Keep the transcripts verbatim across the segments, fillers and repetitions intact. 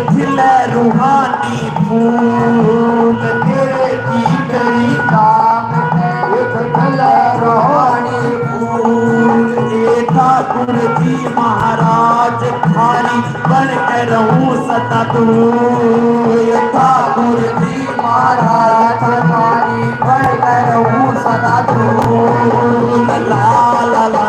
खिले रूहानी फूल, तेरे की करी काम, एक खिले रूहानी फूल। ए ठाकुर जी महाराज थारी, बन के रहूं सदा दूर। ए ठाकुर जी महाराज थारी, बन के रहूं सदा दूर। ला, ला, ला।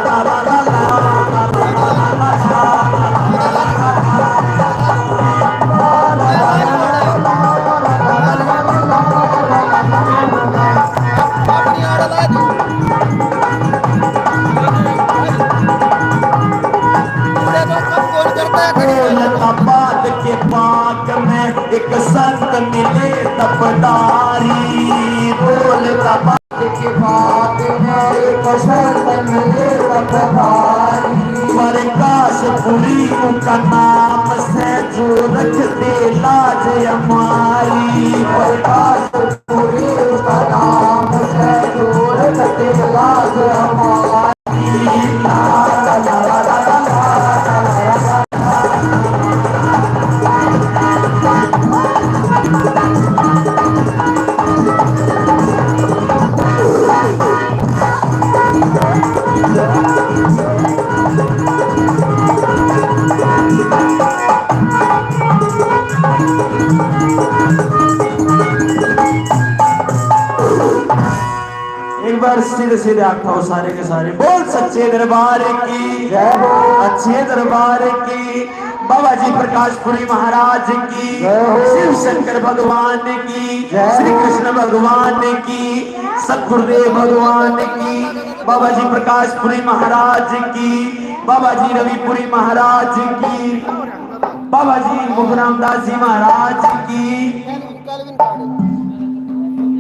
दौलताबाद के बाग में एक संत मिले तपदारी, दौलताबाद के बाग में एक संत मिले तपदारी। प्रकाशपुरी उनका नाम से जो रख दे लाज हमारी। प्रकाशपुरी उनका नाम से जो रख दे लाज हमारी। एक बार सीधे सीधे हाथ उठाओ सारे के सारे, बोल सच्चे दरबार की जय हो। अच्छे दरबार की, बाबा जी प्रकाशपुरी महाराज की जय हो। शिव शंकर भगवान की जय हो। श्री कृष्ण भगवान की, सतगुरुदेव भगवान की, बाबा जी प्रकाशपुरी महाराज की, बाबा जी रविपुरी महाराज की, बाबा जी मुखरामदास जी महाराज की।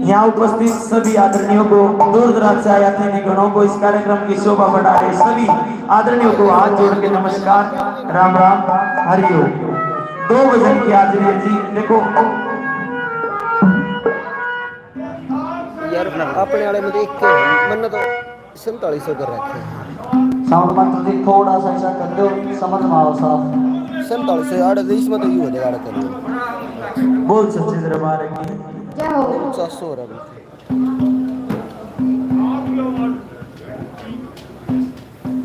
यहाँ उपस्थित सभी आदरणीयों को, दूर दराज से आए अतिथि गणों को, इस कार्यक्रम की शोभा बढ़ा रहे सभी आदरणीयों को हाथ जोड़ के नमस्कार, राम राम, हरिओम। दो भजन की हाजिरी है जी। देखो, यार, अपने वाले में देख के मन तो सैंतालीस सौ कर रखे हैं। साउंड मंत्र जी, थोड़ा सा ऐसा कर दो, समझ में आओ साफ। सैंतालीस सौ यार, इसमें तो यू हो जाएगा, कर लो। बोल सच्चे दरबार की। क्या हो? पचास सौ हो रहा है।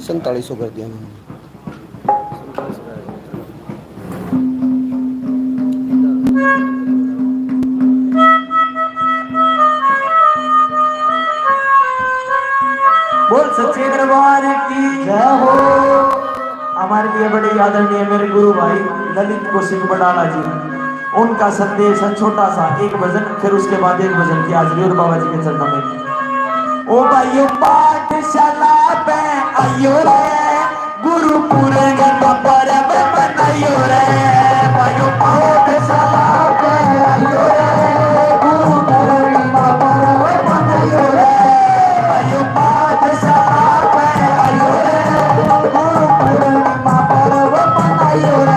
सैंतालीस सौ कर दिया मैंने। बोल सच्चे दरबार की जय हो। हमारे लिए बड़े आदरणीय मेरे गुरु भाई ललित कौशिक बडाला जी, उनका संदेश है छोटा सा, एक भजन, फिर उसके बाद एक भजन की हाजिरी और बाबा जी के चरणों में। ओ भाइयों, पाठशाला पे आइयो रे, गुरु पूर्णिमा पर्व मनाइयो रे। भाइयों, पाठशाला पे आइयो रे, गुरु पूर्णिमा पर्व मनाइयो रे। भाइयों, पाठशाला पे आइयो रे, गुरु पूर्णिमा पर्व मनाइयो रे।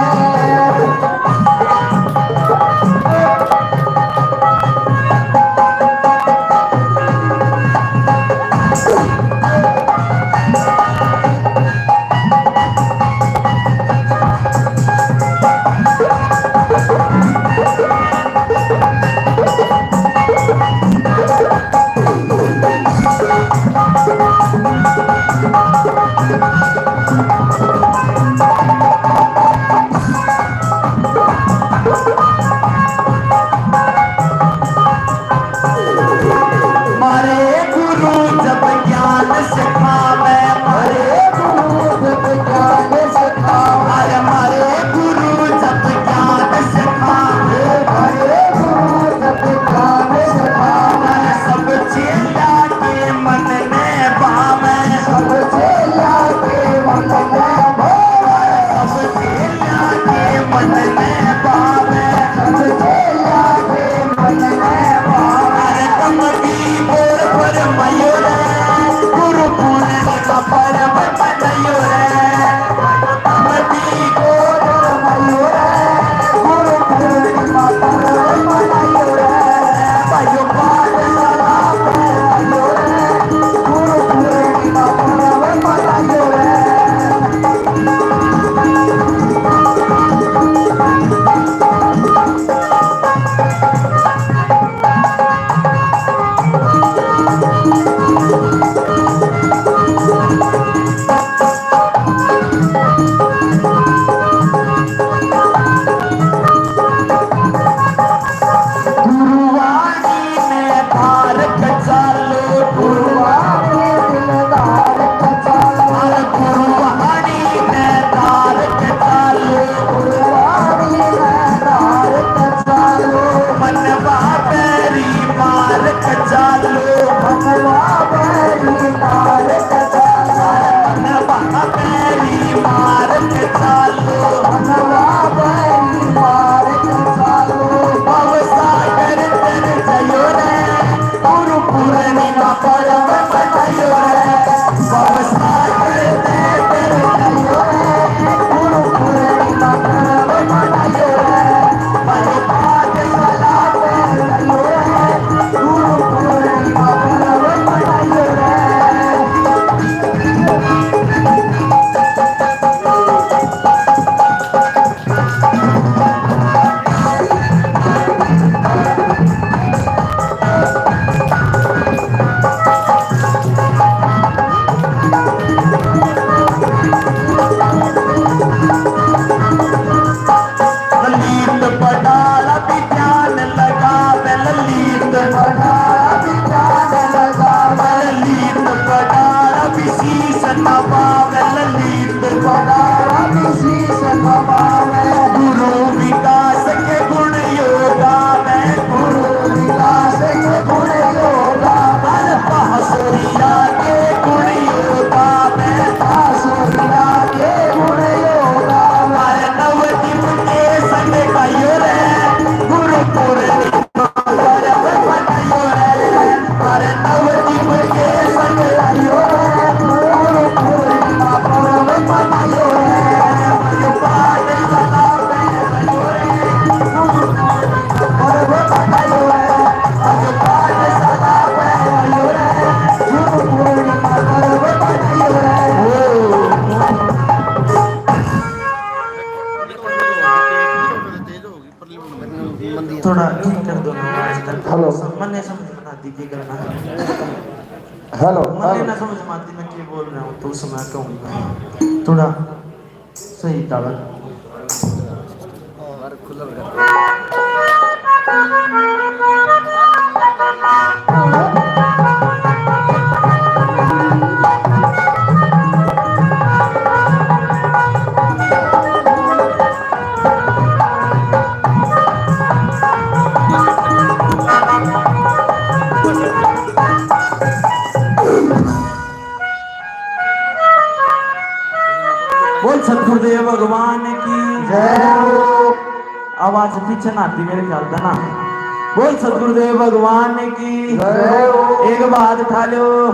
थोड़ा ठीक कर दो ना आवाज तक। हेलो। मन्ने समझ में ना आती की करना है। हेलो, मन्ने हेलो। ना समझ में आती मैं क्या बोल रहा हूँ, तो उसमें कहूँगा। थोड़ा सही टावर। बोल सतगुरुदेव भगवान की जय हो। आवाज पीछे ना आती मेरे ख्याल से ना। बोल सतगुरुदेव भगवान की जय हो। एक बार उठा लो।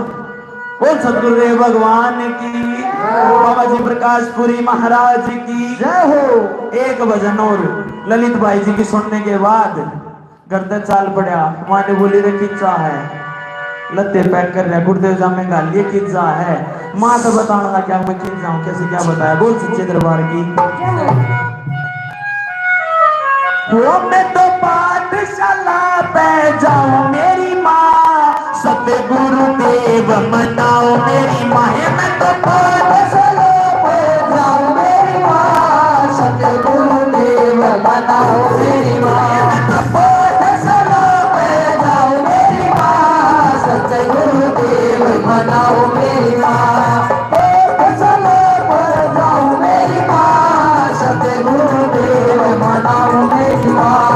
बोल सतगुरुदेव भगवान की जय हो। बाबा जी प्रकाशपुरी महाराज की जय हो। एक भजन और ललित भाई जी की सुनने के बाद घर तक चाल पड़ा, माँ ने बोली, "रे किज्जा है, लत्ते पैक कर रहा, गुरुदेव जा में घाल लिए किज्जा है।" माँ तो बताने लग गया, "मैं किज्जा हूँ, कैसे क्या बताया।" बोल सच्चे दरबार की। वो मैं तो पाठशाला पे जाऊँ मेरी माँ, सतगुरुदेव मनाओ मेरी माँ। हे मैं तो पाठशाला पे जाऊँ मेरी माँ, सतगुरुदेव मनाओ मेरी माँ। पाठशाला पे जाऊँ मेरी माँ, सतगुरुदेव मनाओ मेरी माँ। पाठशाला पे जाऊँ मेरी माँ, सतगुरुदेव मनाओ मेरी माँ।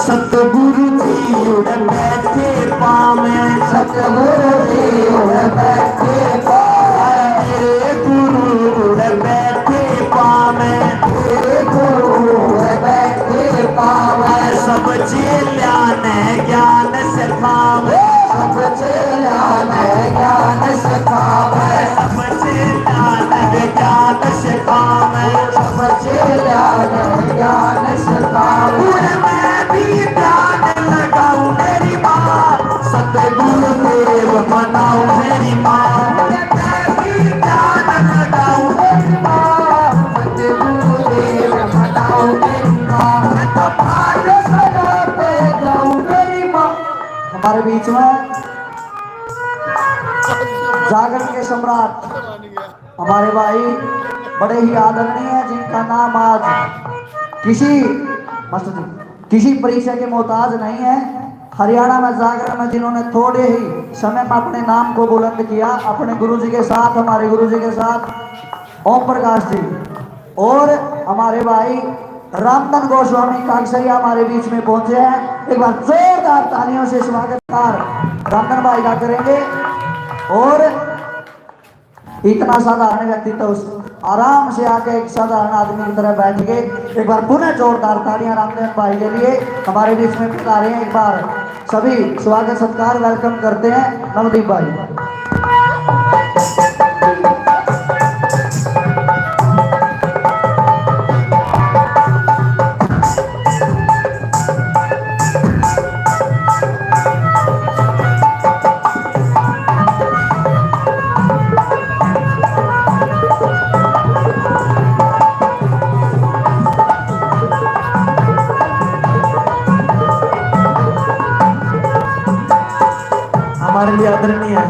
सतगुरु जी उड़ बैठे पाँव में, सतगुरु जी उड़ बैठे पाँव में, मेरे गुरु उड़ बैठे पाँव में, मेरे गुरु उड़ बैठे पाँव में। सब चेल्यां ने ज्ञान सिखावे, सब चेल्यां ने ज्ञान सिखावे, सब चेल्यां ने ज्ञान सिखावे, सब चेल्यां ने ज्ञान सिखावे। उड़ मैं भी ध्यान लगाऊं मेरी माँ, सतगुरुदेव मनाऊं मेरी माँ। उड़ मैं भी ध्यान लगाऊं मेरी माँ, सतगुरुदेव मनाऊं मेरी माँ। मैं तो पाठशाला पे जाऊं मेरी माँ। हमारे बीच में जागरण के सम्राट हमारे भाई बड़े ही आदरणीय हैं, जिनका नाम आज किसी, मास्टर जी, किसी परिचय के मोहताज नहीं है। हरियाणा में जागरण में जिन्होंने थोड़े ही समय में अपने नाम को बुलंद किया, अपने गुरुजी के साथ, हमारे गुरुजी के साथ ओम प्रकाश जी और हमारे भाई रामधन गोस्वामी काकसरिया हमारे बीच में पहुंचे हैं। एक बार जोरदार तालियों से स्वागत रामधन भाई का करेंगे। और इतना साधारण व्यक्तित्व उस आराम से आके एक साधारण आदमी की तरह बैठ के एक बार पुनः जोरदार तालियां रामधन भाई के लिए हमारे बीच में पधारे हैं। एक बार सभी स्वागत सत्कार welcome करते हैं नवदीप भाई। हमारे लिए आदरणीय है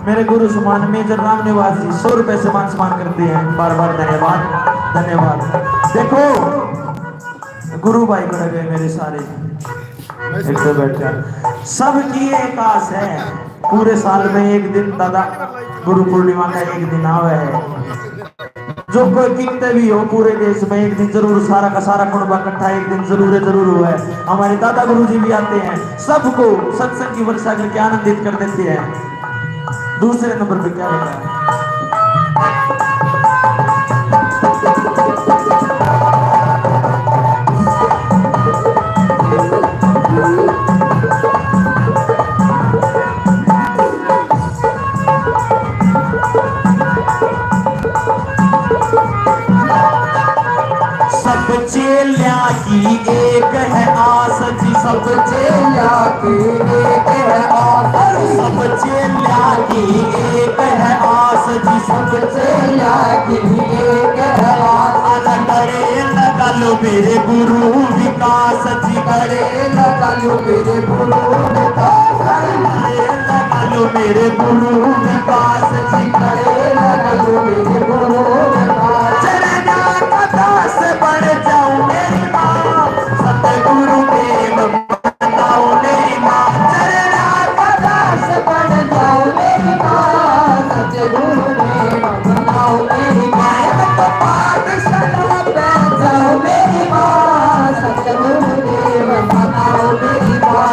मेरे गुरु समान मेजर राम निवास जी, सौ रुपए से मान सम्मान करते हैं। बार बार धन्यवाद, धन्यवाद। देखो, गुरु भाई बन गए मेरे सारे, एक तो बैठा। सबकी एक आस है, पूरे साल में एक दिन दादा गुरु पूर्णिमा का एक दिन आवे है। जो कोई कितने भी हो, पूरे देश में एक दिन जरूर सारा का सारा कुणबा इकट्ठा एक दिन जरूर है, जरूर हुआ है। हमारे दादा गुरु जी भी आते हैं, सबको सत्संग की वर्षा करके आनंदित कर देते हैं। दूसरे नंबर पे क्या बताया? एक है आस जी, सब चेला की एक है आस, सब चेला की एक है आस जी, सब चेला की एक है आस। अरे करे लगा लो मेरे गुरु विकास जी, करे लगा लो मेरे गुरु विकास, करे लगा लो मेरे गुरु विकास जी, करे लगा लो मेरे गुरु विकास। चरना का दास बन जाऊं मेरी माँ, सतगुरु देव बनाओ मेरी माँ। चरना का दास बन जाऊं मेरी माँ, सतगुरु देव बनाओ मेरी माँ। तो पाठ सदा पे जाओ मेरी माँ, सतगुरु देव बनाओ मेरी माँ।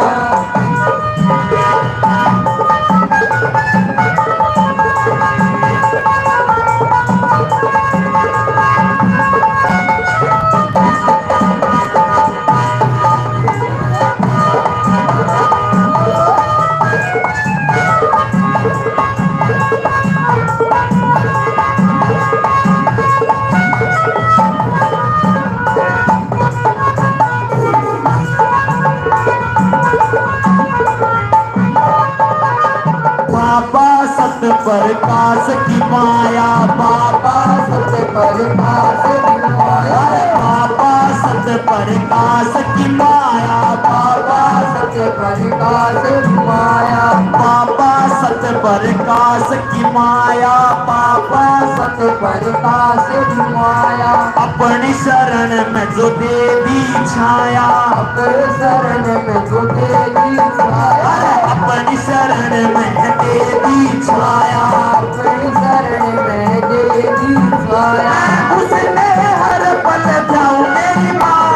बाबा सत प्रकाश की माया, बाबा सत प्रकाश की माया, बाबा सत प्रकाश की माया, बाबा सत प्रकाश की माया, बाबा सत प्रकाश की माया, बाबा सत प्रकाश की माया। अपनी शरण में जो दे दी छाया, अपनी शरण में जो दे दी छाया, अरे अपनी शरण में दे दी छाया, अपनी शरण में दे दी छाया। उसमें हर पल जाऊं मेरी माँ,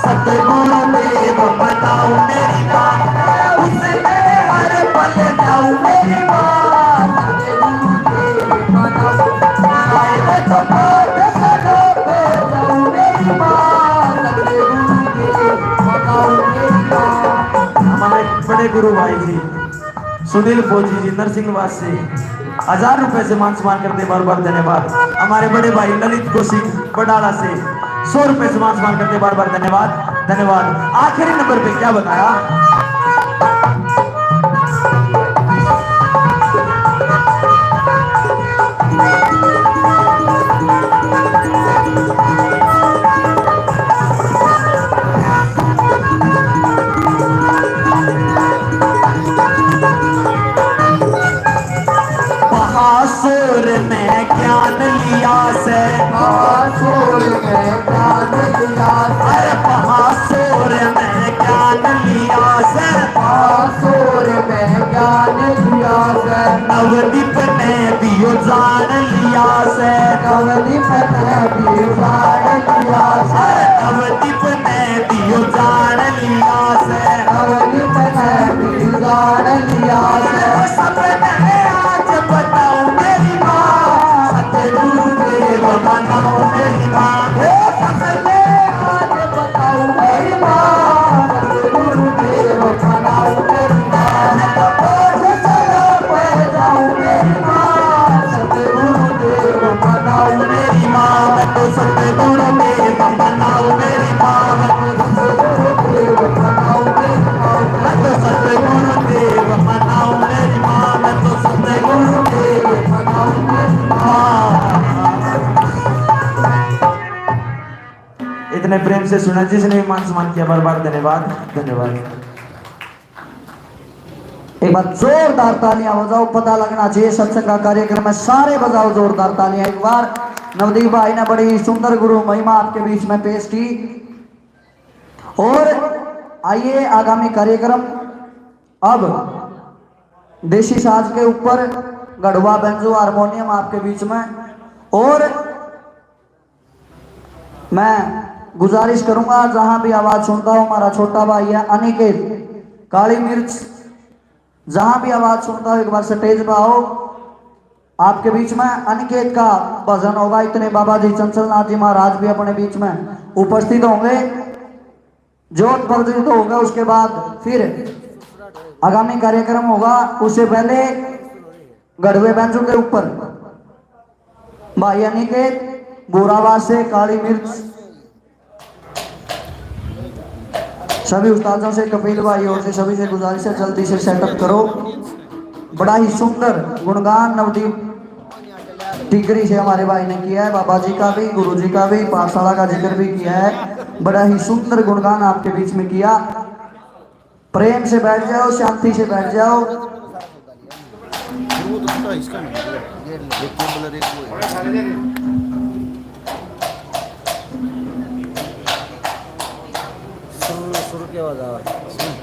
सतगुरु देव बनाओ मेरी माँ। उसमें हर पल जाऊं मेरी माँ, सतगुरु देव बनाओ। आए तो पाठ सदा पे जाऊं मेरी माँ, सतगुरु देव बनाओ मेरी माँ। हमारे बड़े गुरु भाई जी सुनील फौजी जी नरसिंहवास से हजार रुपए से मान सम्मान करते, बार बार धन्यवाद। हमारे बड़े भाई ललित कौशिक बडाला से सौ रुपए से मान सम्मान करते, बार बार धन्यवाद, धन्यवाद। आखिरी नंबर पे क्या बताया? पहासोर में ज्ञान लिया से, पहासोर में ज्ञान लिया से, अरे पहासोर में ज्ञान लिया से, पहासोर में ज्ञान लिया से। नवदीप ने दियो जान लिया से, नवदीप ने दियो जान लिया से, अरे नवदीप ने दियो जान लिया से, नवदीप ने दियो जान लिया से। सबने आज बताओ मेरी माँ, सतगुरु देव बनाओ मेरी माँ। हे सबने आज बताओ मेरी माँ, सतगुरु देव बनाओ मेरी माँ। मैं तो पाठ सदा पे जाऊं मेरी माँ, सतगुरु देव बनाओ मेरी माँ। मैं तो सतगुरु देव बनाओ मेरी माँ, मैं तो सतगुरु देव बनाओ मेरी माँ, मैं तो सतगुरु देव बनाओ मेरी माँ, मैं तो सतगुरु देव बनाओ मेरी माँ। इतने प्रेम से सुना, जिसने भी मान सम्मान किया, बार बार धन्यवाद, धन्यवाद। एक बार जोरदार तालियां बजाओ, पता लगना चाहिए सत्संग का कार्यक्रम है। सारे बजाओ जोरदार तालियां एक बार। नवदीप भाई ने बड़ी सुंदर गुरु महिमा आपके बीच में पेश की। और आइए, आगामी कार्यक्रम अब देसी साज के ऊपर घड़वा, बैंजो, हारमोनियम आपके बीच में। और मैं गुजारिश करूंगा, जहां भी आवाज सुनता हो, हमारा छोटा भाई है अनिकेत, काली मिर्च, जहां भी आवाज सुनता हो, एक बार स्टेज पर आओ। आपके बीच में अनिकेत का भजन होगा। इतने बाबा जी चंचल नाथ जी महाराज भी अपने बीच में उपस्थित होंगे। जोत प्रज्वलित होगा, उसके बाद फिर आगामी कार्यक्रम होगा। उससे पहले गढ़वे बैंजो के ऊपर भाई अनिकेत, बोराबाद से काली मिर्च। सभी उस्तादों से, कपिल भाई और से, सभी से गुजारिश है, जल्दी से सेटअप करो। बड़ा ही सुंदर गुणगान नवदीप टिगरी से हमारे भाई ने किया है, बाबा जी का भी, गुरु जी का भी, पाठशाला का जिक्र भी किया है। बड़ा ही सुंदर गुणगान आपके बीच में किया। प्रेम से बैठ जाओ, शांति से बैठ जाओ। वो तो पता है, इसका नहीं है। ये केबल है, एक वो है। सुर, सुर की आवाज आ रही है,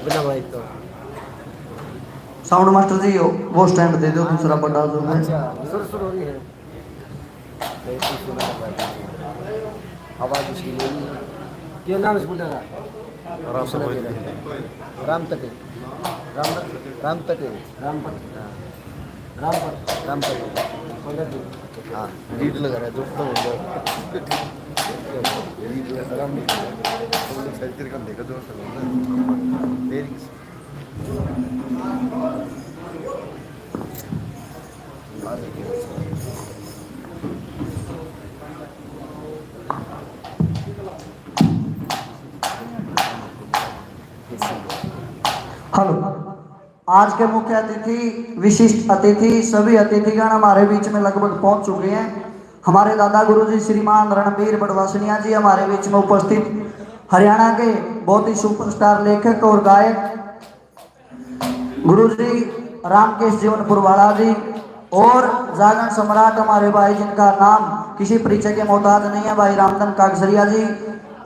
बिना माइक तो। साउंड मास्टर जी, वो स्टैंड दे दो, दूसरा बड़ा जो है। अच्छा, सुर, सुर हो रही है। आवाज उसकी नहीं है। क्या नाम है इस बुड्ढे का? राम तटे। राम, राम तटे। राम पट-, हाँ। राम पट-, राम पट-, पंडित जी। हाँ, लीड लगा रहा है, जोर से बोल रहा है। लीड लगा रहा है, राम लीड लगा रहा है। तुम लोग साइड तेरे काम देखो, जोर से बोल रहा है। तेरी हेलो, आज के मुख्य अतिथि, विशिष्ट अतिथि, सभी अतिथिगण हमारे बीच में लगभग पहुंच चुके हैं। हमारे दादा गुरु जी श्रीमान रणबीर बड़वासनिया जी हमारे बीच में उपस्थित, हरियाणा के बहुत ही सुपरस्टार लेखक और गायक गुरु जी रामकेश जीवनपुर वाला जी और जागरण सम्राट हमारे भाई, जिनका नाम किसी परिचय के मोहताज नहीं है, भाई रामधन कागसरिया जी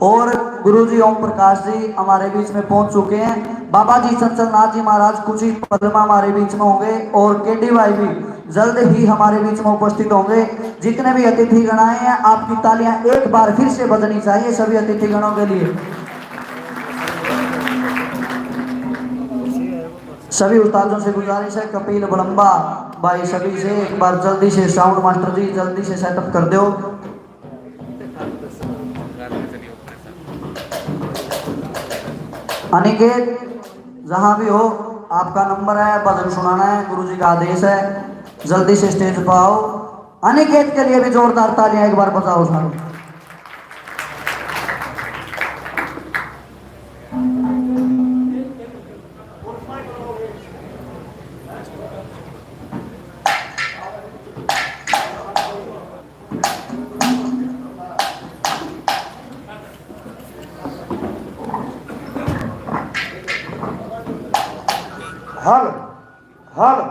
और गुरु जी ओम प्रकाश जी हमारे बीच में पहुंच चुके हैं। बाबा जी चंचल नाथ जी महाराज कुछ ही पल में हमारे बीच में होंगे और केडी भाई भी जल्द ही हमारे बीच में उपस्थित होंगे। जितने भी अतिथिगण आए हैं, आपकी तालियां एक बार फिर से बजनी चाहिए सभी अतिथिगणों के लिए। सभी उस्तादों से गुजारिश है, कपिल बड़म्बा भाई, सभी से एक बार जल्दी से साउंड मास्टर जी जल्दी से सेटअप कर दो। अनिकेत, जहाँ भी हो, आपका नंबर है, भजन सुनाना है, गुरु जी का आदेश है, जल्दी से स्टेज पर आओ। अनिकेत के लिए भी जोरदार तालियां एक बार बजाओ सारे। Hello, hello.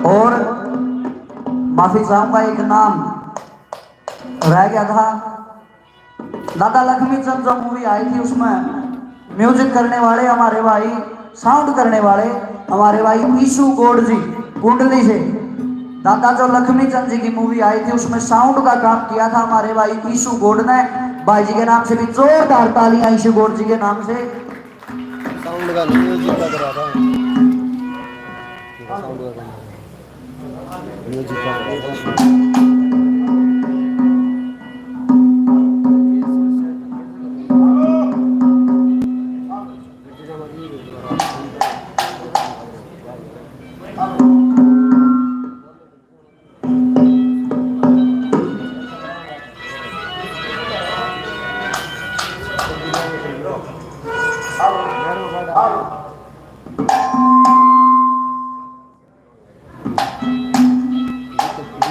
और माफी चाहूंगा, एक नाम रह गया था। दादा लक्ष्मी चंद जो मूवी आई थी, उसमें म्यूजिक करने वाले हमारे भाई, साउंड करने वाले हमारे भाई ईशु गोड जी कुंडली से। दादा जो लक्ष्मी चंद जी की मूवी आई थी, उसमें साउंड का काम किया था हमारे भाई ईशु गोड ने। भाई जी के नाम से भी जोरदार तालियां ईशु गोड जी के नाम से। साउंड का म्यूजिक का करा था। साउंड का काम। म्यूजिक का।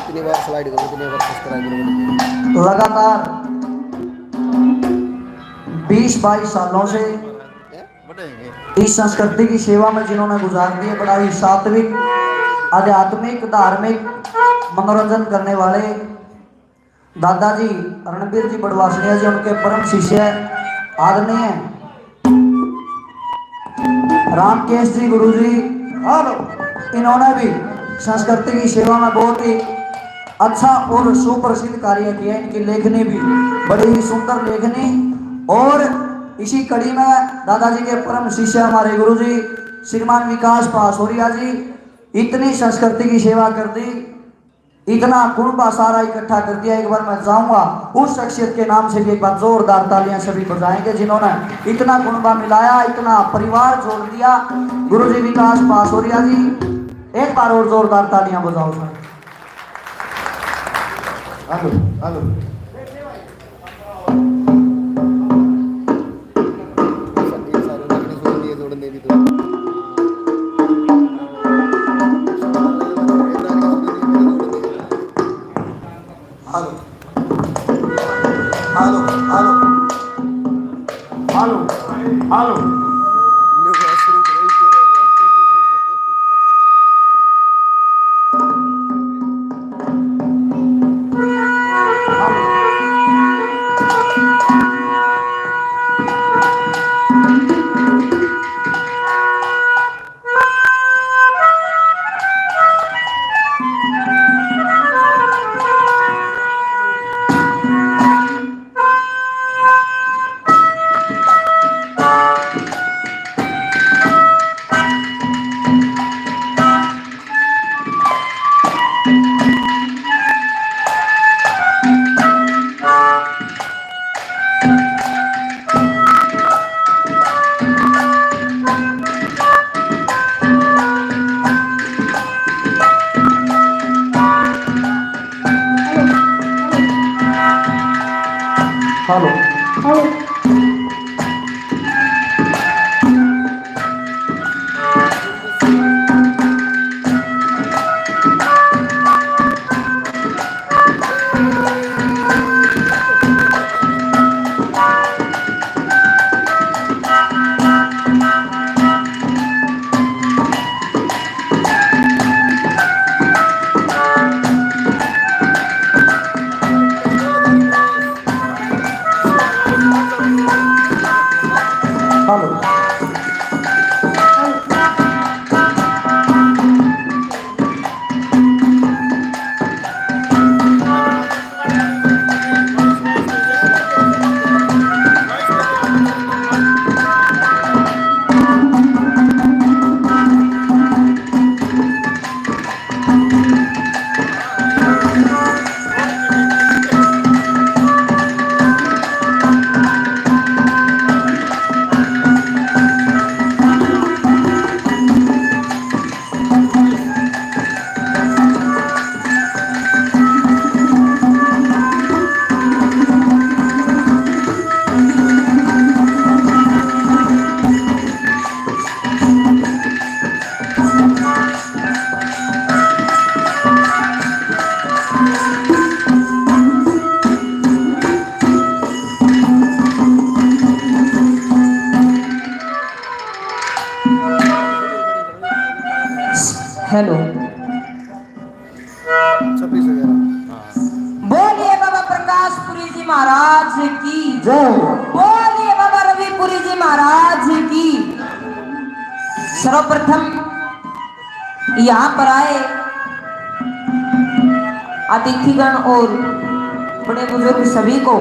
जितनी बार स्लाइड करो, उतनी बार सब्सक्राइबर बढ़ जाएंगे। लगातार बीस बाईस सालों से इस संस्कृति की सेवा में जिन्होंने गुजार दिए, बड़ा ही सात्विक, आध्यात्मिक, धार्मिक मनोरंजन करने वाले दादाजी रणबीर जी बड़वासनिया जी, उनके परम शिष्य आदरणीय रामकेश जी गुरु जी, और इन्होंने भी संस्कृति की सेवा में बहुत ही अच्छा और सुप्रसिद्ध कार्य किया। इनकी लेखनी भी बड़ी ही सुंदर लेखनी। और इसी कड़ी में दादाजी के परम शिष्य हमारे गुरु जी श्रीमान विकास पासोरिया जी इतनी संस्कृति की सेवा कर दी। इतना कुणबा सारा इकट्ठा कर दिया। एक बार मैं चाहूंगा उस शख्सियत के नाम से भी एक बार जोरदार तालियां सभी बजाएंगे, जिन्होंने इतना कुणबा मिलाया, इतना परिवार जोड़ दिया। गुरु जी विकास पासोरिया जी, एक बार और जोरदार तालियां बजाओ sir. Hello, hello. Hello, hello, hello, hello. Hello. Hello. Hello. छब्बीस ग्यारह। बोलिए बाबा प्रकाशपुरी जी महाराज की जय। बोलिए बाबा रविपुरी जी महाराज की। सर्वप्रथम यहाँ पर आए अतिथिगण और बड़े बुजुर्ग सभी को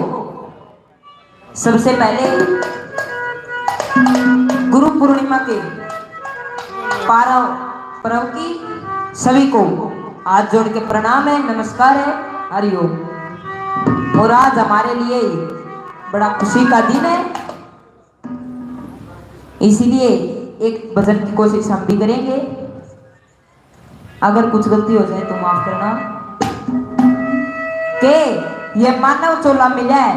सबसे पहले गुरु पूर्णिमा के पारा पर्व की सभी को हाथ जोड़ के प्रणाम है, नमस्कार है, हरिओम। और आज हमारे लिए बड़ा खुशी का दिन है, इसीलिए एक भजन की कोशिश हम भी करेंगे। अगर कुछ गलती हो जाए तो माफ करना। के ये मानव चोला मिला है,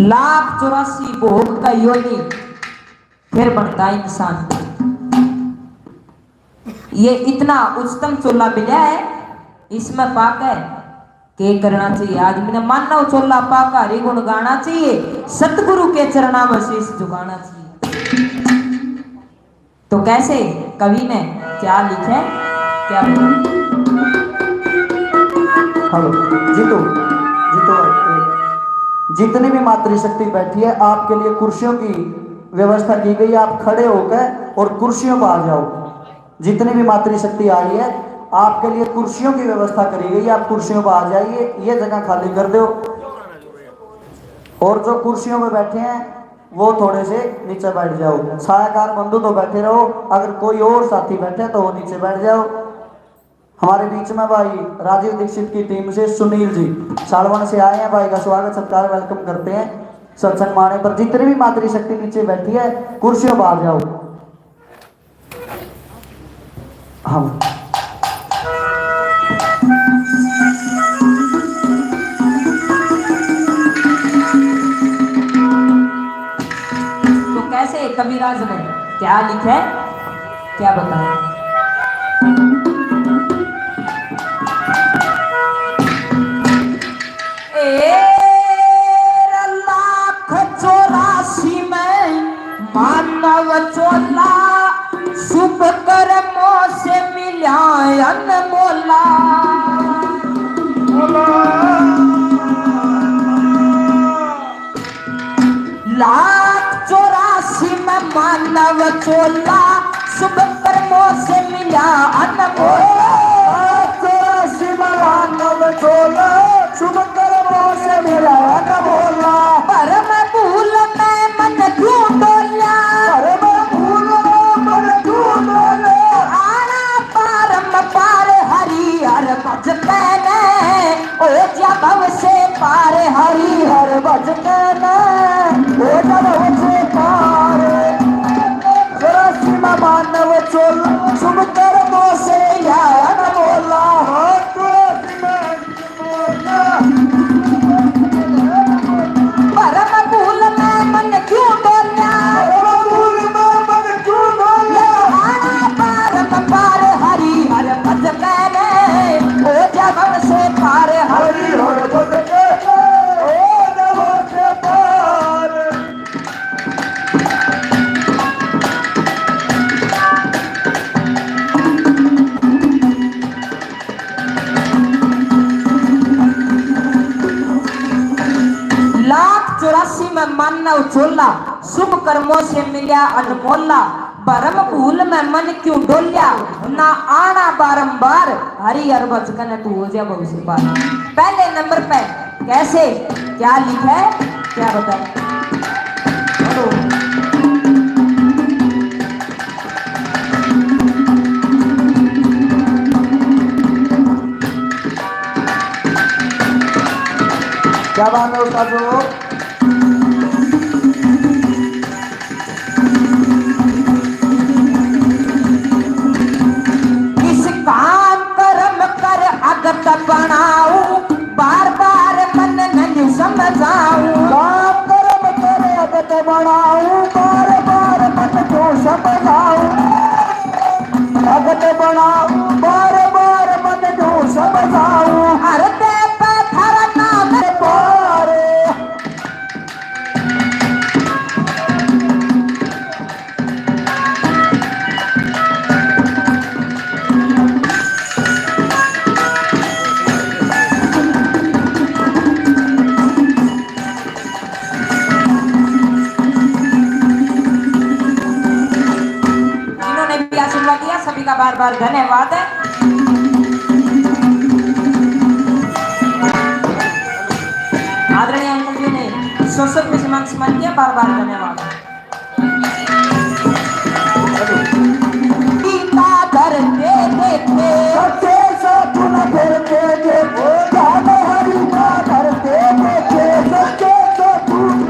लाख चौरासी भोग का योनि, फिर बनता इंसान। ये इतना उच्चतम चोला मिला है, इसमें पाकर के करना चाहिए? आदमी ने मानव चोला पाकर ही गुण गाना चाहिए, सतगुरु के चरणा में शीश झुकाना चाहिए। तो कैसे कवि ने क्या लिखे, क्या बोला? हेलो, जीतू, जीतू भाई, जितनी भी मातृशक्ति बैठी है, आपके लिए कुर्सियों की व्यवस्था की गई है, आप खड़े होकर और कुर्सियों पर आ जाओ। जितनी भी मातृशक्ति आई है, आपके लिए कुर्सियों की व्यवस्था करी गई है, आप कुर्सियों पर आ जाइए, ये जगह खाली कर दो। और जो कुर्सियों में बैठे हैं, वो थोड़े से नीचे बैठ जाओ। छायाकार बंधु तो बैठे रहो, अगर कोई और साथी बैठे तो वो नीचे बैठ जाओ। हमारे बीच में भाई राजीव दीक्षित की टीम से सुनील जी सालवन से आए हैं। भाई का स्वागत सत्कार, वेलकम करते हैं सत्संग माने पर। जितनी भी मातृ शक्ति नीचे बैठी है, कुर्सियों पर आ जाओ। हाँ। तो कैसे कविराज ने क्या लिखा है, क्या बताएं? ए लाख चौरासी में मानव चोला, शुभ कर्मों से मिल्या अनमोला। लाख चौरासी में मानव चोला, शुभ कर्मों से मिल्या अनमोला। लाख चौरासी में मानव चोला, शुभ कर्मों से मिल्या अनमोला। भरम भूल में मन क्यों डोल्या? भरम भूल में मन क्यों डोल्या? आना पारम पार हरि हर भज पहने। ओ जा भव से पार हरि हर भज कहना, ओ जा भव से पार। चौरासी में मानव चोला, शुभ कर्मों से या अनमोला। भरम भूल में मन क्यों डोल्या? भरम भूल में मन क्यों डोल्या? आना पारम पार हरि हर भज कहने, ओ जा भव से पार हरि हर भज कहने, ओ जा भव से पार। लाख चौरासी में मानव चोला, शुभ कर्मों से मिल्या अनमोला। भरम भूल में मन क्यों डोल्या, ना आना बारंबार, हरि हर भज कहने तू हो जा भव से पार। पहले नंबर पे कैसे, क्या लिखा है, क्या बताएं? हेलो। क्या बात है उस्ताद लोग? इस काम कर्म कर अगत बनाऊं, बार बार मन नन्यू समझाऊं। काम कर्म कर अगत बनाऊं, बार बार मन क्यों समझाऊं। अगत बनाऊं, बार बार मन क्यों समझाऊं। हर दे पत्थर नाम पार। जिन्होंने भी आशीर्वाद दिया, सभी का बार बार धन्यवाद है। आदरणीय अंकल जी ने सौ सौ रुपये से मान सम्मान किया, बार बार धन्यवाद। गीता धरते देखे, सच्चे साधु न फिरते देखे, ज्ञान हरि का धरते देखे, सच्चे साधु न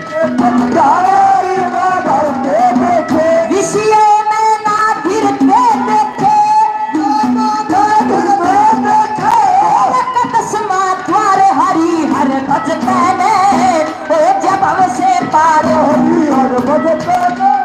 फिरते देखे, ज्ञान हरि का धरते देखे, विषयों में ना गिरते देखे, ना, ना, ना गिरते देखे, कदस माँ द्वार हरि हर भज कहने, ओ जब भव से पार हरि हर भज कहने।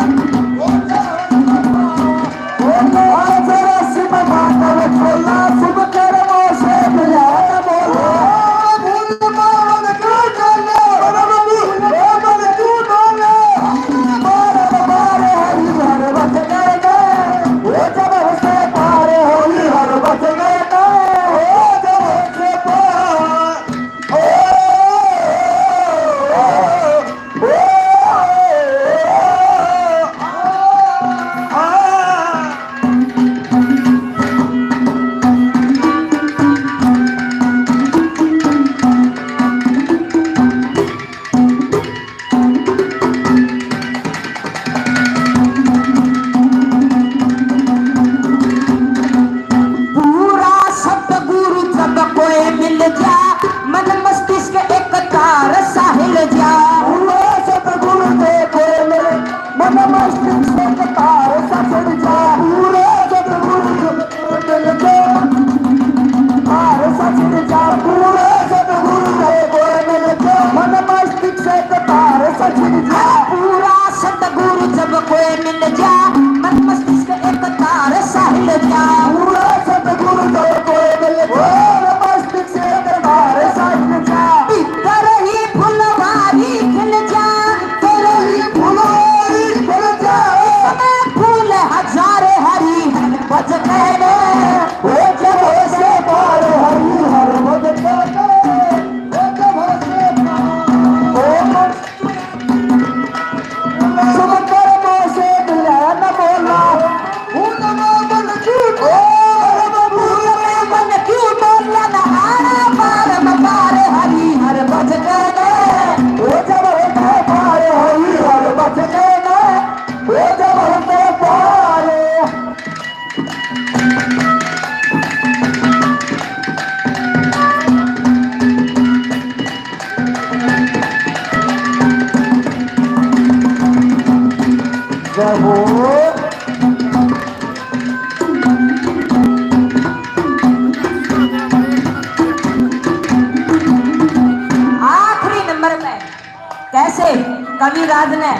ने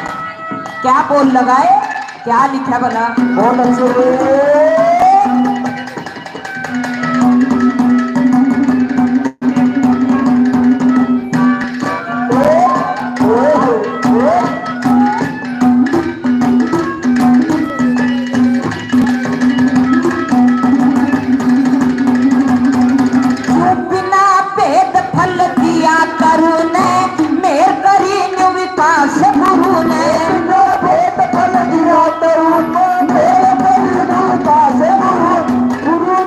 क्या बोल लगाए, क्या लिखा भला? बहुत अच्छे। बिना भेद फल दिया करू ने, मेर करी न्यू विकास गुरु ने। बिना भेद फल दिया करू ने, मेर करी न्यू विकास गुरु, गुरु।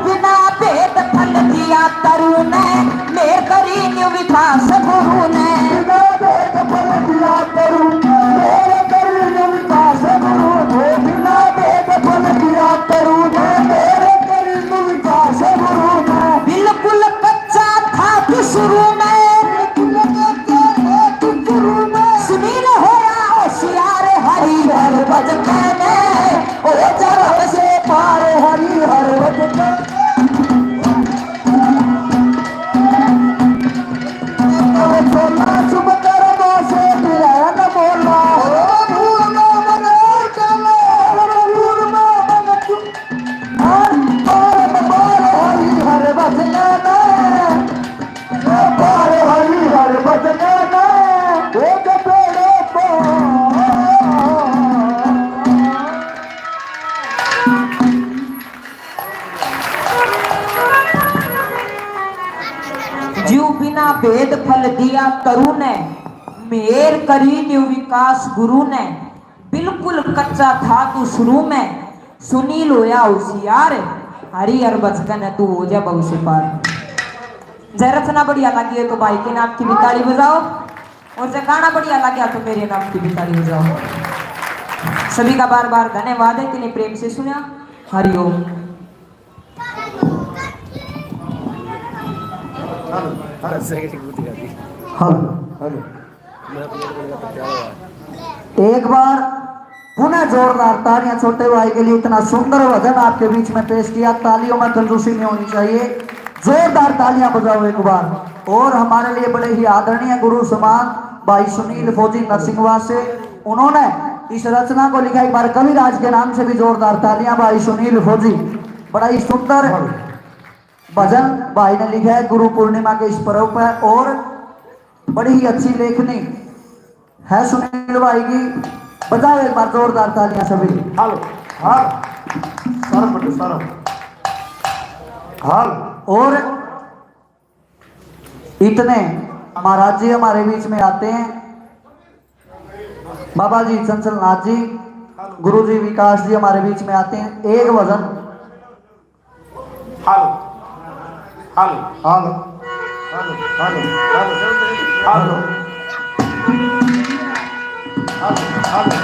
बिना भेद फल दिया तरुण, मेर करी न्यू विकास गुरु ने। बिना भेद फल दिया तरुण, मेर करी न्यू विकास गुरु ने। बिना भेद फल दिया तरुण, मेर करी न्यू विकास गुरु ने। बिल्कुल कच्चा था तू शुरू में। बिल्कुल कच्चा था तू शुरू में। सुनील होया होशियार हरी हर बजने में। ओ जब से पार हरी हर बजने में। चुप कर दो से पिया न बोला। ज्यू बिना भेद फल दिया तरू ने, मेर करी न्यू विकास गुरु ने। बिल्कुल कच्चा था तू शुरू में, सुनील होया होशियार, हरी हर बचकन तू हो जा बहु से पार। जय रचना बढ़िया लगी है तो भाई के नाम की भी ताली बजाओ, और जय गाना बढ़िया लगा तो मेरे नाम की भी ताली बजाओ। सभी का बार बार धन्यवाद है, इतने प्रेम से सुना। हरिओम। Hello, hello. एक बार पुनः जोरदार तालियां छोटे भाई के लिए, इतना सुंदर भजन आपके बीच में पेश किया। तालियों में कंजूसी नहीं होनी चाहिए, जोरदार तालियां बजाओ एक बार। और हमारे लिए बड़े ही आदरणीय गुरु समान भाई सुनील फौजी नरसिंहवा से, उन्होंने इस रचना को लिखा, एक बार कविराज के नाम से भी जोरदार तालियां भाई सुनील फौजी। बड़ा ही सुंदर भजन भाई ने लिखा है गुरु पूर्णिमा के इस पर्व पर, और बड़ी ही अच्छी लेखनी है सुनील भाई की। बजाओ एक बार जोरदार तालियां सभी। हेलो, हेलो, सरब, सरब। हेलो। और इतने महाराज जी हमारे बीच में आते हैं, बाबा जी चंचल नाथ जी, गुरु जी विकास जी हमारे बीच में आते हैं। एक भजन। Hello, hello, hello, hello, hello, hello, hello.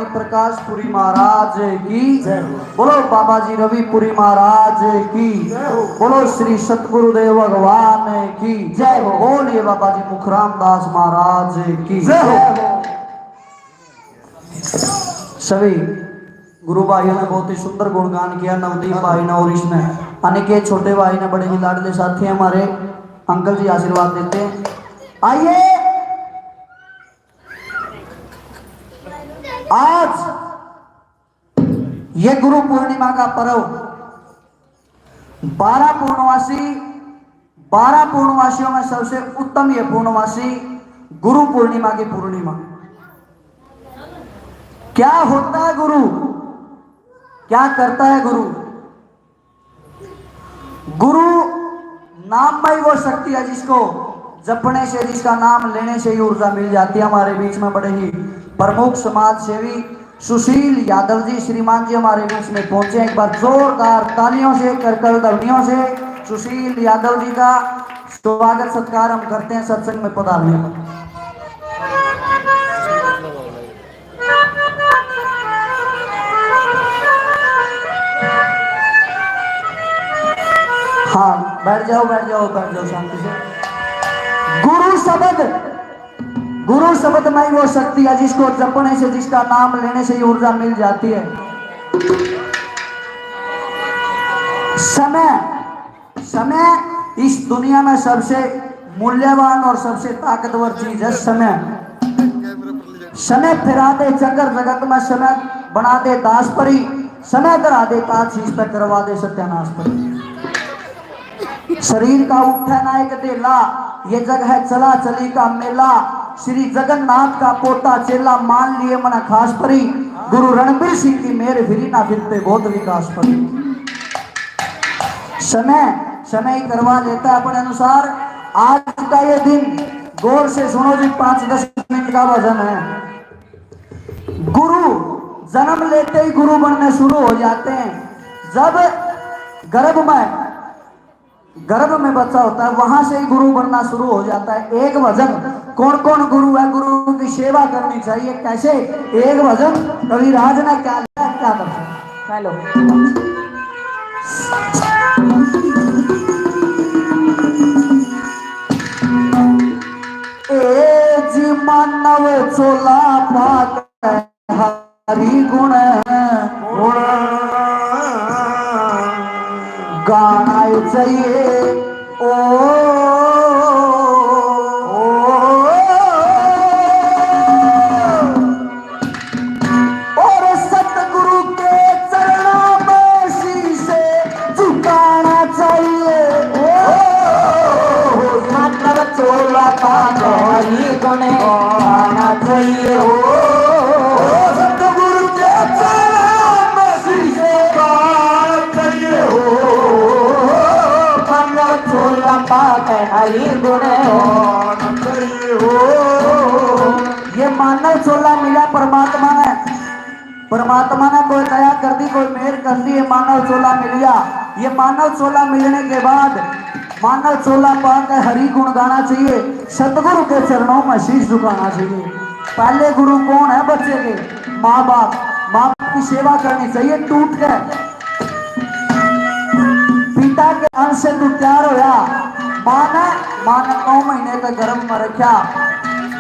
Prakashpuri Maharaj की। जय हो। बोलो बाबा जी रविपुरी महाराज की। जय हो। बोलो श्री सतगुरुदेव भगवान की। जय हो। बोलिए बाबा जी मुखराम दास महाराज की। जय हो। सभी गुरु भाइयों ने बहुत ही सुंदर गुणगान किया, नवदीप भाई ने और इसने, यानी के छोटे भाई ने, बड़े ही लाडले साथी हमारे अंकल जी आशीर्वाद देते हैं। आइए, आज ये गुरु पूर्णिमा का पर्व, बारह पूर्णवासी, बारह पूर्णवासियों में सबसे उत्तम ये पूर्णवासी गुरु पूर्णिमा की पूर्णिमा। क्या होता है गुरु, क्या करता है गुरु? गुरु नाम में ही वो शक्ति है जिसको जपने से, जिसका नाम लेने से ही ऊर्जा मिल जाती है। हमारे बीच में बड़े ही प्रमुख समाज सेवी सुशील यादव जी, श्रीमान जी हमारे बीच में पहुंचे हैं। एक बार जोरदार तालियों से, करकल ध्वनियों से सुशील यादव जी का स्वागत सत्कार हम करते हैं सत्संग में पधारने पर। हाँ, बैठ जाओ, बैठ जाओ, बैठ जाओ शांति से। गुरु शब्द, गुरु शब्द में ही वो शक्ति है जिसको जपने से, जिसका नाम लेने से ही ऊर्जा मिल जाती है। समय, समय इस दुनिया में सबसे मूल्यवान और सबसे ताकतवर चीज है समय। समय फिरा दे चक्कर जगत में, समय बना दे दास परी, समय धरा दे ताज शीश पे, करवा दे सत्यानाश परी। शरीर का उठे ना एक धेला, ये जग है चला चली का मेला। श्री जगन्नाथ का पोता चेला, मान लिए मन खास परी। गुरु रणबीर सिंह की मेहर फिरी ना, फिर पे बहुत विकास परी। समय, समय ही करवा लेता है अपने अनुसार। आज का ये दिन गौर से सुनो जी, पाँच दस मिनट का भजन है। गुरु जन्म लेते ही गुरु बनने शुरू हो जाते हैं। जब गर्भ में, गर्भ में बच्चा होता है, वहां से ही गुरु बनना शुरू हो जाता है। एक भजन, कौन कौन गुरु है, गुरु की सेवा करनी चाहिए, कैसे, एक भजन कविराज ने क्या लिया, क्या दर्शन। हेलो। ए जी मानव चोला पाक हरि गुण गुण गाना चाहिए। ओ, ओ, और सतगुरु के चरणों में शीशे झुकाना चाहिए। ओ, मानव चोला का हरि गुण गाना चाहिए। ओ, सतगुरु के चरणों में शीशे झुकाना चाहिए। ओ, मानव चोला का हरि गुण गाना चाहिए। ओ, ये मानव चोला मिला परमात्मा ने। परमात्मा ने कोई दया कर दी, कोई मेहर कर दी, ये मानव चोला मिल गया। ये मानव चोला मिलने के बाद मानव चोला पा के हरि गुण गाना चाहिए, सतगुरु के चरणों में शीश झुकाना चाहिए। पहले गुरु कौन है बच्चे के? माँ बाप। माँ बाप की सेवा करनी चाहिए। टूट के पिता के अंश से तू तैयार होया, माँ ने, माँ ने नौ महीने तक गर्भ में रखा,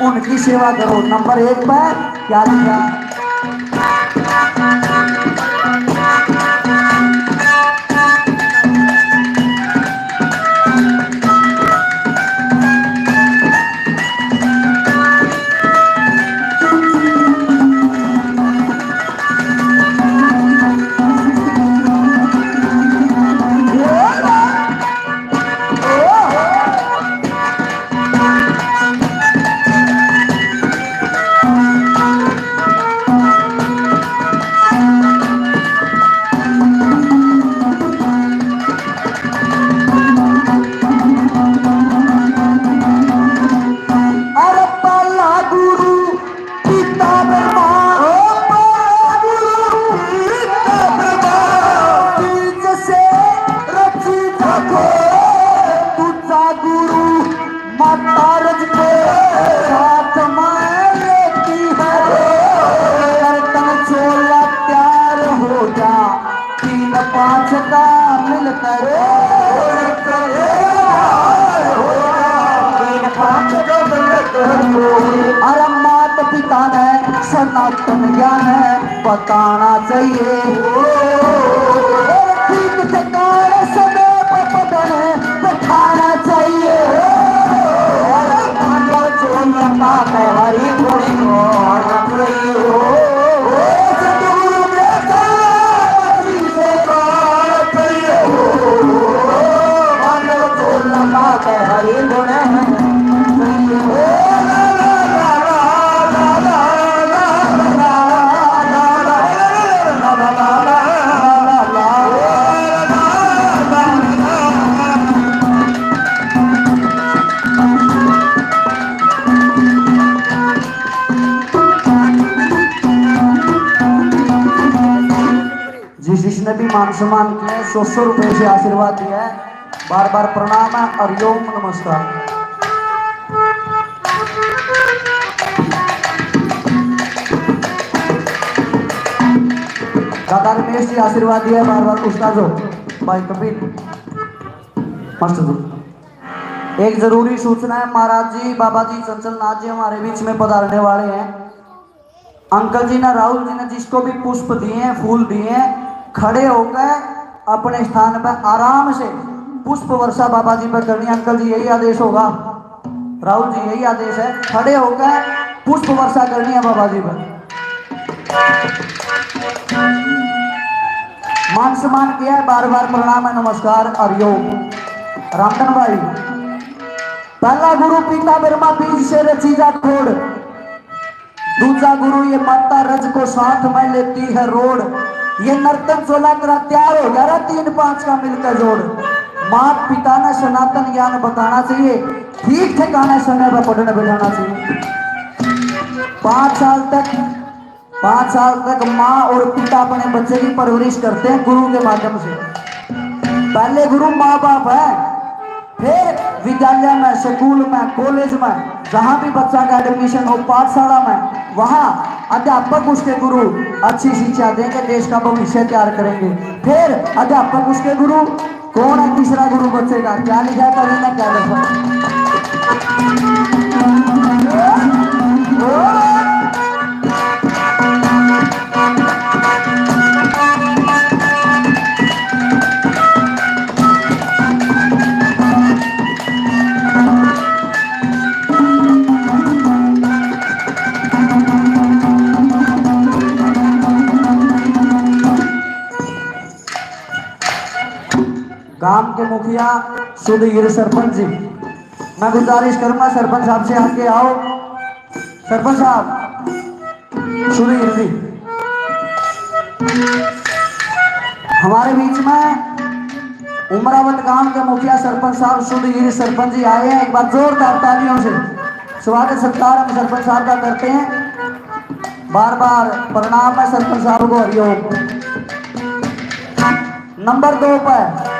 उनकी सेवा करो। नंबर एक पे क्या लिखा? सनातन ज्ञान बताना चाहिए। और ठीक ठिकाने समय पर पकड़ बैठाना चाहिए। और मानो जो लगा के हरी थोड़ी और चाहिए। ओ सतगुरु के साथ जी से बात चाहिए। मानो जो लगा के हरी गुण चाहिए। जिस जिसने भी मान सम्मान किया है, सौ सौ रुपए से आशीर्वाद दिया है, बार बार प्रणाम है और ओम नमस्कार। दादा रमेश जी आशीर्वाद दिया है बार बार, उस्ताद हो भाई कपिल मास्टर जी। एक जरूरी सूचना है, महाराज जी, बाबा जी चंचल नाथ जी हमारे बीच में पधारने वाले हैं। अंकल जी ने, राहुल जी ने जिसको भी पुष्प दिए हैं, फूल दिए हैं, खड़े होकर अपने स्थान पर आराम से पुष्प वर्षा बाबा जी पर करनी है। अंकल जी, यही आदेश होगा, राहुल जी, यही आदेश है, खड़े होकर पुष्प वर्षा करनी है बाबा जी पर। मान सम्मान किया है, बार बार प्रणाम है, नमस्कार, हरिओम। रामधन भाई, पहला गुरु पिता ब्रह्मा, बीज से रची जा खोड़। दूजा गुरु ये माता रज को साथ में लेती है रोड़। ये नर्तन चोला तेरा तैयार हो गया रे, तीन पांच का मिलकर जोड़। मात पिता ने सनातन ज्ञान बताना चाहिए, ठीक ठिकाने समय पर पढ़ने बैठाना चाहिए। पांच साल तक, पांच साल तक माँ और पिता अपने बच्चे की परवरिश करते हैं गुरु के माध्यम से। पहले गुरु माँ बाप है, फिर विद्यालय में, स्कूल में, कॉलेज में, जहाँ भी बच्चा का एडमिशन हो पाठशाला में, वहाँ अध्यापक उसके गुरु अच्छी शिक्षा देंगे, देश का भविष्य तैयार करेंगे। फिर अध्यापक उसके गुरु, कौन है तीसरा गुरु बच्चे का, क्या लिखा है कवि ने, क्या लिखा? गांव के मुखिया सुधीर सरपंच जी, मैं गुजारिश करूंगा सरपंच साहब से आगे आओ। सरपंच साहब, सुधीर जी हमारे बीच में, उमरावत गांव के मुखिया सरपंच साहब सुधीर सरपंच जी आए हैं। एक बार जोरदार तालियों से स्वागत सत्कार हम सरपंच साहब का करते हैं। बार बार प्रणाम है सरपंच साहब को, हरिओम। नंबर दो पर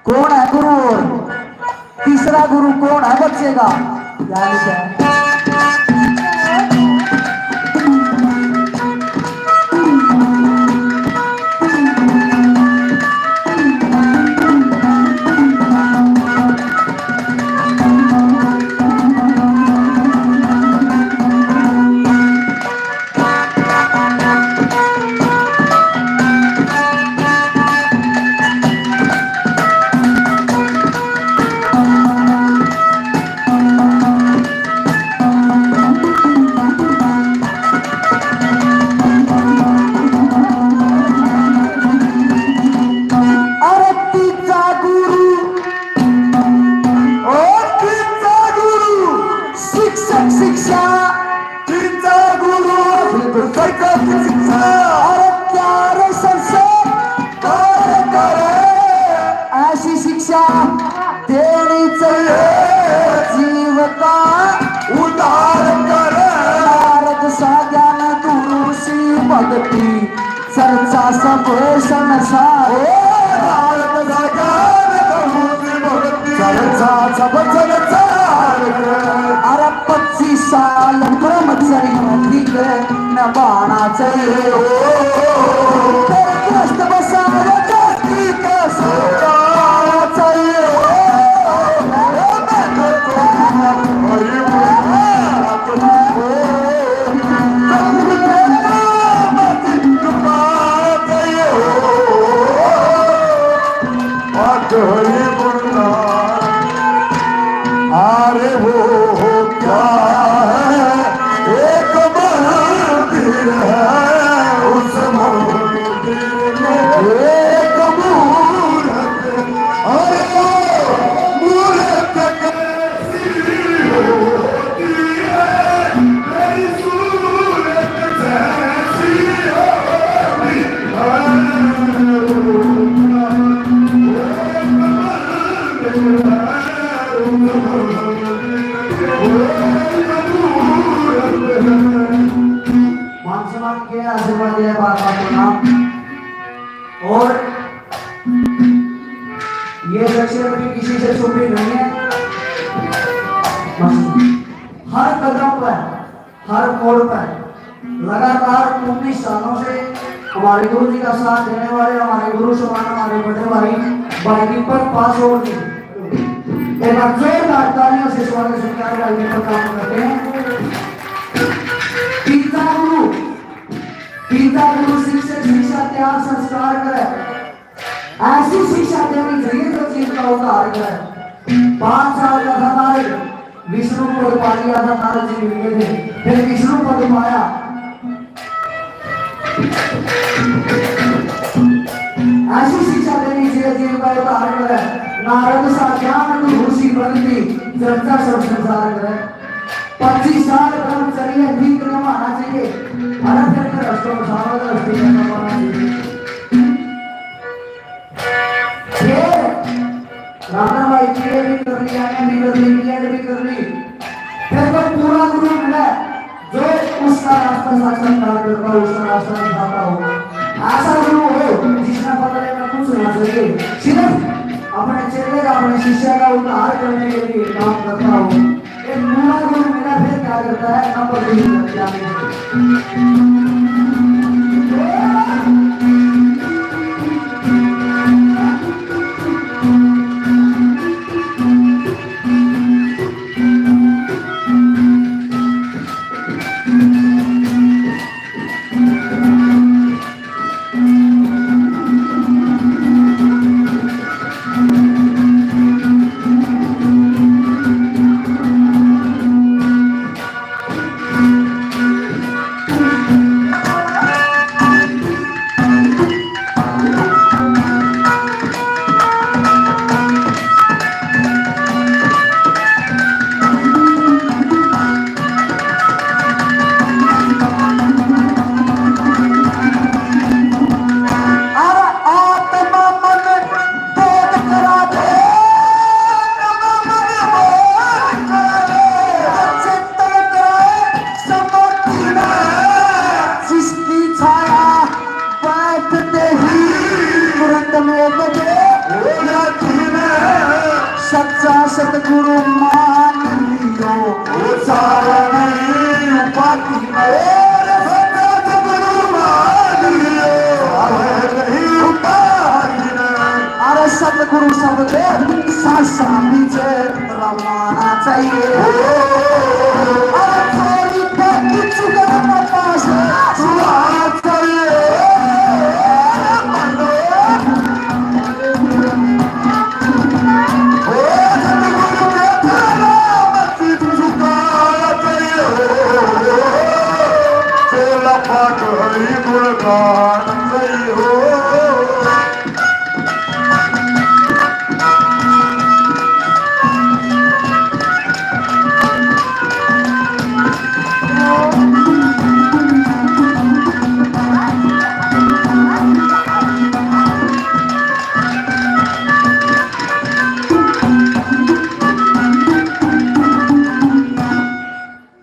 कौन है गुरु और तीसरा गुरु कौन है बच्चे का? क्या लिखा है? अरे तीजा गुरु, ओ तीजा गुरु, शिक्षक शिक्षा, तीजा गुरु, शिक्षक शिक्षा। अरे प्यारे संस्कार करे, ऐसी शिक्षा देनी चाहिए, जीव का उद्धार करे। नारद सा ज्ञान गुरु सी भक्ति, चर्चा सब संसार। ओ नारद सा ज्ञान गुरु सी भक्ति, चर्चा सब संसार। अरे पच्चीस साल ब्रह्मचर्य ठीक नभाना चाहिए। ओ तेरे कष्ट बसावे कष्ट का सहारा चाहिए। ओ मैं तो हरि बोल। वो क्या है? एक मंदिर है, उस मंदिर में एक मूरत, और वो मूरत कैसी होती है, तेरी सूरत जैसी होती है। मान सम्मान किया, आशीर्वाद दिया, बार बार प्रणाम। और ये शख्सियत भी किसी से छुपी नहीं है। बस हर कदम पर, हर मोड़ पर लगातार उन्नीस सालों से हमारे गुरु जी का साथ देने वाले हमारे गुरु समान, हमारे बड़े भाई, भाई दीपक पासवान जी, एक बार जोरदार तालियों से स्वागत सत्कार का ये प्रणाम करते हैं। पिता गुरु, पिता गुरु शिष्य शिक्षा त्याग संस्कार करे, ऐसी शिक्षा देनी चाहिए जो जीव का उद्धार करे। पाँच साल का था नारद, विष्णु पद पा लिया था, नारद जी मिल गए थे, फिर विष्णु पद पाया। ऐसी शिक्षा देनी चाहिए जीव का उद्धार करे। नारद सा ज्ञान गुरु सी बनती, चर्चा सब संसार करे। पच्चीस साल ब्रह्मचर्य ठीक निभाना चाहिए। अरे फिर, फिर अष्टोत्तर साल अष्टोत्तर करना चाहिए। फिर राणा भाई जी ने भी कर लिया, ने भी कर ली, ने भी कर ली। फिर कोई पूरा गुरु मिला जो उसका रास्ता साक्षात्कार करता हो, उसका रास्ता दिखाता हो, ऐसा गुरु हो जिसमें बदले में कुछ ना चाहिए, सिर्फ अपने चेले का, अपने शिष्य का उद्धार करने के लिए काम करता हो। एक पूरा गुरु मिला फिर क्या करता है, नंबर दो करता है। अरे आत्मा मन बोध करा दे, मन बोध करा दे, चित्तन करे समाधि में, जिसकी छाया बैठते ही तुरंत में बजे। सच्चा सतगुरु मान लियो, वो सारा नहीं उपाधि में। सच्चा सतगुरु मान लियो, सारा नहीं उपाधि में। अरे सतगुरु शब्द सासा पीछे रवाना चाहिए। अरे थोड़ी बहुत चुगल का पास छुआ चाहिए। ओ सतगुरु के थाला मत झुका चाहिए। चोला पाट हरी गुणगान चाहिए।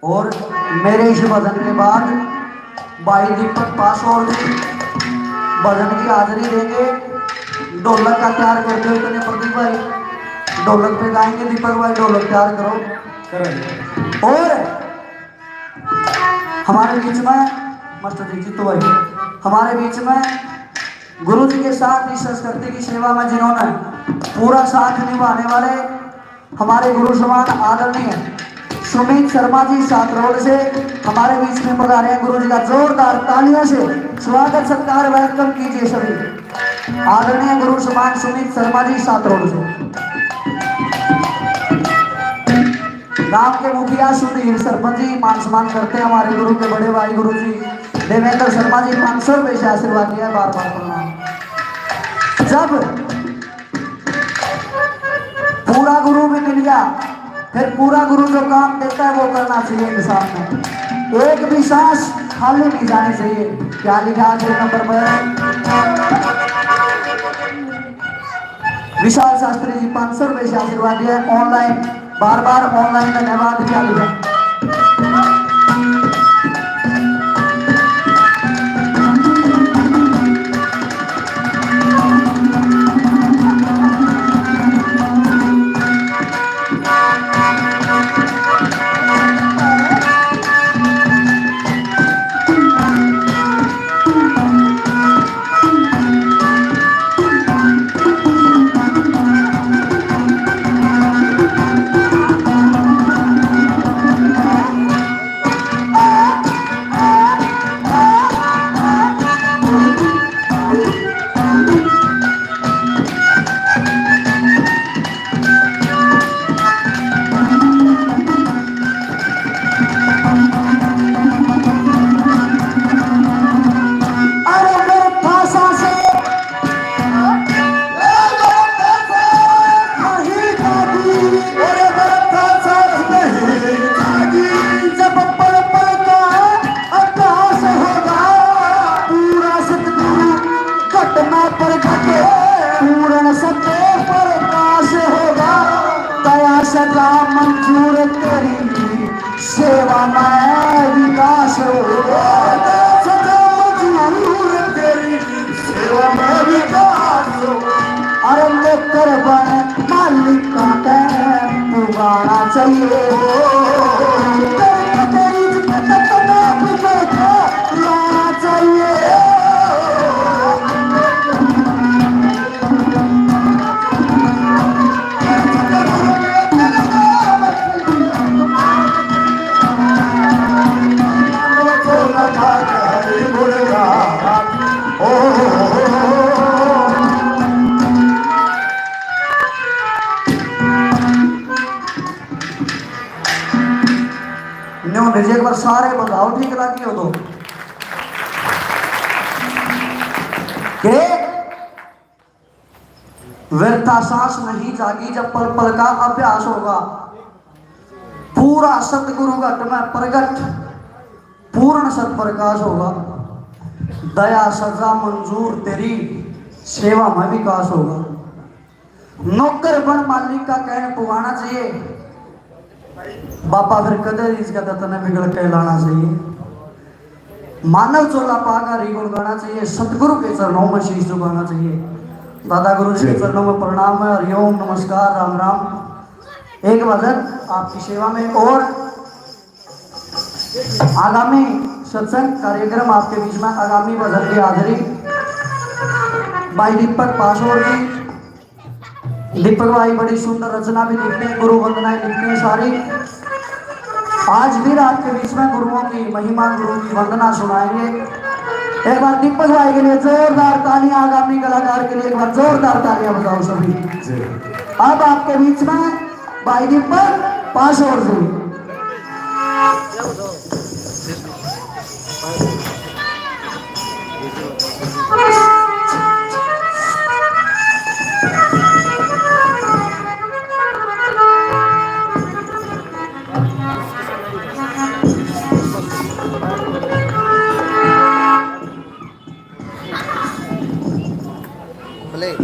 और मेरे इस भजन के बाद भाई दीपक पासवान जी भजन की हाजिरी देंगे। ढोलक का तैयार कर दो इतने, प्रदीप भाई ढोलक पे गाएंगे। दीपक भाई ढोलक तैयार करो। करेंगे। और हमारे बीच में मास्टर जी, जीतू भाई, हमारे बीच में गुरु जी के साथ इस संस्कृति की सेवा में जिन्होंने पूरा साथ निभाने वाले हमारे गुरु समान आदरणीय सुमित शर्मा जी सातरोल से हमारे बीच में पधारे हैं। गुरु जी का जोरदार तालियों से स्वागत सत्कार, welcome कीजिए सभी। आदरणीय गुरु समान सुमित शर्मा जी सातरोल से। गांव के मुखिया सुधीर सरपंच जी, मान सम्मान करते हैं हमारे गुरु के बड़े भाई गुरु जी देवेंद्र शर्मा जी, पाँच सौ रुपए से आशीर्वाद दिया है, बार बार प्रणाम। जब पूरा गुरु भी मिल गया, फिर पूरा गुरु जो काम देता है वो करना चाहिए इंसान ने। एक भी सांस खाली नहीं जानी चाहिए। क्या लिखा आखिरी नंबर पर? विशाल शास्त्री जी पाँच सौ रुपए से आशीर्वाद दिया है, ऑनलाइन, बार बार ऑनलाइन धन्यवाद। क्या लिखा? अरे मेरे पासा से, ए मेरे पासा नहीं जागी। अरे मेरे पासा नहीं जागी। जब पल पल का अभ्यास होगा, पूरा सतगुरु घट में प्रगट, पूर्ण सत्य प्रकाश होगा। दया सदा मंजूर तेरी, सेवा में विकास होगा। दया सदा मंजूर तेरी, सेवा में विकास होगा। अरे नौकर बन मालिक का टेम्पू गाना चाहिए। तेरी, तेरी इज्जत का नाम करके लाना चाहिए। न्यू डीजे पर सारे बजाओ, ठीक लगी हो तो। के व्यर्था सांस नहीं जागी, जब पल पल का अभ्यास होगा। पूरा सतगुरु घट में प्रगट, पूर्ण सत प्रकाश होगा। दया सजा मंजूर तेरी, सेवा में विकास होगा। नौकर बन मालिक का कहन पुगाना चाहिए। बाबा फिर कदे रीझ का तने बिगड़ के लाना चाहिए। मानव चोला पाकर ही गुण गाना चाहिए, सतगुरु के चरणों में शीश झुकाना चाहिए। दादा गुरु जी के चरणों में प्रणाम है। हरिओम, नमस्कार, राम राम। एक भजन आपकी सेवा में। और आगामी सत्संग कार्यक्रम आपके बीच में, आगामी भजन की हाजिरी भाई दीपक पासवान जी। दीपक भाई बड़ी सुंदर रचना भी लिखते हैं, गुरु वंदनाएं लिखते हैं सारी। आज फिर आपके बीच में गुरुओं की महिमा, गुरु की वंदना सुनाएंगे। एक बार दीपक भाई के लिए जोरदार तालियां, आगामी कलाकार के लिए एक बार जोरदार तालियां बजाओ सभी। जी। अब आपके बीच में भाई दीपक पासवान जी। Play।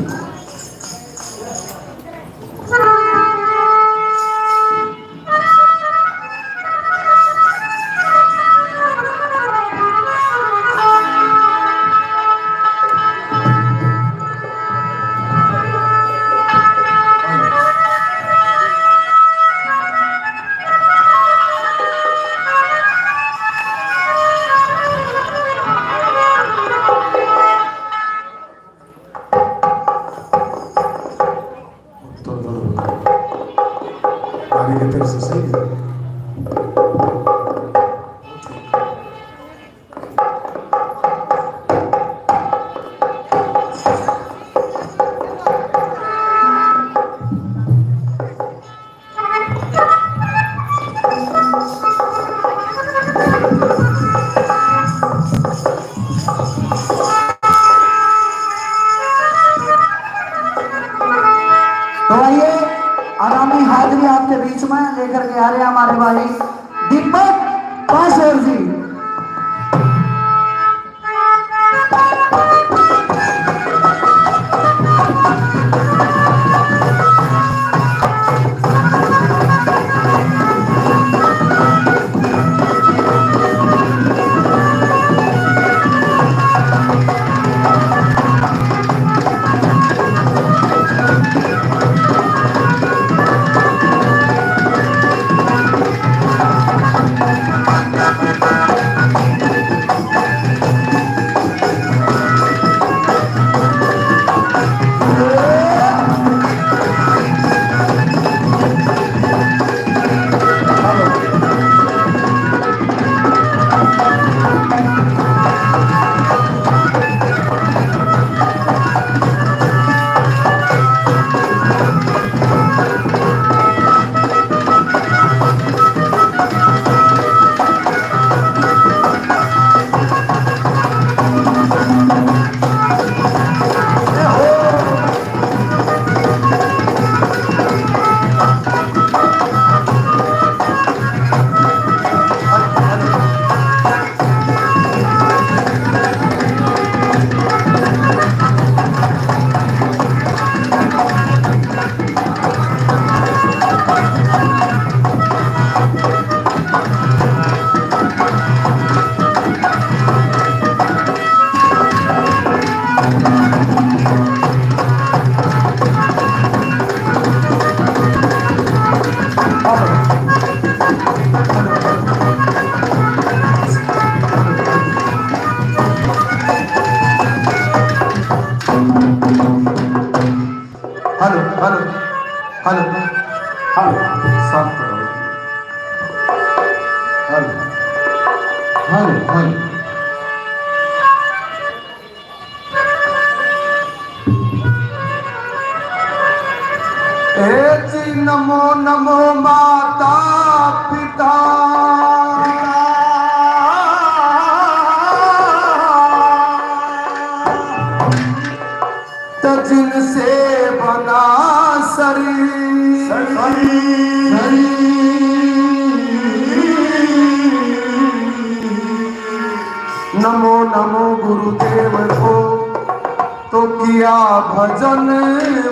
तो, तो, तो। आगे की तरफ से सही है। मैं लेकर के आ रहे हैं हमारे भाई Deepak Paswan ji. Hello, hello, hello, hello, साफ करो। Hello, hello, hello. ए जी नमो नमो माता पिता। त जिनसे बना सरी, सरी, सरी। नमो नमो गुरुदेव को तो किया भजन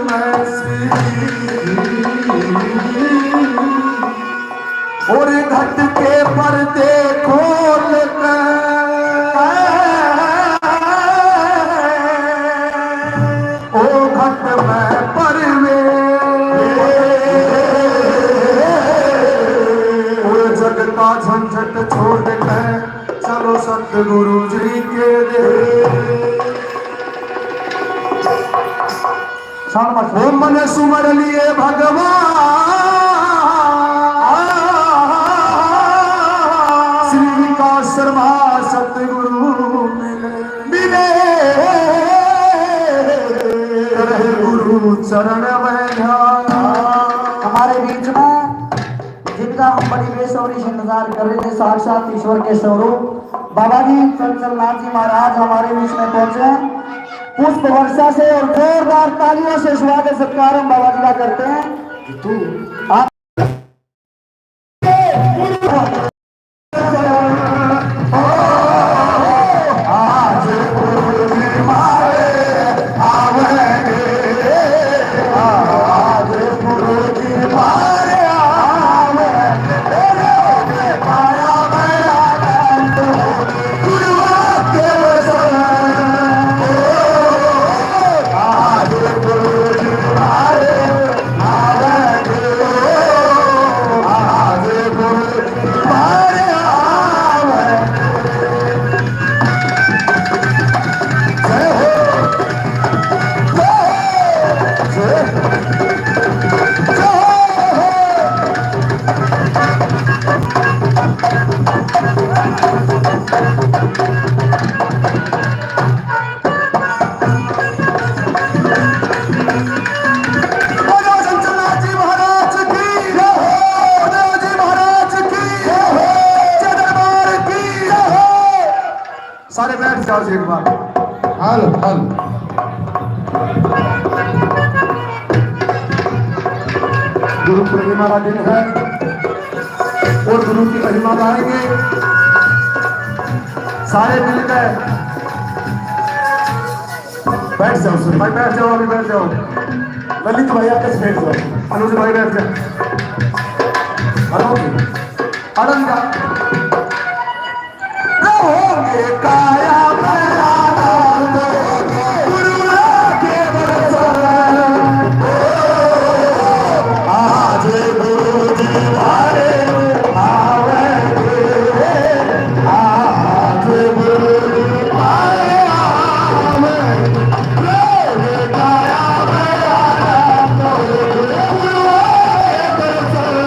मैं श्री। और घट के पर्दे खोल के ओ घट में परवे, ओ जग का झंझट छोड़ के चलो सतगुरु जी के दे। शाबाश। ओ मन सुमर लिए भगवान, श्री विकास शर्मा सतगुरु मिले, मिले। रहे गुरु चरण में ध्यान। हमारे बीच में जिनका हम बड़ी बेसब्री से इंतजार कर रहे थे, साक्षात ईश्वर के स्वरूप बाबा जी चंचल नाथ जी महाराज हमारे बीच में पहुंचे हैं। पुष्प वर्षा से और जोरदार तालियों से स्वागत सत्कार हम बाबा जी का करते हैं। तू आप सारे बैठ जाओ जी एक बार। Hello, hello. गुरु पूर्णिमा का दिन है। और गुरु की महिमा गाएंगे सारे मिलकर। बैठ जाओ सर, भाई बैठ जाओ, अभी बैठ जाओ। ललित भाई आके बैठ जाओ, अनुज भाई बैठ जाओ। हेलो जी, अड़ंगा। रहोगे काया में आनंद, गुरुआ के दर्शन। आज गुरु जी हमारे आवेंगे, आज गुरु जी हमारे आवेंगे। रहोगे काया में आनंद, गुरुआ के दर्शन।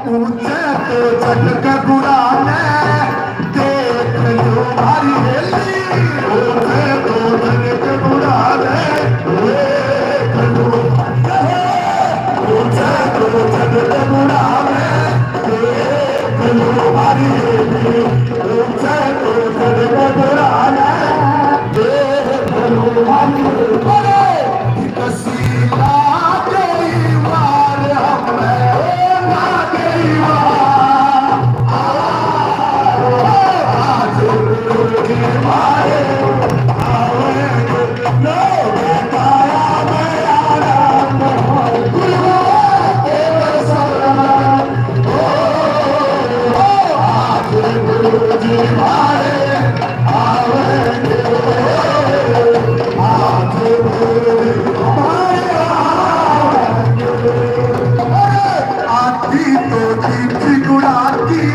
ऊंचे तो छत के गुड़ा ने देख लो भारी हेली। ऊंचे तो छत के गुड़ा ने देख लो। ऊंचे तो छत के गुड़ा ने आती तो थी गुड़ा की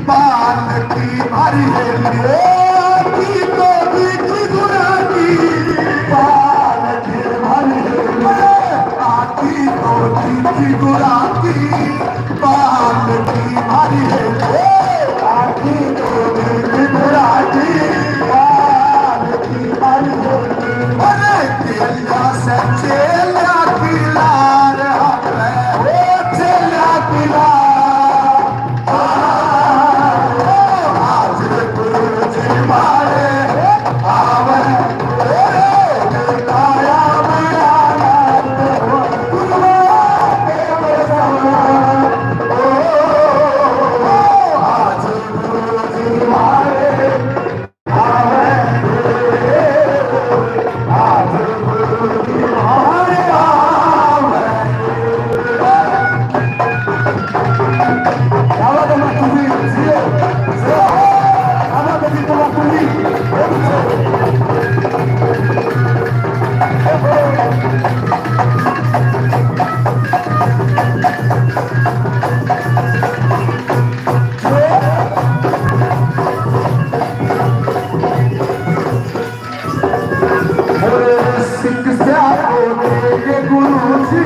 पालकी भारी हेली, आती तो थी गुड़ा की पालकी भारी हेली, आती तो थी गुड़ा की पालकी भारी हेली, आती तो थी गुड़ा की पालकी भारी हेली। अरे चेला से चेला की लार हवे, ओ चेला की लार। आज गुरु जी मारे आवे, ओ रे काया में आनंद, गुरुआ के दर्शन। ओ, ओ, आज गुरु जी मारे शिक्षा को देंगे गुरु जी,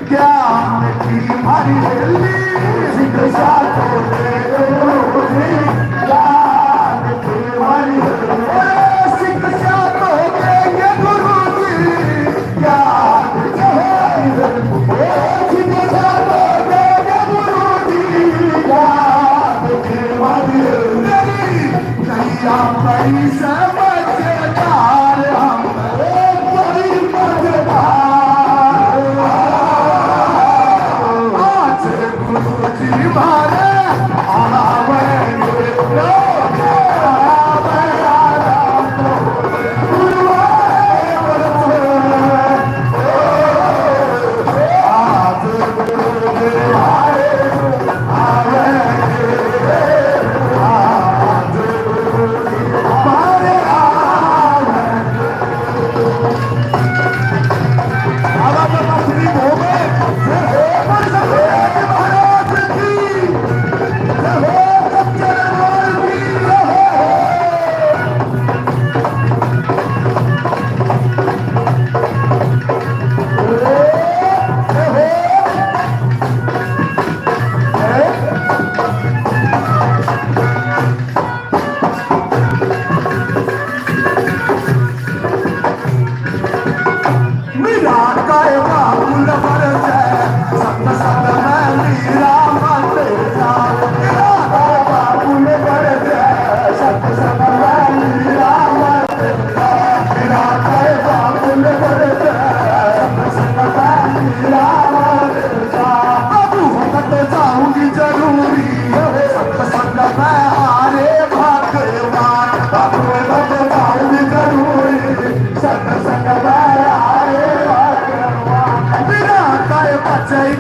ज्ञान की भरी हेली। शिक्षा को देंगे गुरु जी, ज्ञान की भरी हेली। शिक्षा को देंगे गुरु जी, ज्ञान की भरी हेली। शिक्षा को देंगे गुरु जी, ज्ञान की भरी हेली। नैया पैसा मजेदार हम बड़ी मजेदार। आज गुरु जी मारे आवेंगे।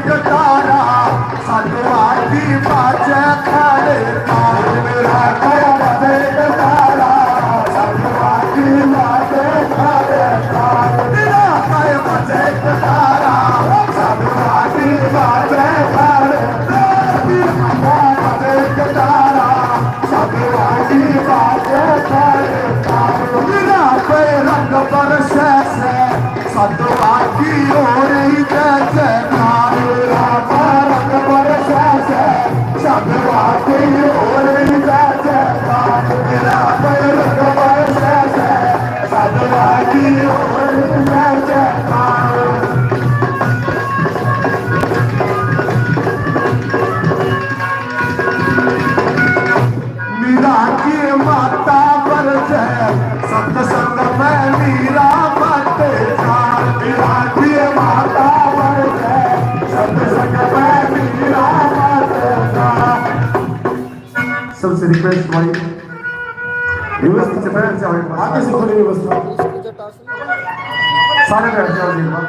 तारा, साधुआ की बाजे खड़े तार। मेरा कर बजे तारा, साधुआ की बाजे खड़े तार। मेरा कर बजे तारा, साधुआ की बाजे खड़े तार। मेरा कर बजे तारा, साधुआ की बाजे खड़े तार। मेरा पे रंग बरसे से साधुआ की हो रही जय जयकार। मेरा भारत वर्ष है, साधुआ की हो रही जय जयकार। मेरा भारत वर्ष है, साधुआ की हो रही जय जयकार। मीरा की माता पर जय, सत्संग में मीरा मत जा। मीरा की माता पर जय, सत्संग में मीरा मत जा। सबसे रिक्वेस्ट भाई, व्यवस्थित से बैठ जाओ एक बार। आगे से थोड़ी व्यवस्था। सारे बैठ जाओ जी एक बार।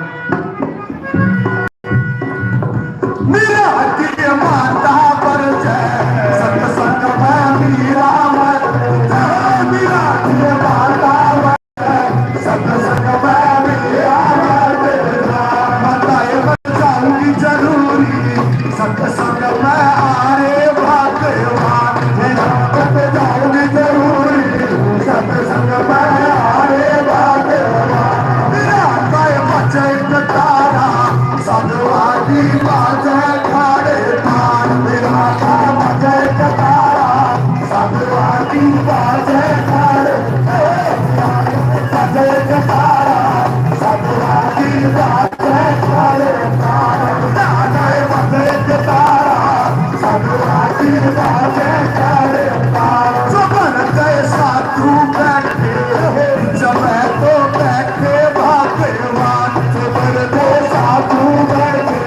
मीरा की माता पर जय, सत्संग में मीरा मत जा। मीरा की माता पर जय, सत्संग में मीरा मत जा। माता ये बचाऊंगी जरूरी, सत्संग में आ रे भगवान। माता ये बचाऊंगी जरूरी, सत्संग में आ रे भगवान। मीरा का बचे तारा, साधुआ की बाजे खड़े तार। मेरा था बजे तारा, साधुआ की बाजे खड़े तार। बजे तारा, साधुआ की बाजे खड़े तार। राजा बजे तारा, साधुआ की बाजे खड़े तार। जो बन गए साधु बैठे, जब तो बैठे भगवान। जो बन गए साधु बैठे,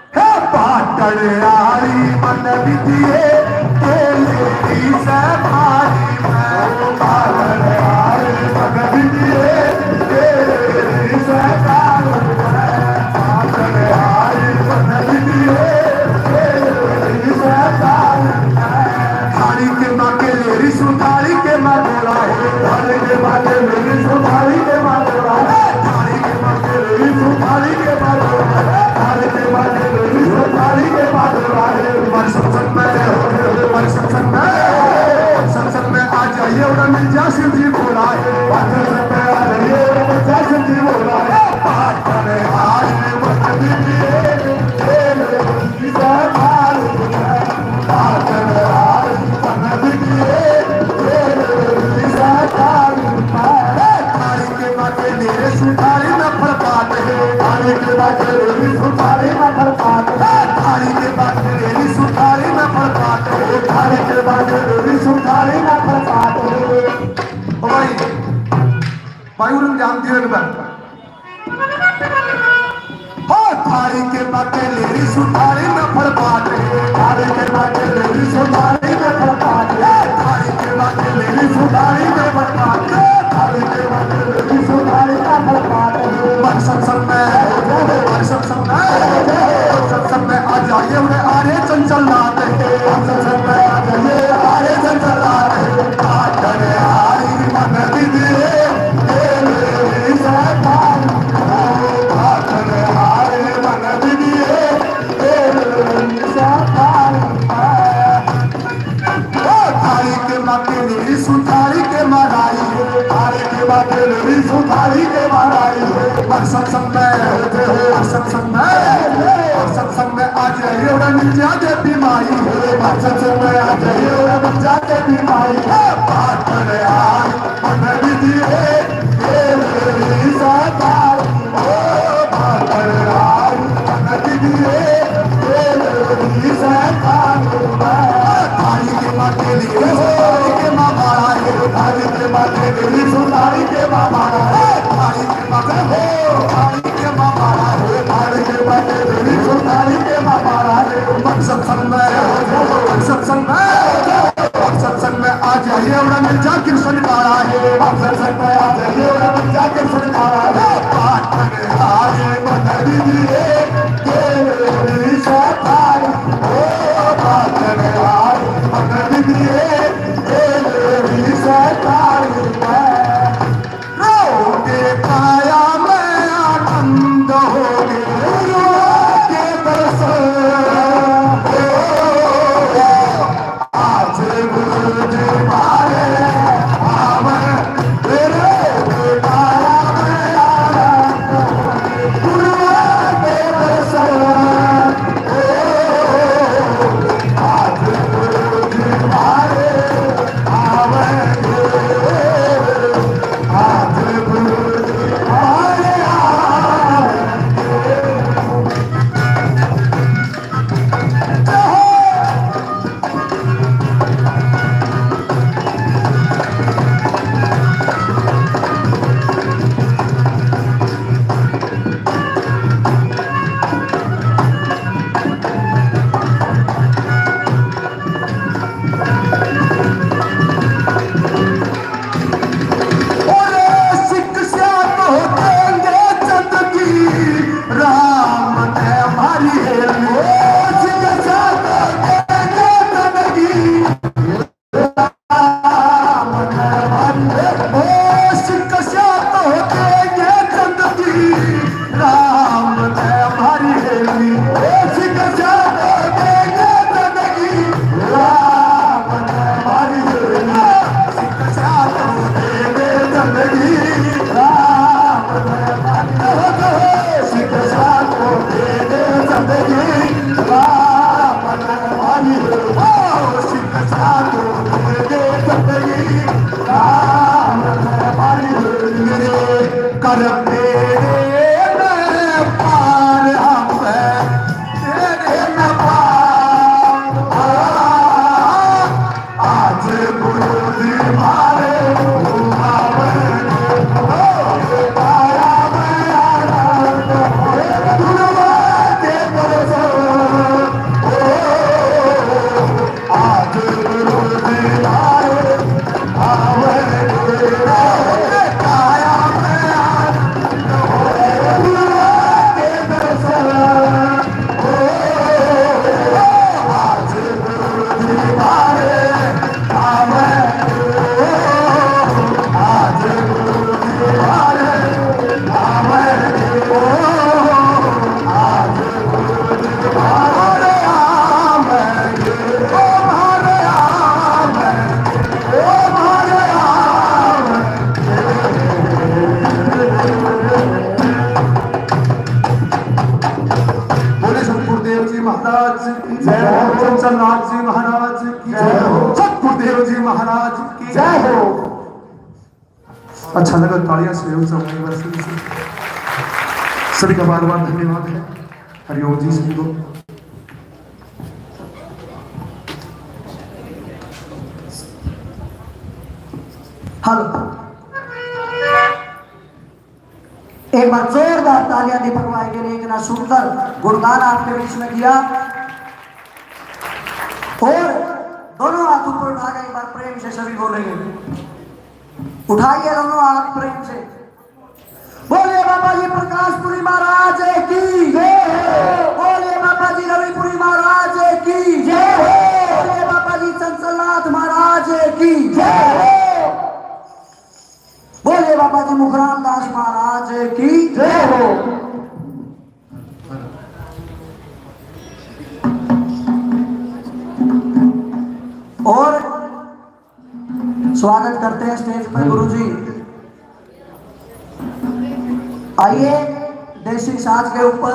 हे पाटण आली मन विधिए, तेरे की सवारी में। पाटण आली मन विधिए, तेरे की सवारी में। पाटण आली मन विधिए, तेरे की सवारी में। थारी के माँ के लेरी सु, थारी के माँ बोला है। थारी के माँ के लेरी सु, थारी के माँ बोला है। थारी के माँ के लेरी सु, थारी के माँ बोला है। थारी के माँ के लेरी सु, थारी के माँ बोला है। मन सत्संग में, मन सत्संग में, सत्संग में आ जाइए, उन्हें मिल जा शिव जी बोला है। मन सत्संग में आ जाइए, उन्हें मिल जा शिव जी बोला है। पाटण आली मन विधिए, तेरे थारी के बाटे मेरे सुधारी में फरकात है। थारी के बाटे मेरे सुधारी में फरकात है। थारी के बाटे मेरे सुधारी में फरकात है। थारी के बाटे मेरे सुधारी में फरकात है। ओ भाई, भाई उन्होंने ध्यान दिया एक बार। हो थारी के बाटे लेरी सुधारी में फरकात है। थारी के बाटे लेरी सुधारी में फरकात है। थारी के बाटे लेरी सुधारी में फरकात है। थारी के बाटे लेरी सुधारी में फरकात है। मन सत्संग में, मन सत्संग में, सत्संग में आ जाइए, उन्हें आ रहे चंचल नाथ है। मन सत्संग में आ जाइए, आ रहे माँ के लिए सुधारी के माराई है, थारी के माँ के लिए सुधारी के माराई है। हर सत्संग में, हर सत्संग में, हर सत्संग में आ जाइए, उड़ा मिल जाके बीमारी है। हर सत्संग में आ जाइए, उड़ा मिल जाके बीमारी है। बात करे आज, मन भी दिए, ये मेरी सरकार। ओ बादल राज, पनक दिए, तेरे ही सरकार में। थारी के माँ के लिए, थारी के माँ मारा है, थारी के माँ के लिए, थारी के माँ मारा है, थारी के माँ के हो, थारी के माँ मारा है, थारी के माँ के लिए, थारी के माँ मारा है। मकसद संग में, मकसद संग में। सत्संग में आ जाइए, उड़ा मिल जा कृष्ण काला है। आप सत्संग में आ जाइए, उड़ा मिल जा कृष्ण काला है। पाटन आए मन दिए, तेरे सरकार। ओ पाटन आए मन दिए, तेरे सरकार। रो के काया में आनंद हो गए, के दर्शन। आज गुरु जी मारे आवे, तेरे बेटा आवे, गुरु के दर्शन। ओ, आज गुरु जी मारे आवे, आज गुरु जी मारे आवे। और शिक्षा तो देंगे चंद की, राम ने हमारी हेली। ओ शिक्षा तो देंगे चंद की, राम ने हमारी हेली। ओ शिक्षा तो देंगे चंद की, राम ने हमारी हेली। ओ शिक्षा तो देंगे चंद की, राम ने हमारी हेली। कर तेरे में पार हम तेरे में पार। आज गुरु जी मारे आवे, ओ, आया मैं आनंद, गुरुआ के दर्शन। ओ, आज गुरु जी मारे आवे, आया मैं आनंद, गुरुआ के दर्शन। ओ, आज बोले सतगुरुदेव जी महाराज की जय हो। चंचलनाथ जी महाराज की जय हो। सतगुरुदेव जी महाराज की जय हो। अच्छा लगा, तालियां से जरूर चलने बस। सभी का बार बार धन्यवाद है। हरिओम जी, सुन दो। हेलो। एक बार जोरदार तालियां दीपक भाई के लिए, इतना सुंदर गुणगान आपके बीच में किया। और दोनों हाथ ऊपर उठा के एक बार प्रेम से सभी बोलेंगे, उठाइए दोनों हाथ प्रेम से। बोलिए बाबा जी प्रकाशपुरी महाराज की जय हो। बोलिए बाबा जी रविपुरी महाराज की जय हो। बोलिए बाबा जी चंचलनाथ महाराज की जय हो। बोलिए बाबा जी मुखराम दास महाराज की जय हो। और स्वागत करते हैं स्टेज पर गुरु जी। आइए, देसी साज के ऊपर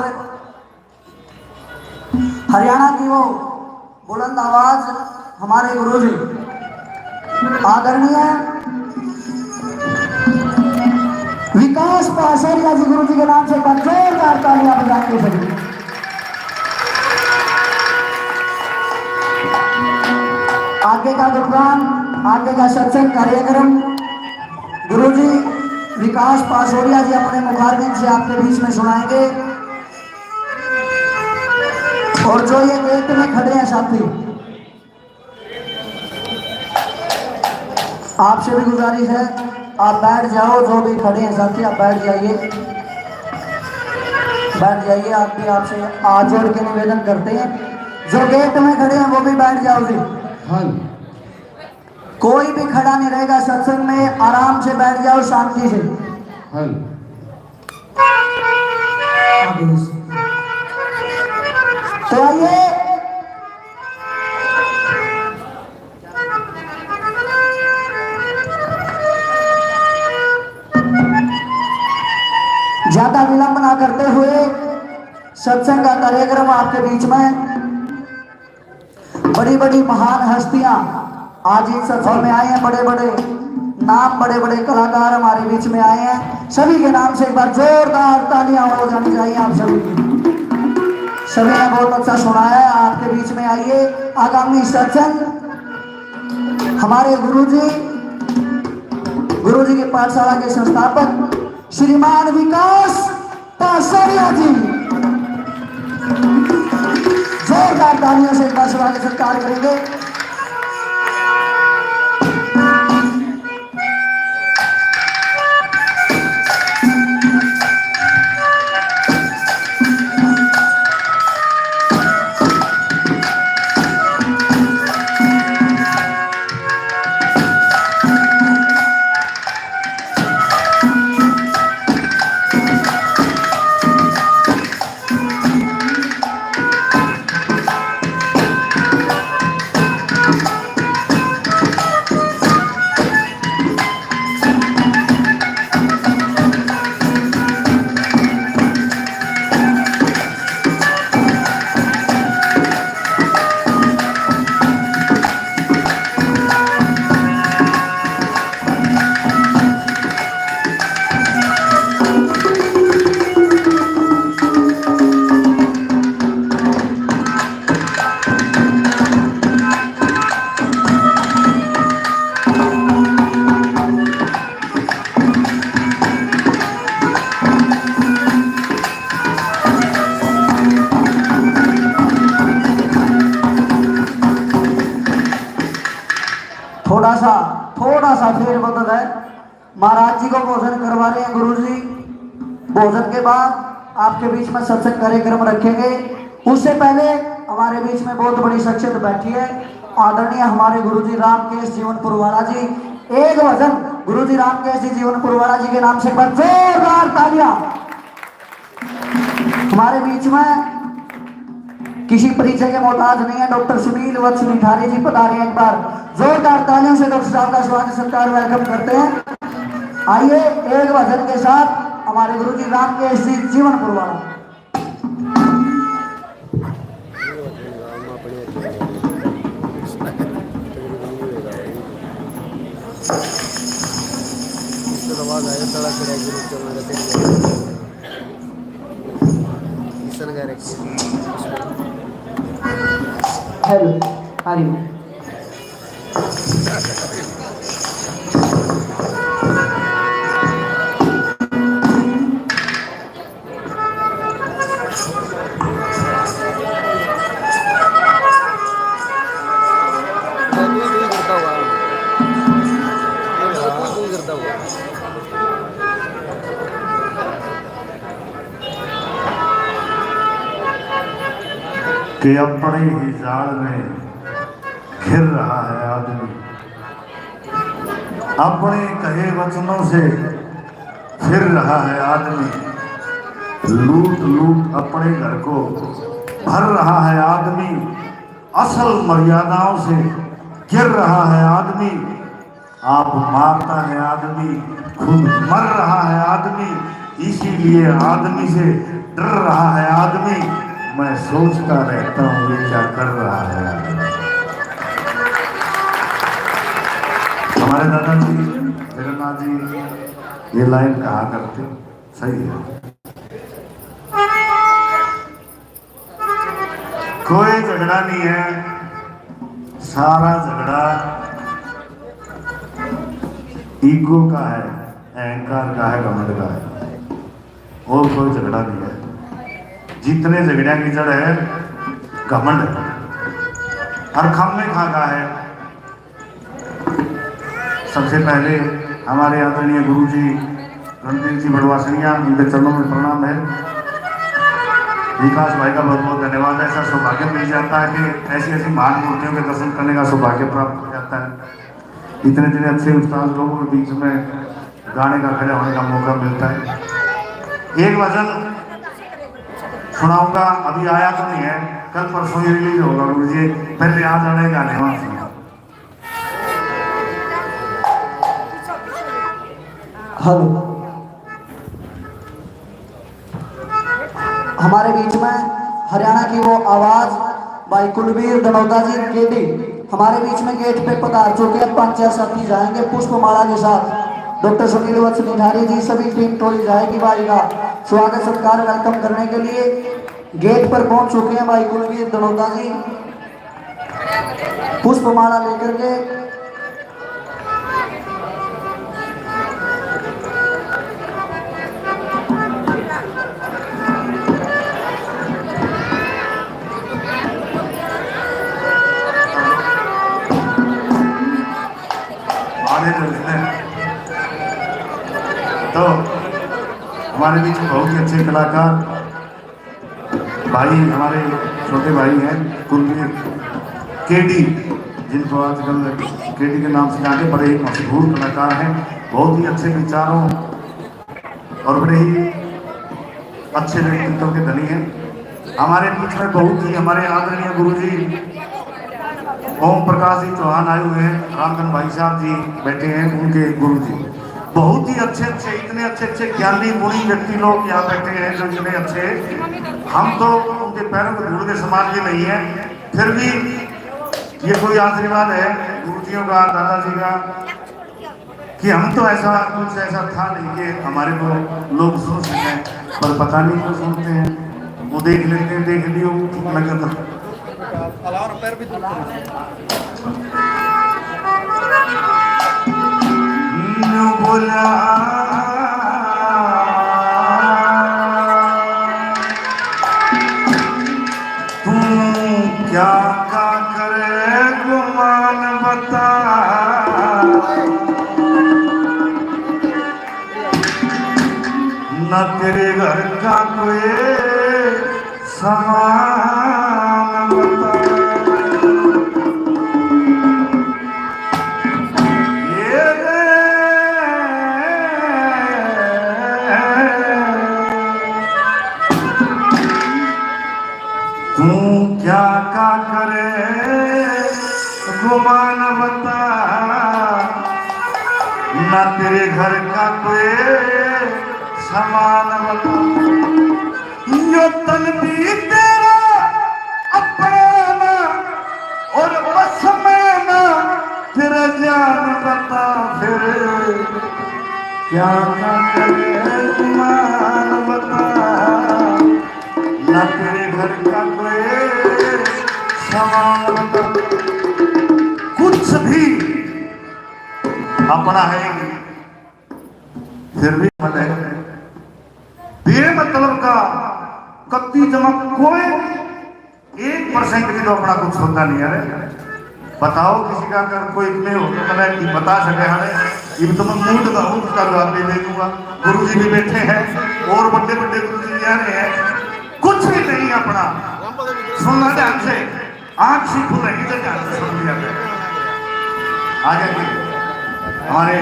हरियाणा की वो बुलंद आवाज हमारे गुरु जी आदरणीय विकास पासौरिया जी, गुरु जी के नाम से एक बार जोरदार तालियां बजाएंगे सभी। आगे का गुणगान, आगे का सत्संग कार्यक्रम गुरु जी विकास पासौरिया जी अपने मुखारविंद से आपके बीच में सुनाएंगे। और जो ये गेट में खड़े हैं साथी, आपसे भी गुजारिश है, आप बैठ जाओ, जो भी खड़े हैं साथी, आप बैठ जाइए, बैठ जाइए। आप भी, आपसे हाथ जोड़ के निवेदन करते हैं, जो गेट में खड़े हैं वो भी बैठ जाओ जी। हाँ। कोई भी खड़ा नहीं रहेगा सत्संग में, आराम से बैठ जाओ, शांति से। हाँ। तो आइए, ज्यादा विलंब ना करते हुए सत्संग का कार्यक्रम आपके बीच में। बड़ी बड़ी महान हस्तियां आज इस सत्संग में आई हैं, बड़े बड़े नाम, बड़े बड़े कलाकार हमारे बीच में आए हैं। सभी के नाम से एक बार जोरदार तालियां हो जानी चाहिए आप सभी की। सभी ने बहुत अच्छा सुनाया है। आपके बीच में आइए, आगामी सत्संग हमारे गुरुजी, गुरुजी के पाठशाला के संस्थापक श्रीमान विकास पासौरिया जी, जोरदार तालियों से इनका स्वागत सत्कार करेंगे। थोड़ा सा, थोड़ा सा फेर बदल है। महाराज जी को भोजन करवा रहे हैं गुरु जी। भोजन के बाद आपके बीच में सत्संग कार्यक्रम रखेंगे। उससे पहले हमारे बीच में बहुत बड़ी शख्सियत बैठी है, आदरणीय हमारे गुरु जी रामकेश जीवनपुर वाला जी। एक भजन गुरु जी रामकेश जी जीवनपुर वाला जी के नाम से एक बार जोरदार तालियां। हमारे बीच में किसी परिचय के मोहताज नहीं है, डॉक्टर सुनील वत्स निठारी जी पधारे हैं। एक बार जोरदार तालियों से डॉक्टर साहब का स्वागत सत्कार, वेलकम करते हैं। आइए, एक भजन के साथ हमारे गुरु जी रामकेश जी जीवनपुर वाला। हेलो, हरि ओम। कि अपने ही जाल में घिर रहा है आदमी, अपने कहे वचनों से फिर रहा है आदमी, लूट लूट अपने घर को भर रहा है आदमी, असल मर्यादाओं से गिर रहा है आदमी। आप मारता है आदमी, खुद मर रहा है आदमी, इसीलिए आदमी से डर रहा है आदमी। मैं सोचता रहता हूँ, ये क्या कर रहा है आदमी। हमारे दादाजी जगन्नाथ जी ये लाइन कहा करते, सही है। कोई झगड़ा नहीं है, सारा झगड़ा ईगो का है, अहंकार का है, घमंड का है, और कोई झगड़ा नहीं है। जितने झगड़ियां की जड़ है घमंड, और खामखा का है। सबसे पहले हमारे आदरणीय गुरु जी रणबीर जी बड़वासनिया, उनके चरणों में प्रणाम है। विकास भाई का बहुत बहुत धन्यवाद। ऐसा सौभाग्य मिल जाता है कि ऐसी ऐसी महान मूर्तियों के दर्शन करने का सौभाग्य प्राप्त हो जाता है। इतने इतने अच्छे उस्ताद लोगों के बीच में गाने का, खड़े होने का मौका मिलता है। एक भजन सुनाऊंगा, अभी आया तो नहीं है, कल परसों ही रिलीज होगा गुरु जी, पहले आ जाने गाने वहां से। हेलो, हमारे बीच में हरियाणा की वो आवाज भाई कुलबीर धनौदा जी केडी हमारे बीच में गेट पे पधार चुके हैं। पांच चार साथी जाएंगे पुष्पमाला के साथ। डॉक्टर सुनील वत्स निठारी जी, सभी टीम टोली जाएगी भाई का स्वागत सत्कार, वेलकम करने के लिए गेट पर पहुंच चुके हैं भाई कुलबीर धनौदा जी। पुष्पमाला लेकर के तो हमारे बीच बहुत ही अच्छे कलाकार भाई, हमारे छोटे भाई हैं कुलबीर केडी, जिनको आजकल केडी के नाम से जाने, बड़े ही मशहूर कलाकार हैं, बहुत ही अच्छे विचारों और बड़े ही अच्छे व्यक्तित्व के धनी हैं। हमारे बीच में बहुत ही हमारे आदरणीय गुरु जी ओम प्रकाश जी चौहान आए हुए हैं, रामधन भाई साहब जी बैठे हैं, उनके गुरु जी। बहुत ही अच्छे अच्छे, इतने अच्छे अच्छे ज्ञानी गुणी व्यक्ति लोग यहाँ बैठे हैं जो इतने अच्छे, हम तो उनके पैरों को धूल के समान भी नहीं है। फिर भी ये कोई आशीर्वाद है गुरुजियों का, दादाजी का, कि हम तो ऐसा, कुछ ऐसा था नहीं कि हमारे को लोग सुन सकें, पर पता नहीं क्यों सुनते हैं। वो देख लेते हैं, देख लियो, ठीक लगे तो। बोला तू क्या का करे गुमान बता, ना तेरे घर का कोई समान बता। तू क्या का करे गुमान बता, ना तेरे घर का कोई समान बता। यो तन भी तेरा अपना ना और बस में ना, तेरा जान बता फिर क्या ना करे गुमान बता, ना तेरे घर का कोई समान बता। कुछ भी अपना है फिर भी मन है बेमतलब का, कत्ती जमा कोई एक परसेंट भी तो अपना कुछ होता नहीं है। बताओ किसी का, अगर कोई इतने हो तो मैं बता सके। हाँ, इब तो मैं मूड का हूँ, उसका जवाब भी दे दूंगा। गुरु जी भी बैठे हैं और बड़े बड़े गुरु जी भी आ रहे हैं। कुछ भी नहीं अपना, सुनना ध्यान से। आंख से खुद नहीं तो जान समझ लिया। आगे हमारे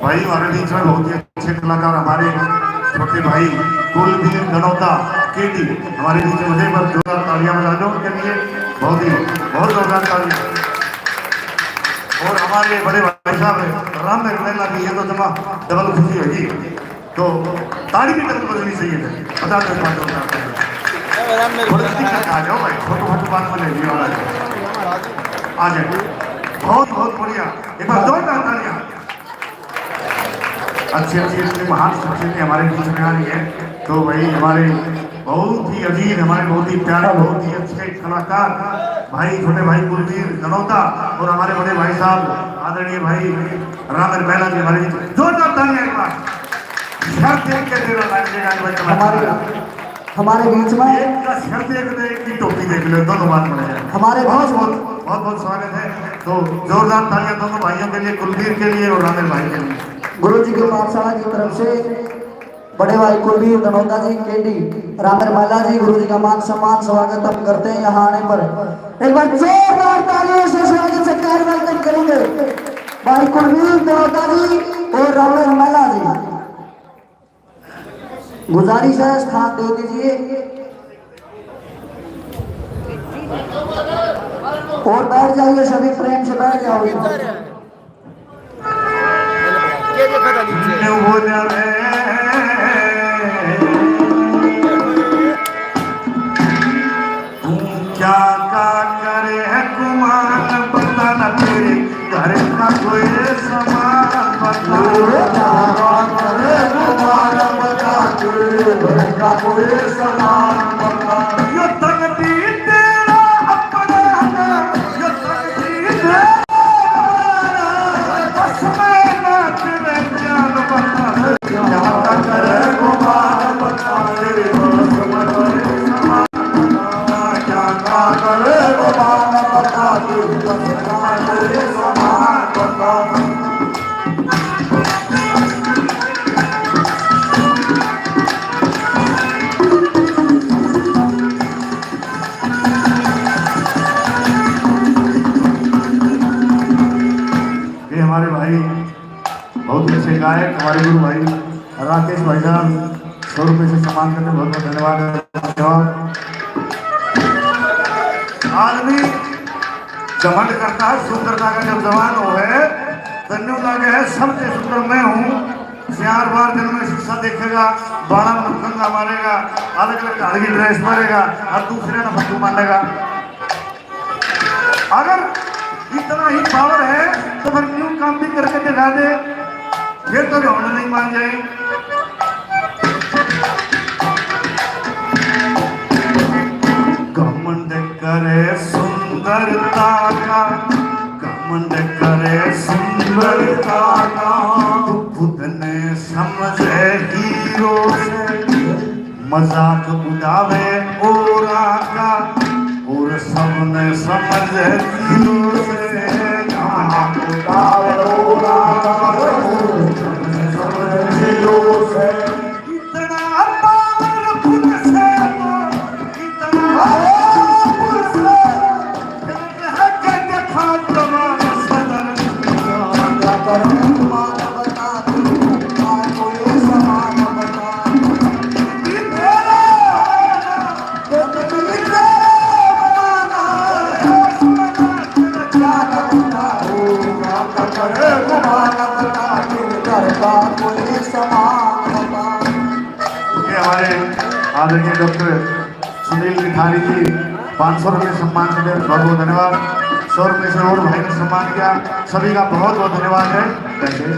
भाई, हमारे बीच में बहुत ही अच्छे कलाकार, हमारे छोटे भाई कुलदीप गनौता केडी हमारे बीच में, एक बार जोरदार तालियां बजा दो उनके लिए। बहुत ही, बहुत जोरदार तालियां। और हमारे बड़े भाई साहब राम मेहला भी, ये तो जमा डबल खुशी होगी, तो ताली भी डबल बजनी चाहिए। पचास रुपये जोरदार तालियां। थोड़ी सी दिक्कत आ जाओ भाई, फोटो फोटो बाद में ले लियो, आ जाओ, आ जाओ। बहुत, बहुत बढ़िया, एक बार जोरदार तालियां। अच्छी अच्छी इतनी महान शख्सियतें हमारे बीच में आ रही है, तो भाई हमारे बहुत ही अजीज, हमारे बहुत ही प्यारे, बहुत ही अच्छे कलाकार भाई, छोटे भाई कुलवीर धनौता और हमारे बड़े भाई साहब आदरणीय भाई रामर बैला जी हमारे बीच। जोरदार तालियां एक बार। शर्त एक के तेरा लाइन के गाने बजने हमारे हमारे बीच में एक का शर्त एक ने एक की टोपी देख लो, दोनों बात बन जाए। हमारे बहुत, बहुत, बहुत, बहुत स्वागत है। तो जोरदार तालियां दोनों भाइयों के लिए, कुलवीर के लिए और रामेर भाई के लिए। गुरु जी की पाठशाला की तरफ से बड़े भाई कुलवीर धनौता जी, केडी रामेर माला जी, गुरु जी का मान सम्मान, स्वागत हम करते हैं यहाँ आने पर। एक बार जोरदार तालियों से स्वागत सत्कार वेलकम करेंगे भाई कुलवीर धनौता जी और रामेर माला जी। गुजारिश है, स्थान दे दीजिए और बैठ जाइए, सभी प्रेम से बैठ जाओ। क्या देखा था नीचे? तू क्या का करे है गुमान, बता ना तेरे घर का कोई सामान, बता। तू क्या का करे गुमान, बता तेरे घर का कोई सामान, बता। यो तन भी तेरा अपना है, यो तन भी तेरा अपना है, बस मैं ना तेरे जान बता। क्या का करे गुमान, बता तेरे घर का कोई सामान। ये हमारे भाई, बहुत ही अच्छे गायक, हमारे गुरु भाई राकेश भाई साहब, सौ रुपये से सम्मान करते, बहुत बहुत धन्यवाद। आदमी घमंड करता है सुंदरता का, जब जवान हो है तो न्यू लगे है सबसे सुंदर मैं हूँ। चार बार जन्म में शीशा देखेगा, बारह में कंगा मारेगा, अलग अलग ढाल की ड्रेस पहनेगा और दूसरे ने फंदू मानेगा। अगर इतना ही पावर है तो फिर न्यू काम भी करके दिखा दे, फिर तो घमंड नहीं मान जाए। घमंड करे सुंदरता का, घमंड करे सुंदरता का, तू खुद ने समझे हीरो से। मजाक उड़ावे औरा का और सबने समझ दिलों से। मजाक उड़ावे औरा का और सबने समझ दिलों से। इतना पावर खुद से तो, इतना पावर खुद से। ये हमारे आदरणीय डॉक्टर सुनील गिठारी जी पाँच सौ रुपये सम्मान के लिए बहुत बहुत धन्यवाद। सौ रुपये से और भाई ने सम्मान किया, सभी का बहुत बहुत धन्यवाद है। Thank you।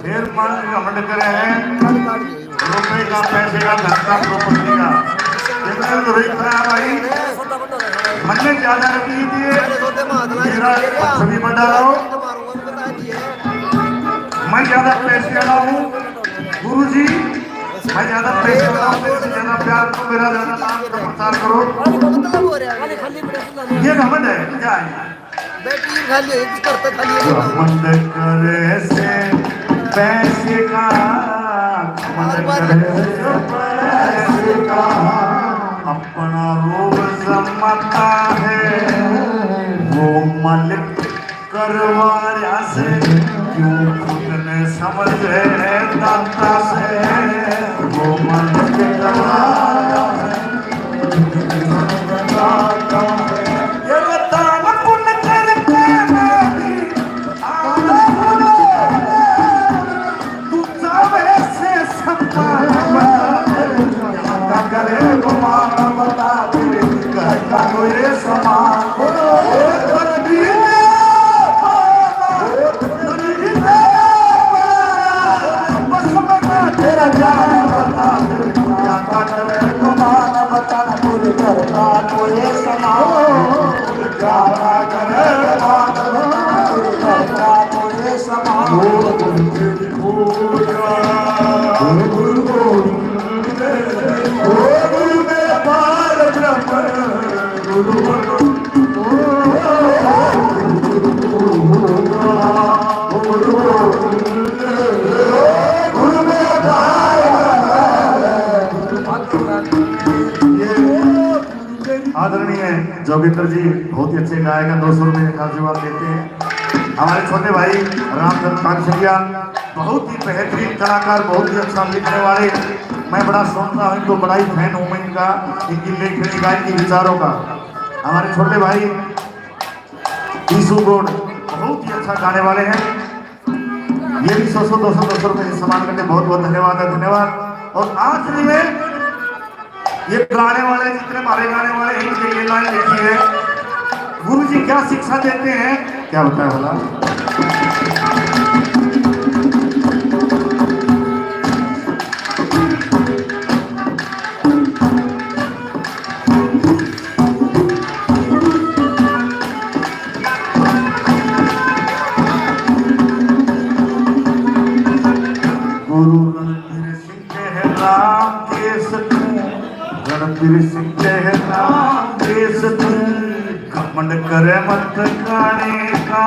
फिर मन घमंड करे है, रुपए का, पैसे का, धन का, प्रॉपर्टी का। इतने तो रोहित था भाई, मन में ज्यादा रखी थी, मेरा सभी बड़ा रहो। मैं ज्यादा पैसे वाला हूँ गुरु जी, मैं ज्यादा पैसे वाला हूँ, मेरे से ज्यादा प्यार करो, मेरा ज्यादा नाम का प्रचार करो। ये घमंड है क्या है? बैटरी खा लिए, एक करता खा लिए। घमंड करे से पैसे का, घमंड करे से पैसे का, अपना रोब जमाता है वो मालिक करवाया से, क्यों खुद ने समझे दाता से, वो मालिक करवाया से। ये दान पुण्य करके मैं भी आना, तू जावे से संतान बना। करे गुमान बता तेरे घर का कोई समान। तेरा जान बता तेरे घर का कोई समान। आदरणीय जोगिंदर जी बहुत ही अच्छे गायक हैं, दो सौ रुपये का आशीर्वाद देते हैं। हमारे छोटे भाई रामधन कांसरिया, बहुत ही बेहतरीन कलाकार, बहुत ही अच्छा लिखने वाले। मैं बड़ा सुनता हूँ इनको, बड़ा ही फैन हूँ मैं इनका, इनकी लेखनी का, इनके विचारों का। हमारे छोटे भाई यीशु गोड बहुत ही अच्छा गाने वाले हैं। ये भी सौ सौ, दो सौ, दो सौ रुपये से सम्मान करते, बहुत बहुत धन्यवाद है, धन्यवाद। और आखिरी में ये गाने वाले, जितने हमारे गाने वाले हैं, इनके लिए लाइन लिखी है। गुरु जी क्या शिक्षा देते हैं, क्या बताया भला? गुरु रणबीर सिंह कह राम देश तू, रणबीर सिंह कह राम देश तू, घमंड करे मत गाने का,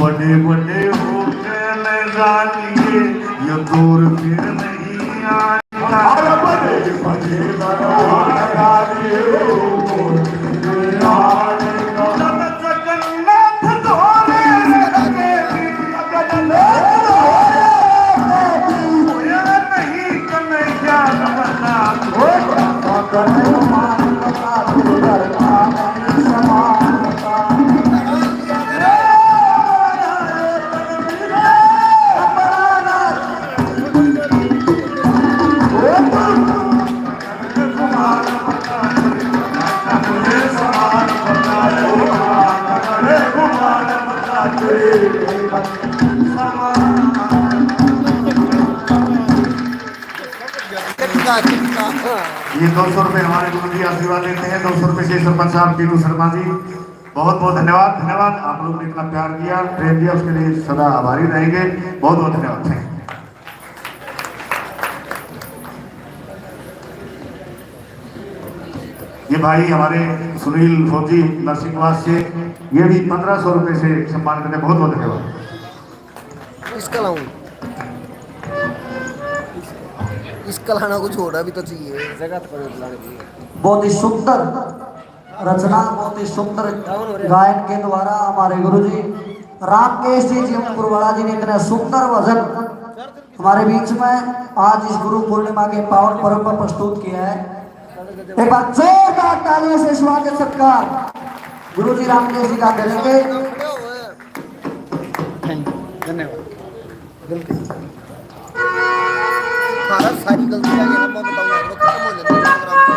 बड़े बड़े होटल जानिए, ये दौर फिर नहीं आने का। ये दो सौ रुपये हमारे गुरु जी आशीर्वाद देते हैं, दो सौ रुपये से सरपंच साहब टीनू शर्मा जी, बहुत बहुत धन्यवाद। धन्यवाद, आप लोगों ने इतना प्यार दिया, प्रेम दिया, उसके लिए सदा आभारी रहेंगे। बहुत बहुत धन्यवाद। Thank you। ये भाई हमारे सुनील फौजी नरसिंहवास से, ये भी पन्द्रह सौ रुपये से सम्मान करते, बहुत बहुत धन्यवाद। इसका लाऊं, इसका लाना कुछ और भी तो चाहिए, जगह तो कोई लाने की। बहुत ही सुंदर रचना, बहुत ही सुंदर गायन के द्वारा हमारे गुरु जी रामकेश जी जीवनपुर वाला जी ने इतने सुंदर भजन हमारे बीच में आज इस गुरु पूर्णिमा के पावन पर्व पर प्रस्तुत किया है। एक बार जोरदार तालियों से स्वागत सत्कार गुरु जी रामकेश जी का करेंगे। धन्यवाद। बिल्कुल। भारत सारी गलती है, ये मैं बताऊंगा, वो खत्म हो जाएगा प्रोग्राम।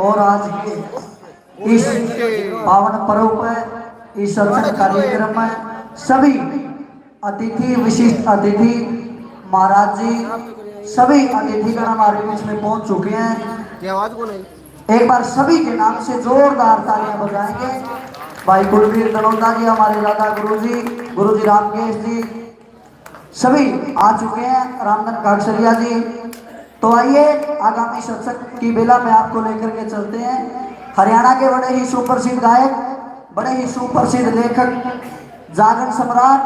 और आज के इस पावन पर्व पर, इस सत्संग कार्यक्रम में सभी अतिथि, विशिष्ट अतिथि, महाराज जी, सभी अतिथिगण हमारे बीच में पहुंच चुके हैं। एक बार सभी के नाम से जोरदार तालियां बजाएंगे। भाई कुलवीर दनौदा जी, हमारे दादा गुरु जी, गुरु जी रामकेश जी, सभी आ चुके हैं, रामधन काकसरिया जी। तो आइए, आगामी सत्संग की बेला में आपको लेकर के चलते हैं। हरियाणा के बड़े ही सुप्रसिद्ध गायक, बड़े ही सुप्रसिद्ध लेखक, जागरण सम्राट,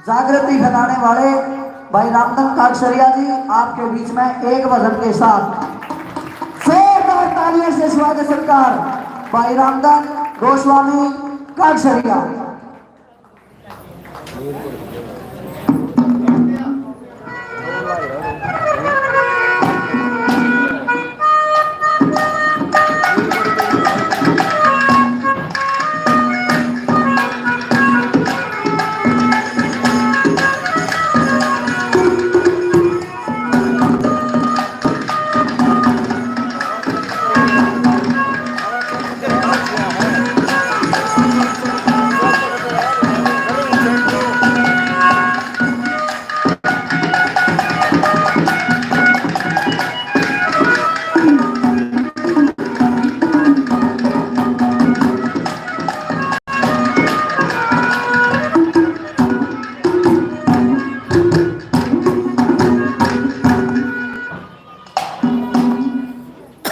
जागृति फैलाने वाले भाई रामधन काकसरिया जी, आपके बीच में एक भजन के साथ जोरदार तालियों से स्वागत सत्कार भाई रामधन गोस्वामी काकसरिया।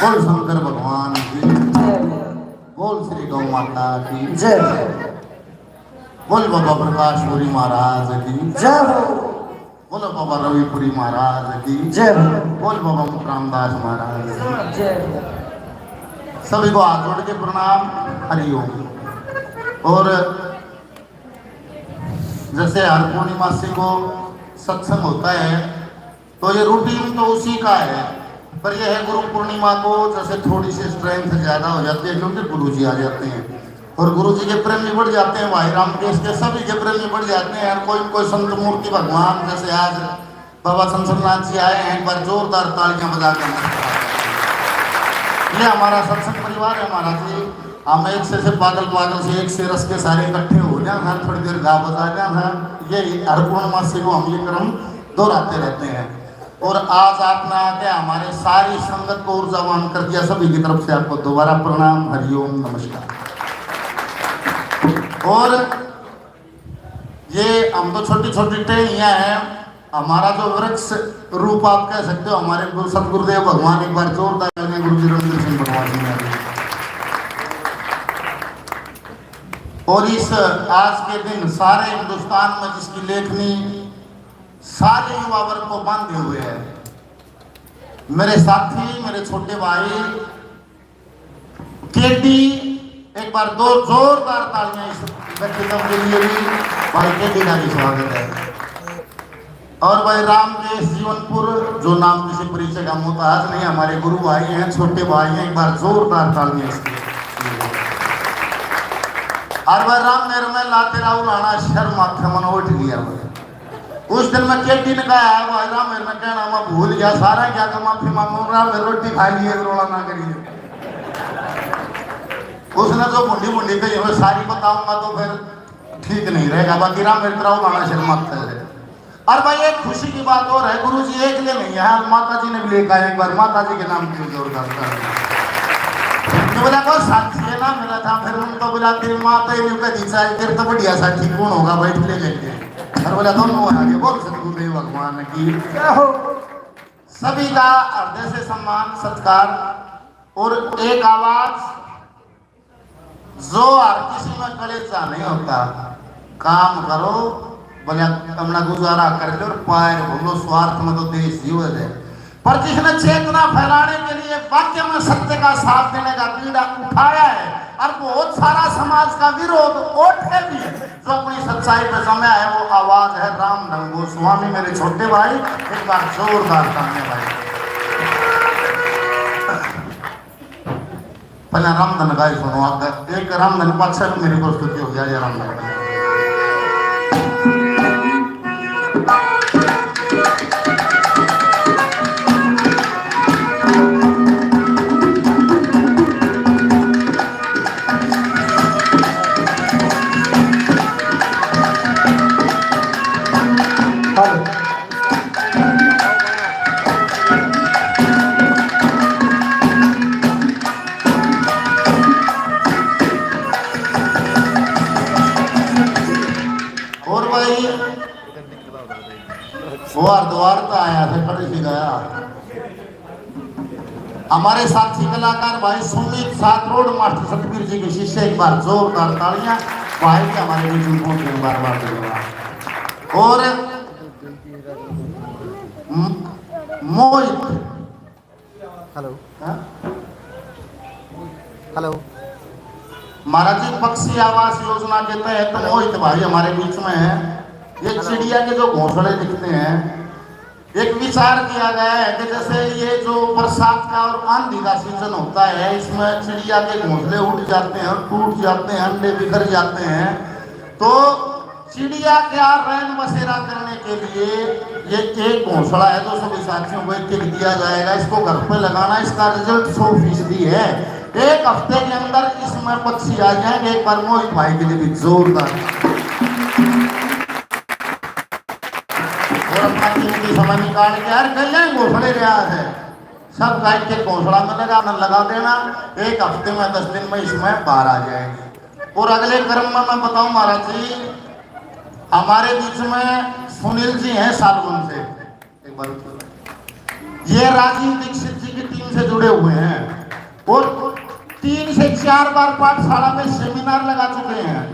बोल शंकर भगवान की, बोल श्री गौ माता की, जय। बोल बाबा प्रकाशपुरी महाराज की, जय हो। बोलो बाबा रविपुरी महाराज की, जय हो। बोल बाबा मुखराम दास महाराज की, जय हो। सभी को हाथ जोड़ के प्रणाम, हरिओम। और जैसे हर पूर्णिमासी को सत्संग होता है, तो ये रूटीन तो उसी का है, पर यह है गुरु पूर्णिमा को जैसे थोड़ी सी स्ट्रेंथ ज्यादा हो जाती है, क्योंकि गुरु जी आ जाते हैं और गुरु जी के प्रेमी बढ़ जाते हैं, भाई रामकेश के सभी के प्रेमी बढ़ जाते हैं। और कोई न कोई संत मूर्ति भगवान, जैसे आज बाबा शमशेरनाथ जी आए हैं, एक बार जोरदार तालियां बजा के नमस्कार। ये हमारा सत्संग परिवार है महाराज जी। हम एक से, से पागल, पागल से एक से रस के सारे इकट्ठे हो जाए हैं, थोड़ी देर गा बजा जाए हैं। ये हर पूर्णमासी को हम ये क्रम दोहराते रहते हैं। और आज आपने आके हमारे सारी संगत को ऊर्जावान कर दिया। सभी की तरफ से आपको दोबारा प्रणाम, हरिओम, नमस्कार। और ये हम तो छोटी छोटी टहनियां हैं, हमारा जो वृक्ष रूप आप कह सकते हो, हमारे गुरु सतगुरुदेव भगवान, एक बार जोरदार तालियां गुरु जी रविंद्र सिंह भगवान जी ने। और इस आज के दिन सारे हिंदुस्तान में जिसकी लेखनी सारे युवा वर्ग को बांधे हुए है, मेरे साथी, मेरे छोटे भाई केडी, एक बार दो जोरदार तालियां इस व्यक्तित्व के लिए भी, भाई केडी का भी स्वागत है। और भाई रामकेश जीवनपुर, जो नाम किसी परिचय का मोहताज नहीं, हमारे गुरु भाई हैं, छोटे भाई हैं, एक बार जोरदार तालियां इसके लिए। और भाई राम मेरे में लाते राहुल आना शर्म आखे मन उठ लिया भाई। उस दिन मैं केडी ने कहा है, भाई राम मेरे ने कहना मैं भूल गया, सारा क्या का माफी मांगू, राम मेरे रोटी खा लिए, रोला ना करिए। उसने जो भुंडी भुंडी कही, मैं सारी बताऊंगा तो फिर ठीक नहीं रहेगा, बाकी राम मेरे तेरा उड़ाना शर्म मत कर ले। और भाई एक खुशी की बात और है, गुरु जी एक ले नहीं है, माता जी ने भी लेकर आए, एक बार माता जी के नाम की जोरदार ताली। तो बोला को साथी है ना मेरा था, फिर उनको बोला तेरी माता ही नहीं कह दी, चाहे तेरे तो बढ़िया साथी कौन होगा, बैठ ले लेके। और बोला दोनों आ गए, बोल सतगुरुदेव भगवान की जय हो। सभी का हृदय से सम्मान सत्कार और एक आवाज, जो हर किसी में कलेजा नहीं होता, काम करो, बोले अपना गुजारा कर लो और पैर बोलो, स्वार्थ में तो देश जीव है। पर जिसने चेतना फैलाने के लिए वाक्य में सत्य का साथ देने का बीड़ा उठाया है और बहुत सारा समाज का विरोध उठे भी है, जो अपनी सच्चाई पे जमा है, वो आवाज है राम धन गोस्वामी, मेरे छोटे भाई, एक बार जोरदार तालियां भाई। पहले रामधन का ही सुनो, आगे एक रामधन पाछे मेरी प्रस्तुति हो जाए, रामधन का। द्वार द्वार तो आया था, खड़े से गया। हमारे साथी कलाकार भाई सुमित साथ रोड मास्टर सतबीर जी के शिष्य, एक बार जोरदार तालियां। भाई के हमारे बीच में पहुंचे, बार बार धन्यवाद। और म-, मोहित। हेलो। हाँ? हेलो। महाराज जी, पक्षी आवास योजना के तहत मोहित भाई हमारे बीच में हैं। ये चिड़िया के जो घोंसले दिखते हैं, एक विचार किया गया है कि जैसे ये जो बरसात का और आंधी का सीजन होता है, इसमें चिड़िया के घोंसले उड़ जाते हैं, टूट जाते हैं, अंडे बिखर जाते हैं, तो चिड़िया का रैन बसेरा करने के लिए ये एक घोंसला है, दो सौ साथियों को एक एक दिया जाएगा। इसको घर पे लगाना, इसका रिजल्ट सौ फीसदी है। एक हफ्ते के अंदर इसमें पक्षी आ जाएंगे। एक बार मोहित भाई के लिए भी जोरदार। और अपना कीमती समय निकाल के यार, कर लें घोंसले, रियाज है, सब गाय के घोंसला में लगा, न लगा देना, एक हफ्ते में, दस दिन में इसमें बाहर आ जाएगी। और अगले क्रम में मैं बताऊं महाराज जी, हमारे बीच में सुनील जी हैं सालगुन से, एक बार उठो। ये राजीव दीक्षित जी की टीम से जुड़े हुए हैं और तीन से चार बार पाठशाला में सेमिनार लगा चुके हैं।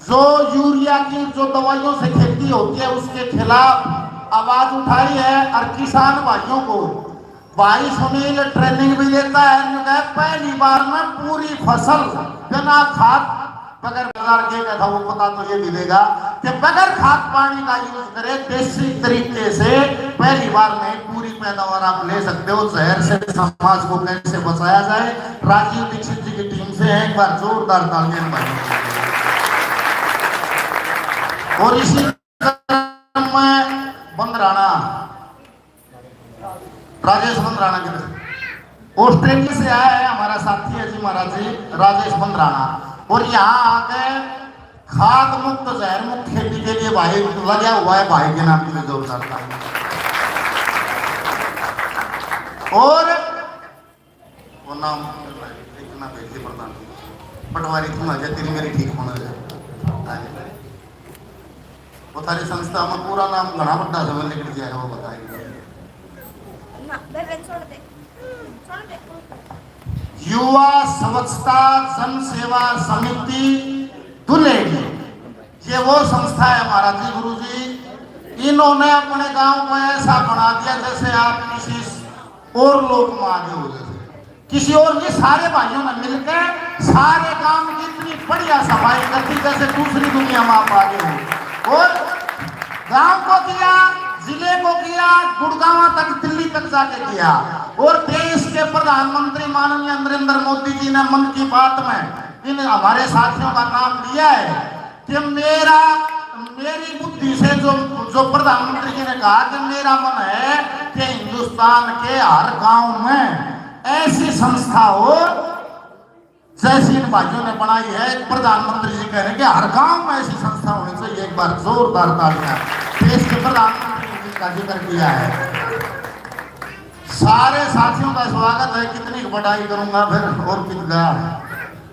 जो यूरिया की जो दवाइयों से खेती होती है, उसके खिलाफ आवाज उठाई है। और किसान भाइयों को भाई सुनील ट्रेनिंग भी देता है, जो कहे, पहली बार में पूरी फसल बिना खाद, बगैर बाजार के, कहता वो पता तो ये भी देगा कि बगैर खाद पानी का यूज करे, देसी तरीके से पहली बार में पूरी पैदावार आप ले सकते हो। जहर से समाज को कैसे बचाया जाए, राजीव दीक्षित जी की टीम से है। एक बार जोरदार तालियां इन भाइयों के लिए। और इसी क्रम में बंदराना, राजेश बंदराना के ऑस्ट्रेलिया से आया है हमारा साथी है जी महाराज जी, राजेश बंदराना। और यहाँ आके खाद मुक्त, जहर मुक्त खेती के लिए भाई लगा हुआ है, भाई के नाम के लिए जोरदार तालियां। और वो नाम इतना भेज दे प्रधान जी, पटवारी तू आ जा, तेरी मेरी ठीक होना है। वो थारी संस्था में पूरा नाम घना बड़ा समय लिख दिया है, वो बताएंगे। ना, बेबे, छोड़ दे। छोड़ दे। युवा स्वच्छता जन सेवा समिति दुलेरी, ये वो संस्था है महाराज जी, गुरु जी, इन्होंने अपने गांव को ऐसा बना दिया जैसे आप किसी और लोक में आ गए हो। जैसे किसी और, ये सारे भाइयों ने मिलकर सारे गांव की इतनी बढ़िया सफाई कर दी जैसे दूसरी दुनिया में आप आ गए हो। और गांव को किया, जिले को किया, गुड़गांव तक, दिल्ली तक जाके किया। और देश के प्रधानमंत्री माननीय नरेंद्र मोदी जी ने मन की बात में इन हमारे साथियों का नाम लिया है कि मेरा, मेरी बुद्धि से जो, जो प्रधानमंत्री जी ने कहा कि मेरा मन है कि हिंदुस्तान के हर गांव में ऐसी संस्था हो जैसी इन भाइयों ने बनाई है। प्रधानमंत्री जी कह रहे हैं कि हर गांव में ऐसी संस्था होनी चाहिए। एक बार जोरदार तालियां देश के प्रधानमंत्री जी का जिक्र किया है। सारे साथियों का स्वागत है। कितनी बड़ाई करूंगा फिर, और कितना।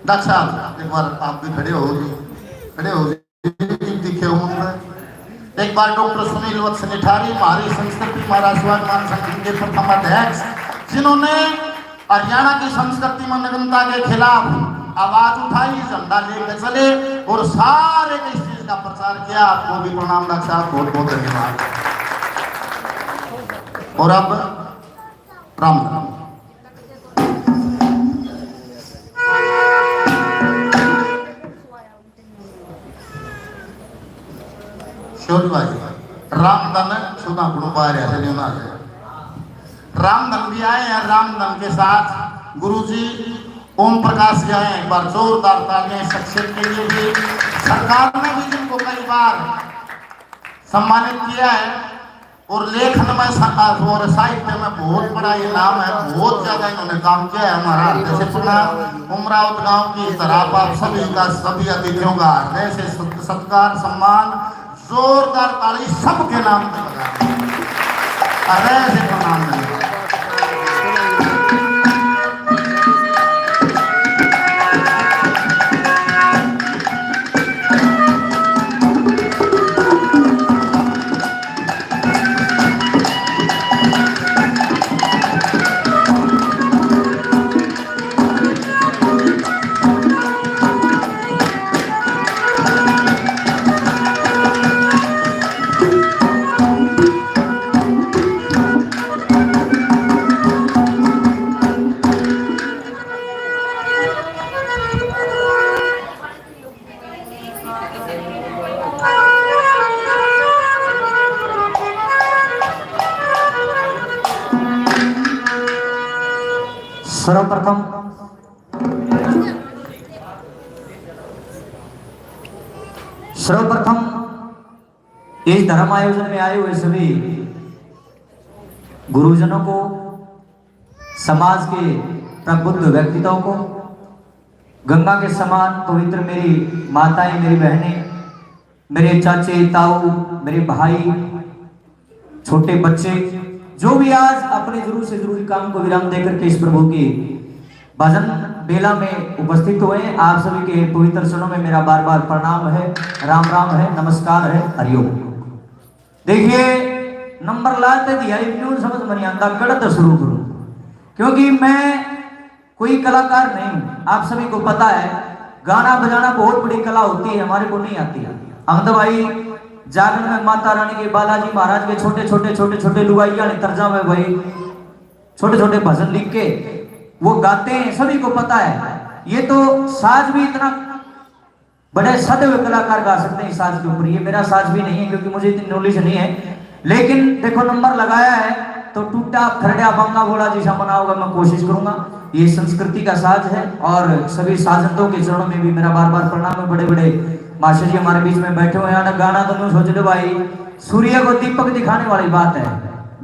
डॉक्टर साहब, एक बार आप भी खड़े हो जी, खड़े हो जी, दिखे हो मुंह में। एक बार डॉक्टर सुनील वत्स निठारी, म्हारी संस्कृति म्हारा स्वाभिमान संगठन के प्रथम अध्यक्ष, जिन्होंने हरियाणा की संस्कृति में नग्नता के खिलाफ आवाज उठाई, झंडा लेकर चले और सारे ने इस चीज का प्रचार किया। आपको भी प्रणाम डॉक्टर साहब, बहुत बहुत धन्यवाद। और अब राम राम। शोर भाई, रामधन सुधा गुण बाहर है, सलियों ना से। रामधन भी आए हैं, रामधन के साथ गुरुजी ओम प्रकाश जी आए हैं। एक बार जोरदार तालियां इस शख्सियत के लिए भी। सरकार ने भी जिनको कई बार सम्मानित किया है और लेखन में सा-, और साहित्य में बहुत बड़ा ये नाम है, बहुत ज्यादा इन्होंने काम किया है। हमारा हृदय से प्रणाम। उमरावत गांव की इस तरह आप सभी का, सभी अतिथियों का हृदय से सत-, सत्कार, सम्मान, जोरदार ताली सबके नाम पे बजा। हृदय से प्रणाम। सर्वप्रथम सर्वप्रथम इस धर्म आयोजन में आए हुए सभी गुरुजनों को, समाज के प्रबुद्ध व्यक्तित्वों को, गंगा के समान पवित्र मेरी माताएं, मेरी बहनें, मेरे चाचे, ताऊ, मेरे भाई, छोटे बच्चे, जो भी आज अपने जरूर से जरूरी काम को विराम देकर के इस प्रभु की भजन बेला में उपस्थित हुए हैं, आप सभी के पवित्र चरणों में मेरा बार बार प्रणाम है, राम राम है, नमस्कार है, हरिओम। देखिए, नंबर लाते दिया, इब न्यू समझ में नहीं आता, कड़त शुरू करूँ, क्योंकि मैं कोई कलाकार नहीं हूँ, आप सभी को पता है। गाना बजाना बहुत बड़ी कला होती है, हमारे को नहीं आती है। हम तो भाई जागरण में माता रानी के, बालाजी महाराज के छोटे छोटे छोटे छोटे लुगाइया ने तर्जा में भाई छोटे छोटे भजन लिख के वो गाते हैं, सभी को पता है। ये तो साज भी इतना बड़े सदे हुए कलाकार गा सकते हैं इस साज के ऊपर। ये मेरा साज भी नहीं है क्योंकि मुझे इतनी नॉलेज नहीं है, लेकिन देखो नंबर लगाया है तो टूटा खरड़ा बांगा बोला जैसा मनाओगा, मैं कोशिश करूंगा। ये संस्कृति का साज है और सभी साजंदों के चरणों में भी मेरा बार बार प्रणाम है। बड़े बड़े मास्टर जी हमारे बीच में बैठे हुए हैं। गाना तो न्यू सोच लो भाई, सूर्य को दीपक दिखाने वाली बात है।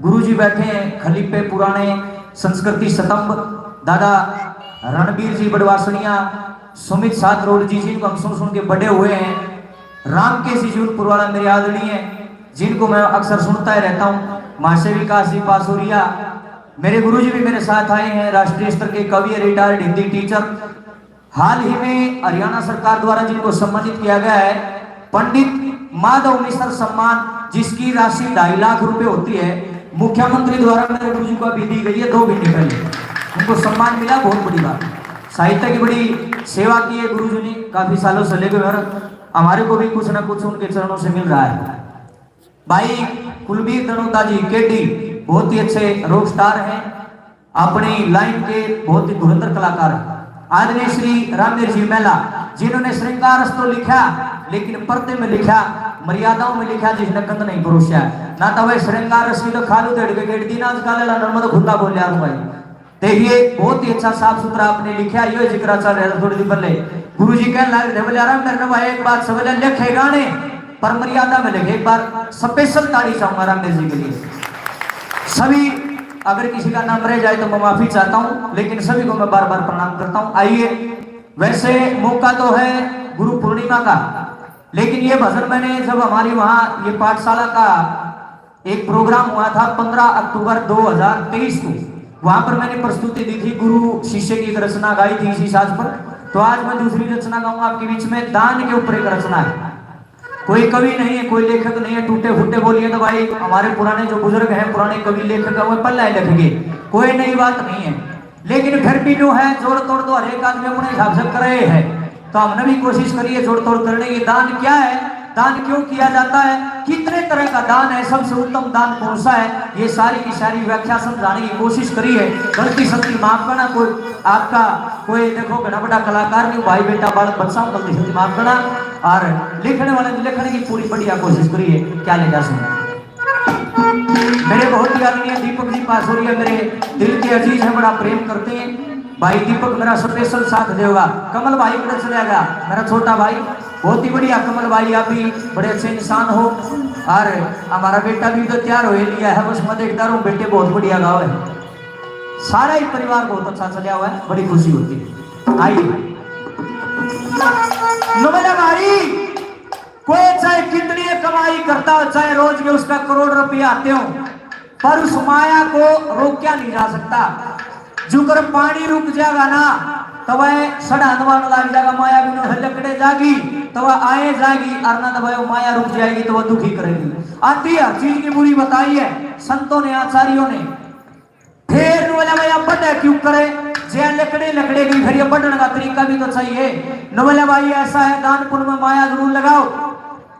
गुरु जी बैठे हैं, खलीफे पुराने, संस्कृति स्तंभ, दादा रणबीर जी बड़वासनिया, सुमित सातरोड जी, जिनको हम सुन सुन के बड़े हुए हैं, रामकेश जी जूनपुर वाला मेरे आदरणीय, जिनको मैं अक्सर सुनता ही रहता हूँ, महाशय विकास जी पासुरिया, मेरे गुरु जी भी मेरे साथ आए हैं, राष्ट्रीय स्तर के कवि, रिटायर्ड हिंदी टीचर। हाल ही में हरियाणा सरकार द्वारा जिनको सम्मानित किया गया है, पंडित माधव मिश्र सम्मान, जिसकी राशि ढाई लाख रुपए होती है, मुख्यमंत्री द्वारा मेरे गुरु जी को अभी दी गई है, दो महीने पहले उनको सम्मान मिला। बहुत बड़ी बात, साहित्य की बड़ी सेवा की है गुरु जी ने काफी सालों से लेकर, और हमारे को भी कुछ ना कुछ उनके चरणों से मिल रहा है। भाई कुलबीर धनोदा जी केडी बहुत ही अच्छे रॉक स्टार हैं, अपनी लाइन के बहुत ही धुरंधर कलाकार हैं। आदरणीय श्री रामवीर जी मैला, जिन्होंने श्रृंगार रस तो लिखा, लेकिन पर्दे में लिखा, मर्यादाओं में लिखा, जिसने गंद नहीं परोसिया। ना तो वह श्रृंगार रस की तो खालू देड़ के गेट दी, ना आज काले ला नर्मद खुला बोलिया भाई। देखिए, बहुत ही अच्छा साफ सुथरा आपने लिखा, यो जिक्र चल रहा था थोड़ी देर पहले। गुरु जी कहने लगे थे, बोले, "अरे मेरे भाई, एक बात समझ ले, लिखे गाने पर मर्यादा में लिखे।" एक बार स्पेशल ताड़ी चाहूंगा रामवीर जी के लिए। सभी, अगर किसी का नाम रह जाए तो मैं माफी चाहता हूँ, लेकिन सभी को मैं बार बार प्रणाम करता हूँ। आइए, वैसे मौका तो है गुरु पूर्णिमा का, लेकिन ये भजन मैंने जब हमारी वहाँ ये पाठशाला का एक प्रोग्राम हुआ था पंद्रह अक्टूबर दो हज़ार तेईस को, वहां पर मैंने प्रस्तुति दी थी, गुरु शिष्य की एक रचना गाई थी इसी साज पर। तो आज मैं दूसरी रचना गाऊंगा आपके बीच में, दान के ऊपर एक रचना है। कोई कवि नहीं है, कोई लेखक नहीं है, टूटे फूटे बोलिए तो भाई हमारे पुराने जो बुजुर्ग हैं, पुराने कवि लेखक हैं, वो पहला ही लिख गए, कोई नई बात नहीं है। लेकिन फिर भी जो है जोड़ तोड़ तो हर एक आदमी अपने हिसाब से करे है, तो हमने भी कोशिश करिए जोड़ तोड़ करने की। दान क्या है, दान क्यों किया जाता है, कितने तरह का दान है, सबसे उत्तम दान कौन सा है, ये सारी की सारी व्याख्या समझाने की कोशिश करी है। गलती सलती माफ करना, कोई आपका कोई देखो घना बड़ा कलाकार नहीं, भाई बेटा बालक बच्चा हूँ, गलती सलती माफ करना। और लिखने वाले ने लिखने की पूरी बढ़िया कोशिश करी है। क्या ले जा सुन मेरे बहुत ही आदरणीय दीपक जी पासोरिया मेरे दिल के अजीज हैं, बड़ा प्रेम करते हैं। भाई दीपक मेरा स्पेशल साथ देगा। कमल भाई इधर चला गया, मेरा छोटा भाई, बहुत ही बढ़िया। कमल भाई आप भी बड़े अच्छे इंसान हो, और हमारा बेटा भी तो तैयार हो ही लिया है, बस मैं देखता रहूं, बेटे बहुत बढ़िया गाओ है। सारा ही परिवार बहुत अच्छा चला हुआ है, बड़ी खुशी होती है। आइए नोबेला भाई, कोई चाहे कितनी कमाई करता हो, चाहे रोज के उसका करोड़ रुपया आते हो, पर उस माया को रोक्या नहीं जा सकता। जुकर पानी रुक जाएगा ना, तो वह सड़ान वाला लग जाएगा, माया बिनु लकड़े जागी, तो वह आए जाएगी, और ना तो वह माया रुक जाएगी, तो वह दुखी करेगी। आती हर चीज की बुरी बताई है संतों ने, आचार्यों ने। फिर नोबेला भाई बढ़े क्यों करे, जे लकड़े लकड़े की, फिर ये बढ़ने का तरीका भी तो चाहिए। नोबेला भाई ऐसा है, दान पुण्य में माया जरूर लगाओ,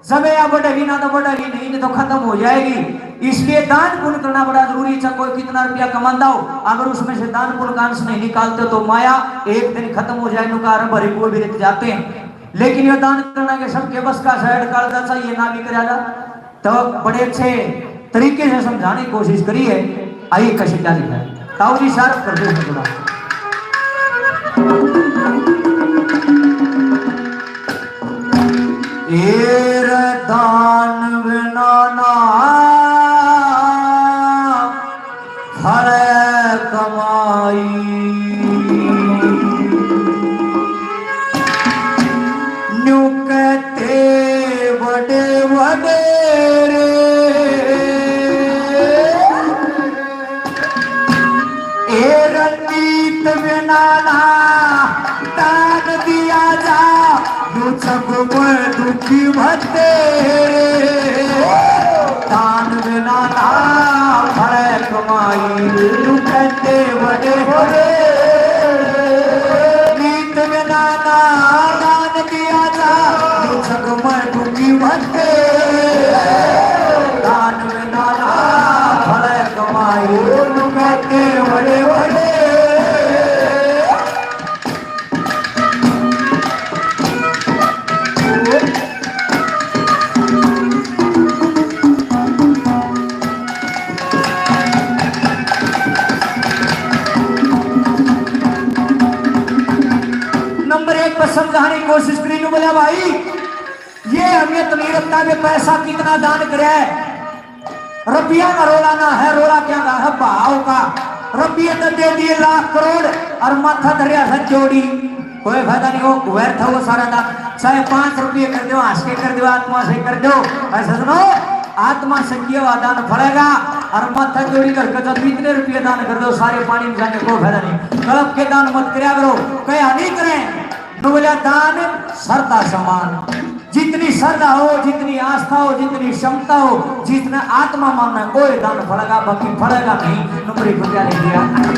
जब यह बढ़ेगी ना तो बढ़ेगी नहीं, नहीं तो खत्म हो जाएगी। इसलिए दान पुण्य करना बड़ा जरूरी है। चाहे कोई कितना रुपया कमाता हो, अगर उसमें से दान पुण्य का अंश नहीं निकालते तो माया एक दिन खत्म हो जाए, नुका आरंभ हरे कुएं भी रित जाते हैं। लेकिन यह दान करना के सबके बस का साइड काल जाता, ये ना भी करा जा। तो बड़े अच्छे तरीके से समझाने की कोशिश करी है। आइए कशिदा लिखा है, ताऊ जी शारद कर दो थोड़ा। ए रे दान बिना ना फले कमाई। न्यू कहते बड़े वडेरे, ए रे नीत बिना ना दान दिया जा, न्यू जग में दुखी भतेरे। दान बिना ना फले कमाई, न्यू कहते बड़े बड़े। नीत बिना ना दान दिया जा, न्यू जग में दुखी भतेरे। दान बिना ना फले कमाई, न्यू कहते बड़े बड़े। नंबर एक पर समझाने की कोशिश करी, न्यू बोला भाई, ये अहमियत नहीं रखता कि पैसा कितना दान करे। रुपया का रोला ना है, रोला क्या का है? भाव का। रुपये तो दे दिए लाख करोड़ और माथा धरिया है जोड़ी, कोई फायदा नहीं हो, व्यर्थ हो सारा दान। चाहे पांच रुपये कर दो, हंस के कर दो, आत्मा से कर दो। ऐसा सुनो, आत्मा से किया हुआ दान फलेगा। और माथा जोड़ी कर, कहता, "तू इतने रुपये दान कर दो, सारे पानी में जाने, कोई फायदा नहीं।" कलप के दान मत करया करो, कहा नहीं करें। न्यू बोला, दान श्रद्धा समान। जितनी श्रद्धा हो, जितनी आस्था हो, जितनी क्षमता हो, जितना आत्मा मानना, कोई दान फलेगा, बाकी फलेगा नहीं। नंबर एक रुपया नहीं दिया।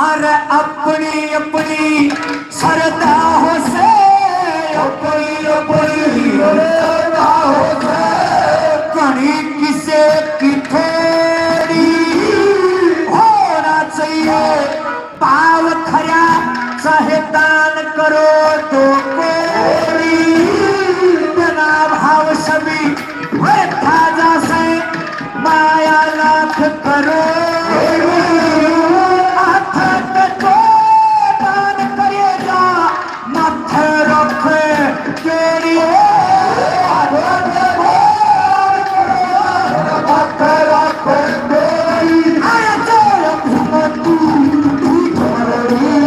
अरे अपनी अपनी श्रद्धा हो से, अपनी अपनी श्रद्धा हो से, घणी किसे की थोड़ी होना चाहिए। भाव खरा चाहे दान करो तो कोरी, बिना भाव सभी व्यर्था जासे, माया लाख करो। हाथ पे तो दान करेगा, माथे रख जोड़ी। हाथ पे तो दान करेगा, माथे रख जोड़ी। आया तो घुमंतू, तू जोड़ी।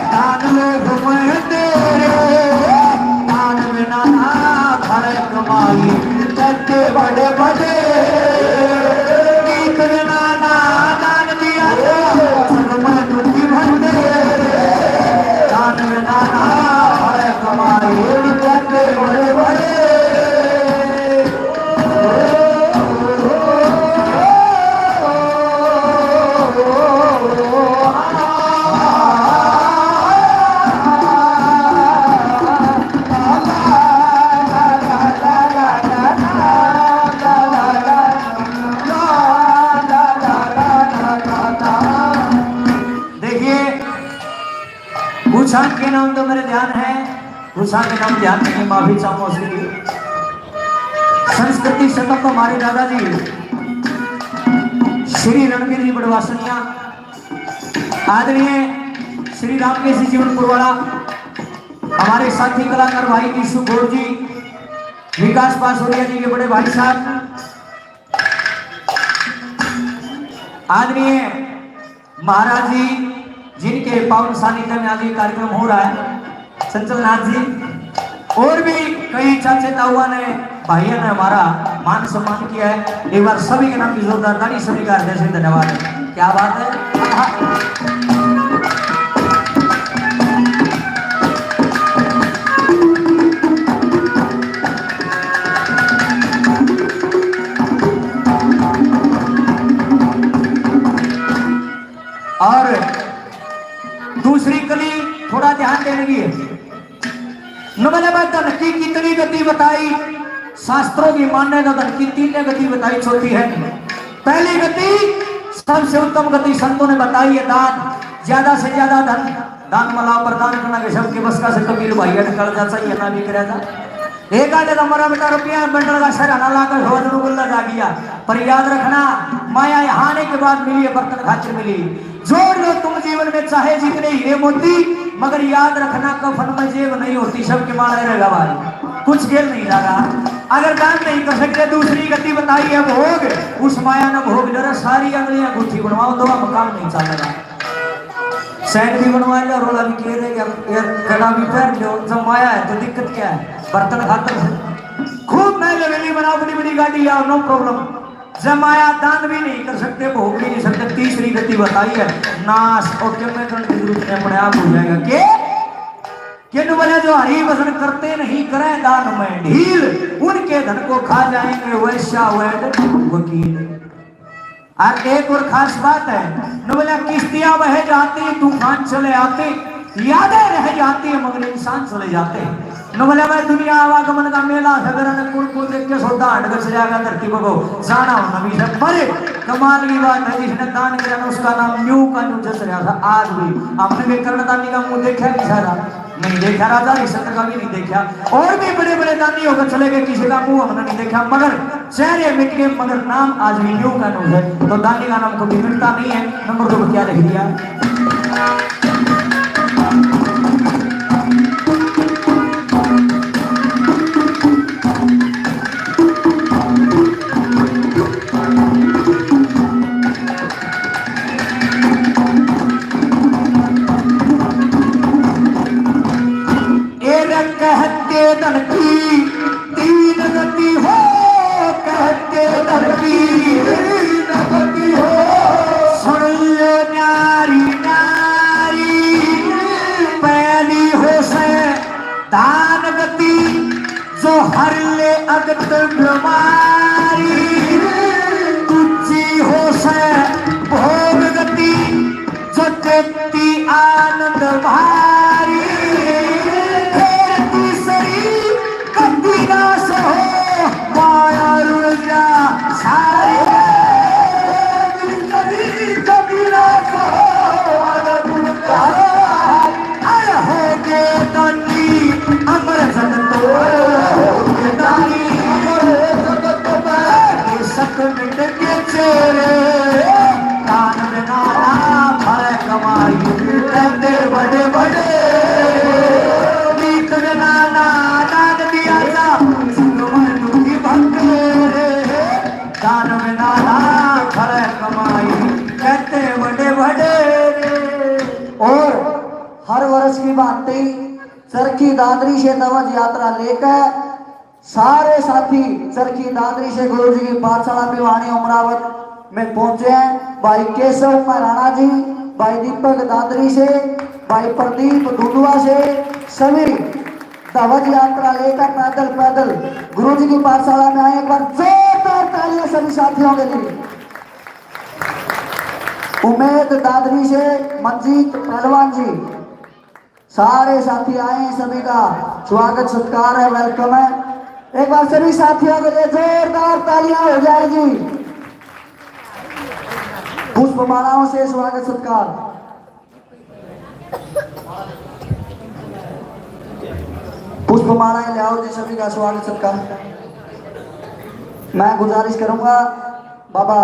दान लोग मैं तेरे, दान बिना ना फले कमाई, करते बड़े बड़े। गीत बिना ना दान दिया, सब मैं दुखी भंडे। दान बिना ना फले कमाई, करते बड़े बड़े। देखिए, कुछ आंख के नाम तो मेरे ध्यान है, कुछ आंख के नाम ध्यान नहीं, माफी चाहूँ उसके लिए। संस्कृति शतक हमारे दादाजी श्री रणवीर जी बड़वासनिया, आदरणीय श्री रामकेश जी जीवनपुर वाला, हमारे साथी कलाकार भाई यीशु गौर जी, विकास बासोरिया जी के बड़े भाई साहब, आदरणीय महाराज जी, जिनके पावन सानिध्य में आज ये कार्यक्रम हो रहा है, चंचल नाथ जी, और भी कई चाचे ताऊआ ने, भाइयों ने हमारा मान सम्मान किया है। एक बार सभी के नाम की जोरदार ताली, सभी का हृदय से धन्यवाद। क्या बात है। और दूसरी कली थोड़ा ध्यान देने की है। नमले में धन की कितनी गति बताई, शास्त्रों की मान्य तो धन की तीन गति बताई, चौथी है नहीं। पहली गति सबसे उत्तम गति संतों ने बताई है दान, ज्यादा से ज्यादा धन दान मला। प्रदान करना के सबके बस का से कबीर भाई अटकल जा, चाहिए ना भी करा जा। एक आधे का मरा बेटा रुपया बंडल का सर ना लाकर भवन में गुल्ला जा गया। पर याद रखना, माया यहाँ आने के बाद मिली है, बर्तन खातिर मिली। जोड़ लो तुम जीवन में चाहे जितने हीरे मोती, मगर याद रखना कफन में जेब नहीं होती, सबके माल रहेगा भाई, कुछ गेल नहीं जागा। अगर दान नहीं कर सकते, दूसरी गति बताई है भोग, उस माया ने भोग जरा सारी अंगलियां गुट्ठी बनवाओ, दो हम काम नहीं चलेगा। सैन भी बनवा लो, रोला भी कह रहे, यार कड़ा भी पहन लो, जब माया है तो दिक्कत क्या है? बर्तन खातर खूब महल हवेली बनाओ, बड़ी बड़ी गाड़ी लाओ, नो प्रॉब्लम। जब माया दान भी नहीं कर सकते, भोग भी नहीं सकते, तीसरी गति बताई है नाश। और क्यों मैं करने की जरूरत नहीं, अपने आप हो जाएगा। के? किन बोले जो हरि भजन करते नहीं, करें दान में ढील, उनके धन को खा जाएंगे वैश्या वैद वकील। और एक और खास बात है, न बोला किश्तियां बह जाती, तूफान चले आते, यादें रह जाती है मगर इंसान चले जाते हैं। न बोला मैं दुनिया आवागमन का मेला सगरा ने कुल कुल देख के सौदा हट के चला गया धरती को जाना हो नबी से। पर कमाल की बात है, जिसने दान किया ना उसका नाम न्यू का न्यू जस रहा था। आज भी हमने भी कर्णदानी का मुंह देखा नहीं सारा, नहीं देखा, राजा हरिश्चंद्र का भी नहीं देखा, और भी बड़े बड़े दानी होकर चले गए, किसी का मुंह हमने नहीं देखा, मगर चेहरे मिट गए, मगर नाम आज भी न्यू का न्यू है। तो दानी का नाम कभी मिटता नहीं है। नंबर दो को क्या लिख दिया? ए रे कहते धन की तीन गति हो, कहते धन की तीन गति हो। सुन लो न्यारी नारी, पहली हो से दान गति, जो हर ले अगत बीमारी। दूजी हो से भोग गति, जो देती आनंद भारी। फिर तीसरी गति ना सहो, माया रुल जा सारी। तीसरी गति ना सहो, माया रुल जा सारी। आए होगे दानी अमर जगत के दानी, अमर जगत में सत मिट के चेहरे। दान बिना ना फल कमाई, कहते बड़े बड़े। नीत बिना ना दान दिया जा, सुन मन दुखी भक्त रे। दान बिना ना फल कमाई, कहते बड़े बड़े। और हर वर्ष की भांति चरखी दादरी से ध्वज यात्रा लेकर सारे साथी चरखी दादरी से गुरु जी की पाठशाला भिवानी उमरावत में पहुंचे हैं। भाई केशव महाराणा जी, भाई दीपक दादरी से, भाई प्रदीप धुंधुआ से, सभी ध्वज यात्रा लेकर पैदल पैदल गुरु जी की पाठशाला में आए। एक बार जोरदार तालियां सभी साथियों के लिए। उमेद दादरी से मंजीत पहलवान जी, सारे साथी आए हैं, सभी का स्वागत सत्कार है, वेलकम है। एक बार सभी साथियों के लिए जोरदार तालियां हो जाए जी। पुष्पमालाओं से स्वागत सत्कार। पुष्पमालाएं ले आओ जी, सभी का स्वागत सत्कार। मैं गुजारिश करूंगा बाबा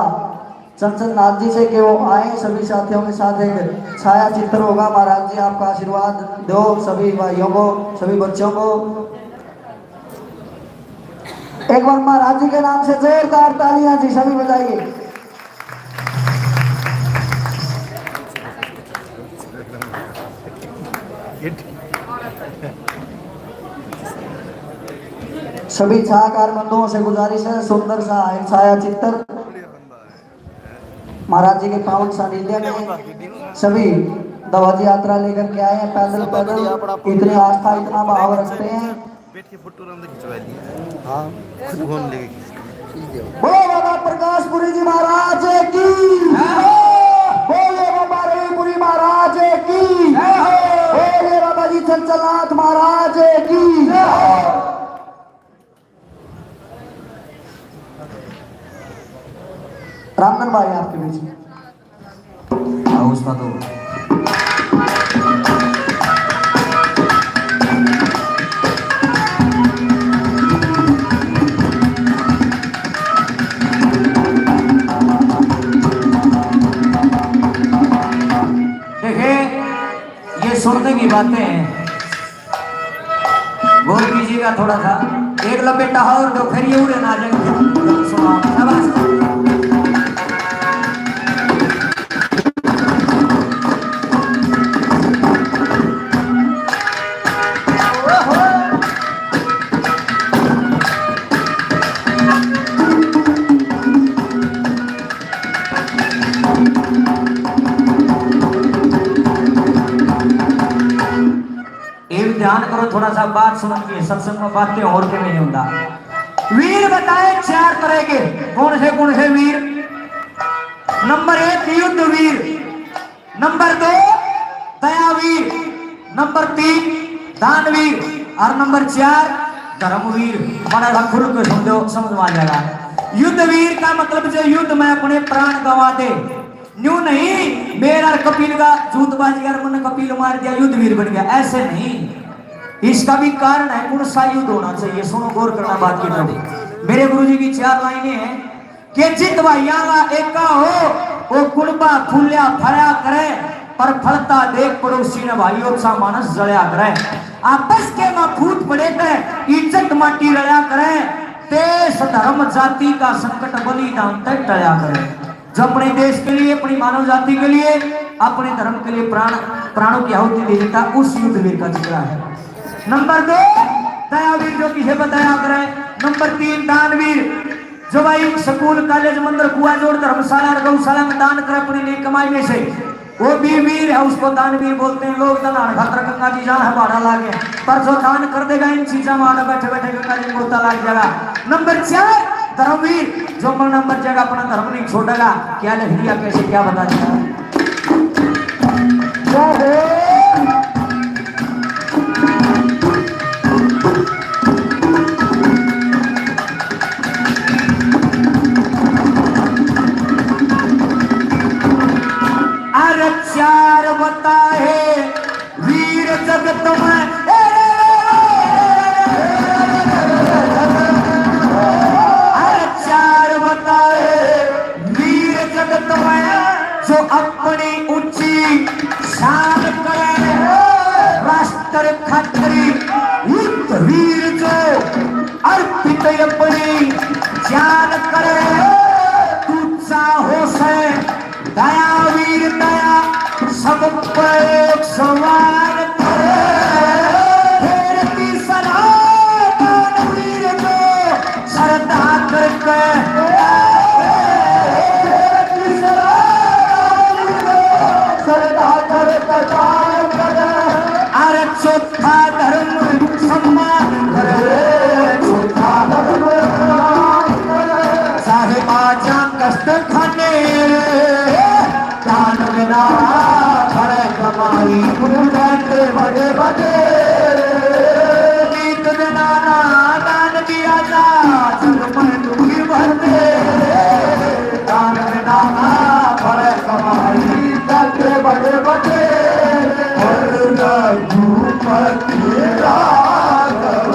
चंचल नाथ जी से कि वो आए, सभी साथियों के साथ एक छाया चित्र होगा। महाराज जी, आपका आशीर्वाद दो सभी भाइयों को, सभी बच्चों को। एक बार महाराज जी के नाम से जोरदार तालियां जी, सभी बजाइए। सभी छायाकार बंधुओं से गुजारिश है, सुंदर सा एक छाया चित्र। महाराज जी के पावन सानिध्य में सभी ध्वज यात्रा लेकर के आए हैं, पैदल पैदल इतनी आस्था, इतना भाव रखते हैं। बैठ के फोटो राम खिंचवा ली। हाँ, खुद फोन लेके खींच। बोलो बाबा प्रकाशपुरी जी महाराज की, बोलो बाबा रविपुरी महाराज की, बोलो बाबा जी चंचलनाथ महाराज की। रामधन भाई आपके बीच में। दो। देखिए, ये सुनने की बातें हैं, गौर कीजिएगा थोड़ा सा। एक लपेटा और दो, फिर ये उड़े ना आ जाएंगे। सुनाओ, शाबाश। ये ध्यान करो, थोड़ा सा बात सुन के, सत्संग में बातें और के नहीं होता। वीर बताए चार तरह के। कौन से, कौन से वीर? नंबर एक युद्ध वीर, नंबर दो दयावीर, नंबर तीन दानवीर और नंबर चार धर्मवीर। बड़ा सा खुल के समझो, समझ में आ जाएगा। युद्ध वीर का मतलब जो युद्ध में अपने प्राण गंवा दे। न्यू नहीं, मेरा और कपिल का जूतबाजी यार, मैंने कपिल मार दिया, युद्ध वीर बन गया, ऐसे नहीं। इसका भी कारण है, कौन सा युद्ध होना चाहिए। सुनो, गौर करना बात की तरफ। मेरे गुरुजी की चार लाइनें हैं कि जित भाइयां का एका हो, वो कुणबा फूल्या फरया करे, पर फलता देख पड़ोसी ने भाई, ओछा मानस जलया करे। आपस के में फूट पड़े ते इज्जत माटी रलया करे, देश धर्म जाति का संकट बलिदान ते टलया करे। जो अपने देश के लिए, अपनी मानव जाति के लिए, अपने धर्म के लिए प्राण, प्राणों की आहुति दे देता, उस युद्ध वीर का जिक्र है। नंबर दो दयावीर, जो किसे बताया करे। नंबर तीन दानवीर, जो भाई स्कूल, कॉलेज, मंदिर, कुआ जोड़, धर्मशाला और गौशाला में दान करे अपनी नेक कमाई में से, वो भी वीर है, उसको दानवीर बोलते हैं। लोग तो नहाने खातर गंगा जी जाना है, भाड़ा लागे, पर जो दान कर देगा इन चीजा में, आड़े बैठे बैठे गंगा जी में गोता लाग जाएगा। नंबर चार धर्मवीर, जो मरना मर जाएगा, अपना धर्म नहीं छोड़ेगा। क्या लिख दिया, कैसे, क्या बता दिया? जय हो। अरे चार बताए वीर जगत में, अरे चार बताए वीर जगत में, जो अपनी ऊंची शान करे, राष्ट्र खातिर युद्ध वीर जो अर्पित अपनी जान करे। तू चाहो से दया वीर दया, सब पे एक समान करे। फिर तीसरा दानवीर को श्रद्धा करके, तीसरा दानवीर को श्रद्धा करके दान करे। अरे चौथा धर्म सम्मान करे, चौथा धर्म सम्मान करे। साहेब आजा कष्ट खाने, दान बिना खड़े कमाई, तू बैठे बड़े बड़े। नीत बिना ना दान किया जा, जग में दुखी बनते। दान बिना ना खड़े कमाई, बैठे बड़े बड़े। और रघुपति राघव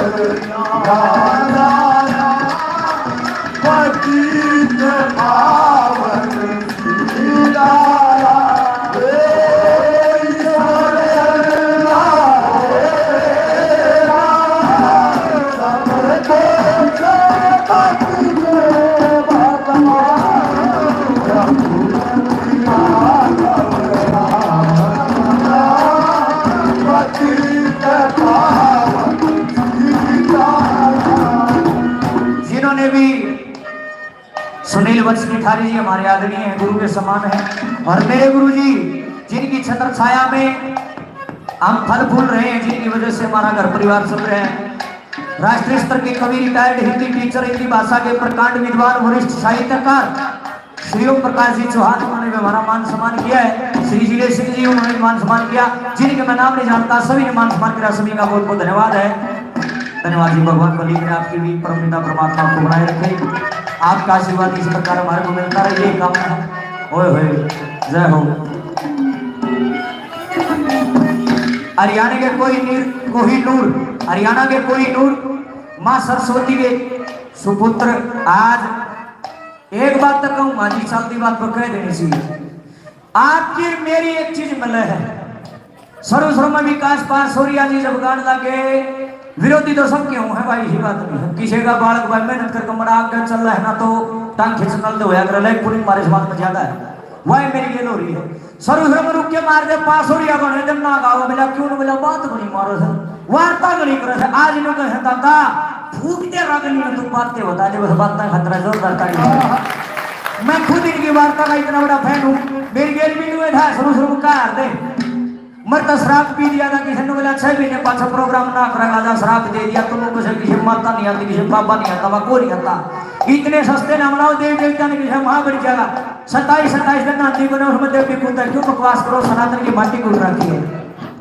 दादा, पतित पावन जिन्होंने भी सुनील वत्स निठारी जी हमारे आदरणीय हैं, गुरु के समान हैं। और मेरे गुरु जी, जिनकी छत्र छाया में हम फल फूल रहे हैं, जिनकी वजह से हमारा घर परिवार चल रहा है, राष्ट्रीय स्तर के कवि, रिटायर्ड हिंदी टीचर, हिंदी भाषा के प्रकांड विद्वान, वरिष्ठ साहित्यकार श्री ओम प्रकाश जी चौहान, उन्होंने भी हमारा मान सम्मान किया है। श्री जिले सिंह जी, उन्होंने भी मान सम्मान किया। जिनके मैं नाम नहीं जानता, सभी ने मान सम्मान किया, सभी का बहुत बहुत धन्यवाद है। धन्यवाद जी, भगवान बलि करे, आपकी भी परम पिता परमात्मा आपको बनाए रखे, आपका आशीर्वाद इसी प्रकार हमारे को मिलता रहे, यही कामना है। ओए होए, जय हो। हरियाणा के कोहिनूर, कोहिनूर, हरियाणा के कोहिनूर, माँ सरस्वती के सुपुत्र। आज एक बात तो कहूंगा जी, चलती बात पर कह देनी चाहिए। आपकी मेरी एक चीज मिले है, शुरू शुरू में विकास पारसौरिया जी जब गान लागे, विरोधी तो सब क्यों है भाई, यही बात नहीं है। किसी का बालक भाई मेहनत करके मरा आगे चल रहा है ना, तो टांग खींच नल दे होया करे, लाइक पुलिंग मारे बात में ज्यादा है। वही मेरी गेल हो रही है। शुरू शुरू में रुक के मार दे, पारसौरिया बने जब ना गाओ, बोला क्यों ना, बोला बात बड़ी मारो सर, वार्ता बड़ी करो सर। आज इन्हों कहे दादा फूक दे रगनी में तू बातें बता दे, बस बातें खतरा जोरदार ताली। मैं खुद इनकी वार्ता का इतना बड़ा फैन हूँ। मेरी गेल भी नहीं था शुरू शुरू में कार दे, मर तो शराब पी दिया था किसी ने, बोला छह महीने पाछा प्रोग्राम ना करेगा, जा शराब दे दिया। तुम किसी, किसी माता नहीं आती, किसी बाबा नहीं आता, वह को नहीं आता। इतने सस्ते ना बनाओ, देवी देवता ने किसी माँ बन जाएगा। सताईस सताईस दिन आती बने, उसमें देवी कूदता। क्यों बकवास करो, सनातन की माटी कूद रखी है।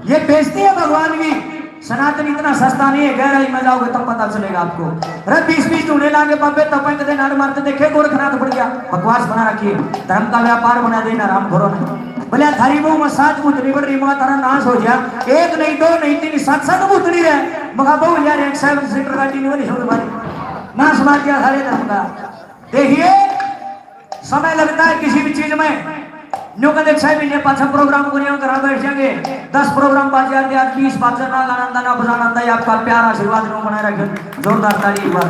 ये बेइज्जती है भगवान की। सनातन इतना सस्ता नहीं है, गहराई में जाओगे तब पता चलेगा आपको। रे बीस बीस धूने लागे बाबे, तब एक दिन आड़ मारते देखे गोरखनाथ पड़ गया, बकवास बना रखी है। धर्म का व्यापार बना देना राम घरों ने। बोले थारी बहू में सात भूतनी बढ़ रही, माँ थारा नाश हो गया। एक नहीं, दो नहीं, तीन, सात सात भूतनी रहे। मगा बहू यार एक सेवन सीटर गाड़ी नहीं बनी, समझ मारी, नाश मार दिया सारे धर्म का। देखिए, समय लगता है किसी भी चीज में। न्यू कहते छह महीने पाछा प्रोग्राम को नहीं करा बैठ जाएंगे, दस प्रोग्राम बाज जाते, आज बीस बाज ना गाना आंदा, ना बजाना आंदा। ये आपका प्यार आशीर्वाद न्यू बनाए रखे, जोरदार ताली एक बार।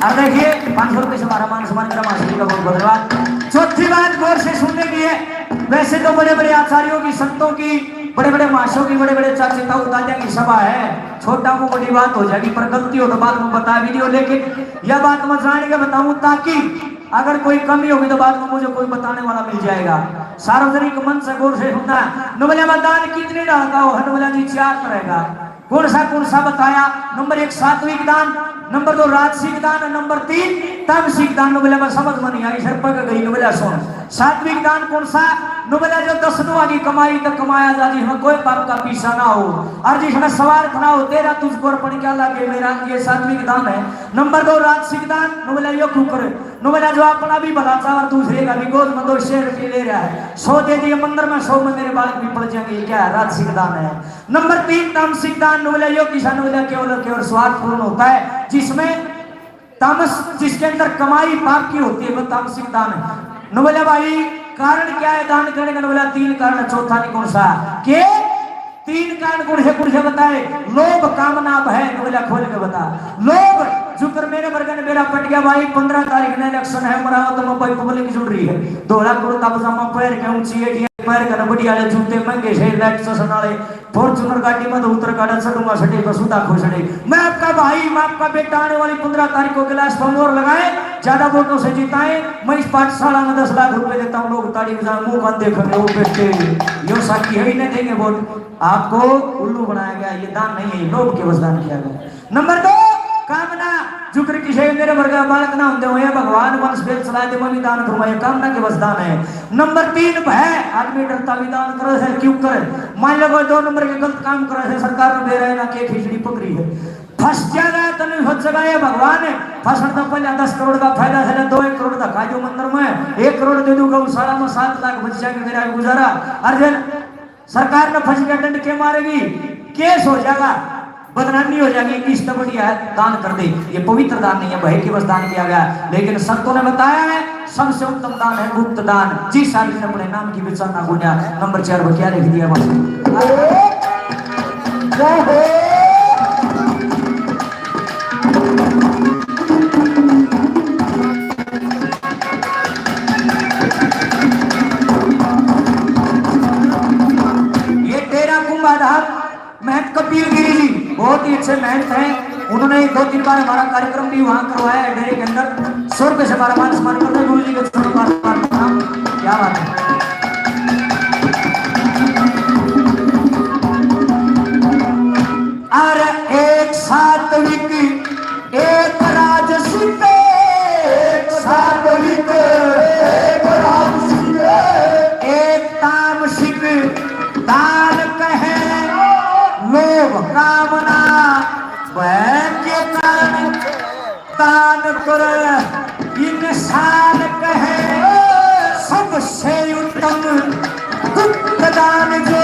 और देखिए, पाँच सौ रुपये से हमारा मान सम्मान करा, मास्टर जी का बहुत बहुत धन्यवाद। चौथी बात गौर से सुनने की है। वैसे तो बड़े बड़े आचार्यों की, संतों की, बड़े बड़े महाशयों की, बड़े बड़े चाचे ताऊ दादा की सभा है, छोटा मुंह बड़ी बात हो जाएगी, पर गलती हो तो बाद में बता भी दियो। लेकिन यह बात मैं जान के बताऊं, ताकि अगर कोई कमी होगी तो बाद में मुझे कोई बताने वाला मिल जाएगा। सार्वजनिक मंच से गौर से सुनना है। नुबला दान कितने डालता हो? नुबला जी चार रहेगा। कौन सा, कौन सा बताया? नंबर एक सात्विक दान, नंबर दो राजसिक दान, नंबर तीन तामसिक दान। नुबला में समझ में नहीं आई, सर पक गई। नुबला सुन, सात्विक दान कौन सा? नुबला जो दस दुआ की कमाई तो कमाया जा, जिसमें कोई पाप का पीसा ना हो और जिसमें स्वार्थ ना हो। तेरा तुझको अर्पण क्या लागे मेरा, ये सात्विक दान है। नंबर दो राजसिक दान, नुबला यो क्यों करे? नुबला जो अपना भी भला चाह और दूसरे का भी। गोद में दो शेर भी ले रहा है, सौ दे दिए मंदिर में, सौ में मेरे बालक भी पड़ जाएंगे। ये क्या है? राजसिक दान है। नंबर तीन तामसिक दान। नुबला यो किसा? नुबला केवल और केवल स्वार्थ पूर्ण होता है, जिसमें तामस, जिसके अंदर कमाई पाप की होती है, वो तामसिक दान है। नुबला भाई, कारण क्या है दान करने का? नुबला तीन कारण, चौथा नहीं। कौन सा? के तीन कारण कौन से, कौन से बताए? लोभ, कामना, भय। नुबला खोल के बता। लोभ, जुकर मेरे वर्गन बेरा पट गया भाई, पन्द्रह तारीख ने इलेक्शन है, मराओ तो मैं भाई पब्लिक जुड़ रही है, धोला कुर्ता पजामा पहन के, ऊंची एडियां पहन के, बढ़िया वाले जूते, महंगे से लाइट चश्मे वाले, फॉर्च्यूनर गाड़ी में तो उतर गाड़ा चढ़ूंगा, सटे तो सुधा खुसड़े। मैं आपका भाई, मैं आपका बेटा, आने वाली पन्द्रह तारीख को गिलास पर मोहर लगाए, ज्यादा वोटों से जिताए। मैं इस पाठशाला में दस लाख रुपए देता हूँ, लोग ताड़ी बजाए, मुंह बंद देखेंगे, वो बेटे, यो साकी है, इन्हें देंगे वोट। आपको उल्लू बनाया गया, ये दान नहीं है, ये लोभ के वश दान किया गया। नंबर दो, कामना। जुकर किसे मेरे वर्गा बालक ना होंदे हुए भगवान वंश बेल चला दे, मैं भी दान करूंगा, ये कामना के वश दान है। नंबर तीन, भय। आदमी डरता भी दान करे से, क्यों करे? मान लो कोई दो नंबर के गलत काम करे से, सरकार ने दे रहे ना के खिचड़ी पकड़ी है, फंस जाएगा। तने सोचेगा ये भगवान है, फंसण तो पहले दस करोड़ का फायदा है, दो एक करोड़ धक्का जो मंदिर में, एक करोड़ दे दूं गौशाला में, सात लाख बच जाएंगे, मेरा गुजारा। अर्जुन, सरकार ने फंस गया, डंड के मारेगी, केस हो जाएगा, बदनामी हो जाएगी। इस तो बढ़िया है दान कर दे। ये पवित्र दान नहीं है, भय के वश दान किया गया। लेकिन संतों ने बताया है, सबसे उत्तम दान है गुप्त दान। जिस आदमी ने अपने नाम की विचार ना गुणा, नंबर चार पर क्या लिख दिया बस। ये डेरा कुंभा धाम महंत कबीर गिरी जी बहुत ही अच्छे महंत हैं। उन्होंने दो तीन बार हमारा कार्यक्रम भी वहाँ करवाया है डेरे के अंदर। सौ रुपये से हमारा मान सम्मान करते हैं गुरु जी के चरणों का प्रणाम। क्या बात है। अरे एक सात्विक, एक राजसिक, एक सात्विक, एक राजसिक, एक तामसिक दान कहे लोभ कामना भय के कारण दान कर इंसान कहे सबसे उत्तम गुप्त दान जो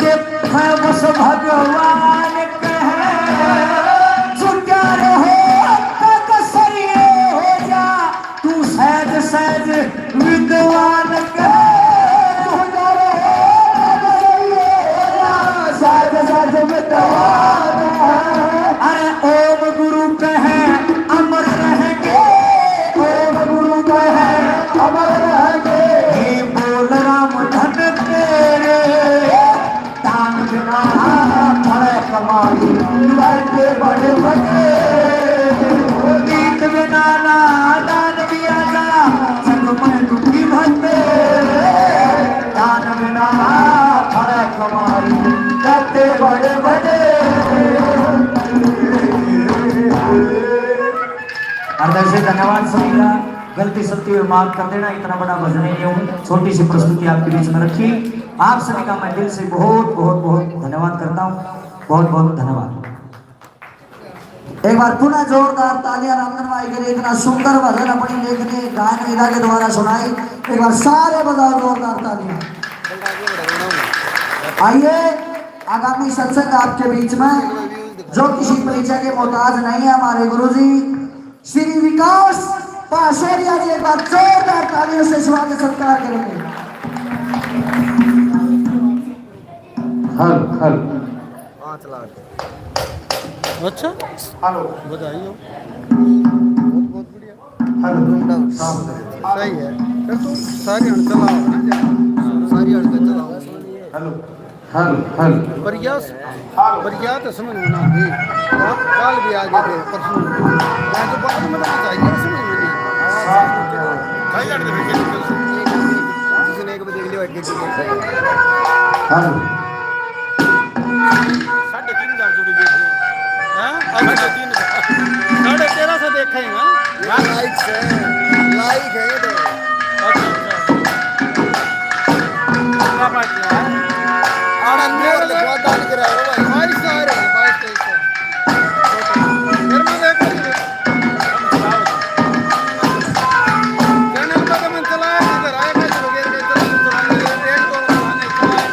देख बस बड़े बड़े गीत में नाना दान भी आना, संग में दुखी भरते, दान में नाना फर्क हमारी, करते बड़े बड़े। हृदय से धन्यवाद सभी का। गलती सलती हुई माफ कर देना, इतना बड़ा वजन नहीं हूँ, छोटी सी प्रस्तुति आपके बीच में रखी। आप सभी का मैं दिल से बहुत बहुत बहुत धन्यवाद करता हूँ। बहुत बहुत धन्यवाद। एक बार पुनः जोरदार तालियां रामधन भाई के लिए, इतना सुंदर भजन अपनी लेखनी गायन विधा के द्वारा सुनाई। एक बार सारे बजाओ जोरदार तालियां। आइए, आगामी सत्संग आपके बीच में, जो किसी परिचय के मोहताज नहीं है, हमारे गुरुजी श्री विकास पाशेरिया जी, एक बार जोरदार तालियों से स्वागत सत्कार करेंगे। Hello, hello. पाँच लाख। अच्छा। हेलो। बधाई हो। बहुत, बहुत बढ़िया। हेलो। सही है। फिर तू सारी हण चलाओ ना, सारी हण चलाओ। हेलो। Hello, hello. पर यह, पर यह तो समझ में ना आती। काल भी आ गए थे, परसों। मैं तो बाद में तो चाहिए, समझ में नहीं आता। किसी ने एक बजे देख लियो, एक घंटे देख लियो। हेलो। साढ़े तीन हजार जुड़ गए थे। हाँ? अब साढ़े तीन हजार। साढ़े तेरह सौ देखे हैं, हाँ? ये लाइक है, लाइक है ये तो। अच्छा, अच्छा। क्या बात है? आनंद मेरे और लिखवा दान करा रहे हो भाई। बाईस आ रहे हैं, बाईस तेईस। फिर मैं देखो, चैनल पर तो मैं चलाया नहीं, इधर आया कैसे हो गया, इधर चला, चला, एक दो महीने चलाया।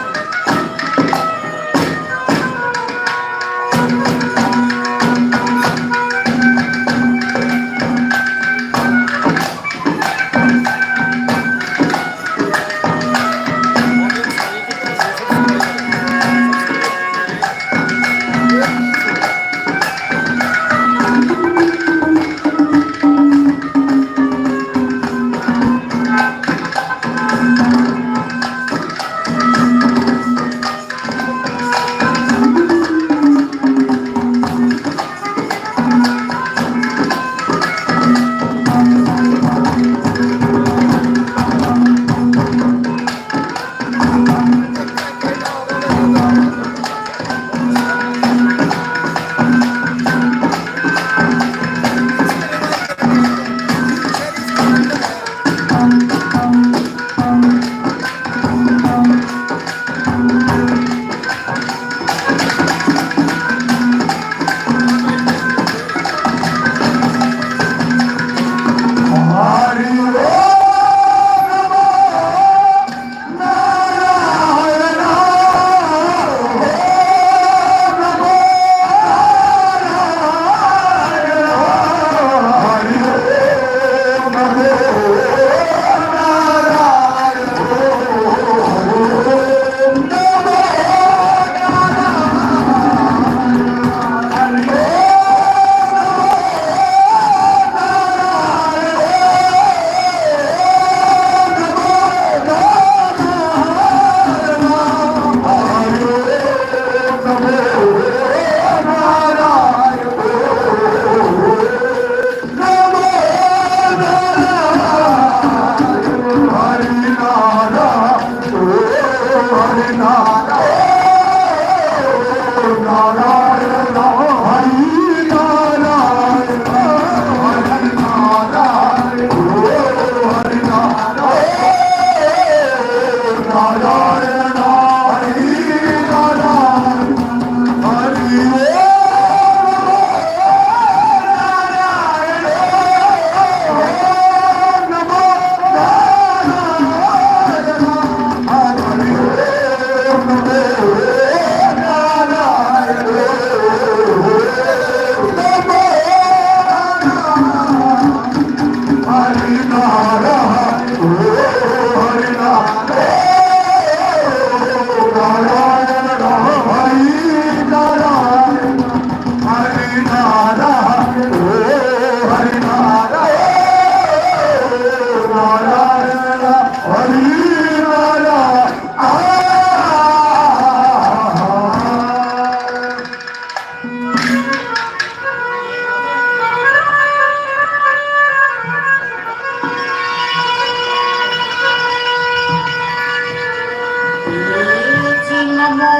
नमो,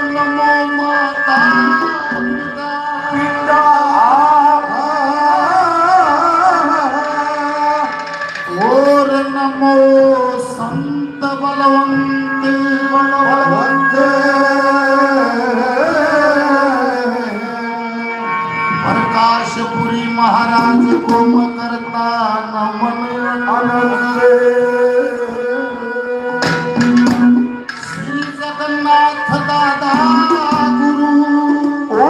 नमो माता पिता। पिता। और नमो संत बलवंत। बलवंत। प्रकाशपुरी महाराज को मैं करता नमन अनंत। श्री जगन्नाथ दादा गुरु। ओ,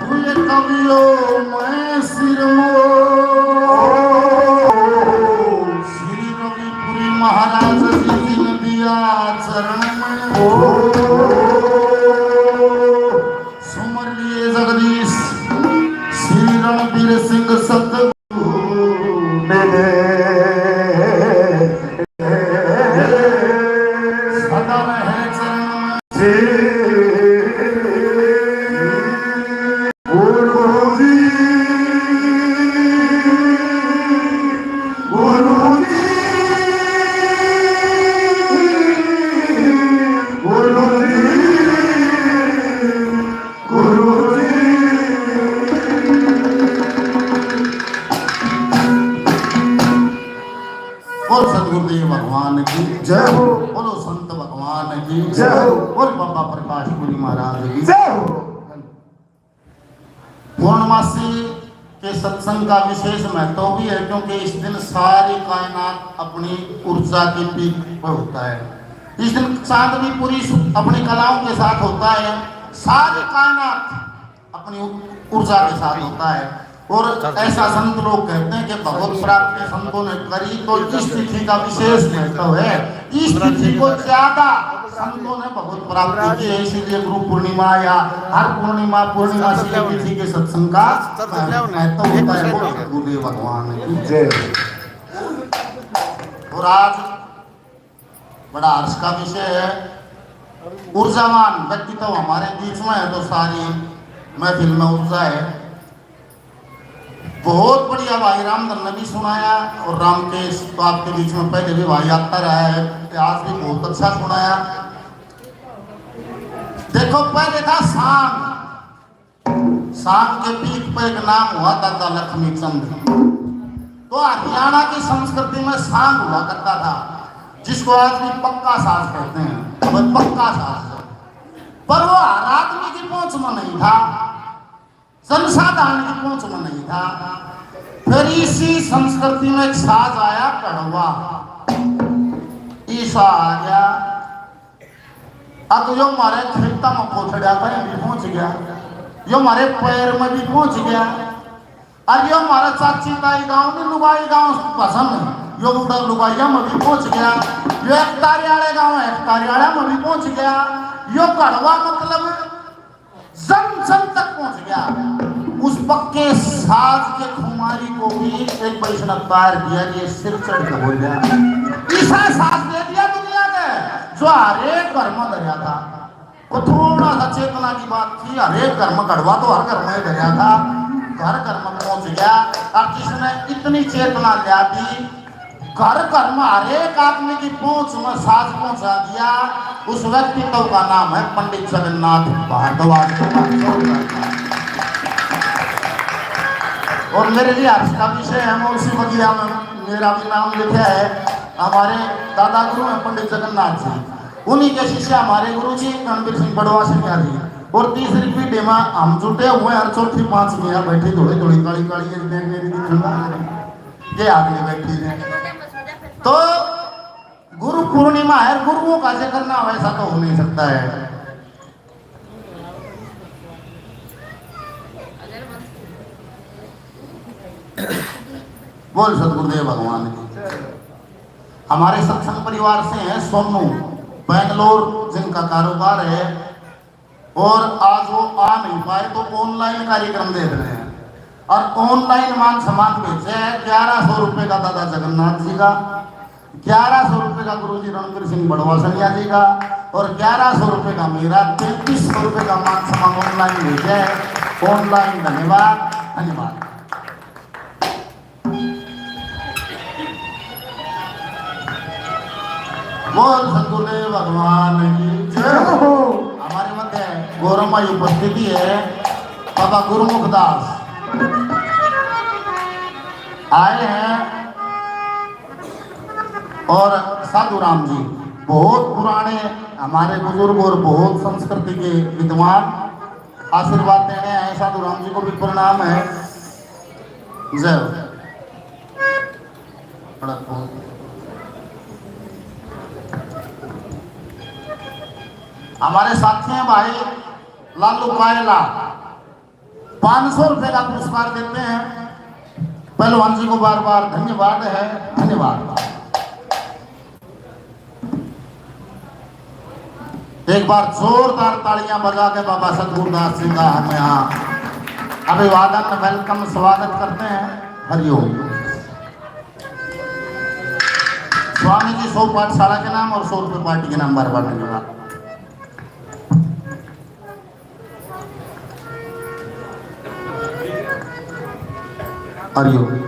हुए कवियों में सिरमौर। श्री रविपुरी महाराज जी जिन दिया चरण में। ओ, सुमर लिए जगदीश। श्री रणबीर सिंह सत बोल सतगुरुदेव भगवान की जय हो। बोलो संत भगवान की जय हो। बोल बाबा प्रकाशपुरी महाराज की जय हो। पूर्णमासी के सत्संग का विशेष महत्व भी है, क्योंकि इस दिन सारी कायनात अपनी ऊर्जा की पीक पर होता है। इस दिन चांद भी पूरी सु-, अपनी कलाओं के साथ होता है। सारी कायनात अपनी ऊ-, ऊर्जा के साथ होता है। और ऐसा संत लोग कहते हैं कि भगवत प्राप्ति संतों ने करी, तो इस तिथि का विशेष महत्व है। इस तिथि को ज्यादा संतों ने भगवत प्राप्ति की है, इसीलिए गुरु पूर्णिमा या हर पूर्णिमा, पूर्णिमा से तिथि के सत्संग का महत्व होता है। बोलो गुरुदेव भगवान की जय। और आज बड़ा हर्ष का विषय है। ऊर्जावान व्यक्तित्व हमारे बीच में है, तो सारी महफिल में ऊर्जा है। बहुत बढ़िया भाई रामधन ने भी सुनाया, और रामकेश तो आपके बीच में पहले भी भाई आता रहा है, आज भी बहुत अच्छा सुनाया। देखो, पहले था सांग, सांग के पीठ पे एक नाम हुआ दादा लक्ष्मी चंद। तो हरियाणा की संस्कृति में सांग हुआ करता था, जिसको आज भी पक्का साज कहते हैं। वह पक्का साज है। पर वो हर आदमी की पहुंच में नहीं था, जनसाधारण की पहुंच में नहीं था। फिर इसी संस्कृति में एक साज आया घड़वा। ईसा आ गया, अब यो हमारे खेता में पोथड़ा में भी पहुंच गया, यो हमारे पैर में भी पहुंच गया, और यो हमारे चाची ताई गांव नहीं, लुगाई गांव पसंद, यो बूढ़ा लुगाइया में भी पहुंच गया, यो एक तारे वाले गांव है, एक तारे वाला में भी पहुंच गया। यो घड़वा मतलब जन जन तक पहुंच गया। उस पक्के साज के खुमारी को भी एक वैष्णव तार दिया, ये सिर चढ़ के बोल गया। ऐसा साज दे दिया दुनिया ने, जो हर एक घर में धरया था। वो थोड़ा सा चेतना की बात थी, हर एक घर में घड़वा तो हर घर में धरया था, घर घर में पहुंच गया। और जिसने इतनी चेतना ला दी, घर घर में हर एक आदमी की पहुंच में साज पहुंचा दिया, उस व्यक्तित्व का नाम है पंडित जगन्नाथ भारद्वाज के पास। और मेरे लिए हर्ष का विषय है, मैं उसी बगिया में मेरा भी नाम लिखा है। हमारे दादा गुरु हैं पंडित जगन्नाथ जी, उन्हीं के शिष्य हमारे गुरु जी रणबीर सिंह बड़वा सिंह जी, और तीसरी पीढ़ी में हम जुटे हुए हैं, और चौथी पांचवी यहाँ बैठी थोड़ी थोड़ी काली काली ये देख मेरी दिखने लग रही। ये आदमी बैठी है। तो गुरु पूर्णिमा है, गुरुओं का जिक्र ना हो, ऐसा तो हो नहीं सकता है। बोल सतगुरुदेव भगवान की। हमारे सत्संग परिवार से हैं सोनू, बेंगलोर, जिनका कारोबार है, और आज वो आ नहीं पाए तो ऑनलाइन कार्यक्रम देख रहे हैं। और ऑनलाइन मान सम्मान भेजे है ग्यारह सौ रुपए का दादा जगन्नाथ जी का, ग्यारह सौ रुपए का गुरु जी रणबीर सिंह बड़वा सनिया जी का, और ग्यारह सौ रुपए का मेरा, तैंतीस सौ रुपए का मान सम्मान ऑनलाइन भेजे है। ऑनलाइन धन्यवाद, धन्यवाद। बोल सतगुरुदेव भगवान की जय हो। हमारे मध्य गौरव में उपस्थिति है बाबा गुरुमुख दास आए हैं और साधु राम जी, बहुत पुराने हमारे बुजुर्ग और बहुत संस्कृति के विद्वान आशीर्वाद देने आए। साधु राम जी को भी प्रणाम है। जय हो। बड़ा खूब। हमारे साथी हैं भाई लालू कायला, पाँच सौ रुपए का पुरस्कार देते हैं। पहलवान जी को बार बार धन्यवाद है, धन्यवाद। एक बार जोरदार तालियां बजा के बाबा सतगुरुदास जी का हम यहाँ अभिवादन, welcome, स्वागत करते हैं। हरिओम। स्वामी जी सौ पाठशाला के नाम और सौ रुपये पार्टी के नाम बार बार धन्यवाद। हरिओम।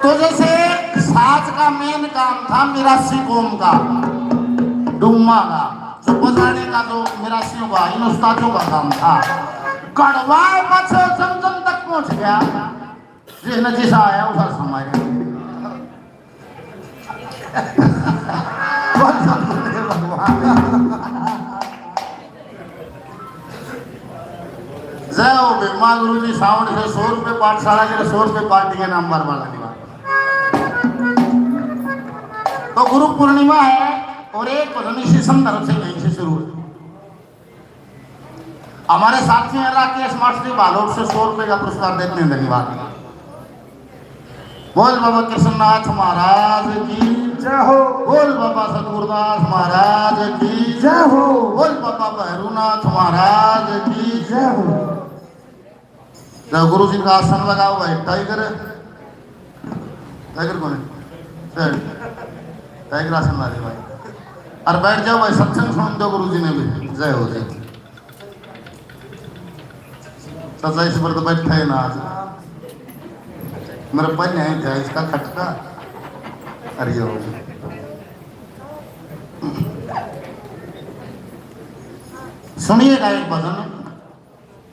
तो जैसे साज का मेन काम था मिरासी कौम का, डूमा का, जो बजाने का, जो मिरासियों का, इन उस्तादों का काम था। कड़वा पाछे जम जम तक पहुंच गया, जिसने जिसा आया उसा समाया। जय हो भीमा गुरु जी, साउंड से सौ रुपये पाठशाला के, सौ रुपये पार्टी के नाम बार बार धन्यवाद। तो गुरु पूर्णिमा है और एक भजन इसी संदर्भ से यहीं से शुरू है। हमारे साथी हैं राकेश मास्टर जी बालोद से, सौ रुपये का पुरस्कार देते हैं, धन्यवाद। बोल बाबा कृष्णनाथ महाराज की जय हो। बोल बाबा सतगुरुदास महाराज की जय हो। बोल बाबा भैरूनाथ महाराज की जय हो। तो गुरु जी का आसन लगाओ भाई, टाइगर, टाइगर कौन है? टाइगर आसन ला दे भाई, और बैठ जाओ भाई, सत्संग सुन दो गुरु जी ने भी। जय हो जी। चाचा इस पर तो बैठा है ना आज, मेरे पास नहीं था इसका खटका। अरे हो। सुनिएगा एक भजन,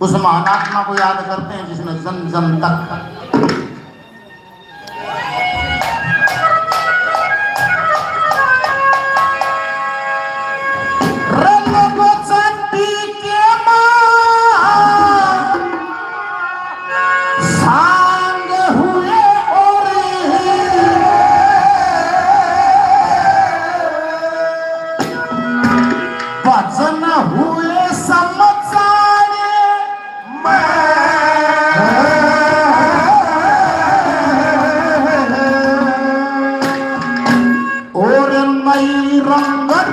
उस महान आत्मा को याद करते हैं जिसने जन जन तक भजन हुए समाचार में। और नई रंगत,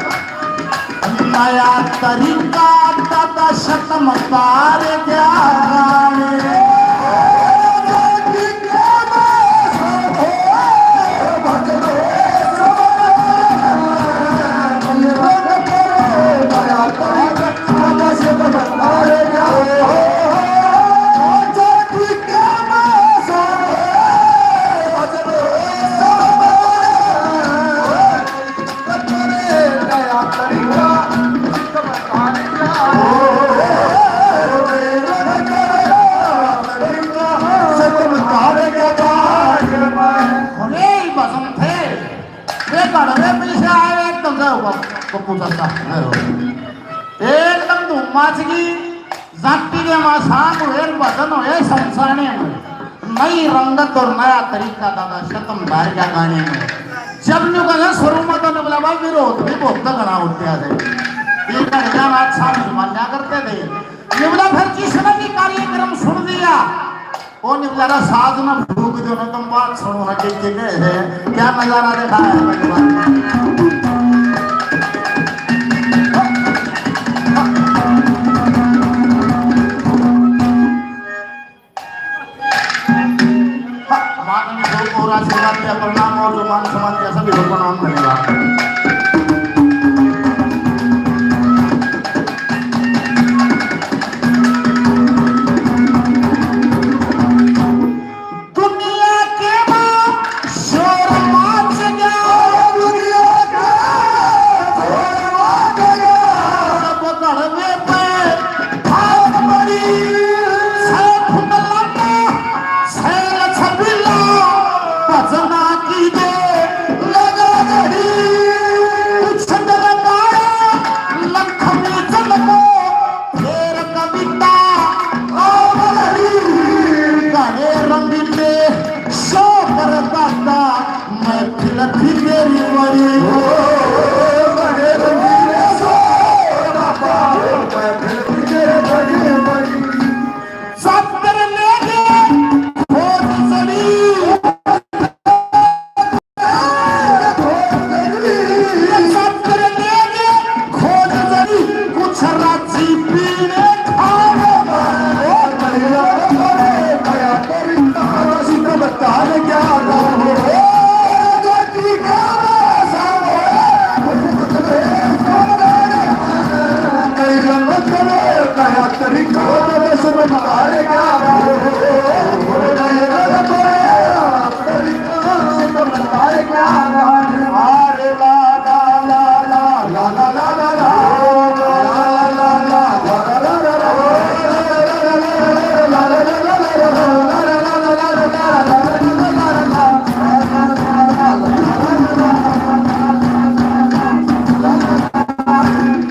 नया तरीका, दादा शतम तार गया। अरे भजन थे, वे घड़वे पीछे आए एकदम से, पप्पू चाचा, एकदम धूम मच गई। जाति के मां सांग हुए, भजन हुए, संसाने में। नई रंगत और नया तरीका दादा शतम भार का गाने में। जब न्यू कहना शुरू में तो निकला बा विरोध भी बहुत घना उठा है। ये घड़का नाच शामिल मान लिया कर, निवला फिर जिसने भी कार्यक्रम सुन लिया, वो निवला रा साज ना फूक दो ना, तुम बात सुनो ना, के के गए हैं, क्या नजारा देखा है मेरे बाप। माननीय गुरु को आशीर्वाद दिया, प्रणाम, और जो मान सम्मान दिया, सभी को प्रणाम, धन्यवाद। दुनिया के माँ शोर मच गया, दुनिया के शोर मच गया, सब धड़वे पे भाग पड़ी, छह फुट लंबा, छह छबीला, भजना की दे लगा दही। कुछ डर माया लखमी जन्मो, फेर कविता आवरी। घणे रंगीले शोकर दाता, महफिल थी तेरी बड़ी। ओ, घणे रंगीले शोकर दाता, महफिल थी तेरी बड़ी, बड़ी। सत्तर ले गए खोज चली।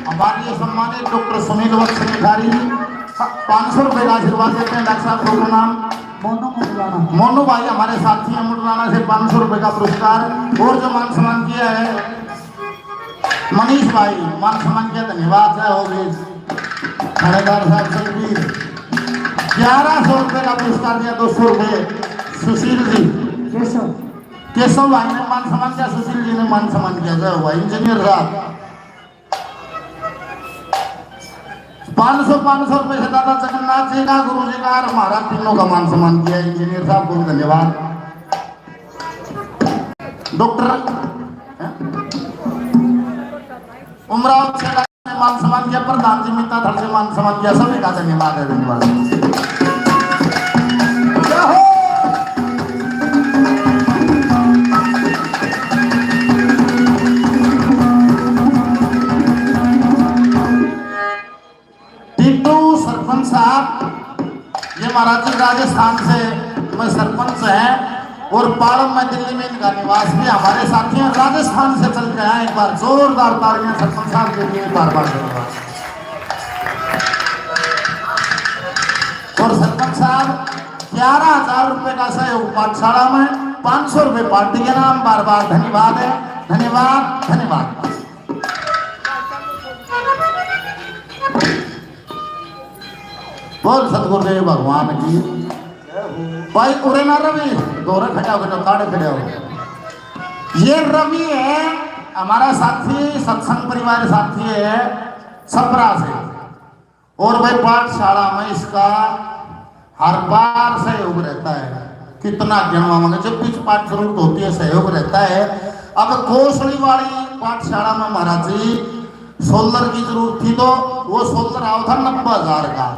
हमारे सम्मानित डॉक्टर सुनील वत्स निखारी पाँच सौ रुपए का आशीर्वाद देते हैं। डॉक्टर साहब, शुभ नाम? मोनू मुंडलाना। मोनू भाई हमारे साथी हैं मुंडलाना से, पाँच सौ रुपए का पुरस्कार। और जो मान सम्मान किया है मनीष भाई, मान सम्मान किया, धन्यवाद है। और भी थानेदार साहब सलबीर, ग्यारह सौ रुपए का पुरस्कार दिया, दो सौ रुपए सुशील जी। केशव। केशव भाई ने मान सम्मान किया, सुशील जी ने मान सम्मान किया। जय हुआ। इंजीनियर साहब, पाँच सौ, पाँच सौ रुपए से दादा जगन्नाथ जी का, गुरु जी का और हमारा तीनों का मान सम्मान किया। इंजीनियर साहब को धन्यवाद। डॉक्टर, हैं? उमराव छेड़ा ने मान सम्मान किया, प्रधान जी मित्ता थल से मान सम्मान किया, सभी का धन्यवाद है, धन्यवाद। जय हो। टिट्टू सरपंच साहब, ये महाराज जी राजस्थान से मैं सरपंच हैं और पालम में दिल्ली में इनका निवास भी। हमारे साथी हैं, राजस्थान से चल के आए। एक बार जोरदार तालियां सरपंच साहब के लिए, बार बार धन्यवाद। और सरपंच साहब, ग्यारह हजार रुपए का सहयोग पाठशाला में, पाँच सौ रुपए पार्टी के नाम, बार बार धन्यवाद है, धन्यवाद, धन्यवाद। बोल सतगुरुदेव भगवान की। भाई उरे ना रवि, दौरे खड़ा हो, काड़े खड़े हो। ये रवि है, हमारा साथी, सत्संग परिवार साथी है, छपरा से। और भाई पाठशाला में इसका हर बार सहयोग रहता है, कितना गिनवावांगे, जब भी पाठ जरूरत होती है सहयोग रहता है। अब कोसली वाली पाठशाला में महाराज जी सोलर की जरूरत थी, तो वो सोलर आया था नब्बे हजार का।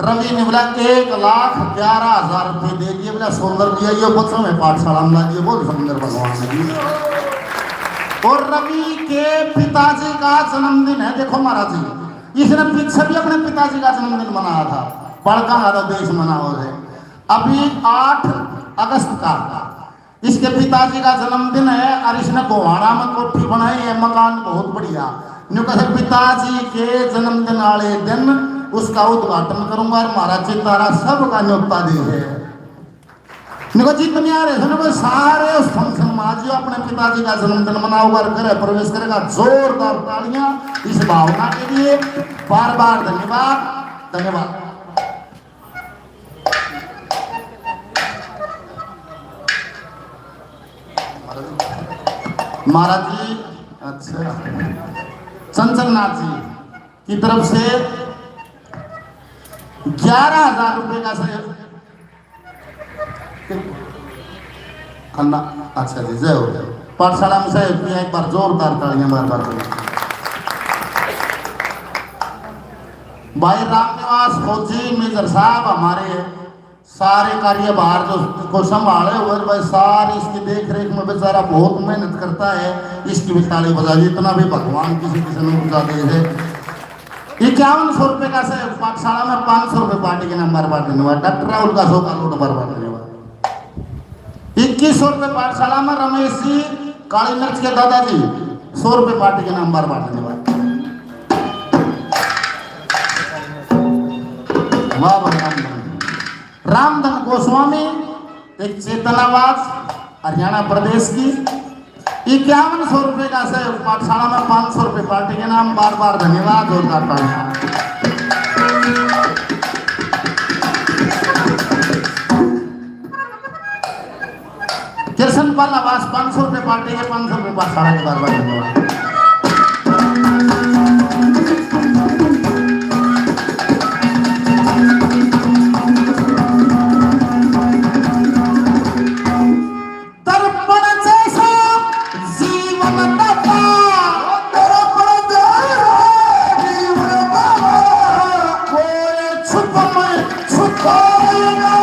रवि ने बोला एक लाख ग्यारह हजार रुपये दे दिए, बोला सोलर दिया, ये बच्चों में पाठशाला में ला दिए। बोल समुद्र भगवान जी। और रवि के पिताजी का जन्मदिन है, देखो महाराज जी, इसने पीछे भी अपने पिताजी का जन्मदिन मनाया था, बड़का हमारा देश मनाओ है। अभी आठ अगस्त का इसके पिताजी का जन्मदिन है और इसने गोहाना में कोठी बनाई है, मकान बहुत बढ़िया। न्यू कहे, पिताजी के जन्मदिन वाले दिन उसका उद्घाटन करूंगा और महाराज जी तारा सबका न्योता दे है। देखो, जितने आ रहे थे ना, वो सारे उस फंक्शन में आज जो अपने पिताजी का जन्मदिन मनाओगा और घर प्रवेश करेगा, जोरदार तालियां इस भावना के लिए। बार बार धन्यवाद। धन्यवाद। महाराज जी, अच्छा, चंचल नाथ जी की तरफ से ग्यारह हजार रुपए का सहयोग। खन्ना, अच्छा जी, जय हो। पाठशाला में सहयोग किया, एक बार जोरदार तालियां बार बार करें। भाई रामनिवास फौजी मेजर साहब हमारे सारे कार्यभार जो को संभाले हुए, भाई, सारी इसकी देख रेख में बेचारा बहुत मेहनत करता है। इसकी भी ताली बजा दी, इतना भी भगवान किसी किसी ने ऊंचा दे दे। इक्यावन सौ रुपए का से पाठशाला में पाँच सौ रुपए पार्टी के नाम बार बार धन्यवाद। डॉक्टर राहुल का सौ का नोट बार बार धन्यवाद। इक्कीस सौ रुपए पाठशाला में रमेश जी काली मिर्च के दादाजी, सौ रुपए पार्टी के नाम बार बार धन्यवाद। वाह भाई रामधन। रामधन गोस्वामी, एक चेतन आवाज, हरियाणा प्रदेश की, इक्यावन सौ रुपए का सहयोग पाठशाला में, पाँच सौ रुपए पार्टी के नाम, बार बार धन्यवाद, जोरदार तालियां। कृष्ण पाल आवास, पाँच सौ रुपए पार्टी के, पाँच सौ रुपए पाठशाला के, बार बार धन्यवाद। दर्पण जैसा जीवन दाता, दर्पण जैसा जीवन दाता, कोई छुप में छुपाए ना।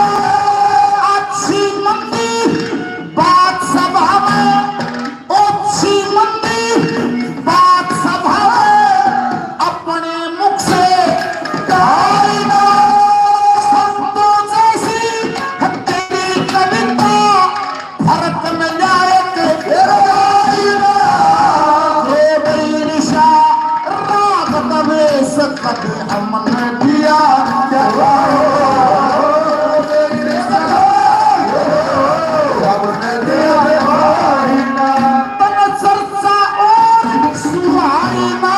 अच्छी मंदी बात सभा में, अच्छी मंदी बात सभा में, अपने मुख से गाए ना। संतों जैसी तेरी कविता, फर्क न जाए के तेरा आईना। रो गई निशा रात दबे सकत हमने दिया जला। हमने दिया आईना। तन चर्चा और सुहाई ना।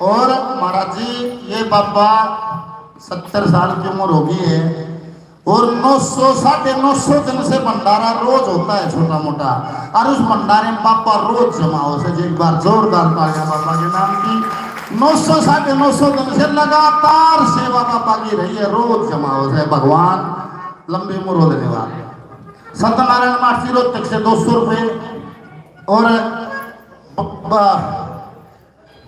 और महाराज जी, ये बाबा सत्तर साल की उम्र हो गई है और नौ सौ, साढ़े नौ सौ दिन से भंडारा रोज होता है छोटा मोटा, और उस भंडारे में बाबा रोज जमा हो से। एक बार जोरदार तालियां बाबा के नाम की। नौ सौ, साढ़े नौ सौ दिन से लगातार सेवा बाबा की रही है, रोज जमा हो से। भगवान लंबी उम्र हो, धन्यवाद। सत्यनारायण मास्टर रोहतक से दो सौ रुपये और ब-, ब-,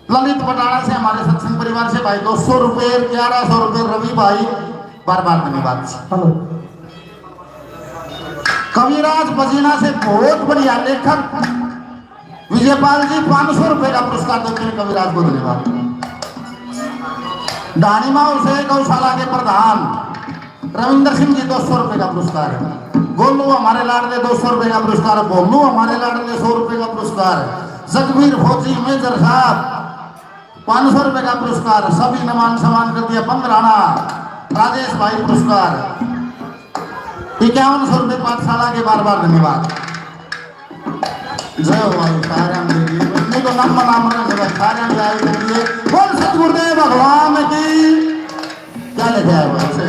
ललित बटाला से हमारे सत्संग परिवार से भाई दो सौ रुपये, ग्यारह सौ रुपये रवि भाई, बार बार धन्यवाद। हेलो। कविराज बजीना से बहुत बढ़िया लेखक विजयपाल जी पाँच सौ रुपये का पुरस्कार देते हैं कविराज को, धन्यवाद। ढाणी माहौल से गौशाला के प्रधान रविंद्र सिंह जी दो सौ रुपए का पुरस्कार है। गोलू हमारे लाडले दो सौ रुपए का पुरस्कार, भोलू हमारे लाडले सौ रुपए का पुरस्कार, जगबीर फौजी मेजर साहब पाँच सौ रुपए का पुरस्कार, सभी ने मान सम्मान कर दिया। पंद्रह आना राजेश भाई पुरस्कार, इक्यावन सौ रुपए पाठशाला के, बार बार धन्यवाद। जय हो भाई, सारे हम दे दिए। नहीं तो नाम नाम रहे, सारे हम जाए दे दिए। बोल सतगुरुदेव भगवान की। क्या लिखा है भाई से?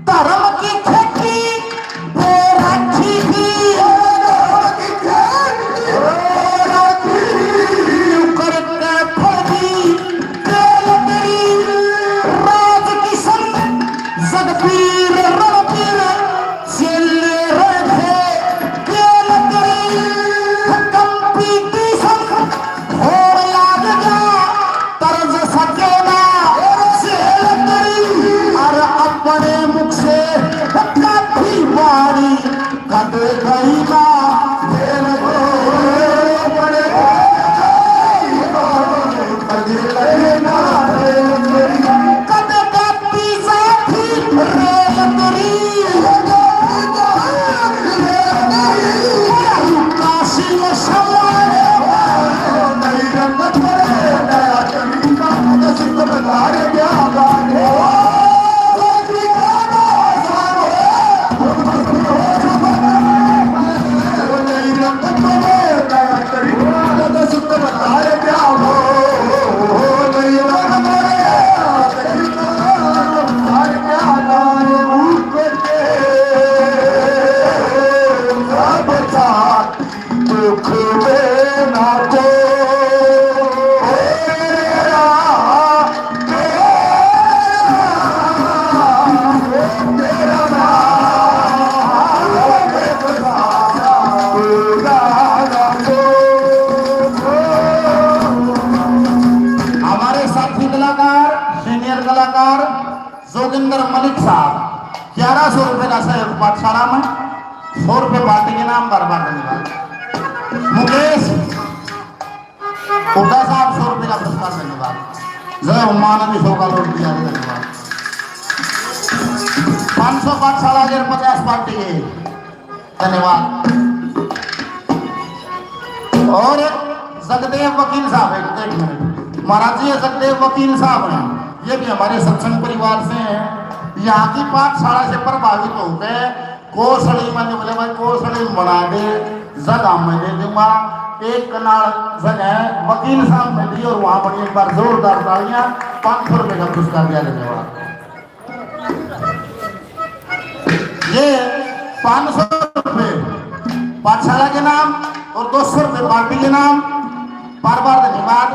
धर्म की खेती ग्यारह सौ रुपए का सहयोग पाठशाला में, सौ रुपए पार्टी के नाम, बार बार धन्यवाद। मुकेश हुड्डा साहब, सौ रुपए का पुरस्कार, धन्यवाद। जय हो माँ ने भी सौ का नोट दिया, धन्यवाद। पाँच सौ पाठशाला के, पचास पार्टी के, धन्यवाद। और जगदेव वकील साहब, एक, एक मिनट महाराज जी, ये जगदेव वकील साहब हैं, ये भी हमारे सत्संग परिवार से हैं। यहाँ की पाठशाला से प्रभावित होकर कोसली में, बोले भाई कोसली में बना दे, जगह मैं दे दूंगा। एक कनाल जगह वकील साहब ने दी और वहां बनी। एक बार जोरदार तालियां, पाँच सौ रुपए का पुरस्कार दिया, धन्यवाद। ये पाँच सौ रुपए पाठशाला के नाम और दो सौ रुपए पार्टी के नाम। बार बार धन्यवाद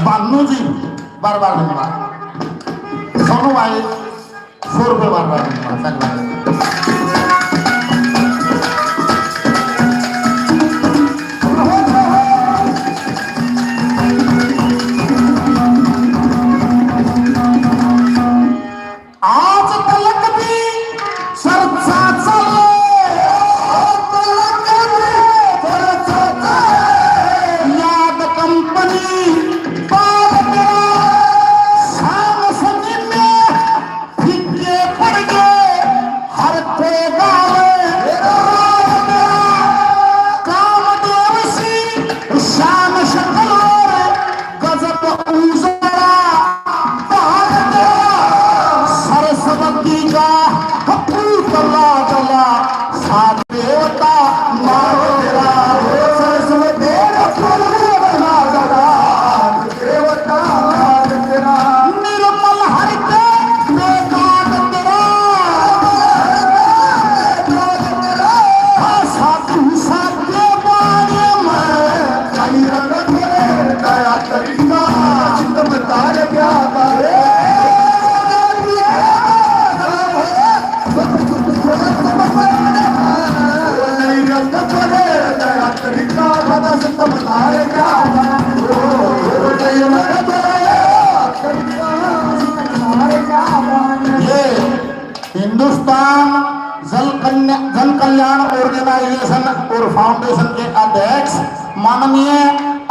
भानु जी, बार बार धन्यवाद। सोनू भाई, सौ रुपए बार बार धन्यवाद, धन्यवाद। आज तलक भी चर्चा चले, आज तलक भी चर्चा चले। याद कंपनी, बाप तेरा, शाम सनी में फीके पड़ गए हर कोई गावे। कामदेव सी शान शक्ल और गजब उजड़ा, भारत सरस्वती का पूतला जला, सात देवता मारो तेरा, सरस्वती का पूतला जला। निर्मल हर के बेदाग तेरा, साधु साध्य बारे में कई रंग तेरे दया करीना, चित्त में तारे क्या करे। ये हिंदुस्तान जल कन्या, जन कल्याण ऑर्गेनाइजेशन और फाउंडेशन के अध्यक्ष माननीय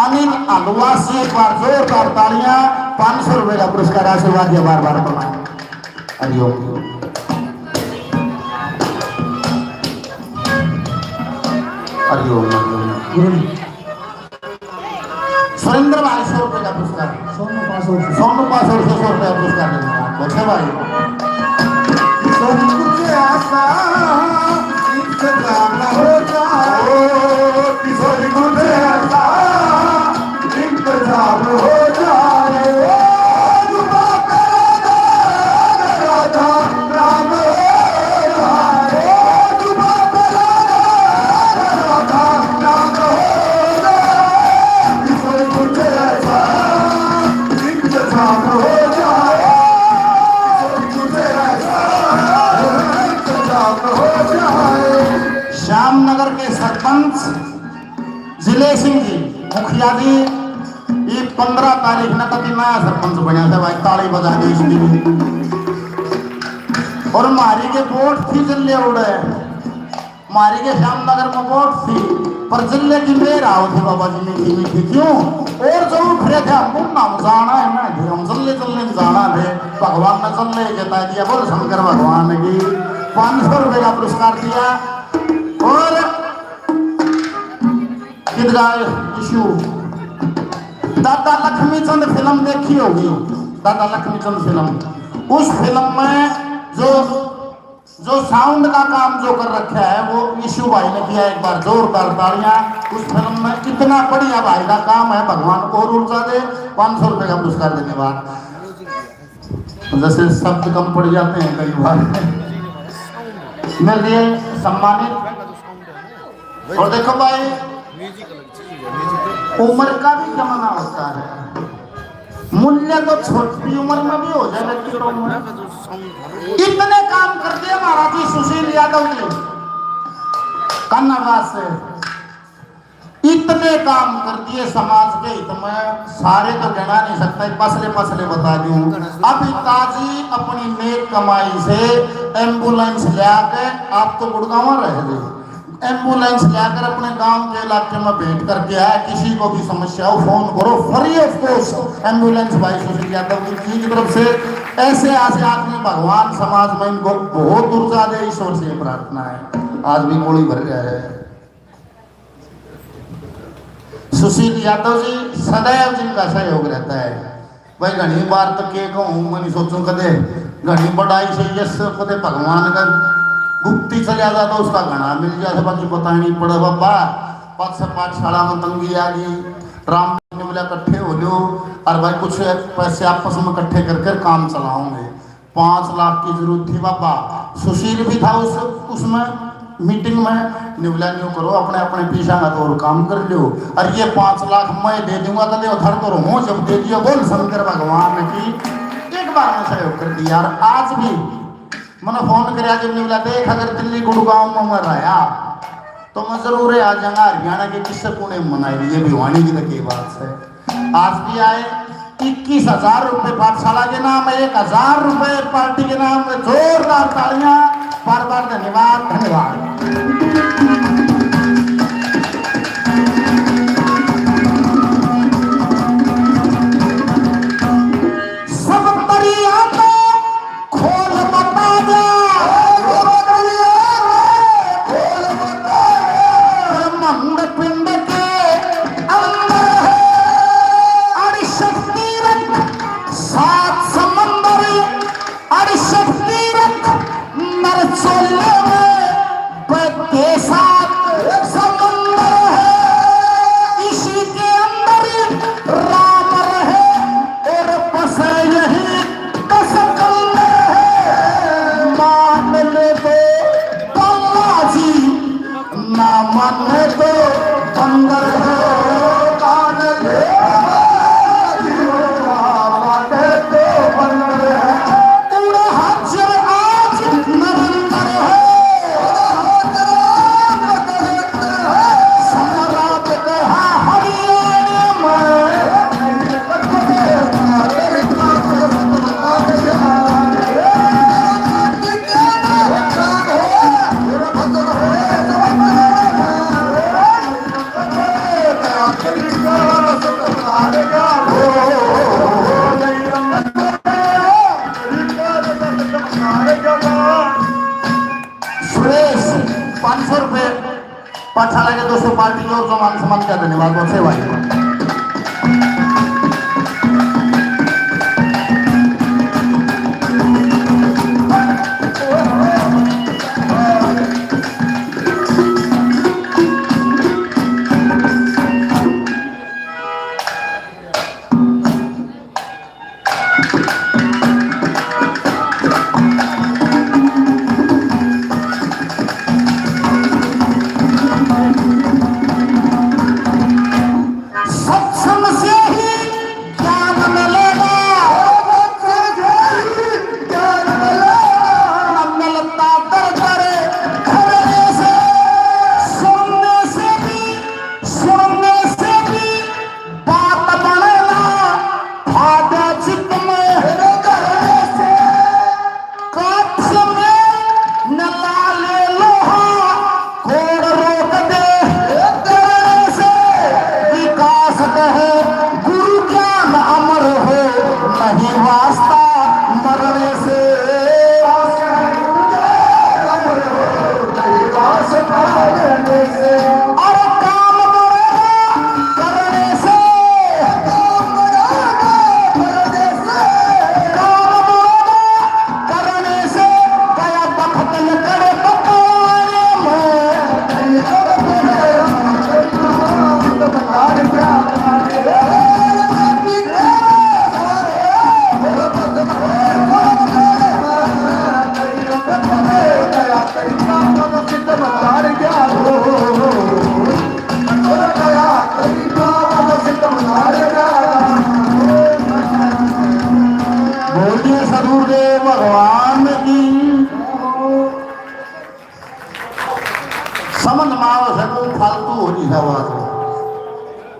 अनिल आलूवास जी, एक बार जोरदार तालियां, पाँच सौ रुपए का पुरस्कार, आशीर्वाद दिया बार बार। हरिओम। हरिओम, हरिओम। सुरेंद्र भाई, सौ रुपए का पुरस्कार। सोनू पासौर से। सोनू पासौर से सौ रुपए का पुरस्कार देंगे। बच्चे भाई। सोनू के आशा इंतजाम हो जाए। ओ, किशोर को दे आशा इंतजाम हो जाए। ओ, जुबा पे राधा, राधा, राम हो जाए। ओ, जुबा पे राधा, राधा, राम हो जाए। किशोर को दे आशा इंतजाम हो जाए। किशोर को दे आशा इंतजाम हो जाए। श्याम नगर के सरपंच जिले सिंह जी, मुखिया जी, ये पन्द्रह तारीख ने कभी नया सरपंच बनया था भाई, ताली बजा दे इसकी भी। और म्हारी के वोट थी जिले उड़े, म्हारी के श्याम नगर में वोट थी, पर जिले की मेहर आओ थी बाबा जी, मीठी मीठी। क्यों? और जो उठ रहे थे, हम ना हम जाना है, मैं हम जल्ले जल्ले में जाना थे, भगवान ने जल्ले जता दिया। बोल शंकर भगवान की। पाँच सौ रुपए का पुरस्कार दिया। और किधर आए यीशु? दादा लक्ष्मी चंद फिल्म देखी होगी, दादा लक्ष्मी चंद फिल्म। उस फिल्म में जो, जो साउंड का काम जो कर रखा है, वो यीशु भाई ने किया। एक बार जोरदार तालियां। उस फिल्म में इतना बढ़िया भाई का काम है, भगवान को और ऊर्जा दे। पाँच सौ रुपए का पुरस्कार, धन्यवाद। जैसे शब्द कम पड़ जाते हैं कई बार। मेरे लिए सम्मानित। और देखो भाई, उम्र का भी जमाना होता है, मूल्य तो छोटी उम्र में भी हो जाए व्यक्ति का उम्र। इतने काम कर दिए महाराज जी सुशील यादव जी कन्नाबाद से। इतने काम कर दिए समाज के हित में, सारे तो गिना नहीं सकता, पसले पसले बता दूं। अभी ताजी अपनी नेक कमाई से एम्बुलेंस लिया के, आप तो गुड़गांव रह गए, एम्बुलेंस लाकर अपने गांव के इलाके में भेंट करके आया। किसी को भी समस्या हो, फोन करो, free of cost एम्बुलेंस भाई सुशील यादव जी की तरफ से। ऐसे ऐसे आदमी भगवान समाज में इनको बहुत ऊर्जा दे, ईश्वर से प्रार्थना है। आज भी गोली भर रहा है। सुशील यादव जी, सदैव जिनका सहयोग रहता है। भाई, घणी बार तो के कहूँ, मैं नहीं सोचूं कदे, घणी बड़ाई से यश कदे भगवान का गुप्ती चला जा तो उसका घणा मिल जा, बाकी बतानी पड़े बाबा। पाँच सौ पाठशाला में तंगी आ गई, राम ने बोला, "इकट्ठे हो लो और भाई, कुछ पैसे आपस में इकट्ठे कर कर काम चलाओगे।" पाँच लाख की जरूरत थी बाबा। सुशील भी था उस, उसमें, मीटिंग में। न्यू बोला, "न्यू करो, अपने, अपने पीछा का तो और काम कर लो, और ये पाँच लाख मैं दे दूंगा, तो ले उधर तो रहो, जब दे दियो।" बोल शंकर भगवान की। एक बार में सहयोग कर दिया। और आज भी मैंने फोन कराया, जब न्यू बोला, "देख, अगर दिल्ली गुड़गांव में मैं रहा, तो मैं जरूर आ जाऊंगा, हरियाणा के किस्से कोने मनाए।" ये भिवानी की तो की बात है। आज भी आए, इक्कीस हजार रुपए पाठशाला के नाम, एक हजार रुपए पार्टी के नाम। जोरदार तालियां, बार बार धन्यवाद, धन्यवाद। सब तरिया तो खोल बता दे। खोल बता दे। ब्रह्मांड पिंड के अंदर है अड़सठ तीर्थ, सात समंदर, अड़सठ तीर्थ नर चोले में बहते सात समंदर है। इसी के अंदर राम रहे और बसे यही दस कलंदर है। मान ले तो बालाजी, ना माने तो बंदर है। मान ले तो बालाजी, ना माने तो बंदर है। उड़ हाजिर आज नरेंद्र है। सुरेश, पाँच सौ रुपए। पाठशाला के दोस्तों, पार्टी और जो मान सम्मान का धन्यवाद, बहुत सेवा है। सत्संग से ही ज्ञान मिलेगा। ज्ञान मिलेगा। न मिलता दर दर घरने से। सुनने से भी, सुनने से भी बात बने ना, भावे चित्त में। करने से काठ में न लाले लोहा, कोड़ रोक दे करने से। विकास कहे गुरु ज्ञान अमर हो, नहीं वास्ता मरने से। अरे काम बड़ा करने से, काम बड़ा करने से, काम बड़ा करने से गया बख्त लकड़ पकवाने में। बोलिए सदगुरुदेव भगवान की। समझ में आवे से तो फालतू हो नहीं है बात।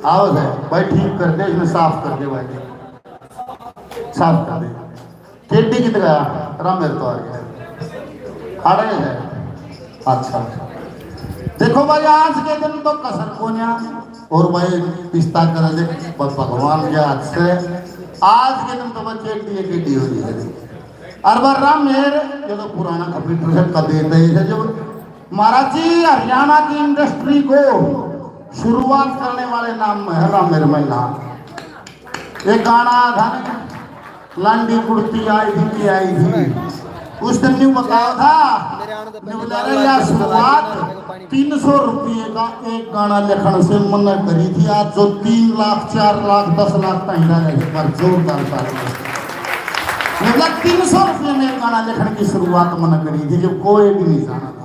आओ है भाई, ठीक कर दे, इसमें साफ कर दे भाई, साफ कर दे। केडी कित गया? रामेर तो आ गया, अड़े है। अच्छा, देखो भाई, आज के दिन तो कसर कोन्या। और भाई, पिस्ता कर दे भगवान के हाथ से। आज के दिन तो बस केडी है, केडी हो रही है। और बार रामेर, ये तो पुराना कंप्यूटर से कदे तय है। जब महाराज जी, हरियाणा की इंडस्ट्री को शुरुआत करने वाले नाम में है रामेर महिला। एक गाना था ना, लांडी कुर्ती आई थी, के आई थी, उस दिन न्यू बताया था, न्यू बता रहे, या शुरुआत तीन सौ रुपये का एक गाना लिखण से मना करी थी। आज जो तीन लाख, चार लाख, दस लाख ताई जा रहे हैं, पर जोरदार ताली। मतलब, तीन सौ रुपये में एक गाना लिखण की शुरुआत मना करी थी, जो कोई भी नहीं जाना था।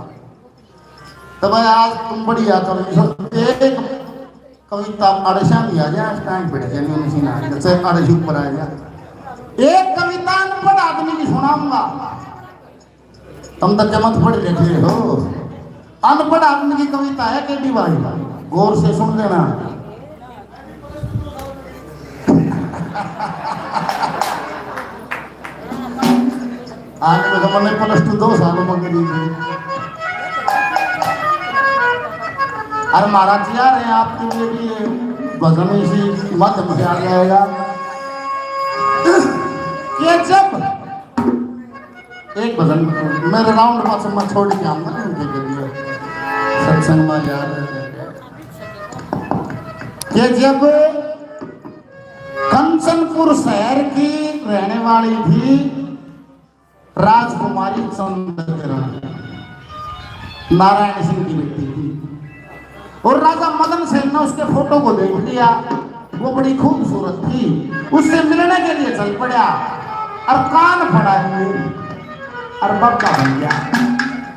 तो भाई, आज तुम बढ़िया कवि हो। एक कविता अड़सा भी आ जाए, टाइम बैठ जाए, नहीं, नहीं, नहीं, जैसे अड़स ऊपर आ जाए। एक कविता अनपढ़ आदमी की सुनाऊंगा। तुम तो जमत पढ़ लिखे हो। अनपढ़ आदमी की कविता है, केडी भाई, गौर से सुन लेना। आज तो मैंने प्लस टू दो सालों में करी थी। अरे महाराज जी आ रहे हैं आपके लिए भी, ये भजन इसी माध्यम से आ जाएगा। कि जब एक भजन मेरे राउंड पास मैं छोड़ के आऊंगा ना उनके लिए, सत्संग में जा रहे हैं। कि जब कंचनपुर शहर की रहने वाली थी राजकुमारी चंद्रकिरण, नारायण सिंह की बेटी थी। और राजा मदन सेन ने उसके फोटो को देख लिया, वो बड़ी खूबसूरत थी, उससे मिलने के लिए चल पड़ा। और कान फड़ा लिए और बड़का बन गया।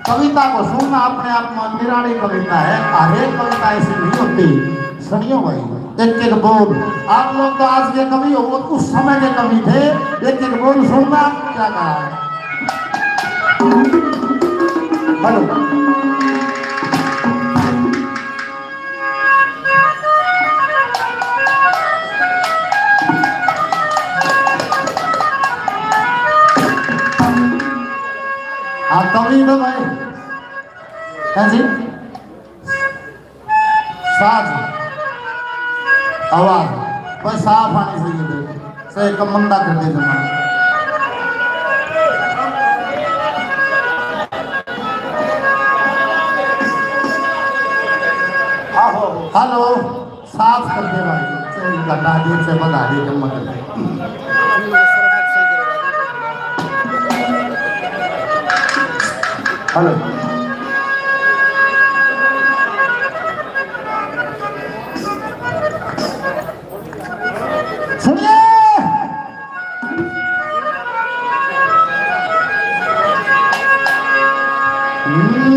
कविता को सुनना अपने आप में निराली कविता है। हर एक कविता ऐसी नहीं होती। सुनियो भाई, एक एक बोल। आप लोग तो आज के कवि हो, वो उस समय के कवि थे। एक एक बोल सुनना क्या कहा है। हेलो। हाँ, तभी तो भाई। हाँ जी, साज, आवाज बस साफ आनी चाहिए। देख, से एक मंदा कर दे जमा। हेलो, साफ कर दे भाई, से घटा दे, से बढ़ा दे, जमा कर दे। हेलो। सुनिए। हम्म।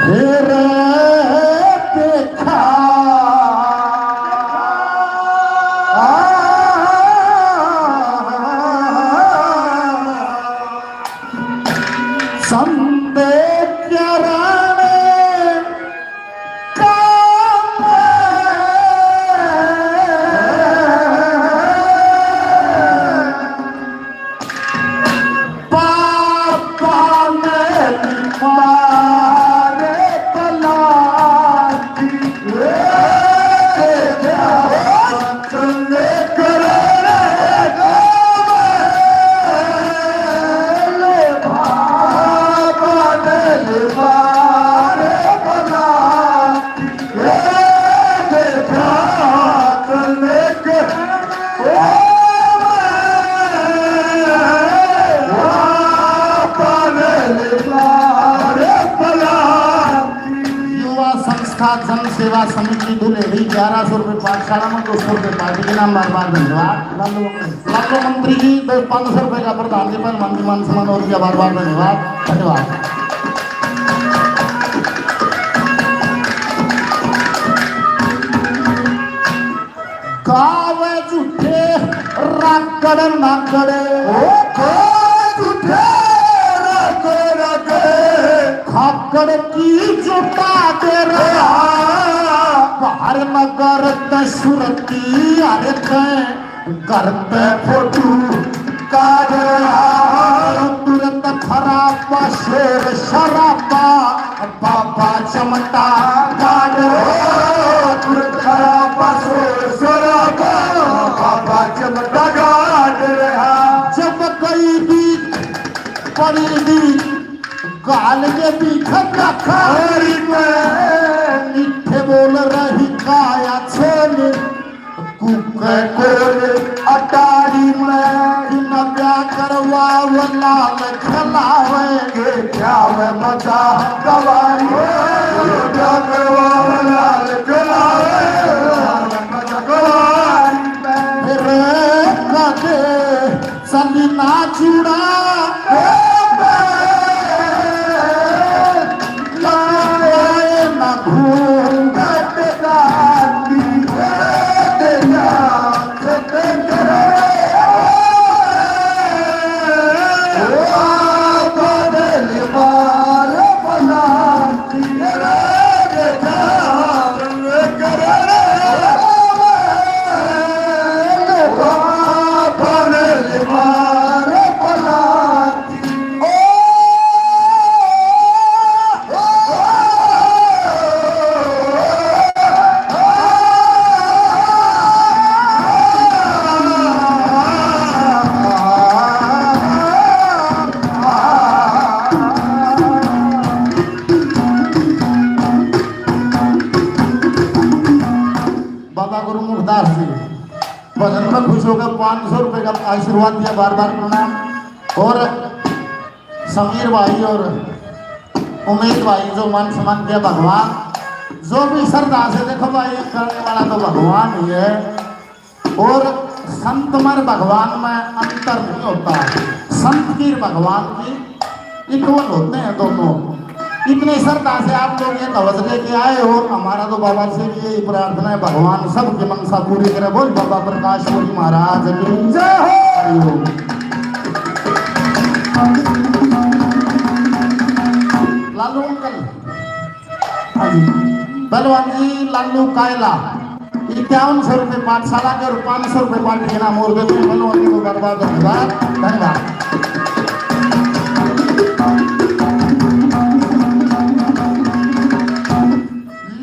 हे रे देखा, संत चरण युवा संस्था जन सेवा समिति दुलेरी, ग्यारह सौ रुपये पाठशाला में, दो सौ रुपये पार्टी के नाम, बार बार धन्यवाद। लालू, लालू मंत्री जी, दो, पाँच सौ रुपये का प्रधान जी, पहलवान जी, मान सम्मान और रुपया, बार बार धन्यवाद, धन्यवाद। गावे झूठे राकड़ नाकड़ ओ काज उठे, राकड़ राकड़ खाकड़ की जुटा दे रहा। बाहर नगर ते सुरती अरे ते घर ते फोटू काज रहा। तुरंत खराब शेर शराबा बाबा चमटा गाड़। ओ, तुरंत खराब शेर शराबा बाबा चमटा गाड़ रहा। जब गई भी पड़ी भी गाल के भी खक्का खारी में मीठे बोल रही काया छोले। कुके कोरे अटारी में न ब्याह करवावे लाल खिलावे के क्या में मजा कवारी। ब्याह करवावे लाल खिलावे मजा कवारी में। रे कदे सली ना चूड़ा ए बे, लाए ना घूंघट गांधी ए तेरा सतन करे। ओ बदल मार बना बाबा गुरु मुखदास जी भजन में खुश होकर पाँच सौ रुपए का आशीर्वाद दिया, बार बार प्रणाम। और समीर भाई और उमेश भाई जो मान सम्मान दिया, भगवान जो भी श्रद्धा से, देखो भाई, करने वाला तो भगवान ही है। और संत में भगवान में अंतर नहीं होता, संत की भगवान की इक्वल होते हैं दोनों। इतने श्रद्धा से आप लोग ये ध्वज लेके आए हो, हमारा तो बाबा से भी यही प्रार्थना है, भगवान सबकी मनसा पूरी करे। बोल बाबा प्रकाश पुरी महाराज की जय हो। हरि ओम। लालू अंकल, हाँ जी, पहलवान जी लालू कायला। इक्यावन सौ रुपए पाठशाला के और पाँच सौ रुपए पार्टी के नाम और देते हैं। बोलो, उनको बर्बाद, धन्यवाद, धन्यवाद।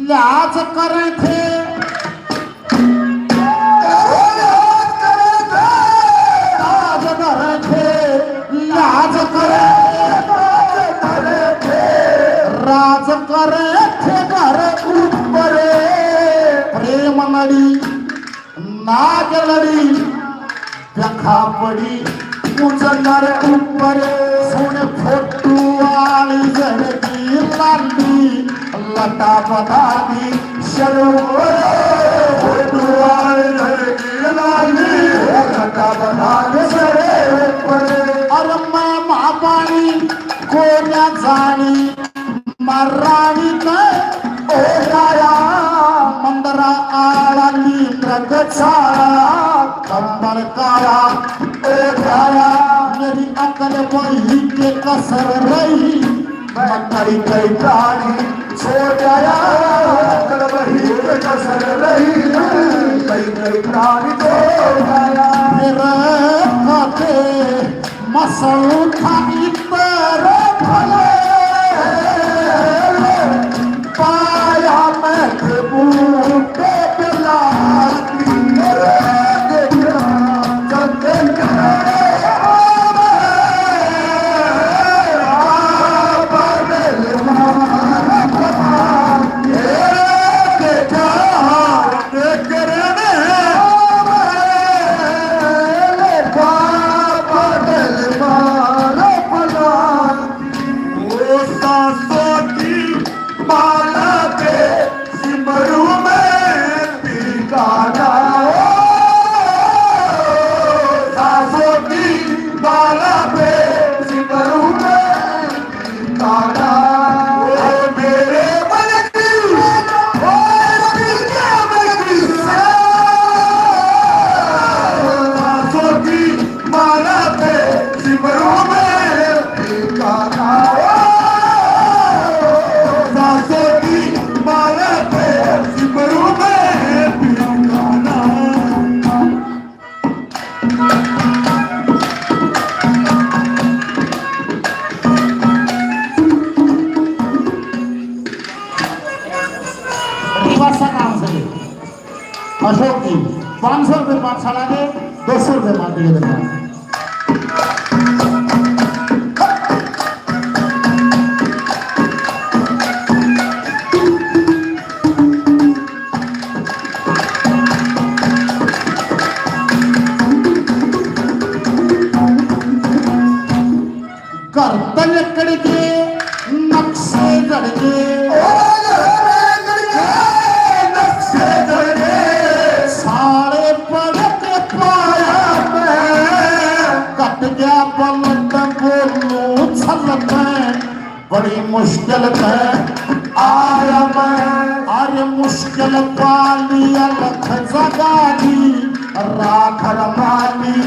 लिहाज करे थे, राज करे थे, लाज करे, राज करे थे घर ऊपर। प्रेम नड़ी नाग लड़ी, देखा पड़ी उजनर ऊपर। सुन फोटू वाली जरगी लाली, लटा बता दी सरोवर। फोटू वाली जरगी लाली, लटा बता दी सरोवर। अरे मैं माँ पानी को ना जानी, महारानी ने ओ राया, मंदरा आला नींद गचाया, कंबल काला ओ राया। मेरी अकल वही के कसर रही, मैं कई कई प्राणी छोड़ आया। अकल वही के कसर रही, कई कई प्राणी छोड़ आया। मेरे खाते मसौथा इतर भले पाया मैं बूटे बिलाती रे देखा चंदन पासा कहाँ से? अशोक जी, पाँच सौ रुपये पाठशाला के, दो सौ रुपये पार्टी के देना। घर तै लिकड़ के नक्शे जड़ के, नक्शे जड़ के, साले पलक पाया मैं, कट गया पलक बोलूं छल मैं। बड़ी मुश्किल तै आया मैं, अरे मुश्किल पाली अलख जगा दी, राख रमाली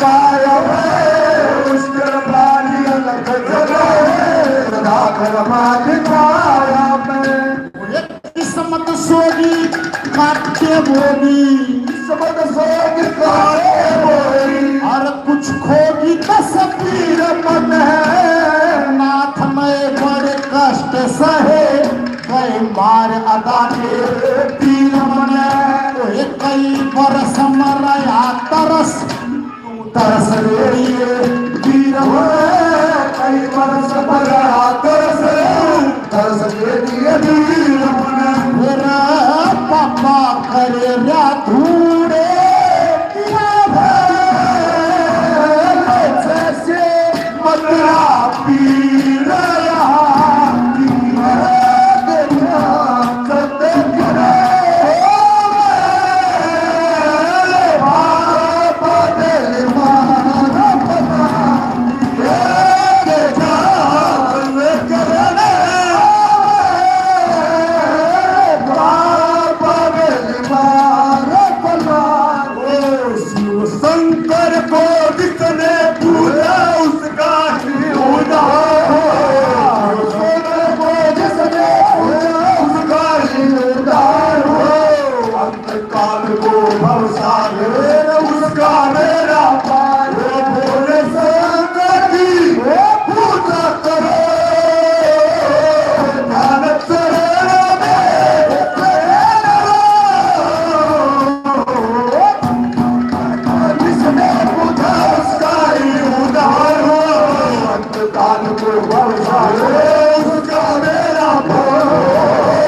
काया मैं। मुश्किल पाली अलख जगा दी, राख रमाली काया मैं। किस्मत सोगी काटे बोली, किस्मत सोगी काटे बोली। और कुछ खोगी तस्वीर मन है, नाथ मैं बड़े कष्ट सहे, गए मार अदा के तीर मन है। ओए कई बरस मरया तरस, तरस रे ये वीर होए, कई बरस भरा तरस, तरस रे ये वीर होए। मेरा पापा करे रा धूड़े, तेरा भाई जैसे मदरा पीर रहा, पीर देखा। शंकर को जिसने पूजा उसका ही उद्धार हो, शंकर को जिसने पूजा उसका ही उद्धार हो। काल को भवसागर उसका मेरा पार। वो भोले शंकर की वो पूजा करो, ध्यान चरण में चरण रो। जिसने पूजा उसका ही उद्धार हो। काल को भवसागर उसका मेरा पार,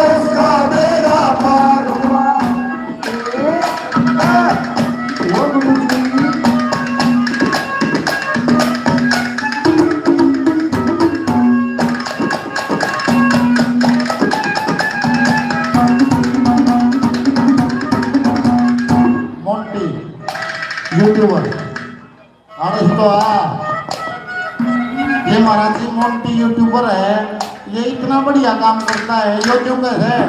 उसका मेरा पार हुआ। Monty YouTuber. अरे तो आ, ये महाराज जी मोंटी यूट्यूबर है, ये इतना बढ़िया काम करता है। ये क्यों है,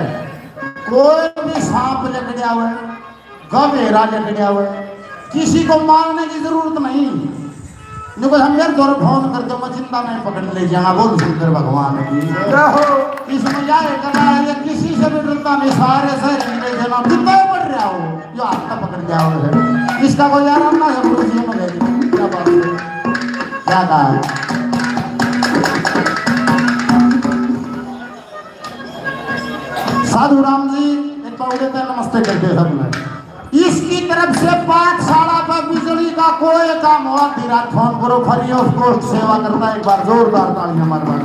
कोई भी सांप लिकड़िया हुआ, गवेरा लिकड़िया हुआ, किसी को मारने की जरूरत नहीं। नहीं कोई हम मेरे द्वारा फोन करके मैं जिंदा नहीं पकड़ ले जाऊंगा, बोल शंकर भगवान की। इसमें क्या है, करना है, ये किसी से भी डरता नहीं, सारे से ले जाना, कितना ही पड़ रहा हो। जो हाथ का पकड़ के आओ है, इसका कोई आराम ना है, गुरु जी में गए। क्या बात है, क्या कहा है? साधु राम जी, एक बार उड़े थे, नमस्ते करते हैं सबने। इसकी तरफ से पाठशाला पर बिजली का कोई काम हो, आधी रात फोन करो, free of cost सेवा करता है। एक बार जोरदार तालियां मार मार।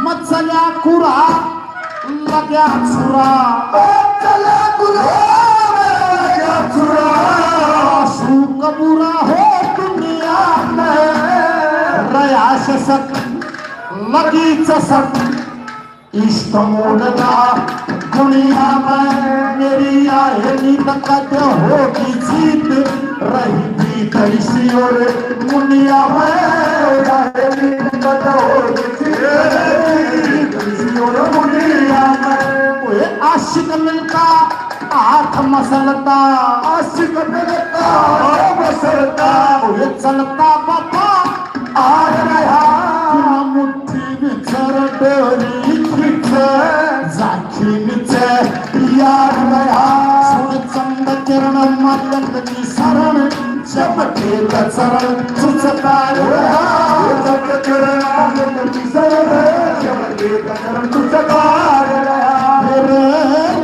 मचल्या कुरा लग्या छुरा, मचल्या कुरा लग्या छुरा। आंसू कबूरा हो दुनिया में, रया शसक लगी चसक। इश्क मोड़ना दुनिया में मेरी आए नी तो कद होगी जीत। रही बीत इसी और मुनिया में, आए नी तो कद होगी जीत। रही बीत इसी और मुनिया में। ओए आशिक मिलता हाथ मसलता, आशिक मिलता हाथ मसलता। ओए चलता बाबा आ रहा। मुट्ठी बिचर डोरी खींचे, जाखी नीचे यार रहा। सुन चंद किरण मदन की शरण, चमके त चरण सुचता रहा। जग चरण तू जगार रहा। फिर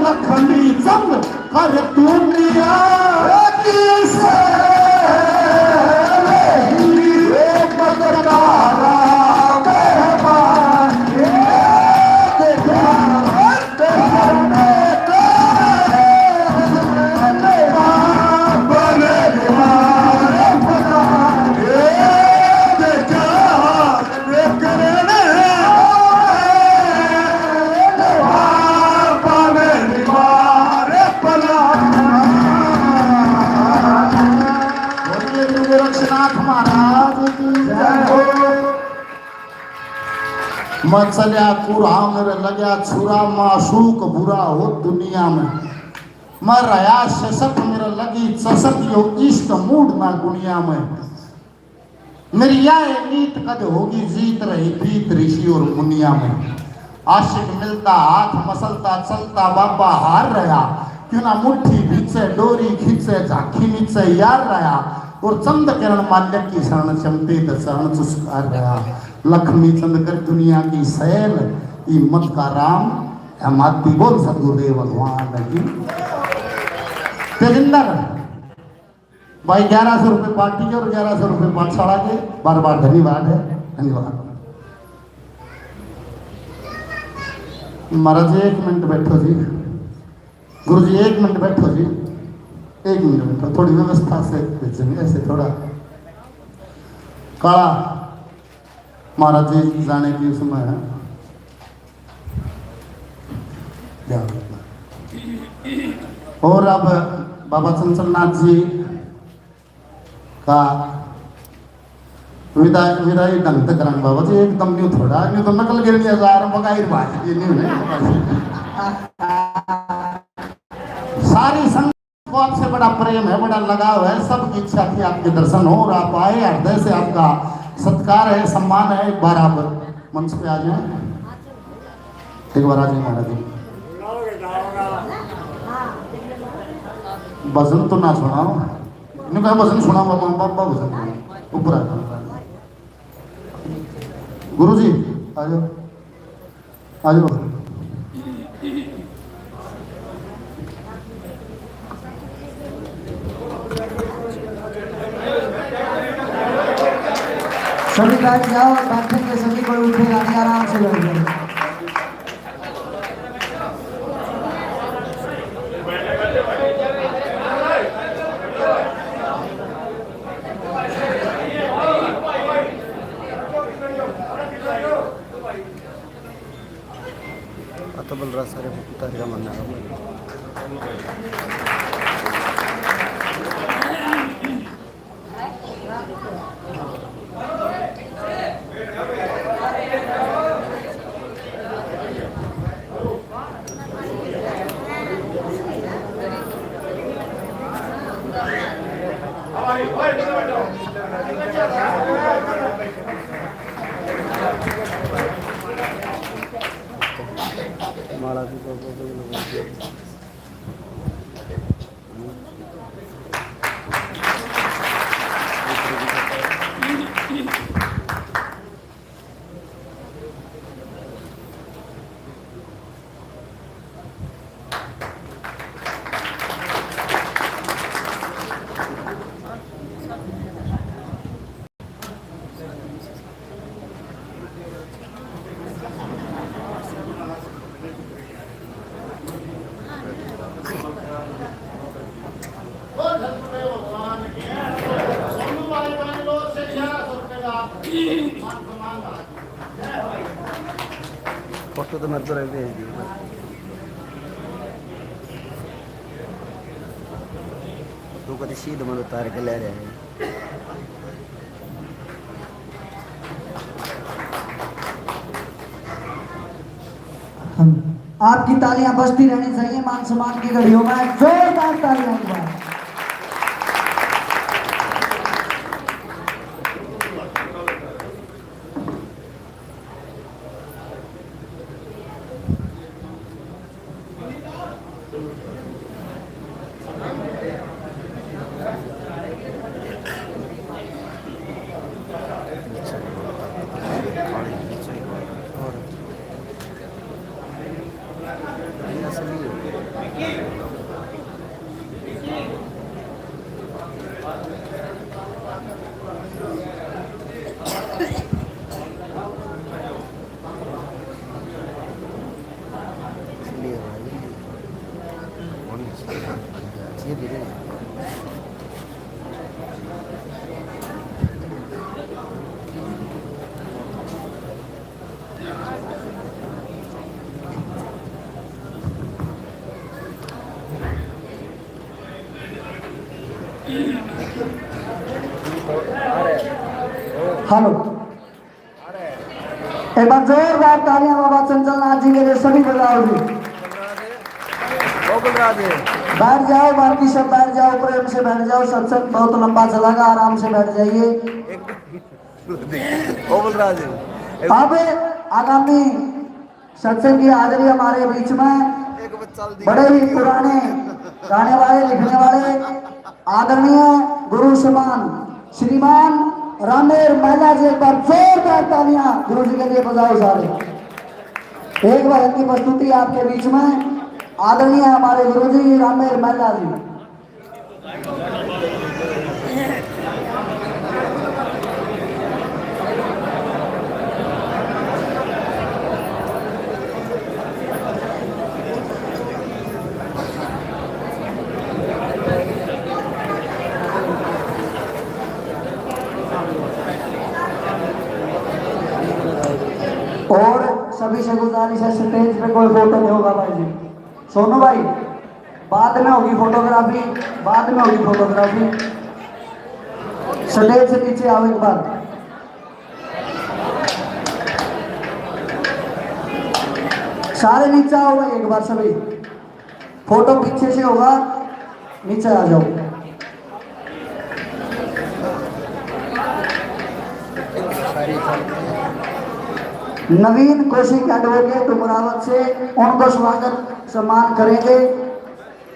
लखमी चंद कर दुनिया की से मददगारा मेहरबान। बोलिए गोरक्षनाथ महाराज की जय हो। मैं चल्या कुरा मेरे लग्या छुरा, माशूक बुरा हो दुनिया में। मैं रहा शसक मेरे लगी चसक, यो इश्क मूड ना गुनिया में। मेरी या नीत कद होगी जीत रही प्रीत ऋषि और मुनिया में। आशिक मिलता हाथ मसलता चलता बाबा हार रहा, क्यों ना मुट्ठी भीचे डोरी खींचे झांकी नीचे यार रहा। और चंद किरण मालिक की शरण चमते तो शरण चुस्कार रहा। लक्ष्मी चंद कर दुनिया की सैल, हिम्मत का राम है माती बोल सतगुरुदेव भगवान की। तेजिंदर भाई, ग्यारह सौ रुपये पार्टी के और ग्यारह सौ रुपये पाठशाला के, बार बार धन्यवाद है, धन्यवाद। महाराज जी, एक मिनट बैठो जी, गुरु जी, एक मिनट बैठो जी, एक मिनट बैठो, थोड़ी व्यवस्था से भेजेंगे, ऐसे थोड़ा काला महाराज जी जाने की उसमें है। और अब बाबा चंचलनाथ जी का विदाई, विदाई ढंग तक करांगे बाबा जी, एकदम न्यू थोड़ा, न्यू तो नकल गिरनी हजार बगाई बात ये न्यू नहीं। सारी संगत को आपसे बड़ा प्रेम है, बड़ा लगाव है, सबकी इच्छा थी आपके दर्शन हो और आप आए, हृदय से आपका सत्कार है, सम्मान है। एक बार आप मंच पे आ जाएं, एक बार आ जाएं महाराज जी। भजन तो ना सुनाओ, इन्होंने कहा भजन सुनाओ, बाबा, बाबा भजन सुनाओ। ऊपर आ जाओ। गुरु जी, आ जाओ, आ जाओ। सभी बैठ जाओ और बैठेंगे सभी, कोई उठेगा नहीं, आराम से बैठ जाओ। आता बल रहा सारे उतार का मानना है। माला की फोटो तो मैं तो भेज दी। तू कभी सीध मत उतार के ले रहे हैं। आपकी तालियां बजती रहनी चाहिए मान सम्मान की घड़ियों में, जोरदार तालियां एक बार। हेलो, एक बार जोरदार तालियां बाबा चंचल नाथ जी के लिए सभी बजाओ जी। बैठ जाओ, बाकी सब बैठ जाओ, प्रेम से बैठ जाओ। सत्संग बहुत लंबा चलेगा, आराम से बैठ जाइए। अब आगामी सत्संग की हाजिरी हमारे बीच में बड़े ही पुराने गाने वाले, लिखने वाले आदरणीय गुरु समान श्रीमान रामेर महिला जी, एक बार जोरदार तालियां गुरु जी के लिए बजाओ सारे। एक बार इनकी प्रस्तुति आपके बीच में, आदरणीय हमारे गुरु जी रामेर महिला जी। और सभी से गुजारिश है, स्टेज पे कोई फोटो नहीं होगा भाई जी। सोनू भाई, बाद में होगी फोटोग्राफी, बाद में होगी फोटोग्राफी। स्टेज से नीचे आओ एक बार, सारे नीचे आओ भाई एक बार सभी। फोटो पीछे से होगा, नीचे आ जाओ। नवीन कौशिक एडवोकेट उमरावत से, उनको स्वागत सम्मान करेंगे।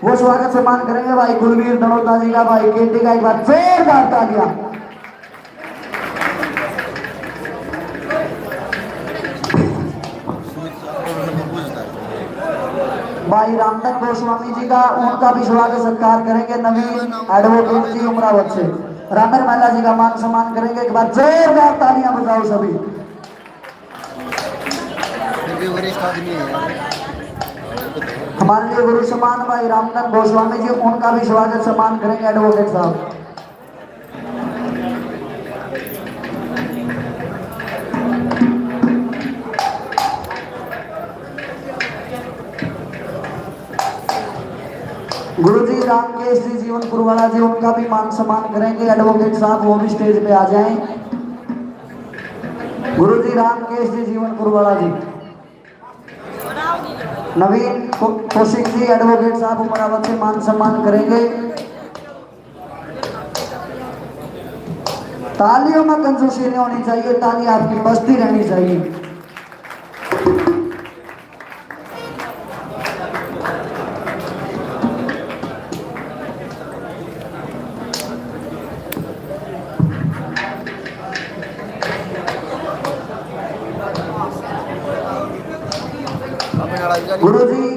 वो स्वागत सम्मान करेंगे भाई कुलवीर दड़ौदा जी का, भाई केटी का, एक बार जोरदार तालियां। भाई रामधन गोस्वामी जी का, उनका भी स्वागत सत्कार करेंगे नवीन एडवोकेट जी उमरावत से। रामधन महिला जी का मान सम्मान करेंगे, एक बार जोरदार तालियां बजाओ सभी। ये भी वरिष्ठ आदमी है। हमारे लिए गुरु समान भाई रामधन गोस्वामी जी, उनका भी स्वागत सम्मान करेंगे एडवोकेट साहब। गुरु जी रामकेश जी जीवनपुर वाला जी, उनका भी मान सम्मान करेंगे एडवोकेट साहब, वो भी स्टेज पे आ जाएं। गुरु जी रामकेश जी जीवनपुर वाला जी। नवीन को-, कौशिक जी एडवोकेट साहब उमरावत से मान सम्मान करेंगे। तालियों में कंजूसी नहीं होनी चाहिए, ताली आपकी बजती रहनी चाहिए। गुरु जी,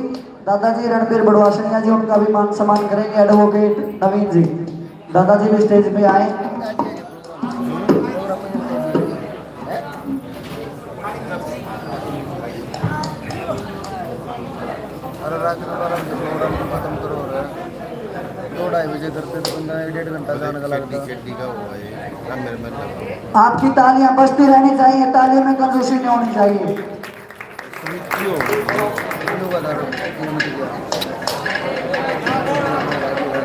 दादाजी रणबीर बड़वासनिया जी, उनका भी मान सम्मान करेंगे एडवोकेट नवीन जी। दादाजी भी स्टेज पे आए। अरे रात को बारह बजे प्रोग्राम को खत्म करो रे। दो ढाई बजे करते तो बंदा एक डेढ़ घंटा जाने का लगता। चड्डी का हुआ है, राम मेरे में। आपकी तालियां बजती रहनी चाहिए, तालियों में कंजूसी नहीं होनी चाहिए।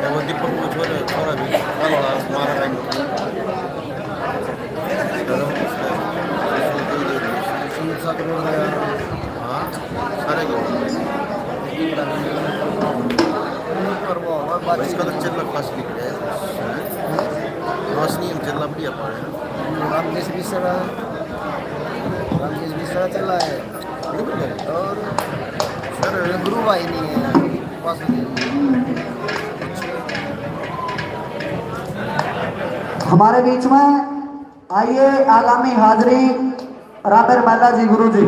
वो दीपक को छोड़, छोड़ा भी, चलो, आज मारा बैंक। हाँ, सारे को। इसका तो चल रहा खास लिख रहा है। रोशनी हम चल रहा बढ़िया पा रहे हैं। रामदेश मिश्रा, रामदेश मिश्रा चल रहा है। और सर, गुरु भाई नहीं है, पास में। हमारे बीच में आइए, आगामी हाजिरी रामेर महिला जी गुरु जी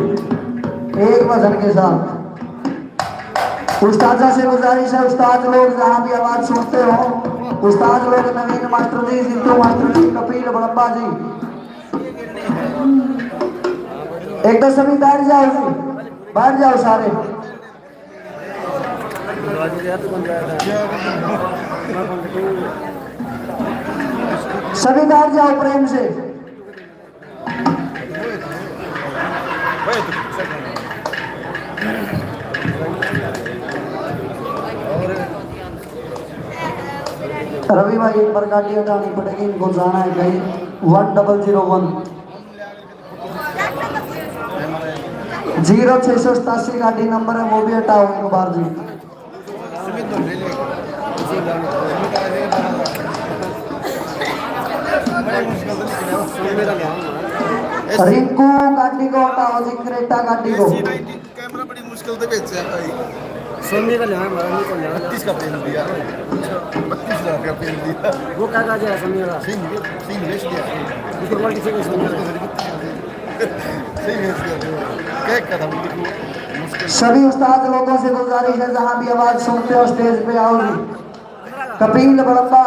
एक भजन के साथ। उस्ताजा से गुजारिश है, उस्ताद लोग जहाँ भी आवाज सुनते हो, उस्ताद लोग नवीन मास्टर जी, जिंदू मास्टर जी, कपिल बड़प्पा जी, एक तो सभी बैठ जाओ जी, बैठ जाओ सारे। सभी बैठ जाओ प्रेम से। रवि भाई, एक बार गाड़ी हटानी पड़ेगी, इनको जाना है कहीं। One double zero one, zero छः सौ सतासी गाड़ी नंबर है, वो भी हटाओ एक बार जी। रिंकू गाड़ी को हटाओ जी, क्रेटा गाड़ी को। कैमरा बड़ी मुश्किल से बेचा है भाई। सोनी का लेना, हमारा नहीं को लेना। बत्तीस का पेल दिया। बत्तीस हजार का पेल दिया। वो क्या कहा जाए सोनी वाला? सिंह, सिंह बेच दिया। उसको क्वालिटी से सोनी वाला। सिंह बेच दिया। क्या कदम मुश्किल। सभी उस्ताद लोगों से गुजारिश है, जहां भी आवाज सुनते हो स्टेज पे आओ जी। कपिल बड़प्पा,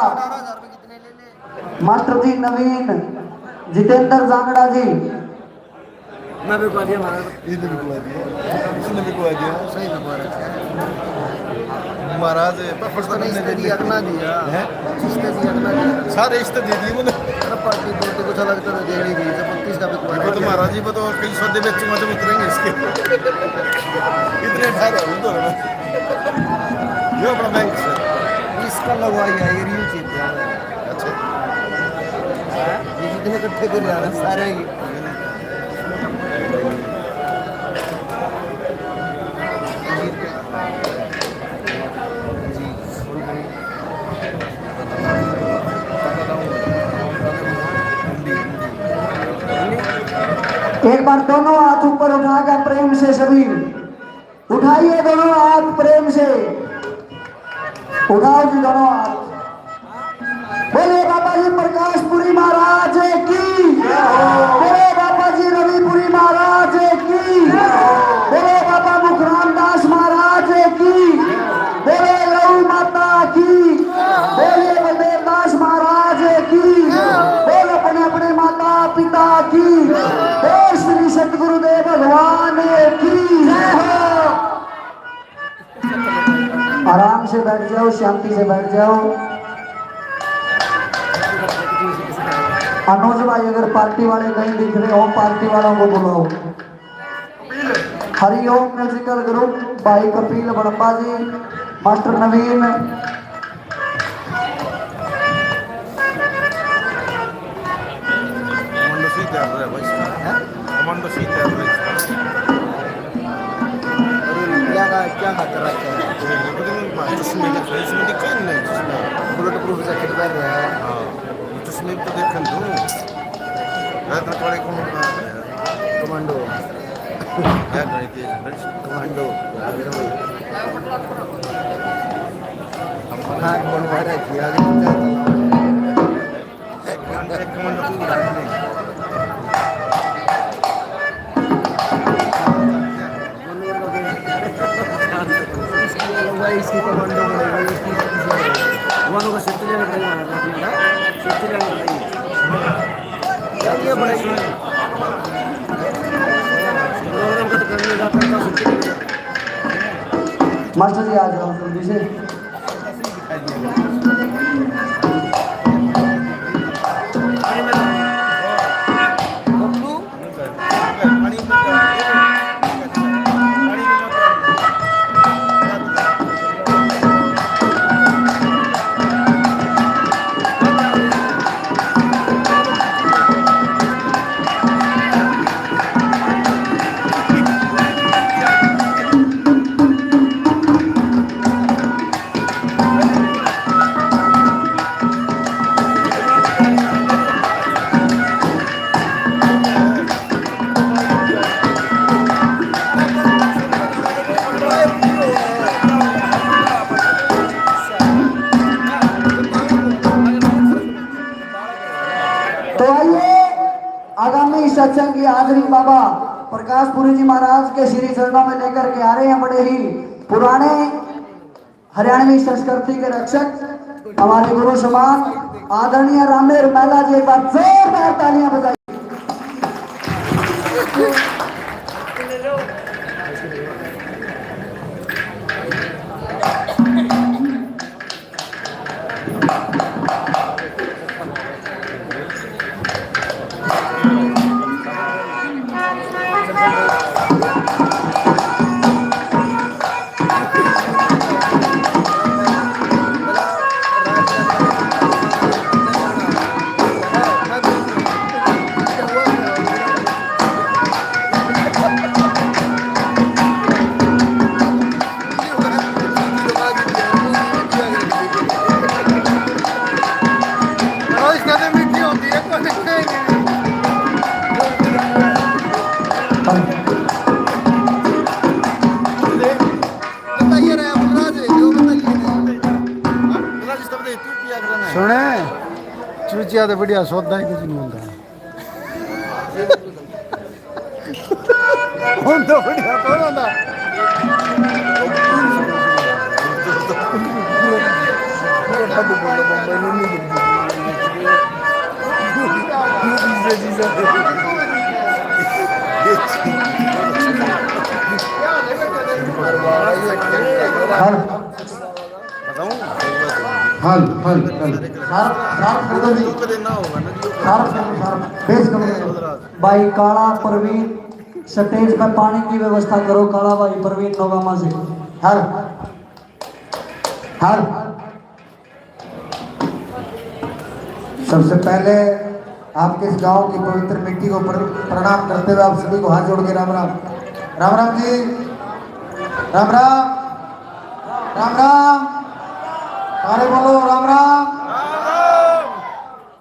मास्टर जी नवीन, जितेंद्र जांगड़ा जी। मैं बिकवा दिया महाराज। इसने बिकवा दिया, इसने बिकवा दिया। सही बिकवा रखा है। महाराज, पर फर्स्ट तो नहीं, इसने दिया, अगला दिया। हैं? इसने दिया, अगला दिया। सारे इसने दे दिए मैंने। अरे पार्टी बोलते कुछ अलग तरह देनी थी, जब बत्तीस का बिकवा ये तो दिया। महाराज जी को तो कई सौदे बेचूंगा जब उतरेंगे इसके। इतने अठारह हो तो ना। ये अपना बैंक से। इसका लगवाई है, ये रियल चीज है। अच्छा। ये जितने इकट्ठे कर रहा है, सारे ही। एक बार दोनों हाथ ऊपर उठाकर प्रेम से सभी उठाइए, दोनों हाथ प्रेम से उठाओ जी, दोनों हाथ। बोले बाबा जी प्रकाशपुरी महाराज की, बोले बाबा जी रविपुरी महाराज की, बोले बाबा मुखराम दास महाराज की, बोले गौ माता की, बोले बलदेव दास महाराज की, बोल अपने अपने माता पिता की, बोल श्री सतगुरुदेव भगवान की जय हो। आराम से बैठ जाओ, शांति से बैठ जाओ। अनुज भाई, अगर पार्टी वाले नहीं दिख रहे हो, पार्टी वालों को बुलाओ। हरिओम म्यूजिकल ग्रुप, भाई कपिल बड़म्बा जी, मास्टर नवीन। कमांडो सी तैयार रहा भाई इसका। हैं? कमांडो सी तैयार रहा इसका। और क्या का, क्या खातर रखा है? ये पता नहीं, चश्मे का, इसमें दिखा ही नहीं चश्मा। बुलेट प्रूफ जैकेट पहन रहा है। हाँ, चश्मे तो देखन दूँ। रात में थोड़े कौन बना रहा है? कमांडो। क्या करते हैं? कमांडो। हम कौन बना रहा है? किया भी नहीं। मास्टर जी, आ जाओ जल्दी से। तो आइए, आगामी सत्संग की हाजिरी बाबा प्रकाशपुरी जी महाराज के श्री चरणों में लेकर के आ रहे हैं। बड़े ही पुराने हरियाणवी संस्कृति के रक्षक, हमारे गुरु समान आदरणीय रामेर महला जी, एक बार जोरदार तालियां बजाइए। ज्यादा बढ़िया सौदा ही कुछ नहीं होता। होंदा बढ़िया तो होंदा। हल, हल, हल। साहब, साहब, साहब, साहब, पेश करो। भाई काला प्रवीण, स्टेज पे पानी की व्यवस्था करो, काला भाई प्रवीण नौगामा से। हल, हल। सबसे पहले आपके इस गांव की पवित्र मिट्टी को प्र-, प्रणाम करते हुए आप सभी को हाथ जोड़ के राम राम। राम राम जी, राम राम, राम राम, सारे बोलो राम राम।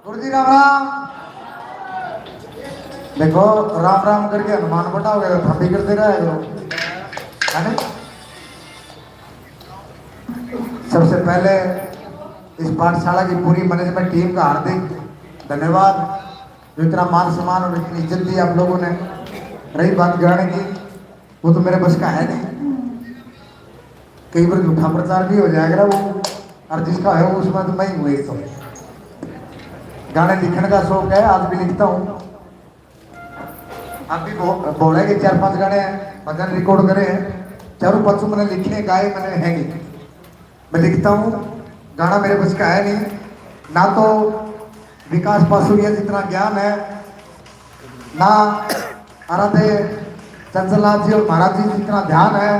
गुरु जी राम राम। देखो, राम राम करके हनुमान बटा हो गया, तो हम भी करते रहे हो, है ना? सबसे पहले इस पाठशाला की पूरी मैनेजमेंट टीम का हार्दिक धन्यवाद, जो इतना मान सम्मान और इतनी इज्जत दी आप लोगों ने। रही बात गाने की, वो तो मेरे बस का है नहीं, कई बार झूठा प्रचार भी हो जाएगा ना वो, और जिसका है वो उसमें तो मैं ही हूँ एक तो। गाने लिखने का शौक है, आज भी लिखता हूँ। आप भी भो-, भोले के चार पांच गाने हैं, भजन रिकॉर्ड करे हैं, चारों पांचों मैंने लिखे, गाए मैंने है नहीं। मैं लिखता हूँ, गाना मेरे बस का है नहीं, ना तो विकास पासुरिया जितना ज्ञान है, ना आराध्य चंचलनाथ जी और महाराज जी जितना ध्यान है,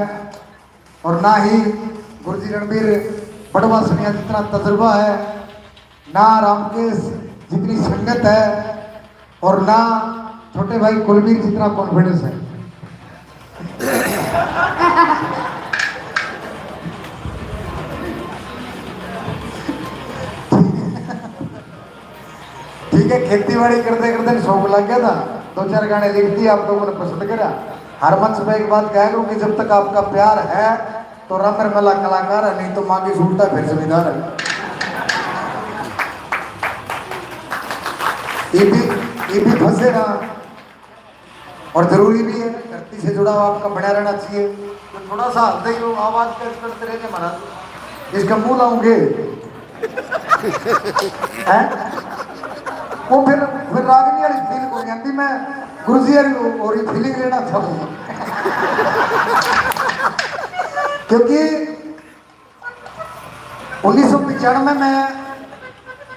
और ना ही गुरुजी रणबीर बड़वासनिया जितना तजुर्बा है, ना रामकेश जितनी संगत है, और ना छोटे भाई कुलबीर जितना कॉन्फिडेंस है। ठीक है, खेती बाड़ी करते करते शौक लग गया था, दो चार गाने लिख दिए, आप लोगों ने पसंद करा। हर मंच पे एक बात कह लूं कि जब तक आपका प्यार है तो रामर मेला कलाकार है, नहीं तो माँ की सूरत है फिर जमींदार है। ये भी, ये भी फंसेगा। और जरूरी भी है, धरती से जुड़ाव आपका बना रहना चाहिए। तो थोड़ा सा हल्का ही हो, आवाज कट करते रहने महाराज, इसका मुंह लाऊंगे। हैं? वो फिर, फिर रागनी वाली फील हो जाती, मैं गुरुजी वाली और ये फीलिंग लेना चाहूंगा। क्योंकि उन्नीस सौ पचानवे में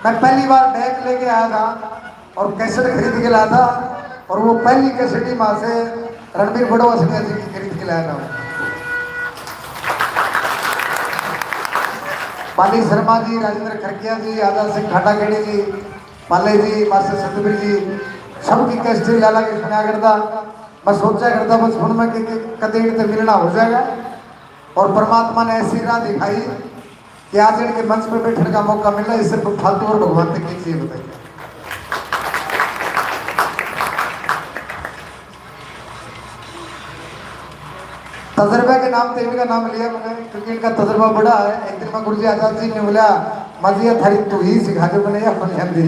मैं पहली बार डेक लेके आया था और कैसेट खरीद के लाया था, और वो पहली कैसेट ही वहां से रणबीर बड़वासनिया जी की खरीद के लाया था। पाली शर्मा जी, राजेंद्र खरकिया जी, आजाद सिंह खाटाखेड़ी जी, पाले जी, मास्टर सतबीर जी, सबकी कैसेट ला ला के सुना करता। मैं सोचा करता बचपन में कि, कि कदे इनसे मिलना हो जाएगा। और परमात्मा ने ऐसी राह दिखाई कि आज इनके मंच पे बैठने का मौका मिला, इससे फालतू और भगवान तक की चीज बताइए। तजर्बे के नाम पे इनका नाम लिया मैंने, क्योंकि इनका तजर्बा बड़ा है। एक दिन मैं गुरुजी आजाद जी ने बोला, "माजी, ये थारी तू ही सिखा दे।" मैंने, "या बने दी।"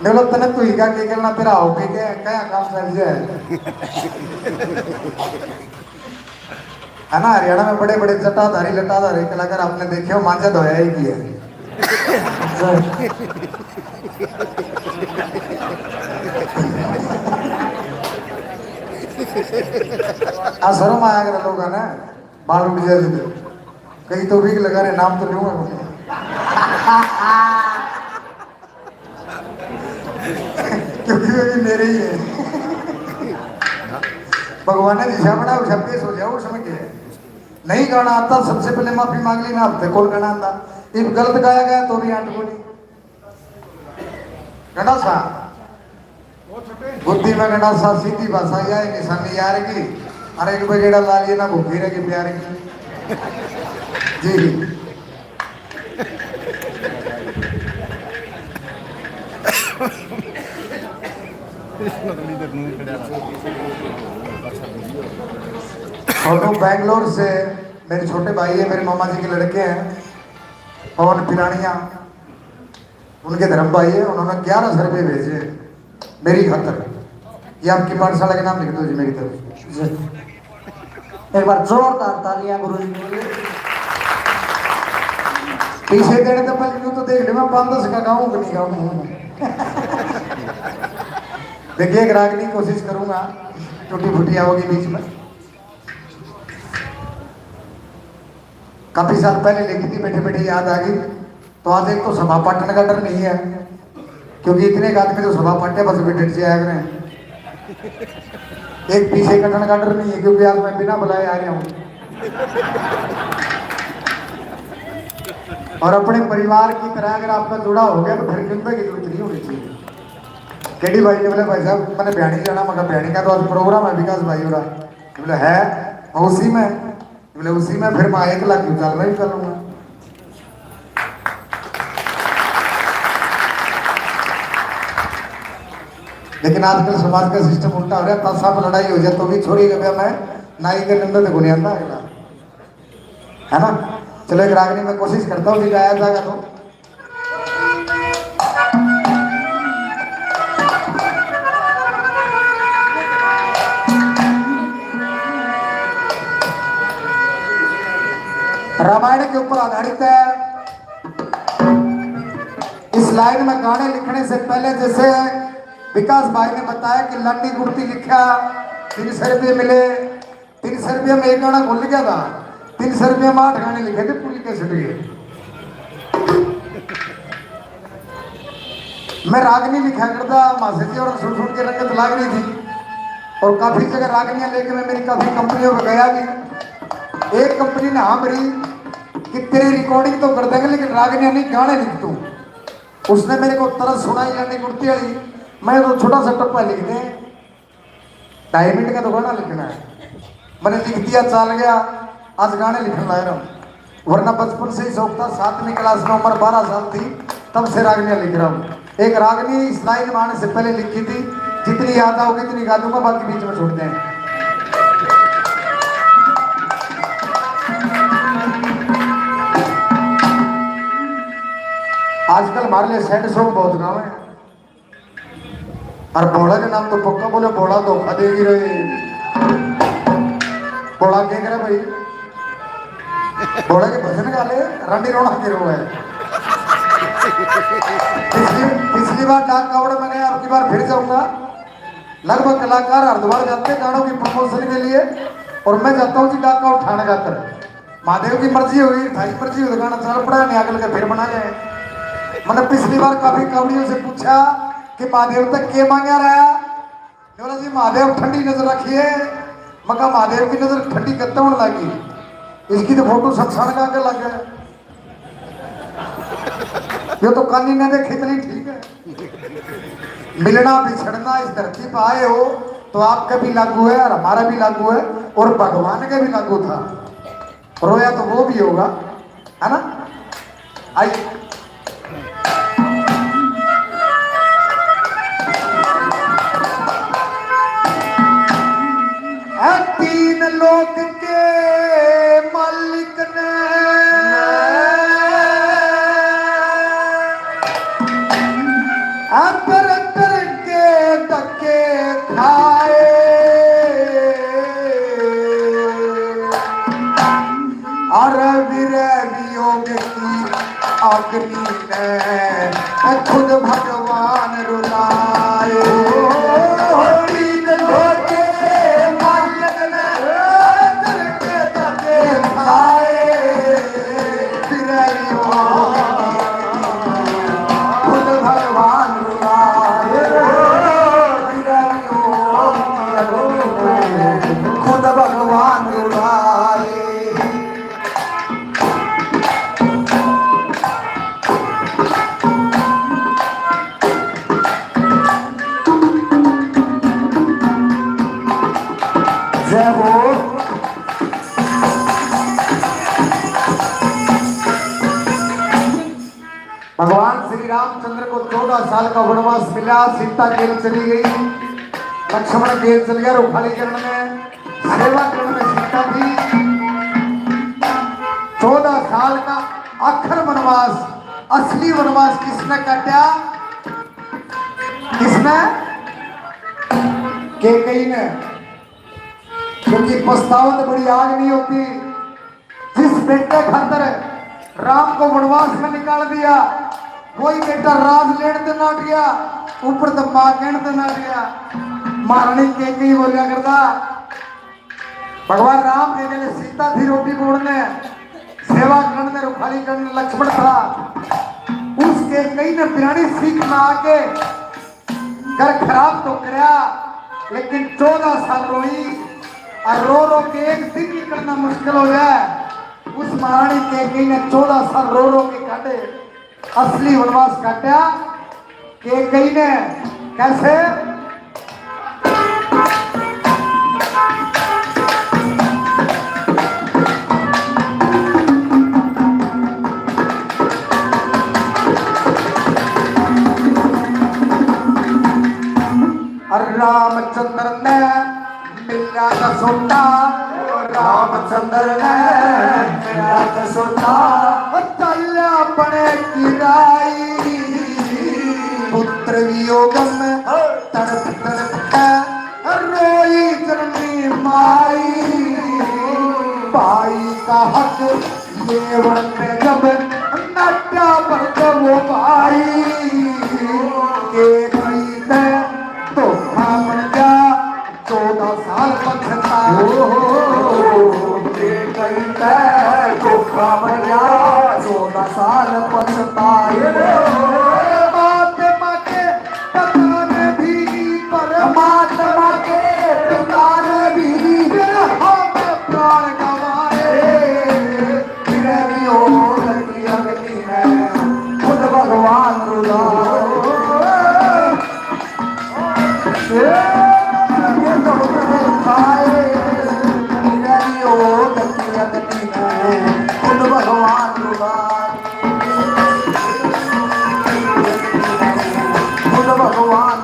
मैं बोला, "तने तू ही का के करना, तेरा हो के क्या, क्या काम चल जाए?" है ना, हरियाणा में बड़े बड़े जटाधारी लटाधारी कलाकार आपने देखे हो, मांझा धोया ही किया। आ शर्म आया कर लोग ना, बाल उड़ जाए तो। कई तो भी लगा रहे, नाम तो लूंगा। क्योंकि वे भी मेरे ही है। भगवान ने जिसा बना, उसा पेश हो जाओ, उसमें क्या है? नहीं गाना आता, सबसे पहले माफी मांग ली ना, हफ्ते कौन गाना आता? इब गलत गाया गया तो भी आंट को नहीं। गंडासा, बुद्धि में गंडासा, सीधी भाषा, या ही निशानी यार की। अरे एक बजेड़ा ला लिए ना, भूखी रहेगी प्यार की। जी। और वो बैंगलोर से मेरे छोटे भाई है, मेरे मामा जी के लड़के हैं, पवन पिरानिया। उनके धर्म भाई है, उन्होंने ग्यारह सौ रुपये भेजे मेरी खातर। ये आपकी पाठशाला के नाम लिख दो जी मेरी तरफ से। एक बार जोरदार तालियां गुरु जी के लिए। पीछे देने तो पहले यूं तो देख ले, मैं पाँच दस का गाऊं कि नहीं गाऊं। देखिए, एक रागनी कोशिश करूंगा, टूटी फूटी आओगी बीच में। काफी साल पहले लिखी थी, बैठे बैठे याद आ गई। तो आज एक तो सभा पाटन का डर नहीं है, क्योंकि इतने एक आदमी तो सभा पाटे बस बैठे से आया करें। एक पीछे कटन का डर नहीं है, क्योंकि आज मैं बिना बुलाए आ रहा हूँ। और अपने परिवार की तरह अगर आपका जुड़ा हो गया तो फिर चिंता की जरूरत नहीं होनी चाहिए। केडी भाई ने बोला, "भाई साहब, मैंने ब्याणी जाना।" मगर ब्याणी का तो आज प्रोग्राम है विकास भाई हो रहा। बोले, "है?" "उसी में।" बोले, "उसी में फिर मैं एक लाख की चाल मैं भी कर लूंगा।" लेकिन आजकल समाज का सिस्टम उल्टा हो रहा है, तासा में लड़ाई हो जाए तो भी छोरी के ब्याह में नाई के नंदन को नहीं आता अगला, है ना? चलो, एक रागनी में कोशिश करता हूँ कि गाया जाएगा तो। रामायण के ऊपर आधारित है। इस लाइन में गाने लिखने से पहले, जैसे विकास भाई ने बताया कि लाडी कुर्ती लिखा, तीन सौ रुपये मिले, तीन सौ रुपये में एक गाना भूल गया था, तीन सौ रुपये में आठ गाने लिखे थे पूरी कैसेट के। मैं रागनी लिखा करता, मास्टर जी और सुन सुन के रंगत लाग रही थी, और काफी जगह रागनियां लेके मैं मेरी काफी कंपनियों में गया भी। एक कंपनी ने हाँ भरी कि तेरी रिकॉर्डिंग तो कर देंगे, लेकिन रागनियां नहीं, गाने लिख तू। उसने मेरे को तरस सुनाई, लाडी कुर्ती वाली, मैं तो छोटा सा टप्पा लिख दे, ढाई मिनट का तो गाना लिखना है। मैंने लिख दिया, चल गया, आज गाने लिखने लग रहा हूँ। वरना बचपन से ही शौक था, सातवीं क्लास में उम्र बारह साल थी, तब से रागनियां लिख रहा हूँ। एक रागनी इस लाइन में आने से पहले लिखी थी, जितनी याद आओगे इतनी गा दूंगा, बाकी बीच में छोड़ दें। आजकल हमारे लिए सैड सॉन्ग बहुत गावे हैं। और भोला के नाम तो पक्का बोले, भोला धोखा देगी रहे। भोला के करे भाई, भोला के भजन गा ले, रांडी रोना के रो है। पिछली, पिछली बार डाक कावड़ में गया, अब की बार फिर जाऊंगा। लगभग कलाकार हरिद्वार जाते गानों की प्रमोशन के लिए, और मैं जाता हूँ जी डाक कावड़ ठाण खातर। महादेव की मर्जी होगी, थारी मर्जी होगी, गाना चल पड़ा, नहीं अगल के फिर बना ले। मैंने पिछली बार काफी कावड़ियों से पूछा कि महादेव तक के मांगा रहा। बोला जी, महादेव ठंडी नजर रखिए। मैं कहा, महादेव की नजर ठंडी कत्ते होने लगी, इसकी तो फोटो सतसंग का के लग गया। ये तो कानी ने देखी इतनी ठीक है। मिलना बिछड़ना इस धरती पर आए हो तो आपका भी लागू है और हमारा भी लागू है और भगवान का भी लागू था। रोया तो वो भी होगा, है ना? आइए। ऐ तीन लोक के मालिक ने, ऐ तर तर के धक्के खाए। अरे विरह वियोग की अग्नि में खुद भगवान रुलाए। तीन लोक के मालिक ने धरती तके खाए। विरह वियोग खुद भगवान रुलाए। विरह वियोग खुद भगवान रुलाए। जय हो। भगवान श्री रामचंद्र को चौदह साल का वनवास मिला, सीता जेल चली गई, लक्ष्मण जेल चल गया, रुखाली चरण में सेवा करण में सीता थी। चौदह साल का आखिर वनवास, असली वनवास किसने काटा? किसने? कैकेयी ने। क्योंकि पछतावा तो बड़ी आग नहीं होती। जिस बेटे खातर राम को वनवास में निकाल दिया, वही बेटा राज लेण ते ना गया, ऊपर तो माँ कहण ते ना गया। महारानी कैकेयी बोलिया करता, भगवान राम के लिए सीता थी रोटी बोड़ने, सेवा करने, रुखाली करने लक्ष्मण था। उस कैकेयी ने पुरानी सीख में आके घर खराब तो करया, लेकिन चौदह साल रोई, और रो रो के एक दिन निकलना मुश्किल हो जाए। उस महारानी कैकेयी ने चौदह साल रो रो के काटे, असली वनवास काटा कैकेयी ने। कैसे? और रामचंद्र ने मिला कसोटा, रामचंद्र ने मिला कसोटा, चल अपने किराई, पुत्र वियोग में तड़प तड़प के रोई जननी माई, भाई का हक ये वक्त जब नाटा पर वो भाई के कई ते धोखा बन जा, चौदह साल पछताए। के कई ते धोखा बन जा, चौदह साल पछताए। बात माँ के पता नहीं परमात्मा के पिता ने भी हम प्राण गंवाए। फिर भी हो गई अग्नि में खुद भगवान रुला। ए, ये तो होता है, फिर भी हो गई अग्नि में खुद भगवान रुला। खुद भगवान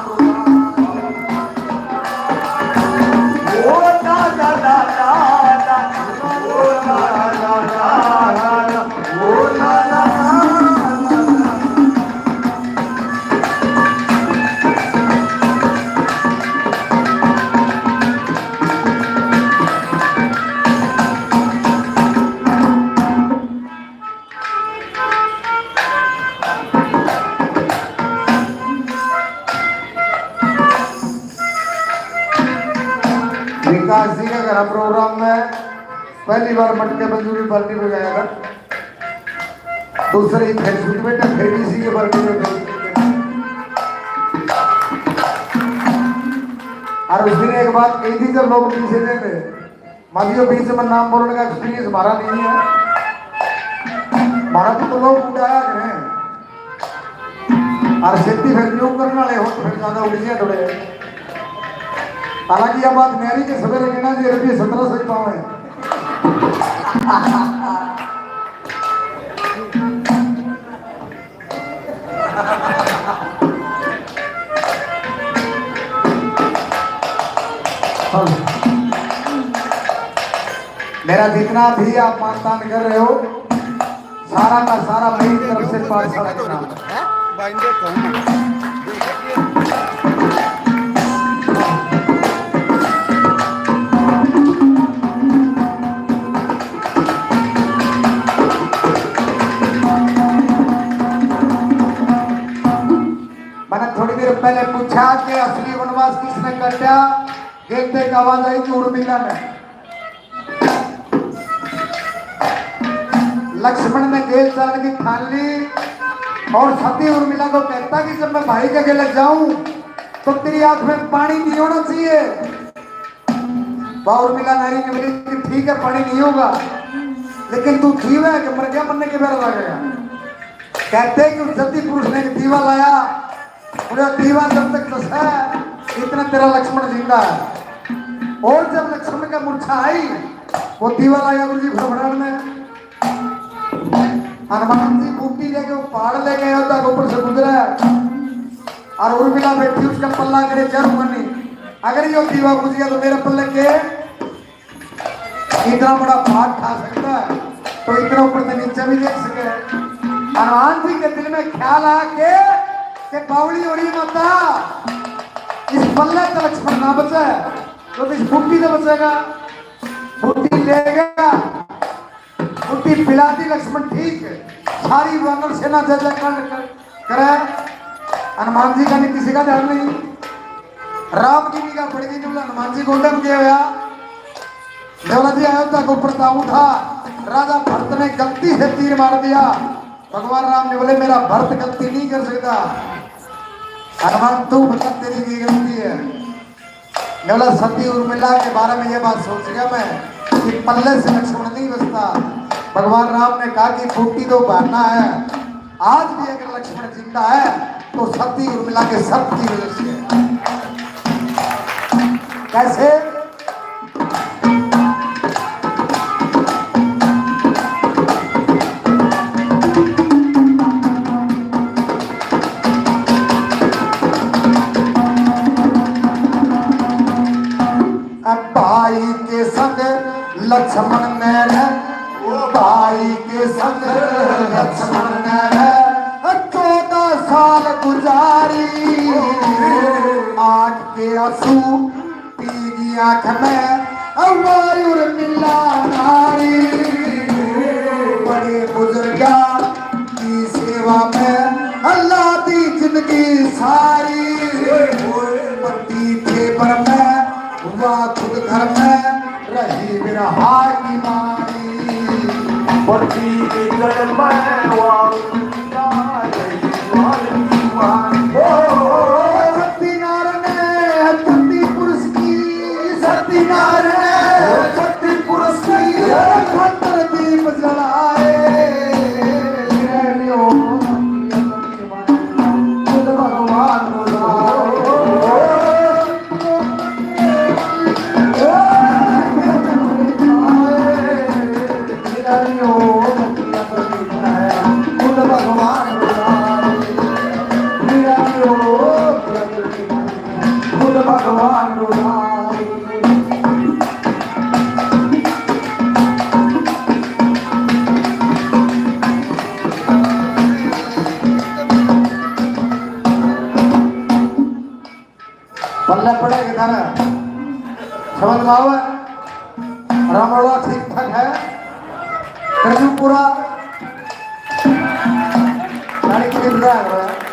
विकास जी का घर प्रोग्राम में पहली बार मटके मंजूरी पार्टी में गया था। दूसरे ही Facebook बेटा फिर भी इसी के पार्टी में गए। और उस दिन एक बात कही थी, जब लोग पीछे थे, मानियो बीच में नाम बोलने का एक्सपीरियंस हमारा नहीं है, हमारा तो लोग उड़ाया करें। और सिद्धि फिर न्यू करने वाले हो तो फिर ज्यादा उड़ गया थोड़े। हालांकि यह बात मेरी के सवेरे कहना जी, रुपये सत्रह सौ ही पावे। मेरा जितना भी आप मानदान कर रहे हो, सारा का सारा मेरी तरफ से पाठशाला के नाम। मैंने थोड़ी देर पहले पूछा कि असली वनवास किसने काटा? गेंदे की आवाज आई कि उर्मिला ने। लक्ष्मण ने गेल चलने की ठान ली और सती उर्मिला को कहता कि जब मैं भाई के गेले जाऊं तो तेरी आंख में पानी नहीं होना चाहिए। बा उर्मिला नारी ने बोली कि ठीक है, पानी नहीं होगा, लेकिन तू जीव है कि मर गया, मरने के बेरा लगेगा। कहते कि उस जति पुरुष ने एक दीवा लाया, बोले, "दीवा जब तक जसा है, इतना तेरा लक्ष्मण जिंदा है।" और जब लक्ष्मण का मूर्छा आई, वो दीवा लाया गुरु जी फड़फड़ान में। हनुमान जी बूटी लेके वो पहाड़ लेके अयोध्या के ऊपर से गुजरा है। और उर्मिला बैठी उसका पल्ला करे जर मनी। अगर यो दीवा बुझ गया तो मेरे पल्ले के इतना बड़ा भार ठा सकता है, तो इतना ऊपर से नीचे भी देख सके। हनुमान जी के दिल में ख्याल आया के, के बावली हो रही माता, इस पल्ले तो लक्ष्मण ना बचे, तो इस बूटी तो बचेगा। बूटी ले गया, बूटी पिला दी लक्ष्मण, ठीक है। सारी वानर सेना जय जयकार कर-, करे। हनुमान जी का नहीं, किसी का ध्यान नहीं। राम की निगाह पड़ गई, बोला, "हनुमान जी गोंडे में गया होया।" बोला जी, अयोध्या को प्रताप था, राजा भरत ने गलती से तीर मार दिया। भगवान राम ने बोले, "मेरा भरत गलती नहीं कर सकता।" हनुमान, तू बता, तेरी की गलती है? बोला, सती उर्मिला के बारे में ये बात सोच गया मैं कि पल्ले से लक्ष्मण नहीं बचता। भगवान राम ने कहा कि बूटी तो बहाना है, आज भी अगर लक्ष्मण जिंदा है तो सती उर्मिला के सत की वजह से है। कैसे? अब भाई के संग लक्ष्मण ने रह, भाई के संग लक्ष्मण ने रह, चौदह साल गुजारी। आंख के आंसू पीगी आंख में, वायु उर्मिला नारी। बड़े बुजुर्गा की सेवा में अल्लाह दी जिंदगी सारी। पति थे पर में, वह खुद घर में रही बिरहा की मारी। पति के जन्म में वह सतीनार ने, सती पुरुष की, सतीनार ने, सती पुरुष की खातर दीप जलाए। खुद भगवान बुलाए। पल्ले पड़े के थारे समझ में आवे? रामोड़ा ठीक ठाक है, करजू पूरा। ताली कितनी बजा है?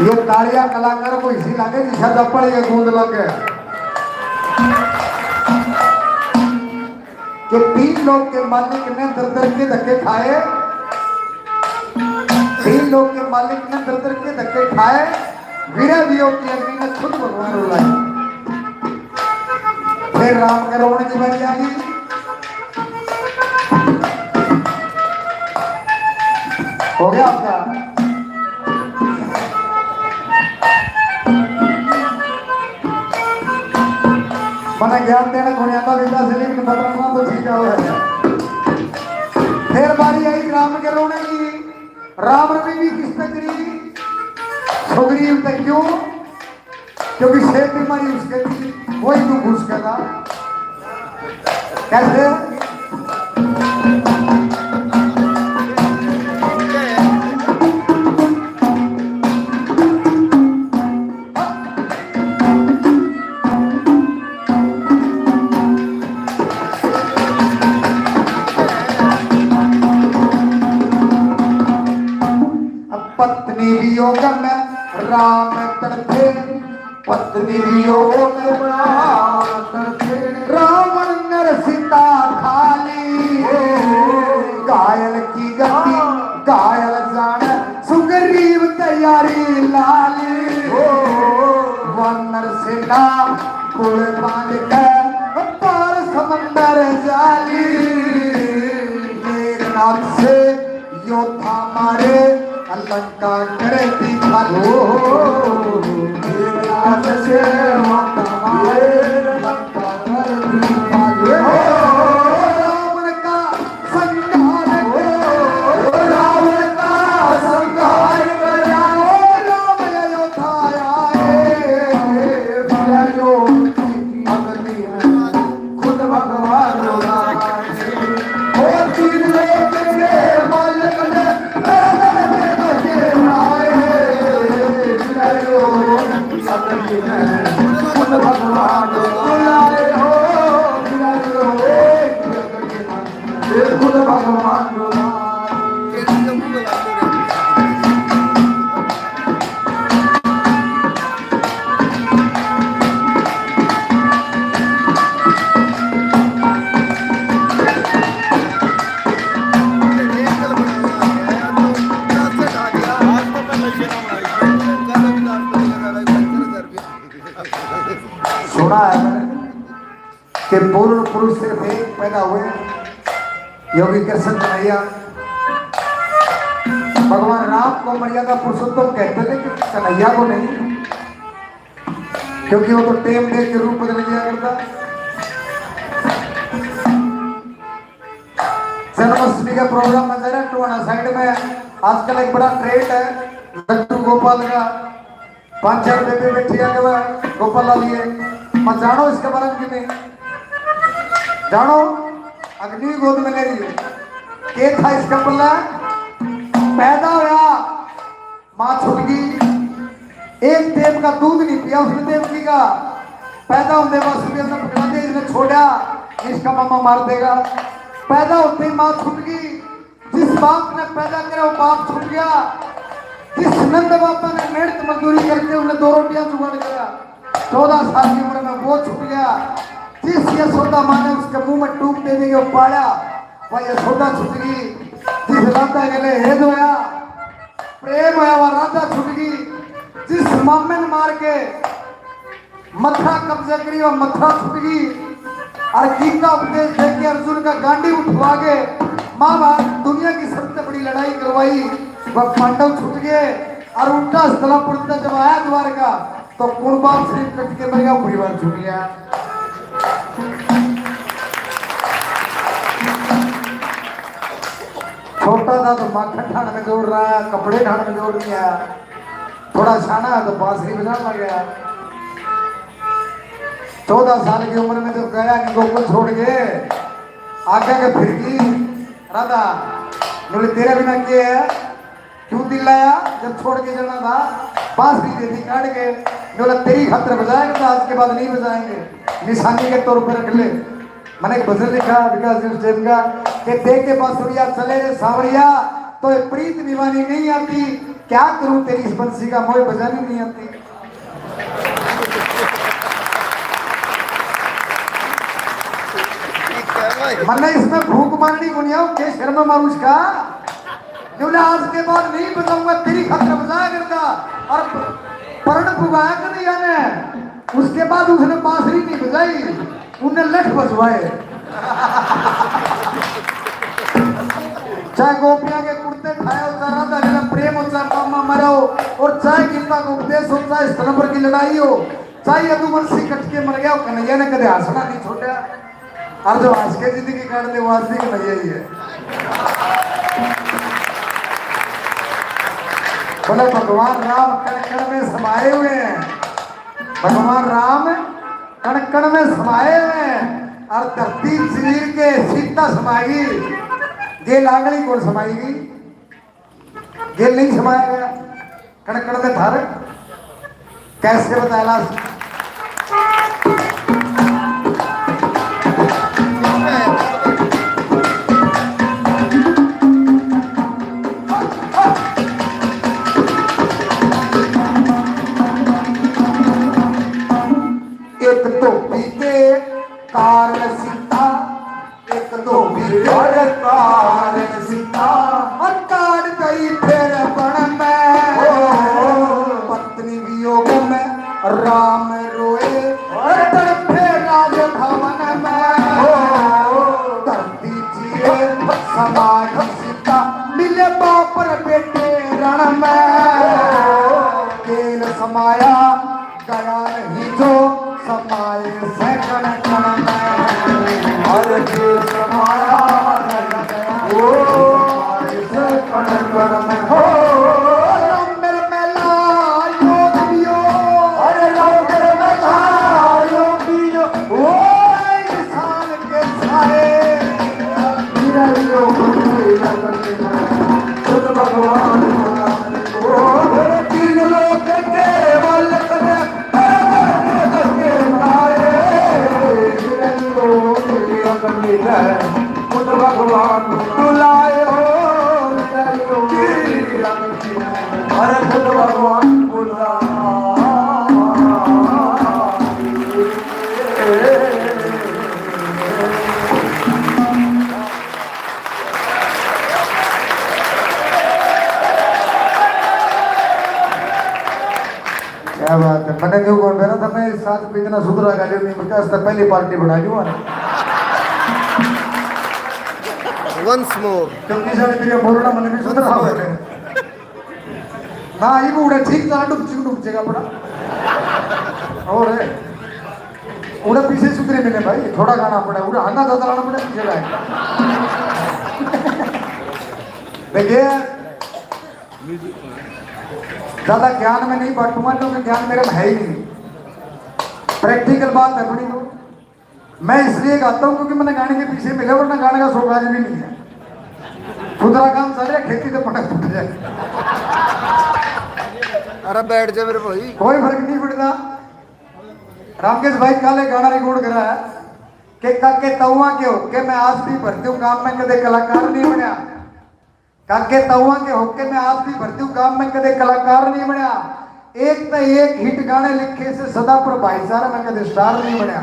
ये तालियां कलाकार को इसी लागे जिसा चप्पल ये गूंद लगे। कि तीन लोग के मालिक ने दर दर के धक्के खाए, तीन लोग के मालिक ने दर दर के धक्के खाए, वीरा वियोग की अग्नि ने खुद भगवान रुलाए। फिर राम के रोने की बारी आ गई। हो गया आपका? मने ज्ञान देने को नहीं आता, विद्या से लेकिन बदलना तो ठीक है। फिर बारी आई राम के रोने की। राम ने भी किस पे करी? सुग्रीव पे। क्यों? क्योंकि सेब बीमारी उसके थी, वही दुख उसके था। कैसे? पत्नी वियोग में राम तड़फे, पत्नी वियोग में राम तड़फे। रावण नर सीता खाली, घायल की गति घायल जाने, सुग्रीव तैयारी लाली। वानर सेना कुल बांध के पार समंदर जाली। मेघनाथ से योद्धा मारे, लंका करे दी खाली। मेघनाथ से योद्धा मारे, लंका करे दी खाली। रावण का संहार करो, रावण का संहार करो, राम अयोध्या आए। खुद भगवान राम, ओ तीन लोक के मालिक। भगवान बुलाए हो, बुलाए हो, एक भगवान बुलाए। सुना है मैंने कि पूर्ण पुरुष सिर्फ एक पैदा हुए, योगी कृष्ण कन्हैया। भगवान राम को मर्यादा पुरुषोत्तम कहते थे, कि कन्हैया को नहीं, क्योंकि वो तो टेम देख के रूप बदल गया करता। जन्माष्टमी का प्रोग्राम नजर है टोहाना साइड में, आजकल एक बड़ा ट्रेंड है लड्डू गोपाल का। पांच चार बेबे बैठी है, गोपाल लालिए, मैं जानो इसके बारे में कि नहीं जानो। अग्नि गोद में ले रही है, के था इसका पल्ला? पैदा होया, माँ छुट गई। एक टेम का दूध नहीं पिया उसने देवकी का। पैदा होते वासुदेव ने पकड़ा दिया, इसने छोड़ा, इसका मामा मार देगा। पैदा होते ही माँ छुट गई। जिस बाप ने पैदा करा, वो बाप छूट गया। जिस नंद बाबा ने मेहनत मजदूरी करके उन्हें दो रोटियां जुगाड़ करा, चौदह साल की उम्र में वो छूट गया। जिस यशोदा माँ ने उसके मुंह में टूक दे दी, वो पाया, वह यशोदा छूट गई। जिस राधा के लिए हेज होया, प्रेम होया, वह राधा छूट गई। जिस मामे ने मार के मथुरा कब्जा करी और मथुरा छुट गई। और गीता उपदेश देके अर्जुन का गांडी उठवा के महाभारत दुनिया की सबसे बड़ी लड़ाई करवाई, वह पांडव छुट गए। और उल्टा स्थलापुर से जब आया द्वारका, तो कुण बाप शरीर कट के मर गया, परिवार छूट गया। छोटा था तो माखन ठाण में जोर रहा है, कपड़े ठाण में जोर नहीं आया। थोड़ा छाना है तो बांसुरी बजाने लग गया। चौदह साल की उम्र में जब गया कि गोकुल छोड़ के आगे के फिर गई राधा, बोले, "तेरे बिना के है? क्यों दिल लाया जब छोड़ के जाना था?" बांसुरी दे दी काट के, बोला, "तेरी खातर बजाया करता, आज के बाद नहीं बजाएंगे, निशानी के तौर पर रख ले।" मैंने एक भजन लिखा विकास जी उस टाइम का कि दे के बांसुरिया चले रे सांवरिया, तो ये प्रीत निभानी नहीं आती, क्या करूं तेरी इस बंसी का मोए बजानी नहीं आती। मन्ने इसमें भूख मारनी को नहीं आओ, के शर्म मारूं इसका। जो बोले, "आज के बाद नहीं बजाऊंगा, तेरी खातर बजाया करता।" और प्रण पुगाया कन्हैया ने, उसके बाद उसने बांसुरी नहीं बजाई, उन्हें लठ बजवाए। चाहे गोपियां के कुर्ते ठाए हो, चाहे राधा रानी प्रेम हो, चाहे मामा मरा हो, और चाहे गीता का उपदेश हो, चाहे स्तंभ की लड़ाई हो, चाहे यदुवंशी कट के मर गया हो, कन्हैया ने कदे हंसना नहीं छोड़ा। और जो हंस के जिंदगी काट ले, वो आज भी कन्हैया ही है। बोले, भगवान राम कण कण में समाए हुए हैं। भगवान राम कण कण में समाए हुए हैं। और धरती शरीर के सीता समाएगी, गेल आगली कौन समाएगी? गेल नहीं समाया गया। कण कण में थारे कैसे बताया लाश? एक धोबी के कारण सीता, एक धोबी के कारण सीता, और काट गई फिर बन में। ओ, पत्नी वियोग में राम रोए, और तड़पे राजभवन में। ओ, धरती चीरे समाज सीता, मिले बाप और बेटे रण में। ओ, गेल समाया गया नहीं जो समाए से कण कण में। अरे जो समाया गया, ओ, समाए से कण कण में। हो, राम मेरे में लायो दियो। अरे राम मेरे में लायो दियो। ओ, इंसान के साए। मेरा यो भगवान, भगवान। तीन लोक के मालिक ने, भगवान बोला। क्या बात है। मैंने क्यों कौन मेरा था, मैं इस साथ पे इतना सुधरा गा, जो नहीं बचा, इससे पहली पार्टी बना लूँ। Once more. क्योंकि सारे तेरे बोलना मैंने भी सुधरा हो गए। ना, ये उड़ा ठीक था, डुक चिक डुक जगह पड़ा। और है। उड़ा पीछे सुधरे मिले भाई, थोड़ा गाना पड़ा, उड़ा हन्ना दादा गाना पड़ा, पीछे गाए। देखिए, ज्यादा ज्ञान में नहीं बांटूंगा, क्योंकि ज्ञान मेरे में है ही नहीं। Practical बात है बड़ी। मैं इसलिए गाता हूँ क्योंकि मैंने गाने के पीछे मिले, वरना गाने का शौक आज भी नहीं है। खुदरा काम सारे खेती तो पटक फुट जाए। अरे बैठ जा मेरे भाई। कोई फर्क नहीं पड़ता। रामकेश भाई काले गाना रिकॉर्ड करा है कि काके तवा के होके मैं आज भी भरती हूँ काम में, कदे कलाकार नहीं बनया। काके तवा के होके मैं आज भी भरती हूँ काम में, कदे कलाकार नहीं बनया। एक तो एक हिट गाने लिखे से सदा, पर भाईचारा में कदे स्टार नहीं बनया।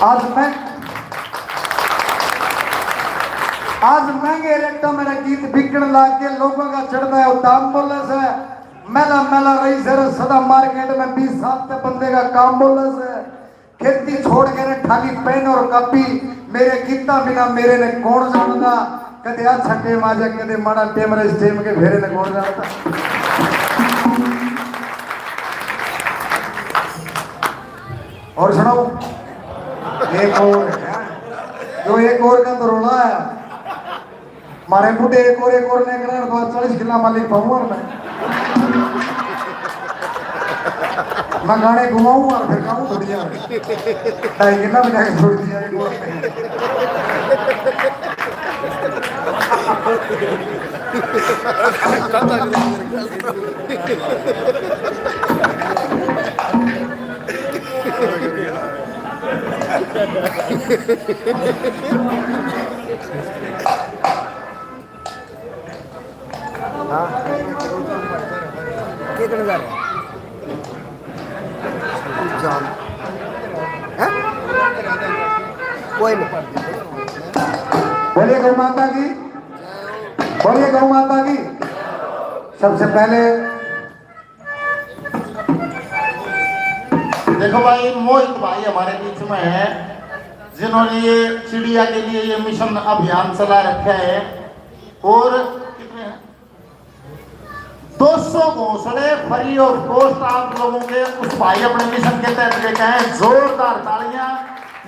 आज मैं आज महंगे रेटा मेरा गीत बिकण लाग के लोगों का चढ़दा है दाम बोले से। मेला मेला रही सर सदा मार्केट में बीस साल ते बंदे का काम बोले से। खेती छोड़ के ने ठाली पेन और कापी, मेरे गीता बिना मेरे ने कौन जानदा। कदे अच्छा टेम आ जा, कदे माड़ा टेम, इस टेम के फेरे ने कौन जानदा। और सुनाओ, एक और है, जो एक और का तो रोला है। मारे बुढ़े एक और, एक और ने करण को चालीस किला मालिक पाऊंगा मैं। मैं गाने घुमाऊंगा और फिर गाऊं थोड़ी यार। ढाई किला भी जाके छोड़ दिया एक और। हाँ। कितने जा रहे हैं? जाम। हैं? कोई नहीं। बोलिए गौ माता की, बोलिए गौ माता की। सबसे पहले देखो भाई, मोहित भाई हमारे बीच में है, जिन्होंने ये चिड़िया के लिए ये मिशन अभियान चला रखा है। और कितने हैं? दो सौ घोंसले free of cost आप लोगों के उस भाई अपने मिशन के तहत लेके आए। जोरदार तालियां।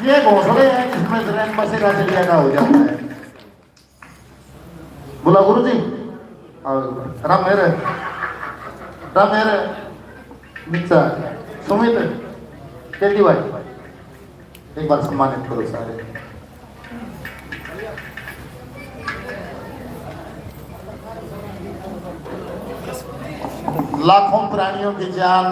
ये घोंसले हैं जिसमें जरैन बसेरा चिड़िया का हो जाता है। बोला, "गुरु जी, आओ, राम मेरे, राम मेरे, मिच्चा, सुमित, केडी भाई, एक बार सम्मानित करो सारे।" लाखों प्राणियों की जान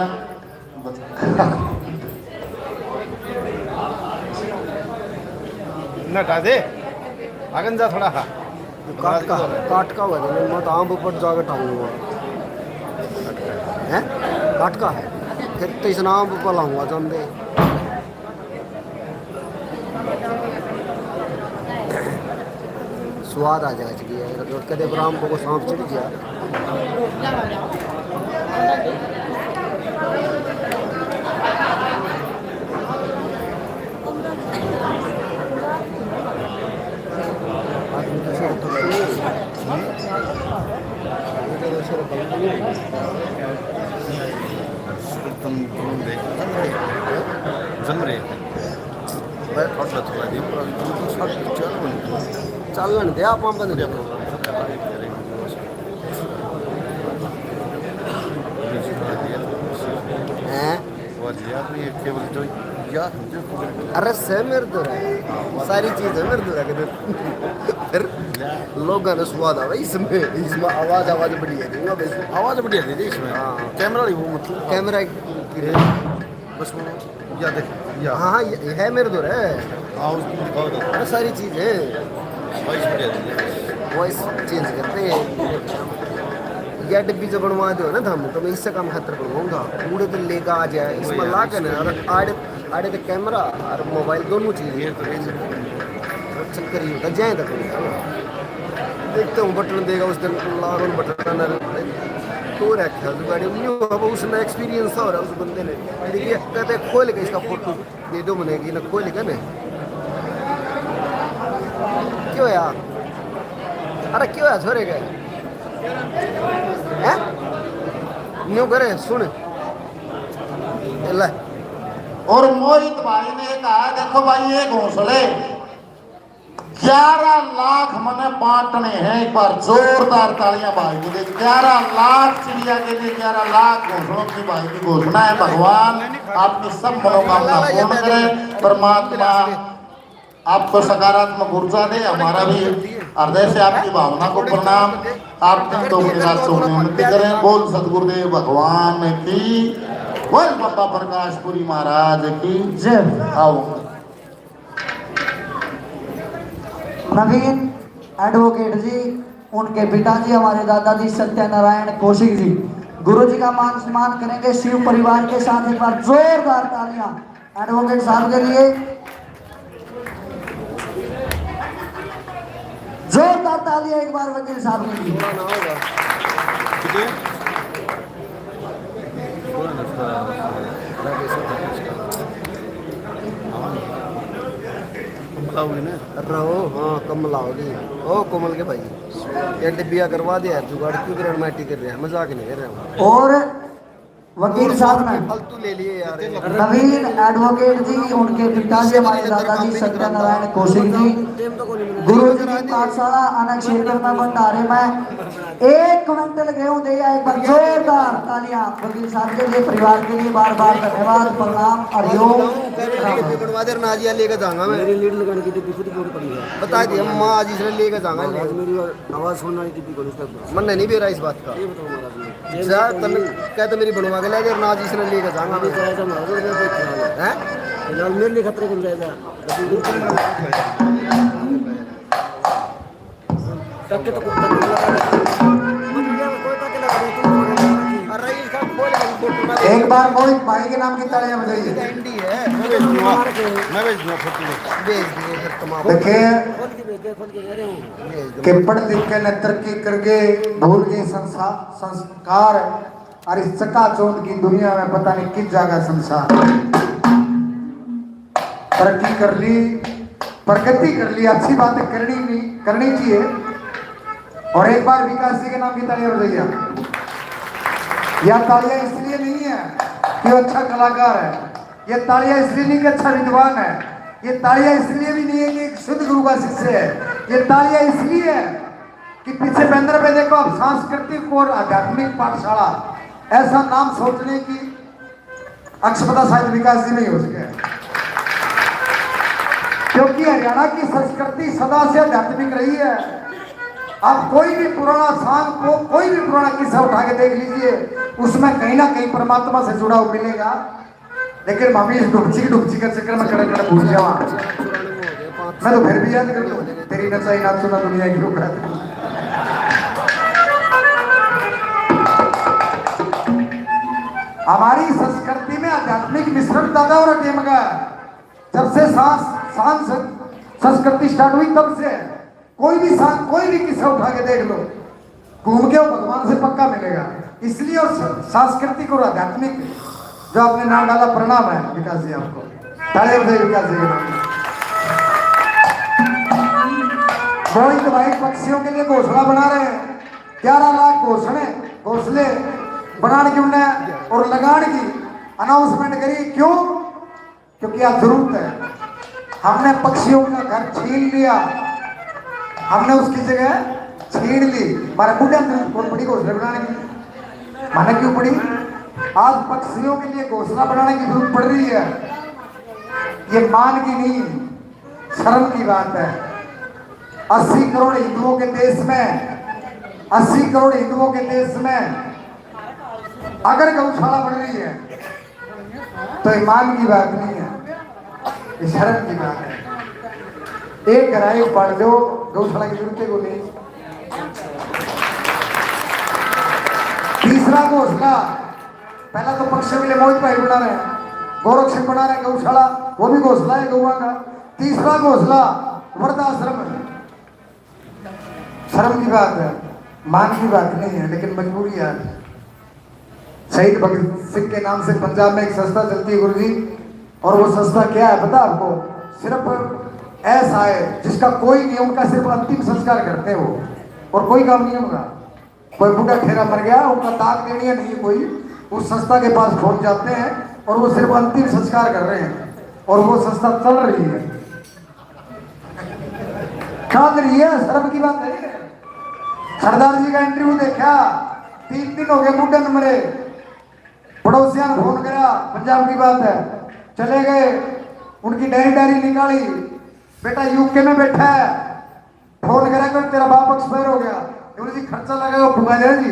ना हटा दे, आगे जा थोड़ा। काट का, काट का हुआ था, मैं तो आम ऊपर जाके टांगूंगा। हैं? काट का है, फिर तो इस आम ऊपर लाऊंगा, जान दे। स्वाद आ जाए इसलिए, अगर कदे बराम को सांप चढ़ गया। तुम, तुम देख, जम रहे। मैं थोड़ा, थोड़ा दिन पर अभी तुम तो सब चल बन। चालन दे, आप बंद कर। हैं? वो यार, ये केवल जो यार, जो अरे, से मेरे तो है। सारी चीज है मेरे तो है। फिर लोगों ने स्वाद आवे इसमें, इसमें आवाज, आवाज बढ़िया है, दूंगा बस। आवाज बढ़िया दे दे इसमें। हाँ। कैमरा नहीं, वो मतलब कैमरा की बस वो या देख, या। हाँ, हाँ, ये है मेरे तो है। हाँ, उसको दिखाओ तो। अरे, सारी चीज है। वॉइस बढ़िया दे दे। वॉइस चेंज करते हैं। ये डिब्बी जो बनवा दो ना, हम तो मैं इससे काम खातर बनवाऊंगा। पूरे तो लेकर आ जाए, इसमें ला के ना, और आड़े, आड़े तो कैमरा और मोबाइल दोनों चीज है। चक्कर ही होता, जाए तक देखते हूँ, बटन देगा उस दिन, लागन बटन ना तो रखा जुगाड़ी, न्यू अब उसने एक्सपीरियंस हो रहा उस बंदे ने। देखिए, कहते खोल के इसका फोटो दे दो मने कि ना खोल के ने। क्यों यार? अरे क्यों यार, छोरे के? हैं? न्यू करे, सुन। ले। और मोहित भाई ने कहा, "देखो भाई, ये घोंसले ग्यारह लाख मने बांटने हैं।" एक बार जोरदार तालियां भाई के लिए। ग्यारह लाख चिड़िया के लिए, ग्यारह लाख घोंसलों की भाई की घोषणा है। भगवान आपकी सब मनोकामना पूर्ण करे। परमात्मा आपको सकारात्मक ऊर्जा दे। हमारा भी हृदय से आपकी भावना को प्रणाम। आप दिन तो अपनी रात सोने उन्नति करें। बोल सतगुरुदेव भगवान की, बोल बाबा प्रकाशपुरी महाराज की जय। आओ। नवीन एडवोकेट जी, उनके पिताजी हमारे दादाजी सत्यनारायण कौशिक जी, गुरु जी का मान सम्मान करेंगे। शिव परिवार के साथ एक बार जोरदार तालियां एडवोकेट साहब के लिए। जोरदार तालियां एक बार वकील साहब के लिए। कमला होगी ना? रहो, हाँ, कमला होगी। ओ कोमल के भाई, ये डिब्बिया करवा दे यार, जुगाड़ क्यों करन माटी कर रहे हैं, मजाक नहीं कर रहे हैं। और वकील साहब ने फालतू ले लिए यार। नवीन एडवोकेट जी, उनके पिताजी हमारे दादाजी सत्यनारायण कौशिक जी, गुरु जी की पाठशाला अना क्षेत्र में भंडारे में एक क्विंटल गेहूं दे या एक बार जोरदार तालियां वकील साहब के लिए, परिवार के लिए बार बार धन्यवाद, प्रणाम, हरिओम। बनवा दे ना जी, लेके जाऊंगा मैं। मेरी लीड लगाने की डिब्बी खुद बोर्ड पड़ी है। बता दिया माँ जी, इसने लेके जाऊंगा। महाराज, मेरी आवाज सुनने वाली डिब्बी को नहीं, इसका मन नहीं बेरा इस बात का। ये बताओ महाराज, मैं जा, तन कह तो मेरी बनवा के ले जा, ना जी, इसने लेके जाऊंगा मैं। जायजा महाराज, मेरे लिए ख्याल है। हैं? फिलहाल मेरे लिए खतरे को जायजा। एक बार मोहित भाई के नाम की तालियां बजाइए। मैं भेज दूंगा, मैं भेज दूंगा फोटो। भेज दिए फिर तमाम। देखिए कि पढ़ लिख के न तरक्की करके भूल गए संसा-, संस्कार। और इस चकाचौंध की दुनिया में पता नहीं किस जगह संसार। तरक्की कर ली, प्रगति कर ली, अच्छी बातें करनी नहीं, करनी चाहिए। और एक बार विकास जी के नाम की तालियां बजाइए। यह तालियां इसलिए नहीं है कि वो अच्छा कलाकार है, ये तालियां इसलिए नहीं कि अच्छा विद्वान है, ये तालियां इसलिए भी नहीं है कि एक शुद्ध गुरु का शिष्य है, ये तालियां इसलिए है कि पीछे बैनर पे देखो आप, सांस्कृतिक और आध्यात्मिक पाठशाला, ऐसा नाम सोचने की अक्षमता शायद विकास जी नहीं हो सके, क्योंकि हरियाणा की संस्कृति सदा से आध्यात्मिक रही है। आप कोई भी पुराना सांग को, कोई भी पुराना किस्सा उठा के देख लीजिए, उसमें कहीं ना कहीं परमात्मा से जुड़ा हुआ मिलेगा। लेकिन मामी इस डुबची डुबची के चक्कर में कड़े कड़े भूल जावा। मैं तो फिर भी याद कर लूं, तेरी नचाई नाचू ना दुनिया की ऊपर। हमारी संस्कृति में आध्यात्मिक मिश्रण ज्यादा हो रहा है। जब से सांस, सांस संस्कृति स्टार्ट हुई तब से कोई भी सांग, कोई भी किस्सा उठा के देख लो, घूम के वो भगवान से पक्का मिलेगा। इसलिए और स-, सांस्कृतिक और आध्यात्मिक जो आपने नाम डाला, प्रणाम है विकास जी आपको, तालियां बजाइए विकास जी के नाम। मोहित भाई पक्षियों के लिए घोंसला बना रहे हैं, ग्यारह लाख घोंसले, घोंसले बनाने की उन्हें और लगाने की अनाउंसमेंट करी। क्यों? क्योंकि आज जरूरत है। हमने पक्षियों का घर छीन लिया, हमने उसकी जगह छीन ली। हमारे बुढ़े अंदर कौन बड़ी घोंसले बनाने की, माने क्यों पड़ी? आज पक्षियों के लिए घोंसला बनाने की जरूरत पड़ रही है। ये मान की नहीं, शर्म की बात है। अस्सी करोड़ हिंदुओं के देश में, अस्सी करोड़ हिंदुओं के देश में अगर गौशाला बन रही है तो ईमान की बात नहीं है, ये शर्म की बात है। एक घर एक पाल दो, गौशाला की जरूरत है को नहीं? तीसरा घोंसला, पहला तो पक्ष मिले मोहित भाई बना रहे हैं, गोरख सिंह बना रहे हैं गौशाला, वो भी घोंसला है गौवा का। तीसरा घोंसला वृद्धाश्रम है। शर्म की बात है, मान की बात नहीं है, लेकिन मजबूरी है। शहीद भगत सिंह के नाम से पंजाब में एक संस्था चलती है गुरु जी, और वो संस्था क्या है पता आपको? सिर्फ ऐसा है जिसका कोई नहीं, उनका सिर्फ अंतिम संस्कार करते हैं वो, और कोई काम नहीं होगा। कोई बूढ़ा ठेरा मर गया, उनका दाग देने नहीं कोई, उस संस्था के पास पहुंच जाते हैं और वो सिर्फ अंतिम संस्कार कर रहे हैं, और वो संस्था चल रही है। चल रही है, शर्म की बात है। सरदार जी का इंटरव्यू देखा, तीन दिन हो गए बूढ़े न मरे। पड़ोसियां ने फोन करा, पंजाब की बात है, चले गए, उनकी डायरी डायरी निकाली, बेटा यूके में बैठा है, फोन करा कर तेरा बाप एक्सपायर हो गया। बोले जी खर्चा लगाओ फुका जाए जी,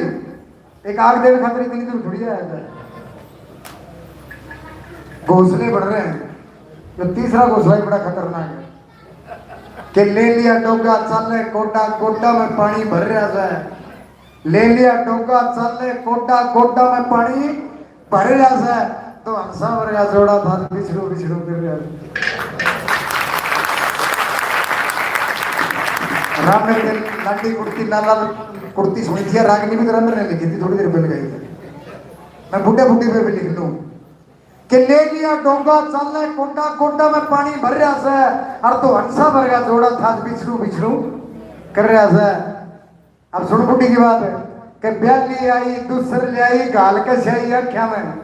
एक आग देने खातिर इतनी दूर थोड़ी आया था। घोंसले बढ़ रहे हैं। जो तीसरा घोंसला ही बड़ा खतरनाक है कि ले लिया डोगा चाले गोडा गोडा में पानी भर रहा है। ले लिया डोगा चाले गोडा गोडा में पानी भर रहा है। तो हंसा वर्गा जोड़ा था पिछड़ू पिछड़ू कर रहा है। राम ने लाडी कुर्ती लाला कुर्ती सुनी थी, रागनी भी तो राम ने लिखी थी, थोड़ी देर पहले गई थी। मैं बूढ़े बूढ़े पे भी लिख लूं कि ले लिया डोंगा चाले कोटा कोटा में पानी भर रहा है, और तो हंसा वर्गा जोड़ा था पिछड़ू पिछड़ू कर रहा है। अब सुन बुढ़ी की बात है कि ब्याली आई दूसर ले आई घाल के स्याही आख्या में।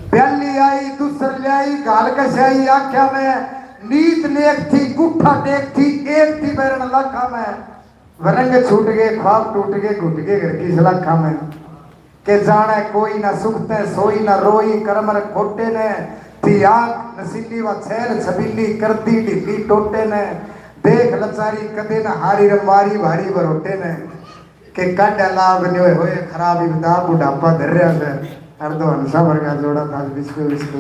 ब्याली आई दूसर ले आई घाल के स्याही आख्या में। नीत नेक थी गुठा टेक थी एक थी बैरन लाखा में। रंग छूट गए ख्वाब टूट गए घुट गए घर की सलाखा में। के जाने कोई ना सुखते सोई ना रोई करम रे खोटे ने। थी आंख नसीली व छैल छबीली कर दी ढीली टोटे ने। देख लचारी कदे ना हारी रमवारी भारी भरोटे ने। के काढा लाभ न्योय होए खराब इबदा बुढ़ापा धर रहा है। हर दो हंसा वर्गा जोड़ा था विश्व विश्व।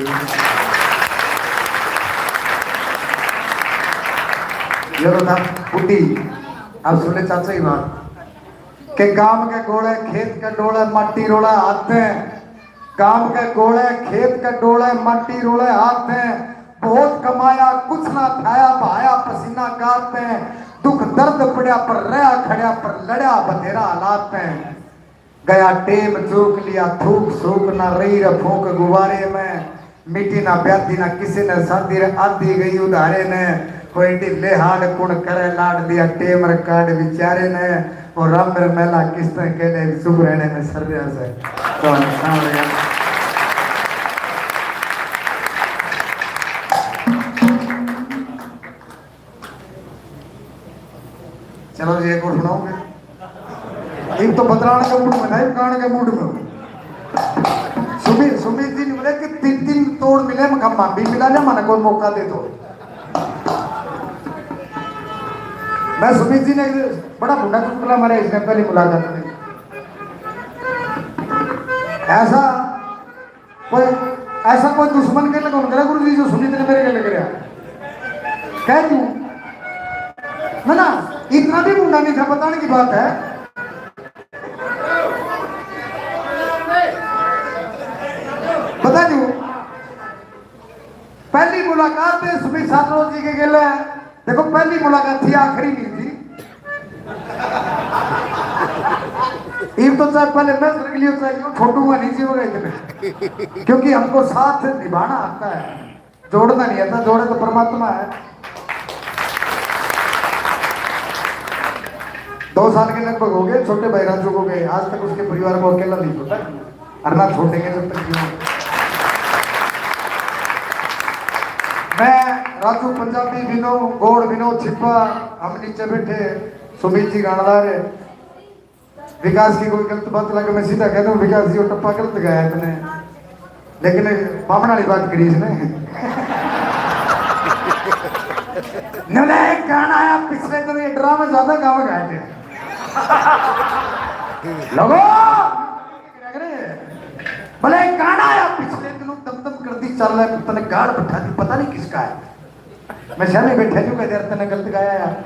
ये तो था बुढ़ी। अब सुन ले चाचा ही बात। के गाम के गोले खेत के डोले माटी रोले हाथ में। गाम के गोले खेत के डोले माटी रोले हाथ में। बहुत कमाया कुछ ना खाया बहाया पसीना गात में। दुख दर्द पड़ा पर रहा खड़ा पर लड़ा बतेरा हालात में। गया टेम चूक लिया थूक सूक ना रही रे फूक गुवारे में। मिटी ना ब्याधी ना किसी ने शादी रे आधी गई उधारे ने। कोई ढीले हाड़ कुण करे लाड लिया टेम रे काड विचारे ने। और राम मेरे मेला किस्ते के लिए चुप रहने में सर रहा से। तो सांवरिया। चलो जी, एक और सुनाओगे? एक तो बतलाने के मूड में था, एक गाने के मूड में हो। सुमित, सुमित जी ने बोले कि तीन, तीन तोड़ मिले, मैं कहा, "मां भी मिला ले, मने कोई मौका दे दो।" मैं सुमित जी ने बड़ा भुंडा चुटकुला मारा इसने पहली मुलाकात में। ऐसा कोई, ऐसा कोई दुश्मन के लगे करे गुरु जी जो सुमित ने मेरे के लगे रहा। कह दूं? ना, ना, इतना भी भुंडा नहीं था, बताने की बात है। बता दूं, पहली मुलाकात है सुमित सातरों जी के गेले। देखो, पहली मुलाकात थी, आखिरी नहीं थी। इब तो चाहे पहले मैं सर के लिए चाहे यूं छोटूंगा नहीं जीवगा इतने, क्योंकि हमको साथ निभाना आता है, जोड़ना नहीं आता, जोड़े तो परमात्मा है। दो साल के लगभग हो गए छोटे भाई राजू को गए, आज तक उसके परिवार को अकेला नहीं छोड़ा और ना छोड़ेंगे जब तक जीवन। मैं, राजू पंजाबी, विनो गोड़, विनो छिपा, हम नीचे बैठे, सुमित जी गाना ला रहे। विकास की कोई गलत बात लगे, मैं सीधा कह दूं, "विकास जी, वो टप्पा गलत गाया तने।" लेकिन बामण वाली बात करी इसने। नले गाना आया पिछले दिन, ये ड्रामा ज्यादा गावा गाए थे। लोगो, बोले गाना आया पिछले दिनों, दम दम कर दी, चल रहा है, तने गाड़ बैठा दी, पता नहीं किसका है। मैं सामने बैठा क्यों कहते यार, तने गलत गाया यार।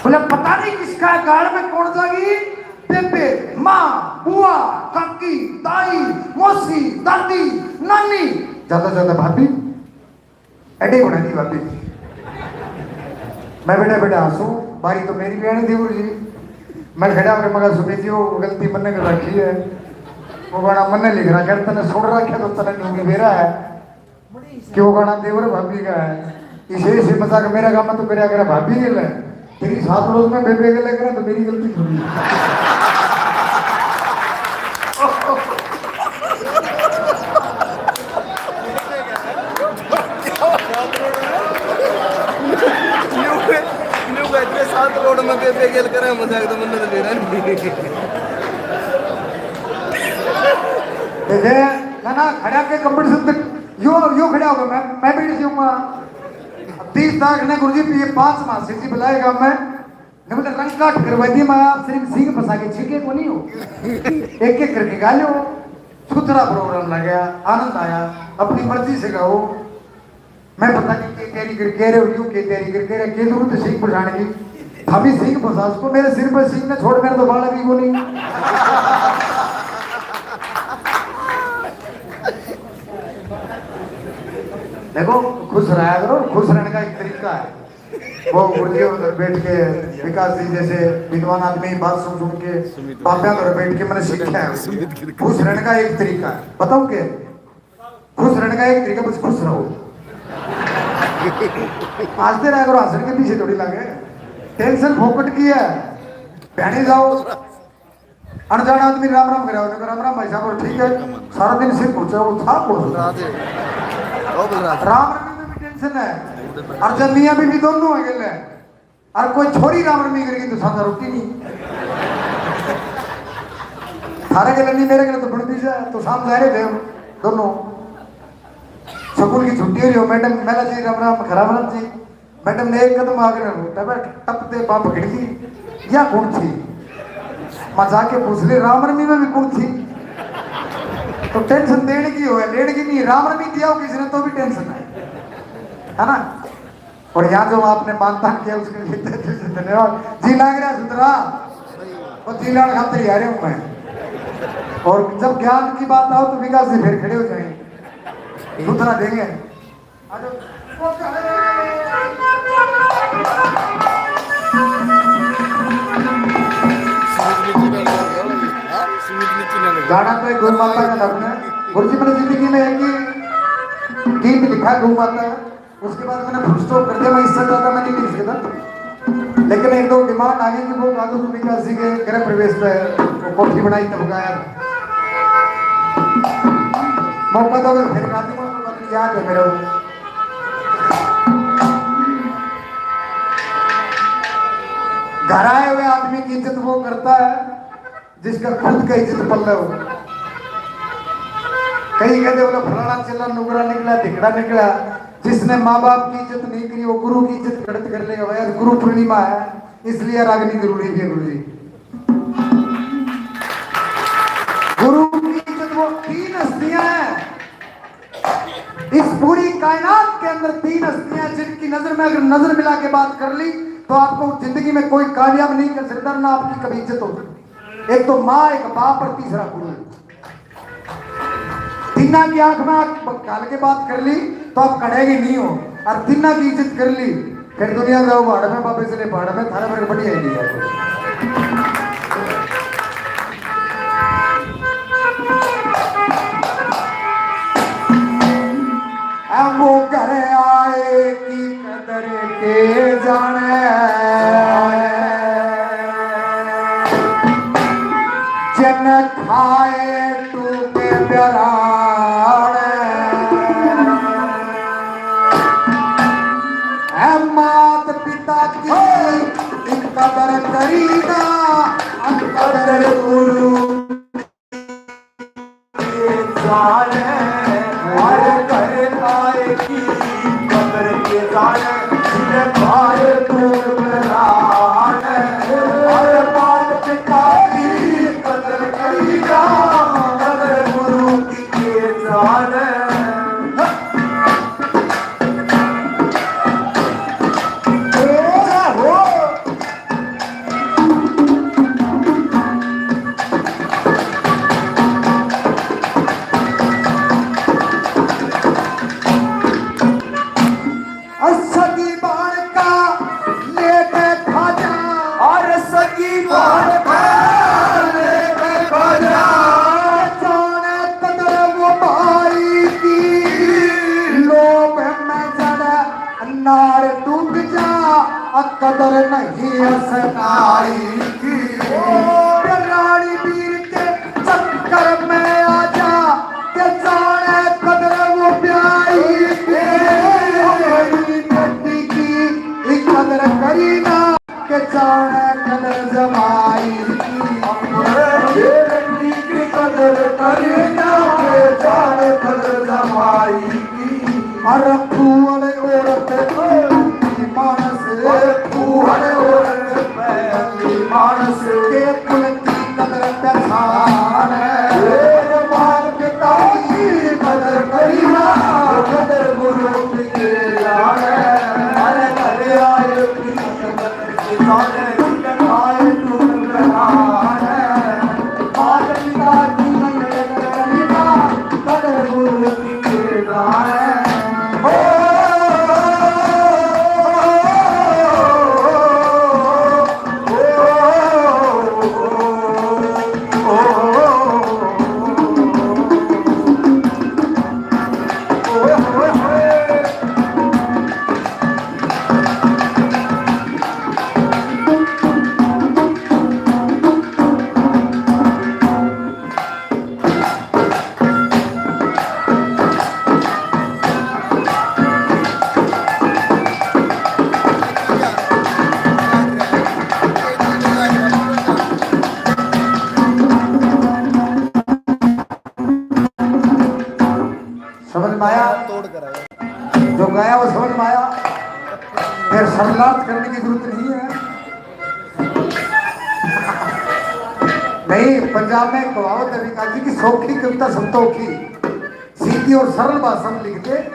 बोले, पता नहीं किसका है गाड़ में कौन जागी। बेबे, माँ, बुआ, काकी, दाई, मौसी, दादी, नानी, ज्यादा ज्यादा भाभी। एडे बना दी भाभी। मैं बेटा बेटा हंसू, बारी तो मेरी भी आनी थी गुरु जी। मैं खड़ा होकर मगर सुनी थी, वो गलती मन्ने कर रखी है। वो गाना मन्ने लिख रखा है, तने सुन रखा है तो तने न्यू बेरा है कि वो गाना देवर भाभी का है। इसे इसे मजाक मेरा गाना तो मेरा अगर भाभी के ले, तेरी सात रोज में बेबे के लेकर तो मेरी गलती थोड़ी है। न्यू, न्यू कहते सात रोड में बेबे गेल करे मजाक तो मन्ने तो बेरा नहीं। देखे ना, ना, खड़ा के कंपटीशन तक यो, यो खड़ा होगा, मैं, मैं भी नहीं जीऊंगा। अब तीस तारीख ने गुरु जी ये पांच मासिक जी बुलाएगा मैं, ने बोले, रंग काट करवा दी, मैं आप सिर्फ सींग फंसा के छीके को नहीं हो। एक एक करके गा लो। सुथरा प्रोग्राम लग गया, आनंद आया, अपनी मर्जी से गाओ। मैं पता नहीं के तैयारी करके रहे हो, यूं के तैयारी करके रहे, के जरूरत है सींग फंसाने की। अभी सींग फंसा उसको, मेरे सिर पर सींग ने छोड़, मेरे तो बाल भी को नहीं। देखो, खुश रहा करो, खुश रहने का एक तरीका है। वो गुरुजी उधर बैठ के विकास जी जैसे विद्वान आदमी बात सुन सुन के बापियां उधर बैठ के मैंने सीखा है। खुश रहने का एक तरीका है, बताऊं के? खुश रहने का एक तरीका, बस खुश रहो। हंसते रहा करो, हंसने के पीछे थोड़ी लगे। टेंशन फोकट की है। बहने जाओ, अनजान आदमी राम राम करे, उन्हें कहा, "राम राम भाई साहब।" और ठीक है, सारा दिन सिर घुसा, वो था कौन सा? राम राम में भी टेंशन है, और जब मियाँ बीवी दोनों है गेले, और कोई छोरी राम रमी करेगी तो सादा रोटी नहीं। थारे के लिए नहीं, मेरे के लिए तो बनती है। तो शाम जा रहे थे हम दोनों, स्कूल की छुट्टी हो रही हो, मैडम, "मेला जी राम राम।" "राम राम जी।" मैडम ने एक कदम आगे ने रोटा बैठ टप दे बाप खिड़की, "या कौन थी?" मैं जाके पूछ ले, "राम रमी में भी कौन थी?" तो टेंशन देने की हो, लेने की नहीं, राम रमी दिया हो किसी ने तो भी टेंशन है, है ना? और यहाँ जो आपने मानदान किया उसके लिए दिल से धन्यवाद। जी लाग रहा सुथरा, और जी लाग खातर ही आ रहे हूँ मैं। और जब ज्ञान की बात आओ तो विकास जी फिर खड़े हो जाएंगे, सुथरा देंगे। गाना तो एक गौ माता का था अपने। गुरु जी, मैंने जिंदगी में एक ही गीत लिखा है गौ माता का, उसके बाद मैंने फुल स्टॉप कर दिया, मैं इससे ज्यादा मैं नहीं लिख सकता। लेकिन एक दो डिमांड आ गई कि वो गा दो विकास जी के गृह प्रवेश पे, वो कॉफी बनाई तब गाया। मौका तो अगर फिर गा दूंगा तो अभी याद है मेरे को। घर आए हुए आदमी की इज्जत वो करता है जिसका खुद का इज्जत पल्ले हो। कई कहते बोले, "फलाना चेला नुगरा निकला, धिकड़ा निकला।" जिसने माँ बाप की इज्जत नहीं करी, वो गुरु की इज्जत गलत कर लेगा। भाई, आज गुरु पूर्णिमा है, इसलिए रागनी जरूरी है गुरु जी। गुरु की इज्जत वो तीन हस्तियां हैं इस पूरी कायनात के अंदर, तीन हस्तियां जिनकी नजर में अगर नजर मिला के बात कर ली तो आपको जिंदगी में कोई कामयाब नहीं कर सकता, ना आपकी कभी इज्जत हो सकती। एक तो माँ, एक बाप और तीसरा गुरु। तीना की आंख में आंख डाल के बात कर ली तो आप कड़ेगे नहीं हो, और तीना की इज्जत कर ली, फिर दुनिया जाओ भाड़ में, बाबे चले भाड़ में, थारा मेरे बढ़िया ही नहीं है। अब वो घर आए की कदर के जाने, जन खाए टूटे प्यारान। है मात पिता की कदर करीदा, हम कदर गुरु जाने, हर घर आए की कदर के जाने, जिन्हें भाई दूर बुलाने, हर बात पिता की कदर करीदा, कदर गुरु की के जाने। हो, हो। समझ में आया? तोड़ कर आया। जो गाया वो समझ में आया। फिर सरलार्थ करने की जरूरत नहीं है। नहीं, पंजाब में एक कहावत है विकास जी की, "सौखी कविता संतोखी।" सीधी और सरल भाषा में लिख दे,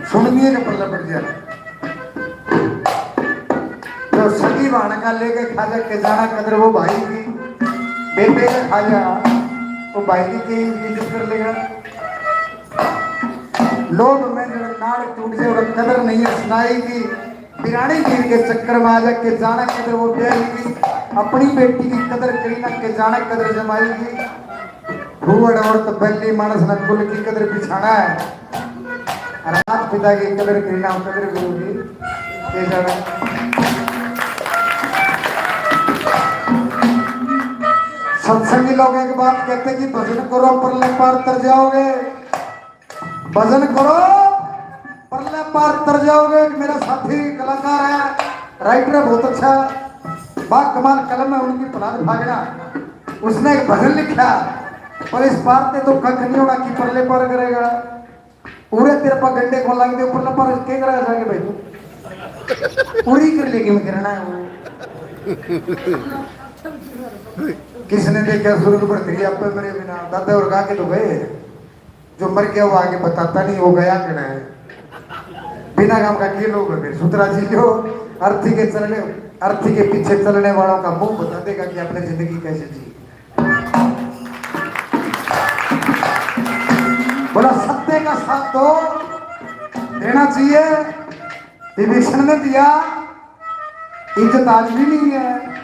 सुननिए के पल्ले पड़ जाए। जो सगी भाण का लेके खा जा के जाना कदर वो भाई की, बेबे का खा जा, वो भाई की के इज्जत कर लेगा। लोभ में जब नाड़ टूट जाए और कदर नहीं है सुनाई की, बिरानी पीर के चक्कर में आ जा के जाना कदर वो ब्याही की, अपनी बेटी की कदर करी ना के जाना कदर जमाई की। फूहड़ औरत बल्ली मानस ना कुल की कदर बिछाना है। राज पिता की कदर करी ना कदर गुरु की, ये जाना। सत्संगी लोग एक बात कहते कि भजन करो, परले पार तर जाओगे। भजन करो, परले पार तर जाओगे। एक मेरा साथी कलाकार है, राइटर है बहुत अच्छा, बा कमाल कलम है उनकी, प्रहलाद फागड़ा, उसने एक भजन लिखा, "पर इस पार ते तो कख नहीं होना कि परले पार करेगा।" उरे तेरे पर गंडे को लग दे, परले पार के करेगा जाके भाई, पूरी कर लेगी, मैं करना है वो। किसने देखा सुर्ग पर तेरी आप पे मेरे बिना, दादा और गा के तो गए। जो मर गया वो आगे बताता नहीं, वो गया कड़ा है। बिना काम का के लोग है फिर? सुथरा जी जो अर्थी के चलने, अर्थी के पीछे चलने वालों का मुंह बता देगा कि आपने जिंदगी कैसे जी। बोला, सत्य का साथ दो, देना चाहिए। विभीषण ने दिया, इज्जत आज भी नहीं है।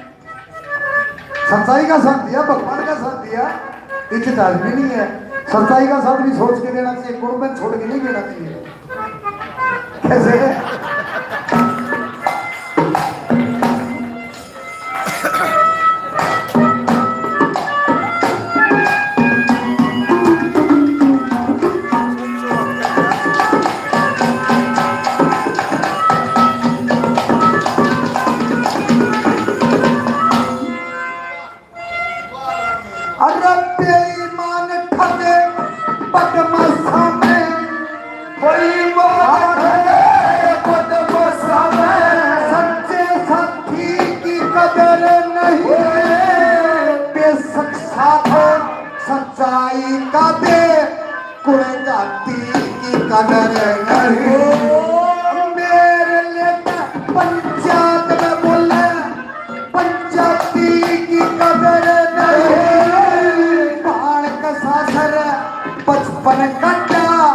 सच्चाई का साथ दिया, भगवान का साथ दिया, इज्जत आज भी नहीं है। सच्चाई का साथ भी सोच के देना चाहिए, गुण में छोड़ के नहीं देना चाहिए। कैसे? अरे बेईमान ठगे बदमाशा में, बेईमान ठगे बदमाशा में, सच्चे साथी की कदर नहीं। बेशक साथ सच्चाई का दे, कुण जाति की कदर नहीं। मेरे लिए पंचायत में बोले, पंचायती की कदर नहीं। बालक सासर बचपन काटा,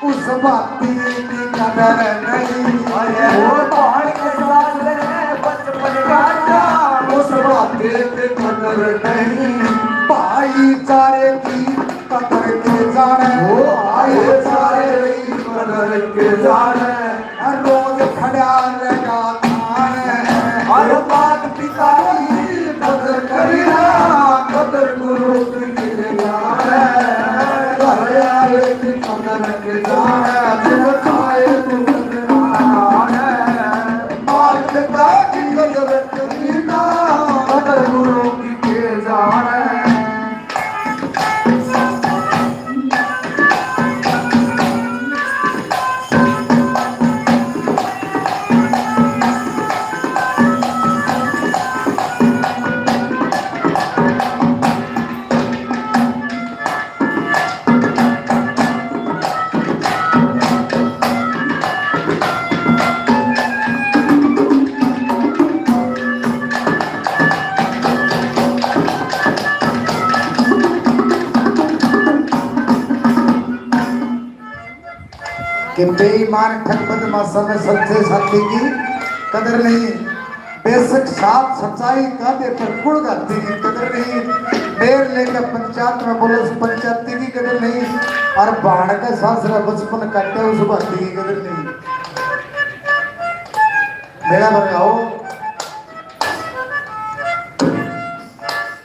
उस बाती की कदर नहीं। अरे वो बालक सासर बचपन काटा, उस बाती की कदर नहीं। भाईचारे की कदर के जाने, वो भाईचारे की कदर के जाने। रोज खड़ा रहेगा थाने। हर बात पिता की कदर करीना, कदर गुरु की जाने। घर आए की कदर के जाने, जब खाए तो कदर ना जाने। माँ पिता की कदर करीना, कदर गुरु की के जाने। कि बेईमान ठग बदमाशा में सच्चे साथी की कदर नहीं। बेशक साथ सच्चाई का दे, पर कुण घाती की कदर नहीं। बेर लेकर पंचायत में बोले, उस पंचायती की कदर नहीं। और भाण के सासरा बचपन काटे, उस भाती की कदर नहीं। मेरा भर आओ।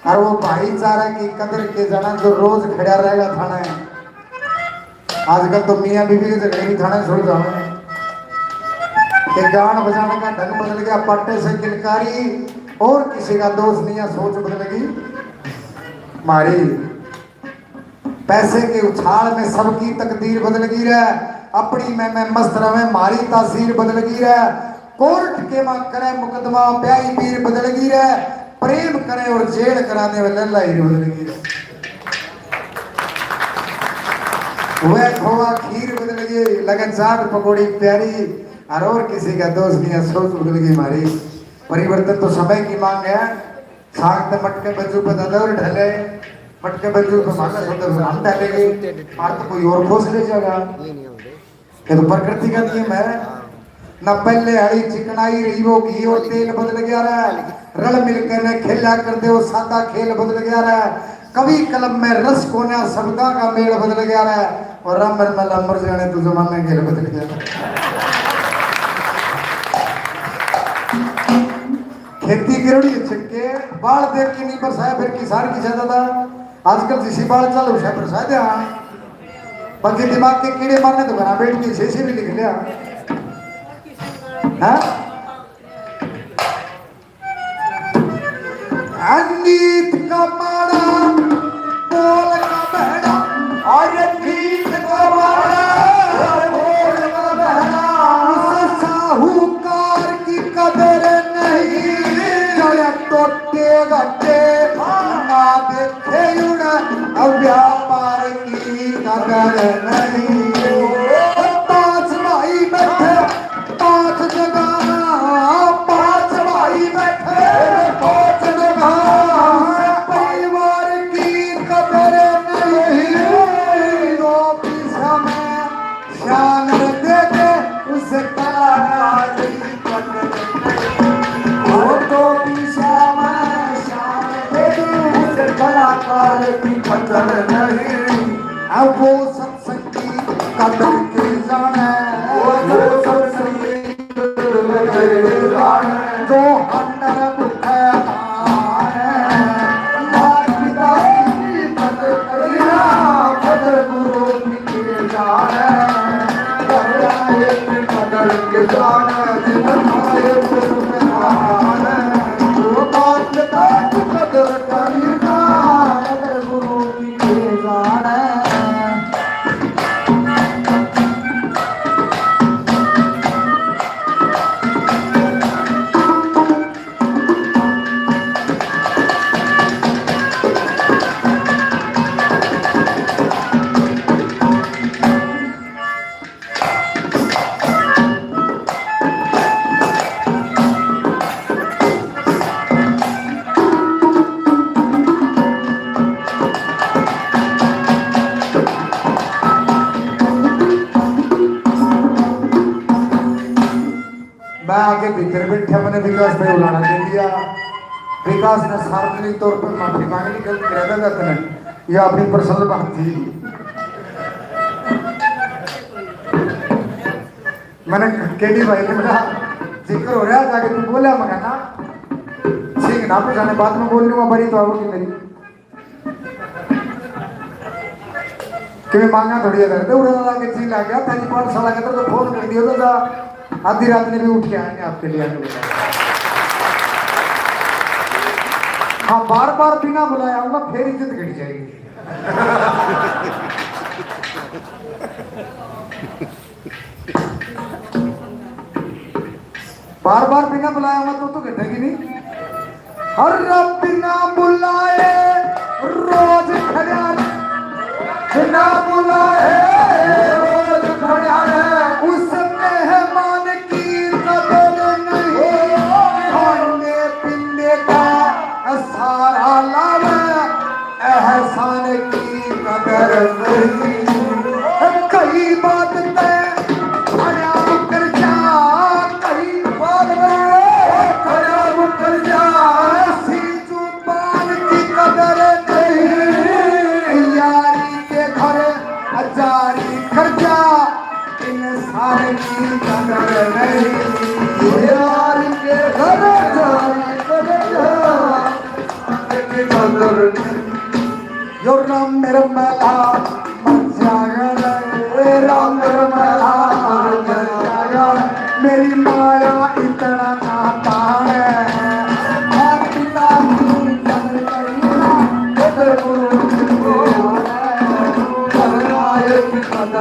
और वो भाईचारा की कदर के जाना जो रोज खड़ा रहेगा थाने। आजकल तो मियाँ बीवी के झगड़े भी थाने सुलझावे। ये गान बजाने का ढंग बदल गया, पाटे से किलकारी, और किसी का दोष नहीं है, सोच बदल गई हमारी। पैसे के उछाल में सबकी तकदीर बदल गई रे। अपनी मैं मैं मस्त रहे, मारी तासीर बदल गई रे। कोर्ट के मां करे मुकदमा, ब्याही पीर बदल गई रे। प्रेम करे और जेल कराने में लल्ला हीर बदल गई रे। वह खोवा खीर बदल गई, लगे चाट पकौड़ी प्यारी, और, और किसी का दोस्त नहीं, सोच बदल गई हमारी। परिवर्तन तो समय की मांग है। साग ते मटके बज्जू पे दादा और ढले, मटके बज्जू पे मांगे सोते हम ढलेंगे, मार तो कोई और खोज ले जाएगा। ये तो प्रकृति का नियम है। ना पहले हली चिकनाई रही, वो घी और तेल बदल गया रे। रल मिलकर ने खेला कर दे, वो सादा खेल बदल गया रे। कवि कलम में रस कोन्या, शब्दां का मेल बदल गया रे। और रामर मला मर जाने, तू जमाने खेल बदल गया। खेती करोड़ी छिटके, बाल देख के नहीं बरसाया, फिर किसान की ज्यादा था। आजकल जिसी बाल चालू है, बरसा दे, हाँ। बाकी दिमाग के कीड़े मारने तो घरा बैठ के छे छे भी लिख लिया। हाँ? नीत का माड़ा, बोल का बहरा, और नीत का माड़ा, बोल का बहरा। उस साहूकार की कदर नहीं, जड़े टोटे गट्टे ना देखे उड़, अब व्यापार की कदर नहीं। पांच भाई बैठे, पांच जगह, पांच भाई बैठे, पांच जगह, परिवार की कदर नहीं। दो पैसा में शान दे दे, उस कलाकार की कदर नहीं। वो दो पैसा में शान दे दे, उस कलाकार की कदर नहीं। अब वो सत्संग की कदर के जाने, वो जो सत्संगी जो हंडर भूखे मारे, मात पिता की कदर करिया, कदर गुरु की के जाने, कदर एक कदर के जाने, जितना एक सुनहारे, वो मात पिता की कदर करिया, कदर गुरु की के जाने। मैं आगे भीतर बैठा, मैंने विकास भाई बुलाना दे दिया। विकास ने सार्वजनिक तौर पर माफी मांग ली, गलत करा था तने, ये अपनी पर्सनल बात थी। मैंने केडी भाई ने बोला, जिक्र हो रहा जाके तू बोला, मैं कहना ठीक ना, फिर जाने बाद में बोल लूंगा, बड़ी तो आओगी मेरी। कि मैं मांगा थोड़ी है, तो उड़ा ला के जी लग गया, तेरी पाठशाला के तो फोन कर दियो तो जा, आधी रात ने भी उठ के आएंगे आपके लिए, आने वाले। हाँ, बार बार बिना बुलाया आऊंगा, फिर इज्जत घट जाएगी। बार बार बिना बुलाया हुआ तो, तो घटेगी नहीं। हर रब बिना बुलाए रोज खड़ा रे, बिना बुलाए रोज खड़ा रे। उस मेहमान की कदर नहीं, खाने पीने का सारा लावे, एहसान की कदर नहीं। कई बात तै खराब कर जा, कई बात तै खराब कर जा, ऐसी जुबान की कदर नहीं। यारी के घर जारी खर्चा, इंसान की कदर नहीं। यार के घर जारी खर्चा, इंसान की कदर नहीं। यो राम मेरा मैला मर जाएगा रे, राम मेरा मैला मर जाएगा। मेरी माया इतना ना ताने, मैं पिता की कदर करूँ, कदर करूँ। मेरी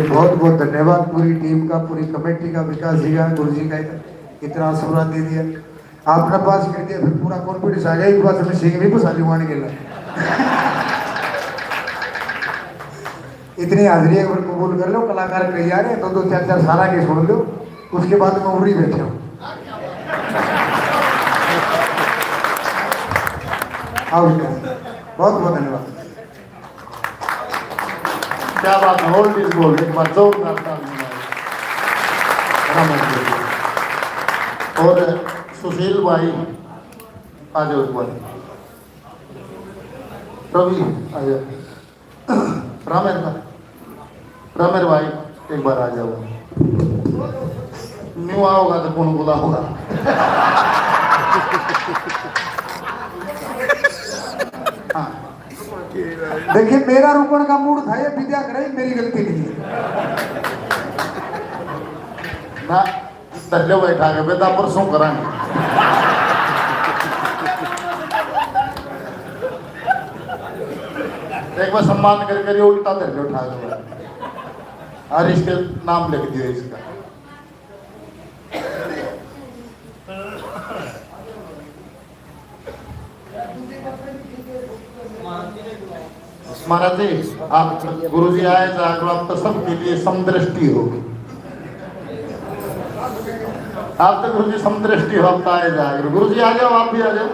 बहुत बहुत धन्यवाद पूरी टीम का, पूरी कमेटी का, विकास जी का, गुरु जी का इतना आशीर्वाद दे दिया। आपने पास कर दिया, फिर पूरा कॉन्फिडेंस आ गया, एक बार में सिंह भी फंसा लूंगा के लिए। इतनी हाजिरी एक बार कबूल कर लो, कलाकार कई आ रहे हैं, दो दो चार चार सारा के छोड़ दो, उसके बाद मैं उरी बैठे हूँ। आओ, बहुत बहुत धन्यवाद। क्या बात है, ओल्ड इज गोल्ड, एक बार जोरदार ताली मारो। और सुशील भाई, आ जाओ एक बार। रवि, आ जाओ। रामेर का, रामेर भाई, एक बार आ जाओ। न्यू आओगा तो कौन बुलाओगा? हाँ। देखिए, मेरा रुकण का मूड था, ये विद्या करे, मेरी गलती नहीं है। ना, धर लो बैठा के, बेटा परसों करांगे। एक बार सम्मान कर कर ये उल्टा धर लो, उठा लो। और इसके नाम लिख दियो इसका। महाराज जी, आप गुरु जी आए जागरो, आप तो सबके लिए समदृष्टि हो। आप तो गुरु जी समदृष्टि हो, आप तो आए जागरो। गुरु जी आ जाओ, आप भी आ जाओ,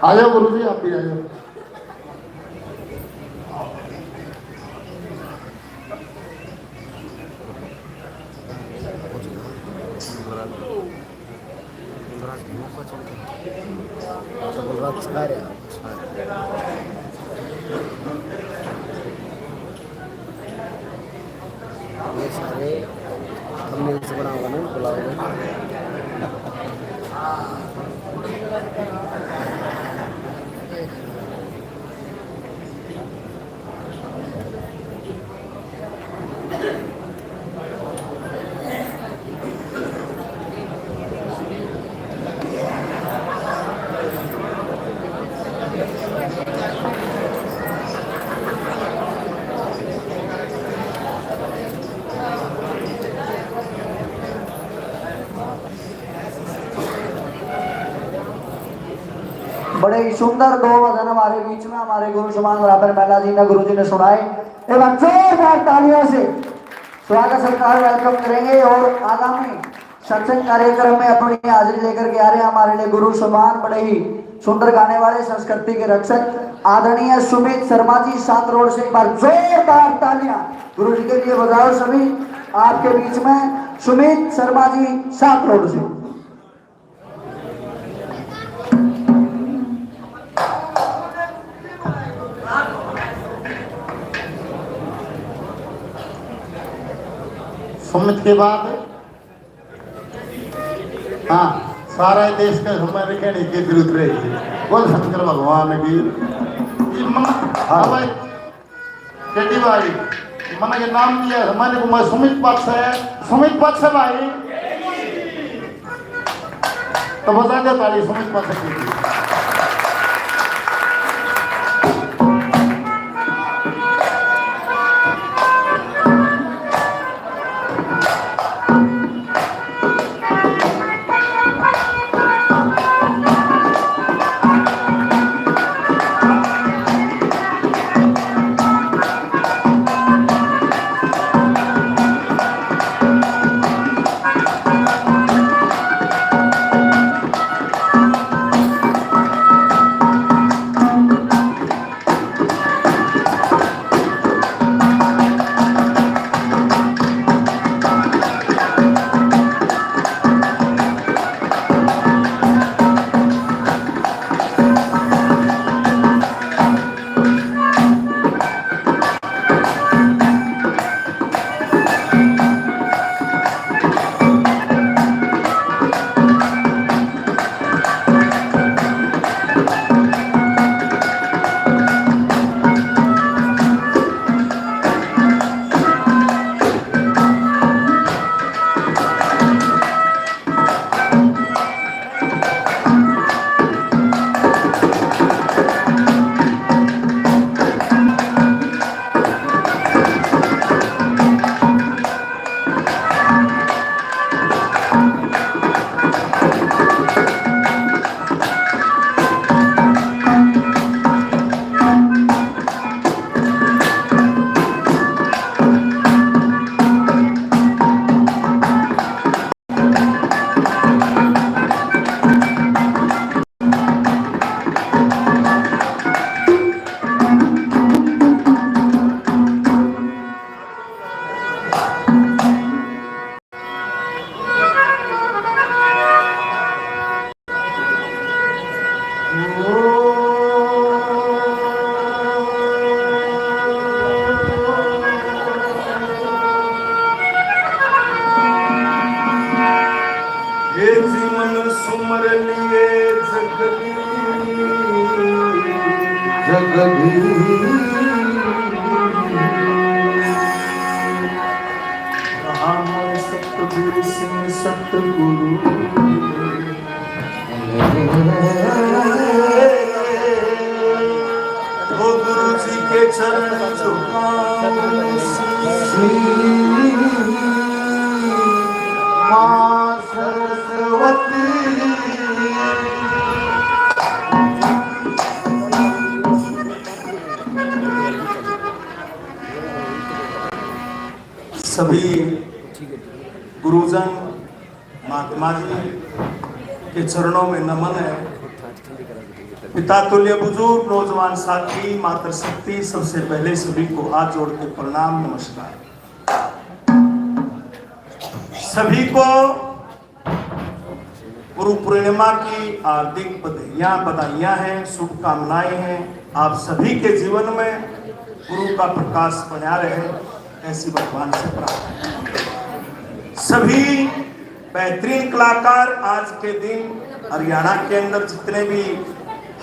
आ जाओ गुरु जी, आप भी आ जाओ। बलराज चढ़ा रहा। ये सारे thumbnails बनाओगे ना, बुलाओगे। बड़े ही सुंदर दो भजन हमारे बीच में हमारे गुरु समान बराबर महला जी ने, गुरु जी ने सुनाए। एक बार जोरदार तालियों से स्वागत सत्कार, वेलकम करेंगे और आगामी सत्संग कार्यक्रम में अपनी हाजिरी लेकर के आ रहे हैं हमारे लिए गुरु समान, बड़े ही सुंदर गाने वाले, संस्कृति के रक्षक आदरणीय सुमित शर्मा जी, सात रोड से। एक बार जोरदार तालियां गुरु जी के लिए बजाओ सभी। आपके बीच में सुमित शर्मा जी, सात रोड से। सुमित के बाद, हाँ, सारे देश के हमारे कहने की जरूरत रहेगी। बोल शंकर भगवान की। ये मन, हाँ भाई, केटी भाई, मने के नाम दिया, मने को मैं सुमित पक्ष है, सुमित पक्ष है भाई। तो बजा दे ताली सुमित पक्ष की। राम सतबीर सिंह सतगुरु। वो गुरु जी के चरण झुकाऊं शीश। माँ सरस्वती। सभी गुरुजन, महात्मा जी के चरणों में नमन है। पिता तुल्य बुजुर्ग, नौजवान साथी, मातृशक्ति, सबसे पहले सभी को हाथ जोड़ के प्रणाम, नमस्कार। सभी को गुरु पूर्णिमा की हार्दिक बधाइयाँ, बधाइयाँ हैं, शुभकामनाएं हैं। आप सभी के जीवन में गुरु का प्रकाश बना रहे, ऐसी भगवान से प्रार्थना। सभी बेहतरीन कलाकार आज के दिन हरियाणा के अंदर जितने भी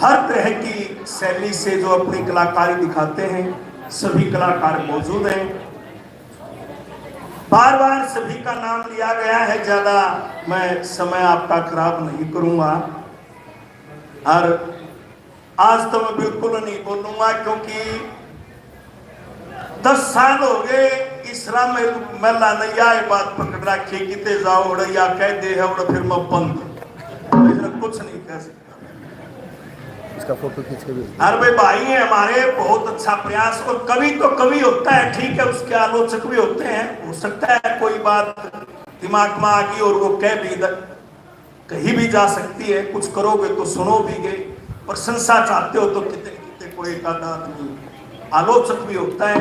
हर तरह की शैली से जो अपनी कलाकारी दिखाते हैं, सभी कलाकार मौजूद हैं। बार बार सभी का नाम लिया गया है, ज्यादा मैं समय आपका खराब नहीं करूंगा। और आज तो मैं बिल्कुल नहीं बोलूंगा, क्योंकि दस साल हो गए इस राम महला ने या बात पकड़ रखी, किते जाओ उड़े या कह दे है उड़े, फिर मैं बंद, इसने कुछ नहीं कह सकता। इसका फोटो खींच के भेज दो। अरे भाई, भाई हैं हमारे, बहुत अच्छा प्रयास। और कवि तो कवि होता है, ठीक है, उसके आलोचक भी होते हैं, हो सकता है कोई बात दिमाग में आ गई और वो कह भी द-, कही भी जा सकती है। कुछ करोगे तो सुनो भी गए, प्रशंसा चाहते हो तो कितने कितने कोई एक आधा आदमी आलोचक भी होता है।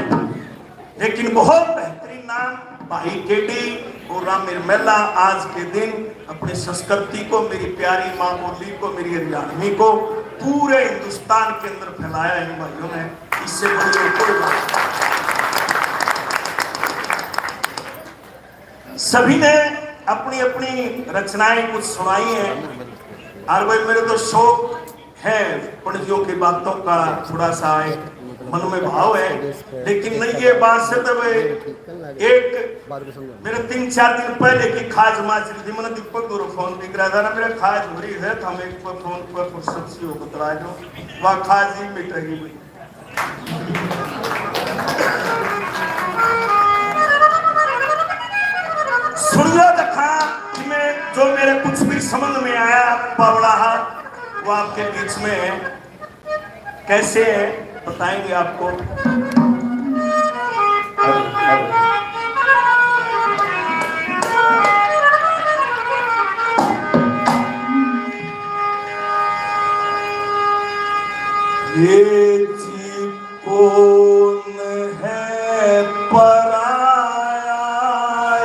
लेकिन बहुत बेहतरीन नाम भाई केडी और रामेर महला आज के दिन अपनी संस्कृति को, मेरी प्यारी माँ बोली को, मेरी हरियाणवी को पूरे हिंदुस्तान के अंदर फैलाया इन भाइयों ने। इससे बड़ी और कोई बात नहीं। सभी ने अपनी अपनी रचनाएं कुछ सुनाई हैं। और भाई, मेरे तो शौक है पणजियों की बातों का, थोड़ा सा एक मन में भाव है, लेकिन नहीं, ये बात से तो वे एक मेरे तीन चार दिन पहले की खाज माजरी थी, मैंने दीपक गुरु फोन भी करा था ना, मेरा खाज हो रही है, तो हम एक पर फोन पर फुर्सत सी हो बतला दो, वह खाज ही मिटेगी भाई। सुनियो दिखा कि मैं जो मेरे कुछ भी समझ में आया, बावड़ा हा, वो आपके बीच में है। कैसे है, बताएंगे आपको। ये जी कौन है पराया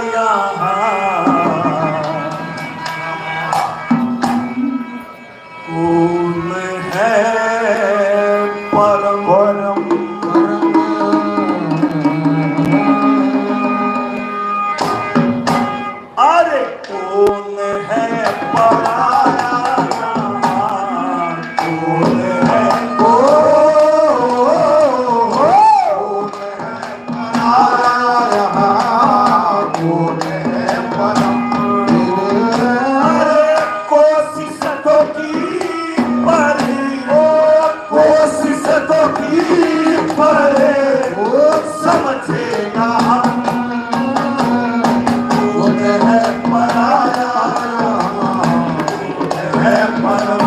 यहाँ? कौन है परम? अरे कौन है पराया यहाँ? कौन है? ओ, ओ, ओ, कौन है पराया यहाँ? कौन है परम? अरे कोशिश तो की पर, ओ कोशिश तो की पर, ओ समझे ना हम। कौन है पराया, कौन है परम,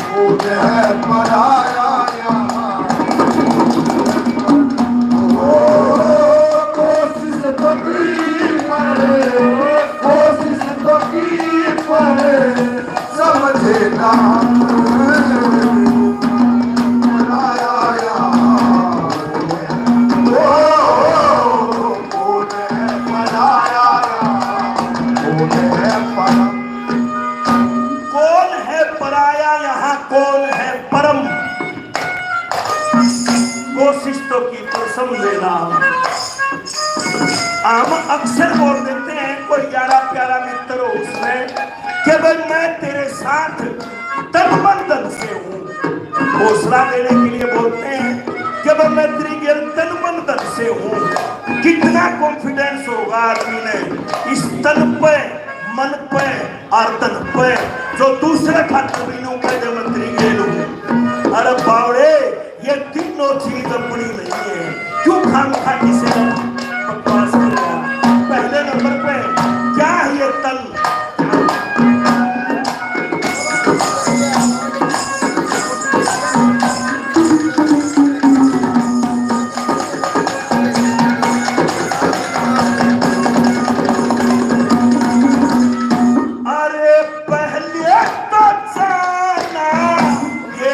कौन है पराया यहाँ। ओ, कोशिश तो की पर, कोशिश तो की पर, समझे ना। कौन है पराया यहाँ, कौन है परम? कोशिश तो की पर समझे ना। हम अक्सर बोल देते हैं, कोई यारा प्यारा मित्र हो उसमें, कि भाई मैं तेरे साथ तन मन धन से हूँ, हौसला देने के लिए बोलते हैं कि भाई, मैं तेरी गेल तन मन धन से हूँ। कितना कॉन्फिडेंस होगा आदमी ने इस तन पे, मन पे और धन पे, जो दूसरे खातर भी यूं कह दे, मैं तेरी गेल हूँ। अरे बावड़े, ये तीनों चीज अपनी नहीं है, क्यों खामखा किसी ने बकवास कर रहा? पहले नंबर पे क्या है ये तन? अरे पहले तो जाना ये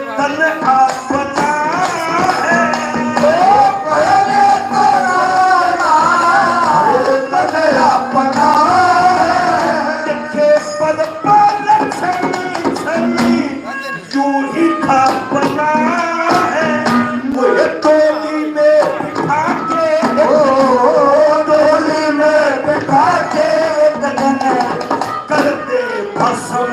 तन अपना है। ओ पहले तो जाना ये तन अपना है। देखे पद पर छनी छनी यूं ही खापना है। वो टोली में बिठा के, ओ, टोली में बिठा के एक दिन कर दे भस्म।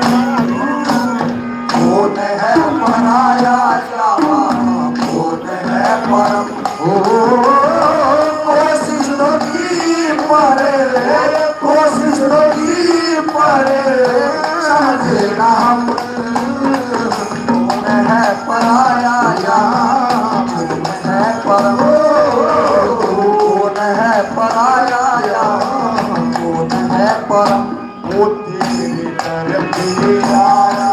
कौन है पराया या कौन है परम? ओ, कोशिश तो की पर, कोशिश तो की पर समझे ना हम। कौन है पराया या कौन है परम? कौन है पराया या कौन है परम? वो तेरी तरफ से आया,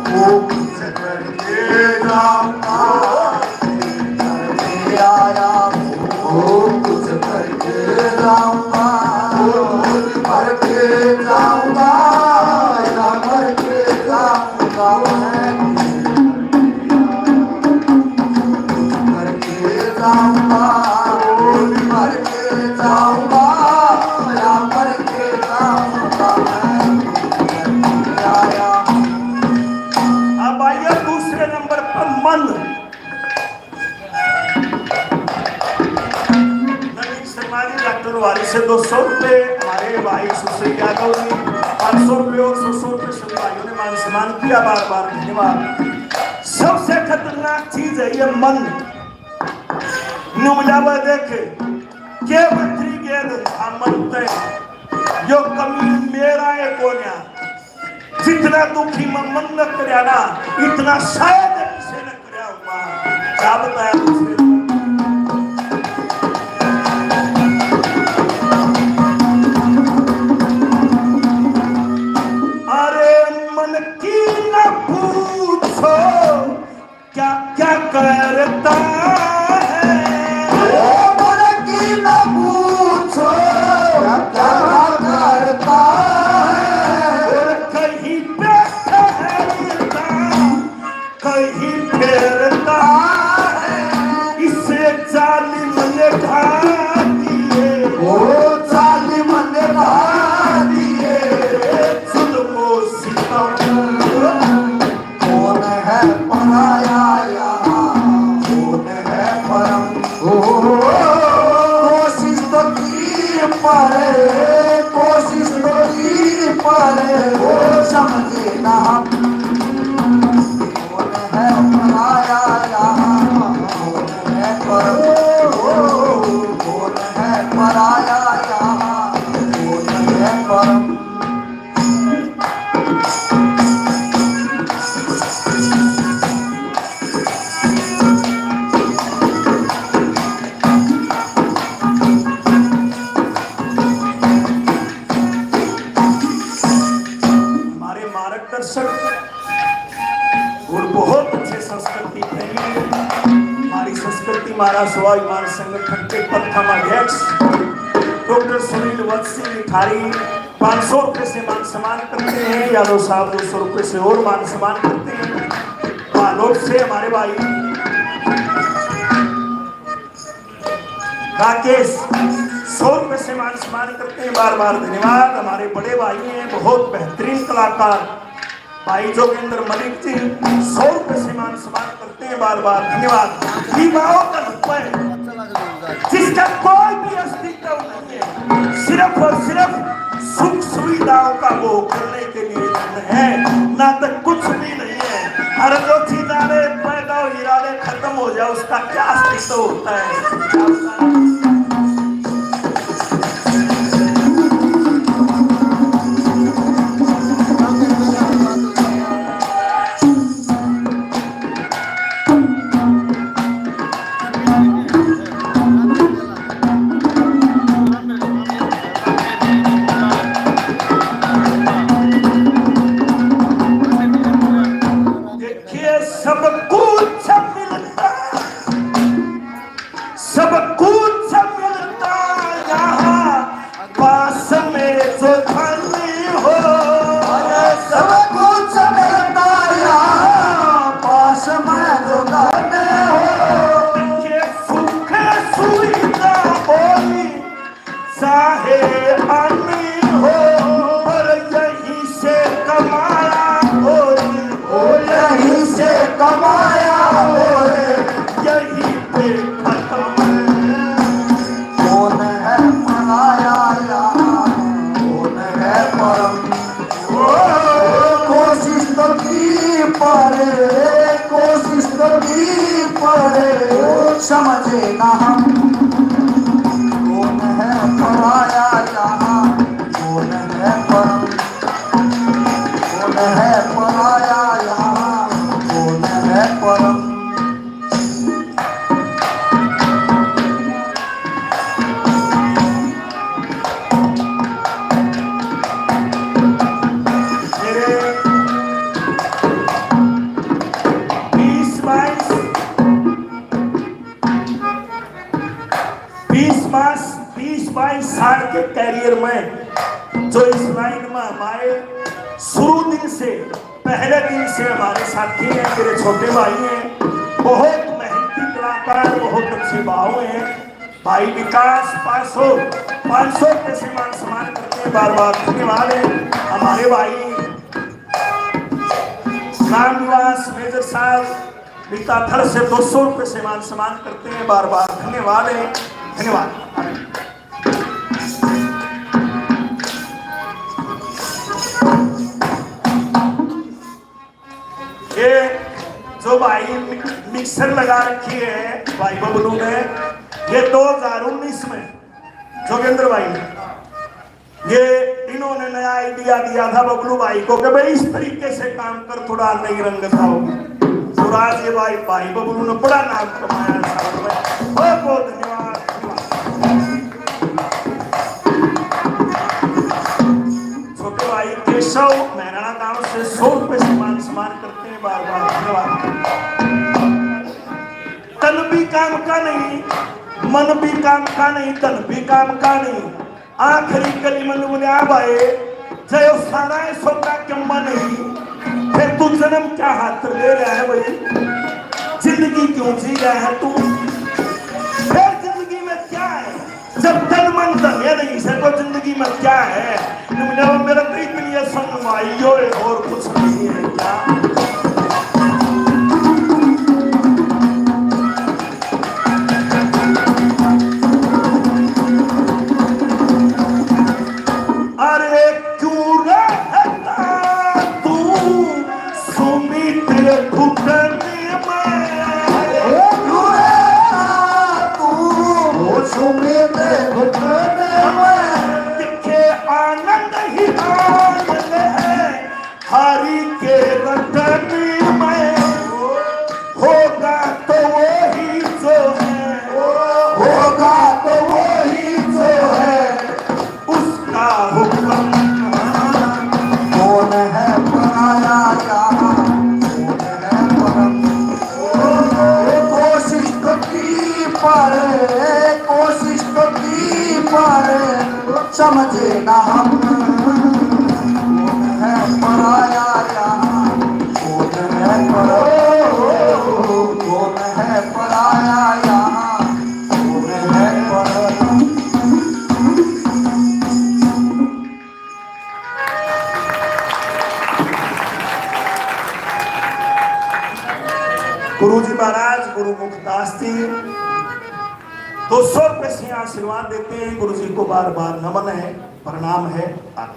वो कुछ करके जाऊंगा। आया, वो कुछ करके जाऊंगा, वो कुछ करके जाऊंगा, या करके जाऊंगा मैं। कुछ करके जाऊंगा, वो करके जाऊंगा, या करके जाऊंगा मैं। आया। अब आइए दूसरे नंबर पर मन। नवीन शर्मा जी, डॉक्टर वारी से दो सौ रुपए, हमारे भाई सुश्री यादव जी पाँच सौ रुपए और सौ सौ रुपए सभी भाइयों ने मान सम्मान किया, बार बार धन्यवाद। सबसे खतरनाक चीज है ये मन। नुमजावा देख के मंत्री गेल हमन ते यो कमी मेरा है कोन्या। जितना दुखी मैं मन न करया ना, इतना शायद किसी ने करया होगा। क्या बताया दूसरे को? अरे मन की न पूछो, क्या क्या करता है? ओ मन की न पूछो, क्या क्या करता है? और कहीं पे ठहरता, कहीं फेरता है। इसे जालिम ने ढा दिए, ओ जालिम ने ढा दिए जुल्म सितम। कौन है पराया यहाँ, कौन है परम? ओ, कोशिश तो की पर, कोशिश तो की पर, ओ समझे ना हम। कौन है पराया यहाँ, कौन है परम? ओ, कौन है पराया यहाँ, कौन है परम? हमारे मार्गदर्शक और बहुत अच्छे संस्कृति प्रेमी, हमारी संस्कृति महाराज सेवा विमान संगठन के प्रथम अध्यक्ष डॉक्टर सुनील वत्स सिंह निठारी पाँच सौ रुपए से मान सम्मान करते हैं। यादव साहब दो सौ रुपए से और मान सम्मान करते हैं। बालोद से हमारे भाई राकेश सौ रुपए से मान सम्मान करते हैं। बार बार धन्यवाद। हमारे बड़े भाई हैं, बहुत बेहतरीन कलाकार भाई जोगेंद्र मलिक जी सौ रुपए से मान सम्मान करते हैं। बार बार धन्यवाद। विवाहों का रुपए जिसका कोई भी अस्तित्व नहीं है, सिर्फ और सिर्फ सुख सुविधाओं का भोग करने के लिए धन है, ना तो कुछ भी नहीं है। अरे जो चीज इरादे पैदा हो, इरादे खत्म हो जाए, उसका क्या अस्तित्व होता है? देखिए, सब कुछ मिलता, सब कुछ मिलता यहाँ पास में जो धन हो। अरे, सब कुछ मिलता यहाँ पास में जो धन हो। देखिए, सुख सुविधा कोई चाहे अमीर हो, पर यहीं से कमाया हो, ओ, यहीं से कमाया हो, यहीं पे खत्म है। कौन है पराया यहाँ, कौन है परम? ओ, कोशिश तो की पर, कोशिश तो की पर, समझे ना हम। कौन है पराया यहाँ, कौन है परम? कौन है पराया यहाँ, कौन है परम? मेरे बीस बाईस, बीस बाईस, बीस बाईस साल के करियर में जो इस लाइन में हमारे शुरू दिन से, पहले दिन से हमारे साथी हैं, मेरे छोटे भाई हैं, बहुत मेहनती कलाकार, बहुत अच्छे भाव हैं। भाई विकास पाँच सौ, पाँच सौ रुपये से मान सम्मान करते हैं, बार बार धन्यवाद है। हमारे भाई राम निवास मेजर साहब मिताथल से दो सौ रुपये से मान सम्मान करते हैं, बार बार धन्यवाद है, धन्यवाद। ये जो भाई मि-, मिक्सर लगा रखी है भाई बबलू ने, ये दो हज़ार उन्नीस में जोगेंद्र भाई ने, ये इन्होंने नया आइडिया दिया था बबलू भाई को कि भाई इस तरीके से काम कर, थोड़ा नई रंगत आओगी। और आज ये भाई, भाई बबलू ने बड़ा नाम कमाया है साथ में। बहुत बहुत धन्यवाद। छोटे भाई केशव मैराणा गांव से सौ रुपए से मान सम्मान करते हैं, बार बार धन्यवाद। तन भी काम का नहीं, मन भी काम का नहीं, धन भी काम का नहीं। आखिरी कली में बोले, "आ भाई, जय सारा है सौदा कम्मा नहीं, फिर तू जन्म क्या हाथ ले रहा है भाई? जिंदगी क्यों जी रहा है तू? फिर जिंदगी में क्या है? जब तन मन धन नहीं से तो जिंदगी में क्या है?" मेरा तो इतनी है सुनवाई, और कुछ नहीं है क्या? अरे क्यों रहता तू सुमित घुटने में? ओ क्यों रहता तू सुमित घुटने में? देखे आनंद ही आनंद है हरि के रटन में। होगा तो वही जो है, होगा तो वही जो है, उसका हुक्म। कौन है पराया यहाँ, कौन है परम? कोशिश तो की पर, कोशिश तो की पर, समझे ना हम। कौन है पराया यहाँ, कौन है पर-, कौन है पराया यहाँ, कौन है पर-। गुरु जी महाराज, गुरु मुखदास जी, दो सौ रुपए से आशीर्वाद देते हैं। गुरु जी को बार बार नमन है, प्रणाम है। आप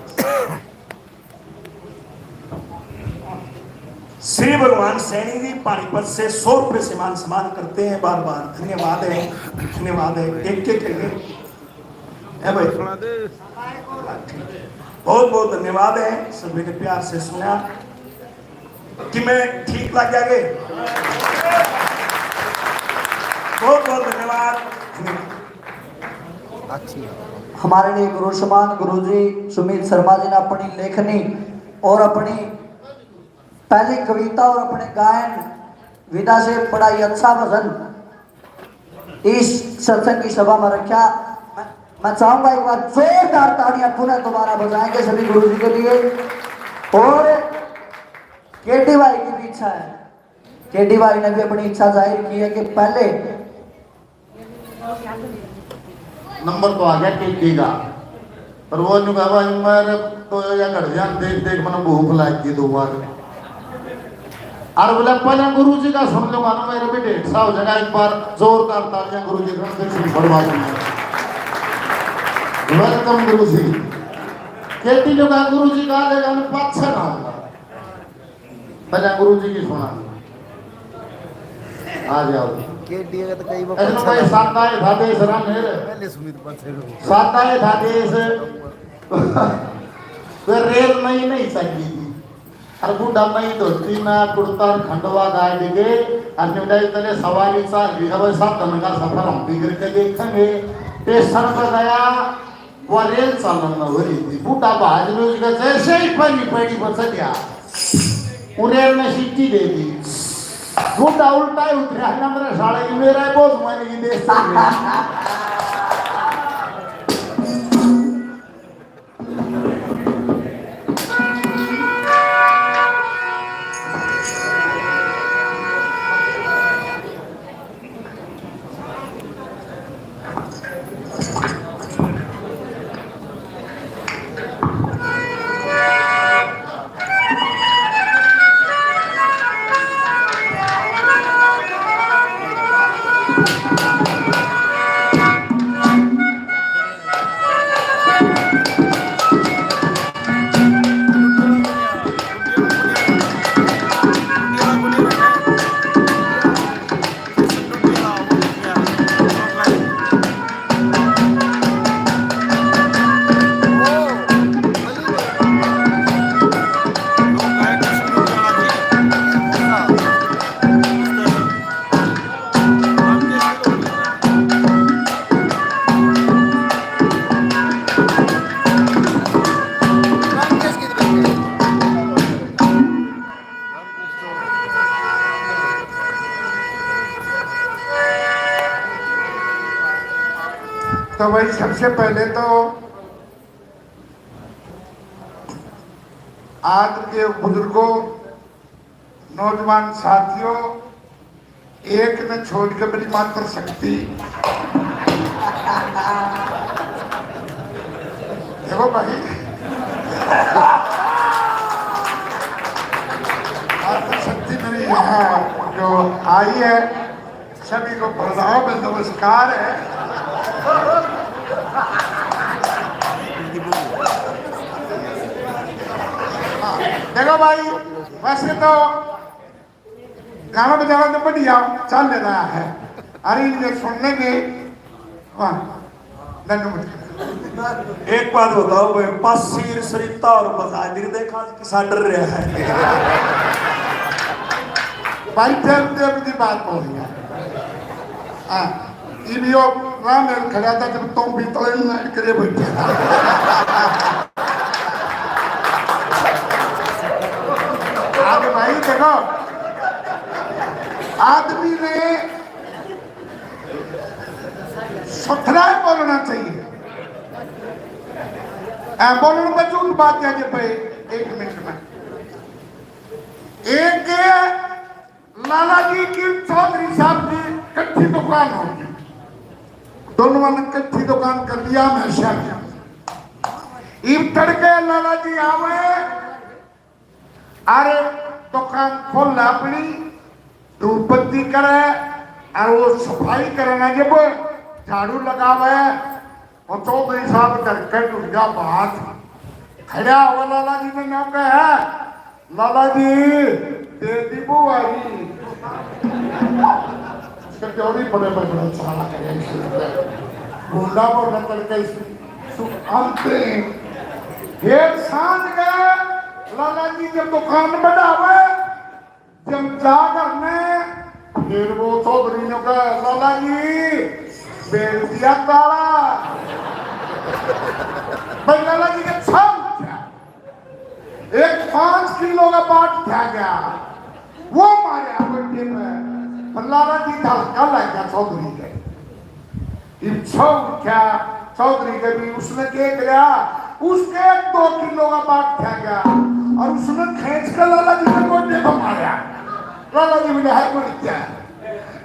श्री भगवान सैनी जी पानीपत से सौ रुपए से मान सम्मान करते हैं। बार बार धन्यवाद है, धन्यवाद है। एक एक करके है भाई, बहुत बहुत धन्यवाद है। सभी ने प्यार से सुना कि मैं ठीक लग गया के? बहुत बहुत धन्यवाद। हमारे लिए गुरु समान गुरु जी सुमित शर्मा जी ने अपनी लेखनी और अपनी पहली कविता और अपने गायन विधा से बड़ा ही अच्छा भजन इस सत्संग की सभा में रखा। मैं, मैं चाहूंगा एक बार जोरदार तालियां पुनः दोबारा बजाएंगे सभी गुरु जी के लिए। और केडी भाई की भी इच्छा है, केडी भाई ने भी अपनी इच्छा जाहिर की है कि पहले नंबर तो आ गया केके का, पर वो न्यू कहा, भाई मैं तो या घट जान देख देख मैंने भूख लाग गई दो बार। और बोला पहले गुरु जी का सुन लो मानो मेरे भी ढेर सा हो जाएगा। एक बार जोरदार तालियां गुरु जी रणवीर सिंह फड़वा दी। वेलकम गुरु जी। केटी जो का गुरु जी का लेगा मैं पाछा ना होगा। पहले गुरु जी की सुना। आ जाओ। केडी का तो कई बार ऐसे तो भाई सादा ही था देश राम है। पहले सुमित पाछे लो। सादा ही था देश। तो रेल नहीं नहीं चलती थी। और बूढ़ा मई धोती ना कुर्ता और खंडवा गाड़ के और निवडाई तले सवारी चाल रही है। साधन का सफर हम भी करके देखेंगे। स्टेशन पर गया, वो रेल चालन न हो रही थी। बूढ़ा भाज में उसका जैसे ही पहली पैड़ी पर चढ़ा, वो रेल ने सीटी दे दी। बूढ़ा उल्टा ही उतरा, नंबर साले की मेरा बहुत मानी की देश चल रही। तो भाई, सबसे पहले तो आज के बुजुर्गों, नौजवान साथियों, एक ने छोड़ के मेरी मात्र शक्ति। देखो भाई, मात्र शक्ति मेरी यहाँ जो आई है, सभी को प्रणाम, नमस्कार है। देखो भाई, वैसे तो गाना बजाना तो बढ़िया चल रहा है, अरे इनके सुनने में वाह, धन्यवाद। एक बात बताओ भाई, पासीर सरिता और बजादिर देखा किसा डर रहा है। भाई, प्रेम प्रेम की बात हो रही है। हाँ, इब यो राम में खड़ा था जब तुम भी तो इन करे बैठे था। आज भाई देखो, आदमी ने सुथरा बोलना चाहिए। ए, बोलण में झूठ बात है जे भाई, एक मिनट में। एक लाला जी की चौधरी साहब की कट्ठी दुकान होगी, दोनों ने कट्ठी दुकान कर दिया हमेशा की। इब तड़के लाला जी आवे, अरे दुकान खोल अपनी, धूप बत्ती करे, और वो सफाई करना जब झाड़ू लगावे, और चौधरी साहब घर के ढूंढा बात खड़ा हुआ लाला जी ने ना कहा, लाला जी, तेरी बुआ ही। कचौड़ी बड़े बड़े बड़े चाला करे इसलिए। भूंडा बोलना तड़का इसलिए। तू अंत है। फिर सांझ के लाला जी जब दुकान बढ़ावे, जब जागर ने, फिर वो चौधरी ने कहा, "लाला जी, बेल दिया ताला।" भाई लाला जी के छम क्या? एक पाँच किलो का बाट था गया, वो मारा गोड्डे में। पर लाला जी का हल्का लग गया चौधरी के। इब छो क्या चौधरी के भी उसने के गया, उसके दो किलो का बाट था गया और उसने खींच के लाला जी के गोड्डे को मारा। लाला जी बोले, "हाय मर गया,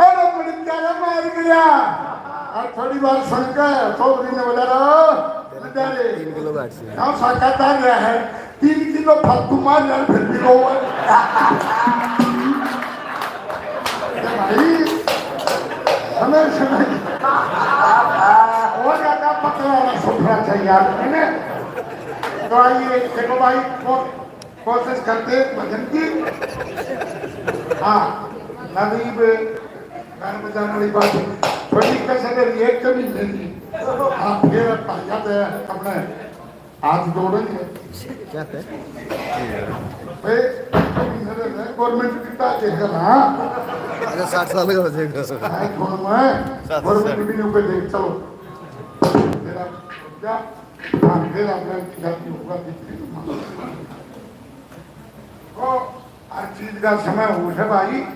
अरे मर गया, मार गया।" और थोड़ी बार सुन के चौधरी ने बोला, "रो, बेचारे, तीन किलो का आठ सौ। कौन सा कहता गया है, तीन किलो फालतू मार यार, फिर भी रो।" ये भाई, हमें सुनाई। और ज्यादा पतला वाला सुथरा चाहिए यार, है ना? तो आइए, देखो भाई, को-, कोशिश करते हैं भजन की। हाँ, नदीब गान बजाने वाली बात थोड़ी कसर है, एक कमी नहीं। हाँ, फिर भाई याद है अपने हाथ जोड़ेंगे। क्या थे? भाई, गवर्नमेंट कितना देगा ना? अरे, साठ साल का हो जाएगा। हाँ, थोड़ा मैं साठ साल। गवर्नमेंट भी नहीं पे देख, चलो। तेरा क्या? हाँ, फिर आपने जाति होगा, देखते हैं। तो हर चीज का समय हो है भाई।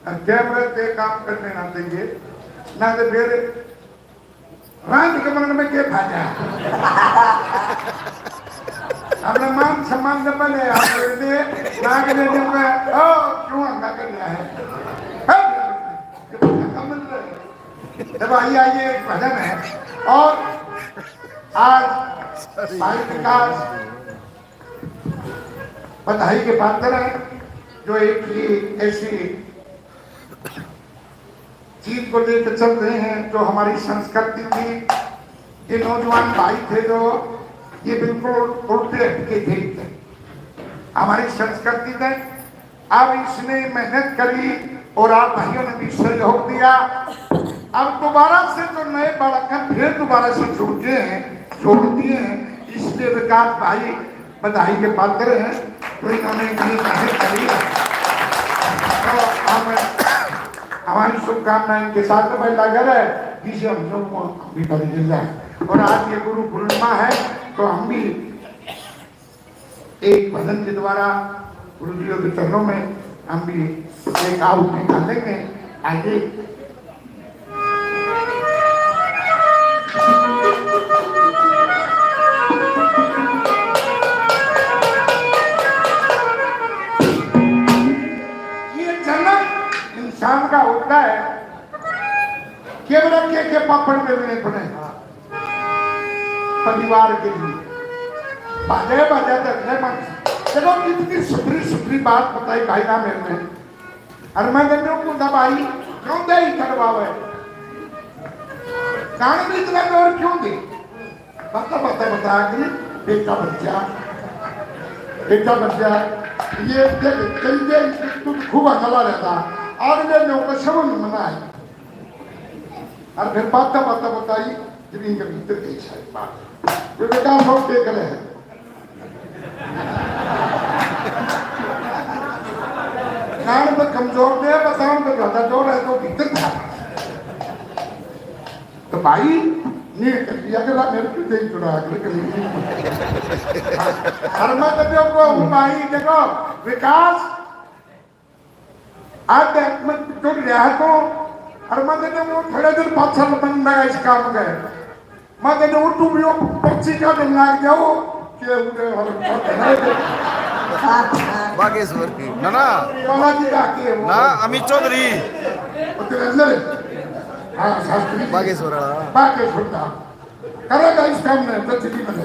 और कैमरे पे काम करने ना देंगे, ना तो फिर रांध के मन में के फायदा? अपना मान सम्मान से पहले आप दे, ना के दे दूंगा, "ओ, क्यों हंगा कर रहा है?" हे, ये भजन का मिल रहा है। तो भाई, आइए, एक भजन है। और आज भाई विकास बधाई के पात्र हैं, जो एक ये ऐसी चीज को लेकर चल रहे हैं, जो हमारी संस्कृति थी। ये नौजवान भाई थे, जो ये बिल्कुल उल्टे हटके थे हमारी संस्कृति में। अब इसने मेहनत करी और आप भाइयों ने भी सहयोग दिया। अब दोबारा से जो नए बालक हैं, फिर दोबारा से जुड़ गए हैं, जोड़ दिए हैं, इसलिए विकास भाई बधाई के पात्र हैं। तो इन्होंने इतनी मेहनत करी है। तो हम, हमारी शुभकामनाएं इनके साथ में लगा रहे, जिसे हम लोग को भी बड़ी जिंदा है। और आज ये गुरु पूर्णिमा है, तो हम भी एक भजन के द्वारा गुरु जी के चरणों में हम भी एक आहुति डालेंगे। आइए। ये जन्म इंसान का होता है, केवल के, के पापड़ में बने बने परिवार के लिए। भागे भागे तो अगले मन। चलो, कितनी सुथरी सुथरी बात बताई भाई ना मेरे ने। और मैं कहते हूँ, "कुंदा भाई, क्यों दे ही करवावे? कारण भी इतना जोर क्यों दे?" बता, बता, बता, आखिर बेटा बच्चा, बेटा बच्चा, ये देख, चल दे, तू खूब हंसला रहता। और मैं लोगों को समझ में ना आए। और फिर बात, बता, बताई, जब इनके भीतर गई सारी बात। तो बेटा, हम लोग देख रहे हैं। कान पे कमजोर थे, बताओ पे ज्यादा जोर है, तो भीतर था। तो भाई, नहीं कर दिया, अगला मेरे को दे चुरा, अगले के लिए। और मैं तो जो को हूँ भाई, देखो, विकास आध्यात्मिक जुड़ रहा है तो, और मैं कहते वो थोड़े दिन पाछा बंदा इस काम का। मैं कहते वो तुम यो पर्ची का दिन लाग जाओ, के उधर हर बागेश्वर की। ना, ना। बालाजी का के वो। ना, अमित चौधरी। वो तेरे अंदर है। हाँ, शास्त्री। बागेश्वर वाला। बागेश्वर का। करेगा इस काम में, तो चली बने।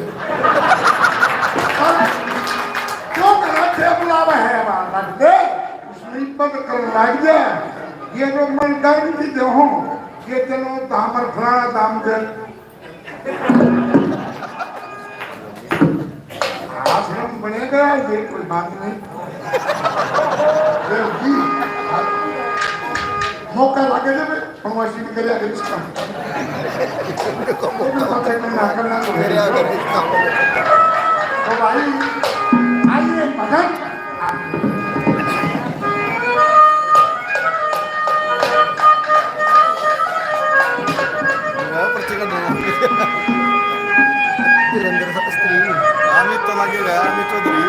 क्यों करा थे बुलावा है हमारा? दे, उसने पद कर लाग जा। ये जो मन गर्म की दे हो, ये चलो धाम और फलाना धाम दे। आश्रम बनेगा, ये कोई बात नहीं। अरे जी, मौका लगे जब, हम वैसे भी करे अगर इसका। मौका लगे ना, करना तो मेरे अगर इसका। तो भाई, आइए, मदन। प्रत्येक धीरेन्द्र शास्त्री। अमित तो लगेगा, अमित चौधरी।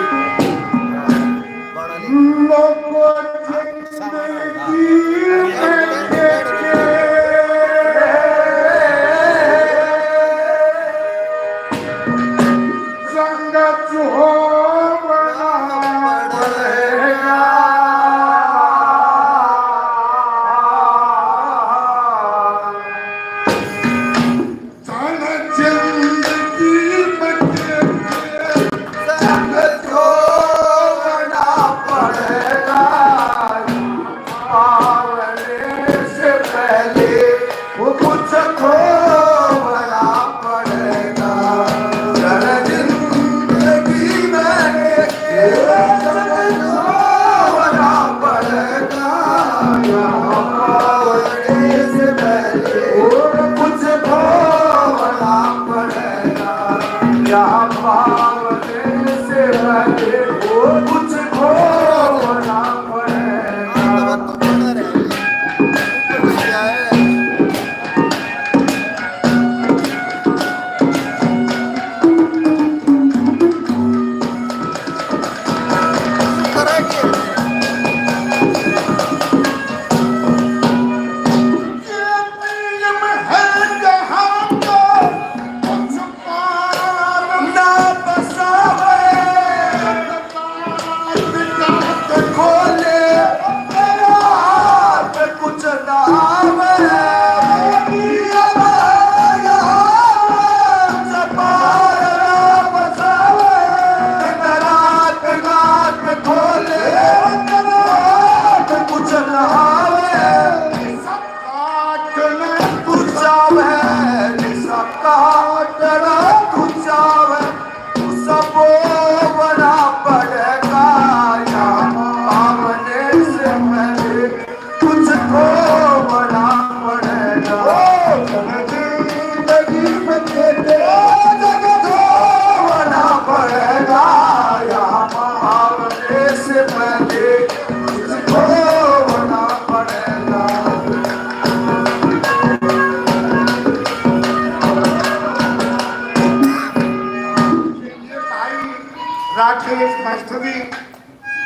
राकेश मास्टर जी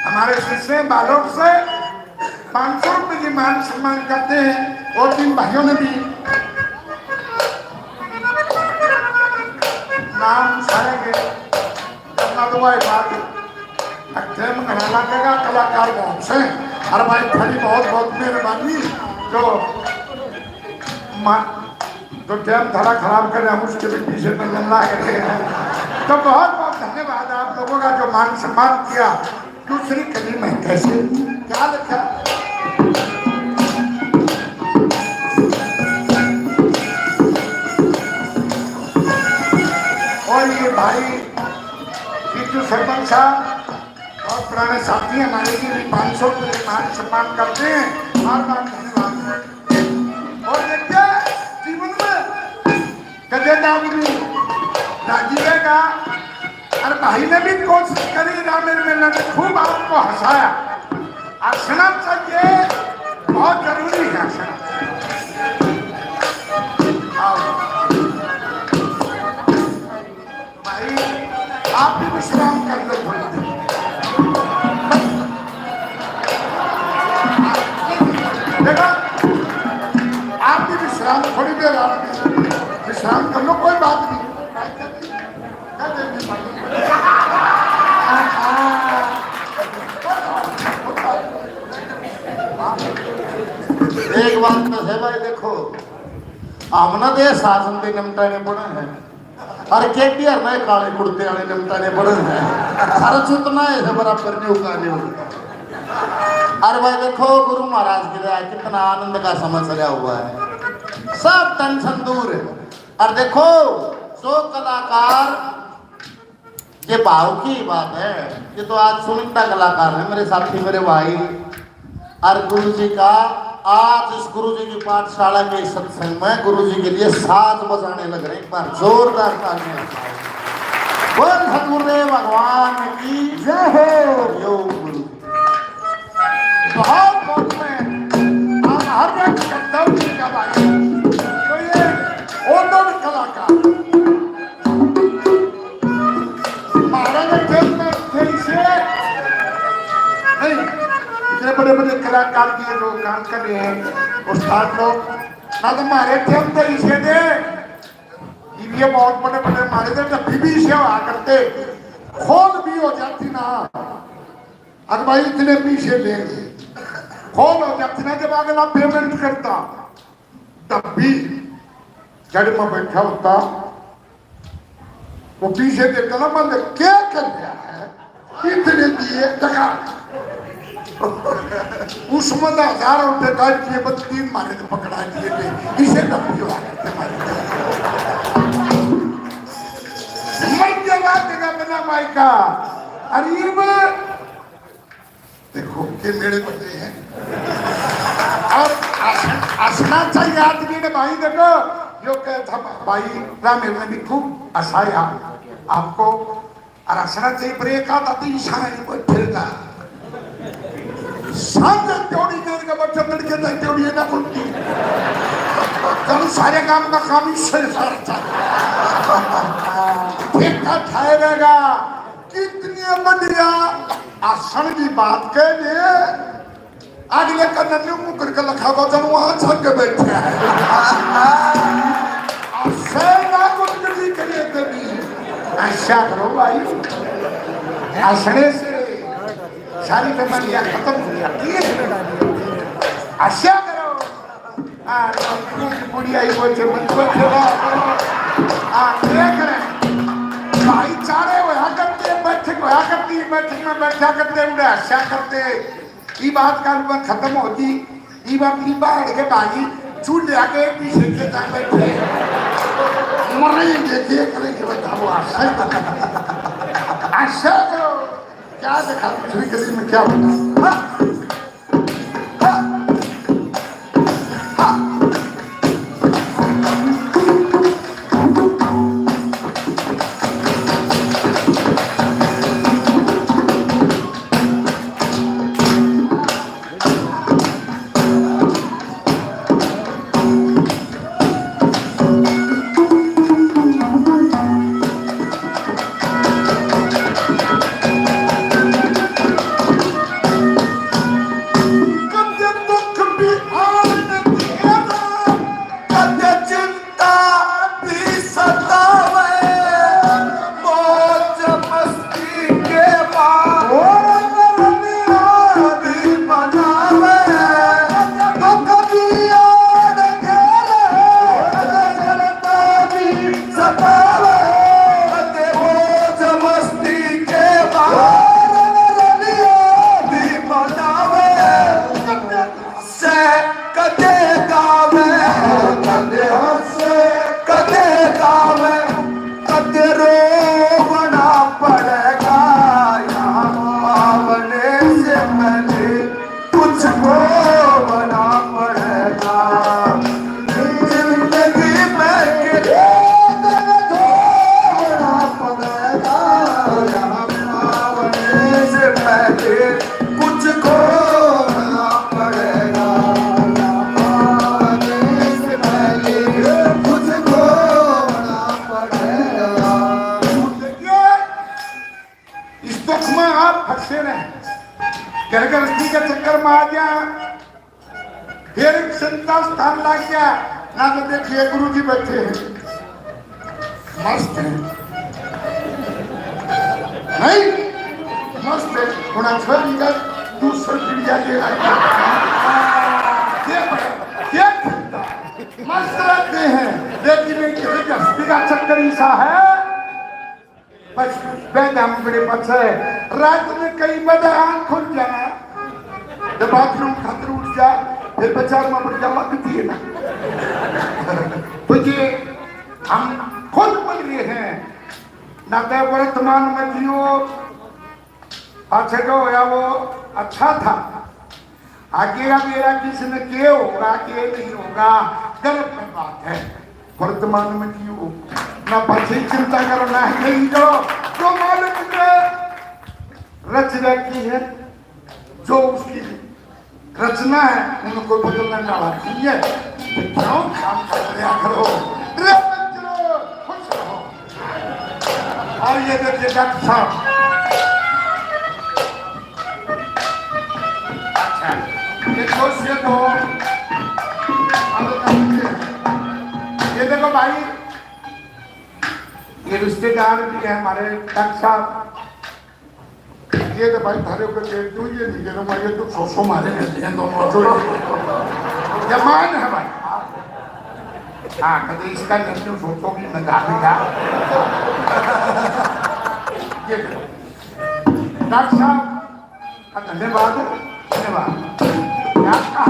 हमारे शिष्य हैं, बालोद से पाँच सौ रुपए की मान सम्मान करते हैं। और तीन भाइयों ने भी नाम सारे के करना दुआ है बात। टाइम घना लगेगा, कलाकार बहुत से। अरे भाई, थारी बहुत बहुत मेहरबानी जो मा-, जो टाइम थारा खराब करे, हम उसके भी पीछे नजर ला रहे हैं। तो बहुत बहुत धन्यवाद आप लोगों का जो मान सम्मान किया। दूसरी कली में कैसे क्या लिखा? और ये भाई बिट्टू सरपंच साहब और पुराने साथी हमारे लिए भी पाँच सौ रुपये मान सम्मान करते हैं। बार बार धन्यवाद। और देखिए, जीवन में गजेंद्र आदमी राजीव का, और भाई ने भी कोशिश करी, रामायण में लगे, खूब आपको हंसाया। हंसना चाहिए, बहुत जरूरी है हंसना। आओ। भाई, आप भी विश्राम कर लो थोड़ी देर। देखो, आप भी विश्राम थोड़ी देर, आप विश्राम कर लो, कोई बात नहीं। एक बात तो है भाई, देखो, हमने तो ये शासन के निपटाने पड़े हैं। अरे केटीआर ने काले कुर्ते वाले निमटा ने पड़े हैं। अरे चुतना है, ऐसे बराबर नहीं उगा नहीं होता। अरे भाई देखो, गुरु महाराज की दया, कितना आनंद का समय चला हुआ है, सब टेंशन दूर है। और देखो, जो कलाकार, ये भाव की बात है, ये तो आज सुनीता कलाकार है, मेरे साथी, मेरे भाई, और गुरु जी का आज इस गुरु जी की पाठशाला के सत्संग में गुरु जी के लिए साज बजाने लग रहे हैं। एक बार जोरदार तालियां। बोल सतगुरुदेव भगवान की जय हो। यो गुरु जी। बहुत बहुत में हम हर व्यक्ति का दम का भाई। तो ये ओडन कलाकार। महाराज के खेल में थे इसे नहीं, इतने बड़े बड़े कलाकार दिए जो काम कर रहे हैं उस्ताद लोग, ना तो हमारे खेल में इसे थे। ये बहुत बड़े बड़े हमारे थे, जब भी इसे हुआ करते, खोल भी हो जाती ना, अरे भाई इतने पीछे लेंगे, खोल हो जाती ना, जब अगला पेमेंट करता, तब भी जड़ में बैठा होता। वो पीछे देखता ना, मैं क्या कर रहा है, इतने दिए टका। उसमें तो हजारों टका दिए, बस तीन मारे तो पकड़ा दिए थे, इसे डब्बी वाले थे मारे। मैं क्या बात है बिना माई का, अरे ये मैं देखो, के मेरे बंदे हैं। और हंस-, हंसना चाहिए आदमी ने भाई, देखो, यो कहता भाई, राम ने भी खूब हंसाया आपको, और हंसना चाहिए, पर एक आधा तो इंसान ही कोई फिरदा। सांझ त्योड़ी देर का बच्चा तड़के तक त्योड़ी ना खुलती। कल सारे काम का काम ही सही सारा था। ठेका खाए रहेगा। कितनी बढ़िया आसन की बात कह दे। अगले कन्ने न्यू मुकर के लखा बचन वहां छक के बैठा है। आसन ना कुछ भी करिए कभी। ऐसा करो भाई, आसने से सारी बीमारियां खत्म हो जाती है। ऐसा करो। हाँ, कुछ बुढ़िया ही बोल के मत बोल के। हाँ, देख रहे हैं। भाईचारे होया करते, बैठक होया करती, बैठक में बैठा करते, उड़े हंसा करते। ये बात काल में खत्म होती। ये बात नहीं बाहर के भाई, चूल्हे आके पीछे के जा बैठे। मरेंगे, देख लेंगे, बताओ, आशा। आशा करो। क्या देखा, दूसरी गली में क्या होता? हाँ। कदे दुख भी आन दिया, कदे चिंता भी सतावे, मौज मस्ती के बाद भी मनावे, दुख भी आन खेले, चिंता भी सतावे, कदे मौज मस्ती के बाद भी मनावे। हंसे कदे गावे, कदे हंसे कदे गावे, कदे रोवना पड़ेगा। यहाँ आने से पहले कुछ खोना पड़ेगा। जिंदगी में कितने दिन खोना पड़ेगा। यहाँ आने से पहले कुछ खोना पड़ेगा। यहाँ आने से पहले कुछ खोना पड़ेगा। इस दुख में आप फंसे रहे, घर गृहस्थी के चक्कर में आ गया, फिर एक चिंता स्थान लग गया ना। तो देखिए गुरु जी बैठे हैं, मस्त हैं, नहीं मस्त है। उन्हें छोड़ दिया, दूसरी पीढ़िया ले आई। ये, ये चिंता, मस्त रहते हैं, लेकिन एक घर गृहस्थी का चक्कर ऐसा है। बस बैठा हम बड़े पछे, रात में कई बजे आंख खुल जाना, जब बाथरूम खातर उठ जा, फिर बाजार में बढ़िया लगती है ना। तो ये हम खुद बन रहे हैं ना। तो वर्तमान में जियो, पाछे का होया वो अच्छा था। आगे का बेरा किसने के होगा, के नहीं होगा, गलत में बात है। वर्तमान में जियो, ना पाछे चिंता करो, ना आगे ही करो। जो मालिक ने रच रखी है, जो उसकी रचना है, उनको बदलने वाला नहीं है। तो क्यों काम कर लिया करो। रे बच्चों, खुश रहो। और ये देखिए डॉक्टर साहब, अच्छा, ये खुश, ये तो, ये देखो भाई, ये रिश्तेदार भी है हमारे डॉक्टर साहब। ये तो भाई थारे ऊपर चेंज तू ये नहीं करो भाई, ये तो सौ सौ मारे रहते हैं दोनों तो। ये मान है भाई। हाँ, कभी इसका नहीं, क्यों सोचो कि मैं गा देगा। ये देखो। डॉक्टर साहब का धन्यवाद, धन्यवाद। क्या कहा?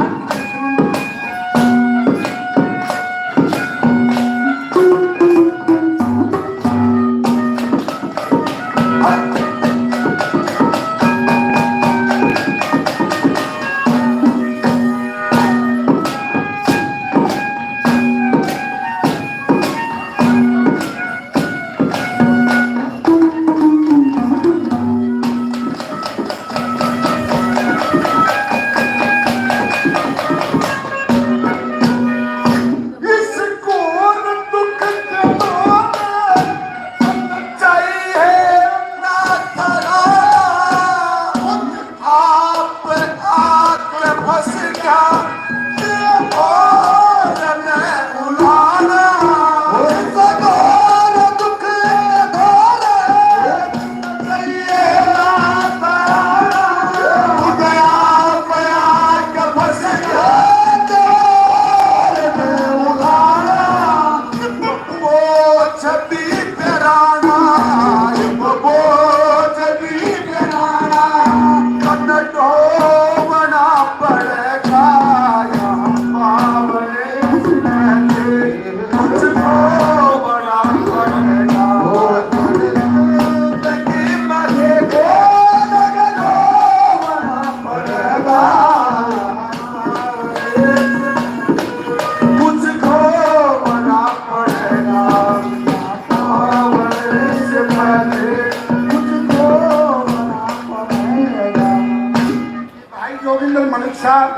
भाई जोगिंदर मलिक साहब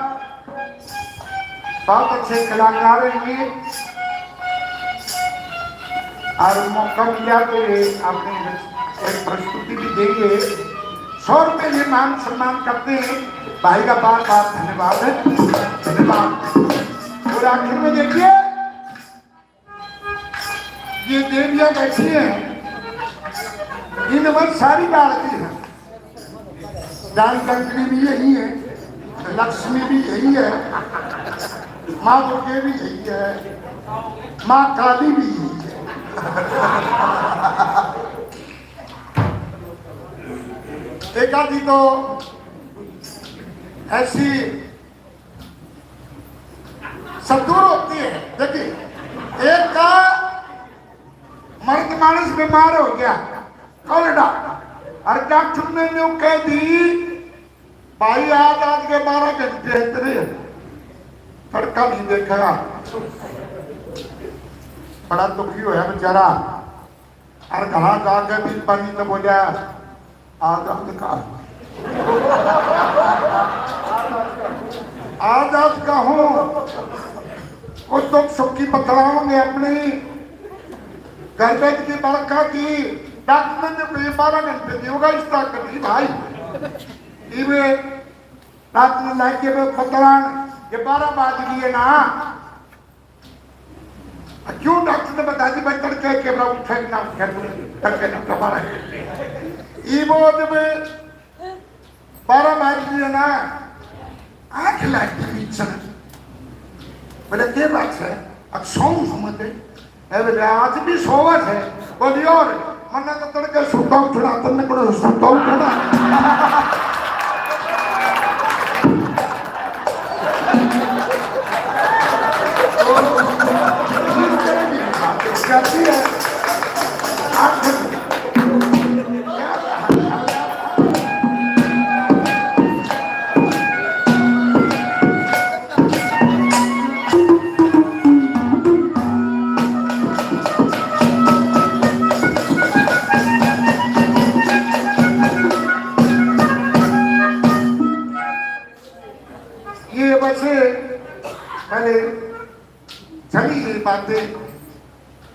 बहुत अच्छे कलाकार हैं ये, और मौका मिला तो ये आपने एक प्रस्तुति भी दी है। सौ रुपये ये मान सम्मान करते हैं। भाई का बार बार धन्यवाद है, धन्यवाद। और आखिर में देखिए, ये देवियां बैठी हैं, इनमें सारी डाल दी है। डाल कंकड़ी भी यही है, लक्ष्मी भी यही है, माँ दुर्गे भी यही है, माँ काली भी यही है। एक आधी तो ऐसी सतुर होती है। देखिए, एक का मर्द मानस बीमार हो गया, कल डॉक्टर, और डॉक्टर ने न्यू कह दी, भाई, आज, आज के बारह घंटे तेरे तड़का नहीं देखेगा। बड़ा दुखी होया बेचारा, और घर जाके भी पानी तो बोलिया, आज आज का, आज आज का हूँ। कुछ दुख सुख की बतलाओगे अपनी गर्भवती की बड़का की। डॉक्टर ने तो बारह घंटे दियोगा इस तरह कभी भाई। इवे रात में लाइट के बतलान, ये बारह बाज गई है ना। क्यों डॉक्टर ने बता दी भाई, तड़के के बड़ा उठे ना उठे, तड़के ना कमाना। ई वो जब बारह बाज गई है ना, आंख लाग गई बीच में। बोले, "के बात है?" "अक सौ समझ गए।" "ए बोले, आज भी सोवत है?" बोली, "और मन्ने तो तड़के सुता उठना, तन्ने को सुता उठना।" चली गई बातें।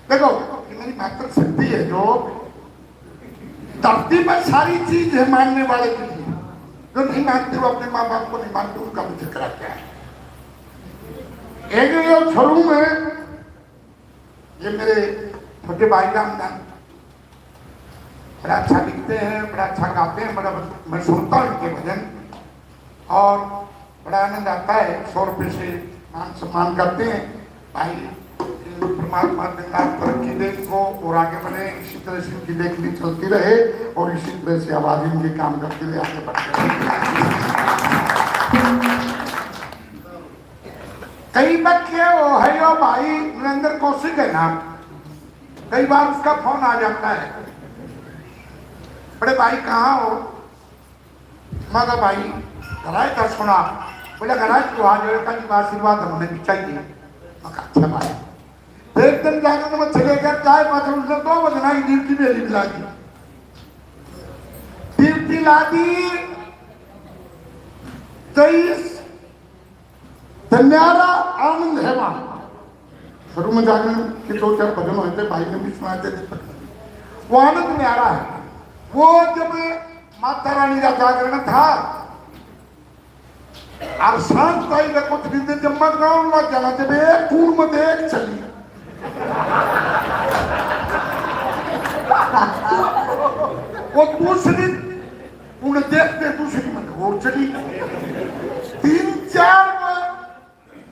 देखो, ये मेरी मात्र शक्ति है जो धरती पर सारी चीज है मानने वाले के लिए। जो नहीं मानते, वो अपने माँ बाप को नहीं मानते, उनका मुझे करा क्या है? एक जो शुरू में ये मेरे छोटे भाई रामदान बड़ा अच्छा लिखते हैं, बड़ा अच्छा गाते हैं, बड़ा, मैं सुनता हूँ इनके भजन और बड़ा आनंद आता है। सौ रुपये से मान सम्मान करते हैं भाई। परमात्मा गंगा तरक्की दे इनको और आगे बढ़े, इसी तरह से इनकी लेखनी चलती रहे और इसी तरह से आवाज इनकी काम करती रहे, आगे बढ़ती रहे। कई बच्चे वो है यो भाई नरेंद्र कौशिक है ना, कई बार उसका फोन आ जाता है, "बड़े भाई कहाँ हो?" मैं कहा, "भाई घर आए था सुना।" बोले, "घर आए तो आ जाओ, एक आदमी का आशीर्वाद हमें भी चाहिए।" मैं कहा, "अच्छा भाई।" फिर एक दिन जाकर मैं चले गया, चाय पाँच उसने दो बजे ना की ड्यूटी मेरी भी ला दी, ड्यूटी ला दी। तेईस तो न्यारा आनंद है वहां। शुरू में जागरण के दो चार भजन हुए थे, भाई ने भी सुनाए थे, दीपक ने। वो आनंद न्यारा है। वो जब माता रानी का जागरण था और सांझ ताई का कुछ दिन जब मैं गाँव लग जाना, जब एक टूर में देख चली, वो दूसरी उन्हें देखते दूसरी में और चली। तीन चार में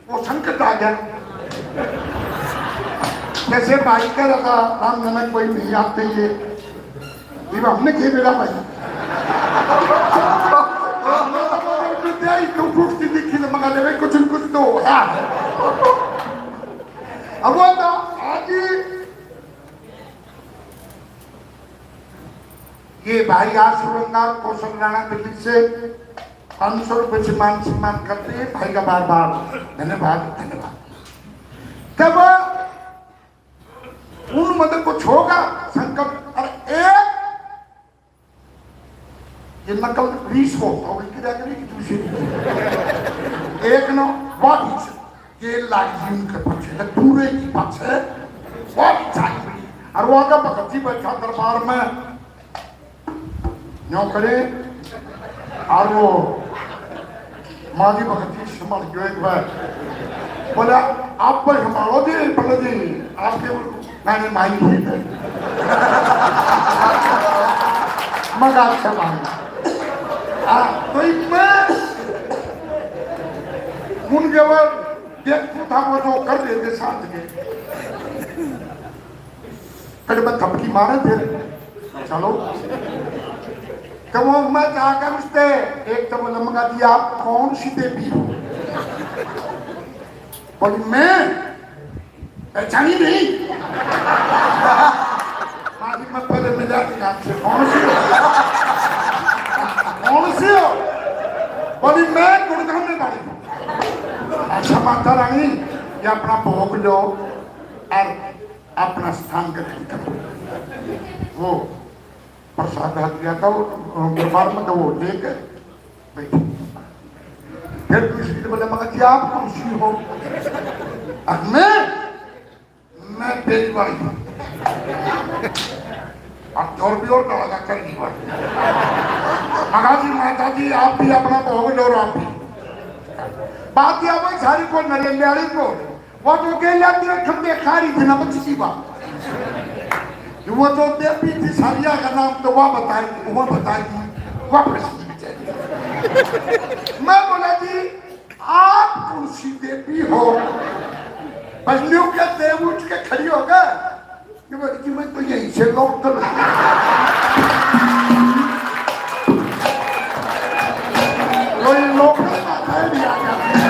वो संकट आ गया। जैसे भाई कह रहा था, "राम जनक कोई नहीं आते ये।" ये हमने किए मेरा भाई। हमने तो मगर विद्या ही तो टूटती दिखी तो मगर ले भाई कुछ न कुछ तो होता है। अब वो तो आज ही ये भाई आशु रंगार कौशल राणा दिल्ली से पाँच सौ रुपए से मान सम्मान करते हैं। भाई का बार बार धन्यवाद, धन्यवाद। तब उन मतलब कुछ होगा संकट, और एक ये नकल बीस को और की रह गई दूसरी एक ना वापिस ये लागी उनके पाछे, दूरे की पाछे वापिस आई। और वो आगे भगत जी बैठा दरबार में न्यू करे, और वो माँ जी भगत जी संभाल गयो एक बार। बोला, "आप पर संभालो जी, बोले जी, आपके मैंने माई हुई है।" मगा संभाल। हाँ, तो मैं उनके बाद देखता था, वो जो कर रहे थे साथ के। कड़े में थपकी मारे फिर, चलो। तो वो मैं जाकर उससे एक तो वो लमका दिया, "आप कौन सी देवी हो?" बोली, "मैं पहचानी नहीं।" आज मैं पहले मिला थी आपसे, "कौन सी हो? कौन सी हो?" बोली, "मैं गुड़गांव में वाली हूँ।" अच्छा माता रानी, ये अपना भोग लो और अपना स्थान ग्रहण करो। वो प्रसाद हाथ लिया था, वो, अ, दरबार में तो वो लेके बैठे। फिर दूसरी ने बोला, "मगर जी आप कौन सी हो?" "अब मैं, मैं बेरी वाली हूँ।" अब और भी और कहा था, "कर दी बात।" "मगर जी माता जी आप भी अपना भोग लो और आप भी।" बात यह वो सारी को नरेंद्र वाली को वो तो गेल्या तेरे खंबे खारी थे ना बच्ची की बात। वो तो देवी थी सारिया का नाम तो वह बताई, वह बताई, वापस नहीं चली। मैं बोला, "जी, आप कौन सी देवी हो?" बस न्यू के देव उठ के खड़ी हो गए। ये बोली कि मैं तो यहीं से लोकल हूँ। वही लोकल माता है भी आ जाती है।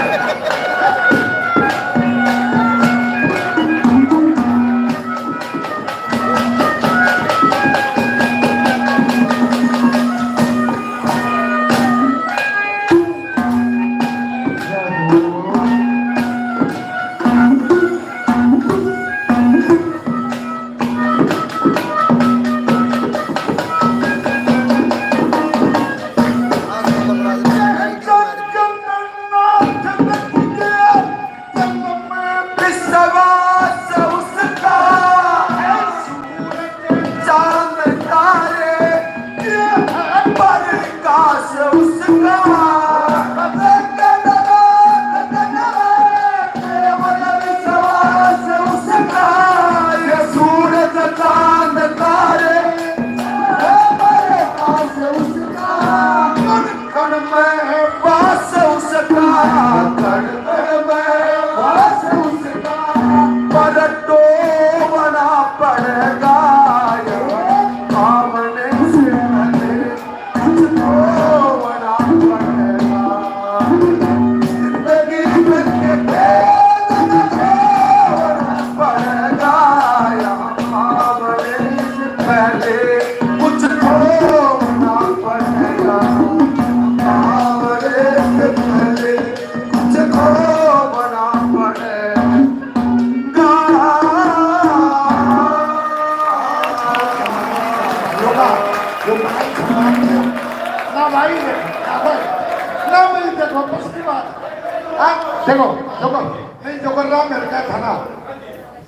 हाँ, देखो, देखो, नहीं, जो कर रहा मेरे क्या था ना,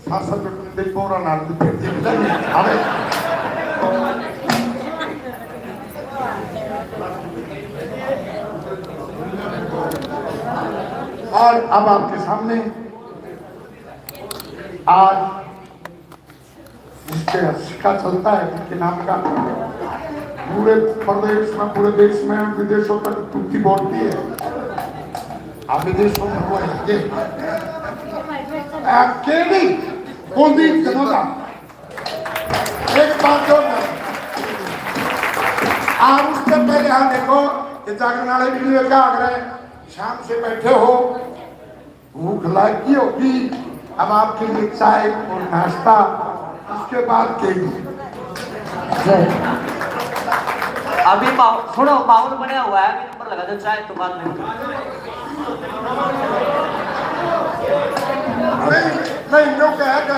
सासर में तुम दिन बोरा नाल भी फिर दिन लगी। अबे। और अब आपके सामने आज जिसके सिक्का चलता है, जिसके नाम का पूरे प्रदेश में, पूरे देश में, विदेशों तक तुक्की बोलती है। आप विदेशों में वो है, ये। अकेली कुलदीप जनोदा। एक बात और है। आप उससे पहले यहाँ देखो कि जागरण वाले भी क्या कर रहे हैं, शाम से बैठे हो, भूख लगी होगी, अब आपके लिए चाय और नाश्ता, उसके बाद केक। अभी माहौल, सुनो, माहौल बना हुआ है, अभी नंबर लगा दो, चाय तो बाद में। नहीं, नहीं, न्यू कहा कि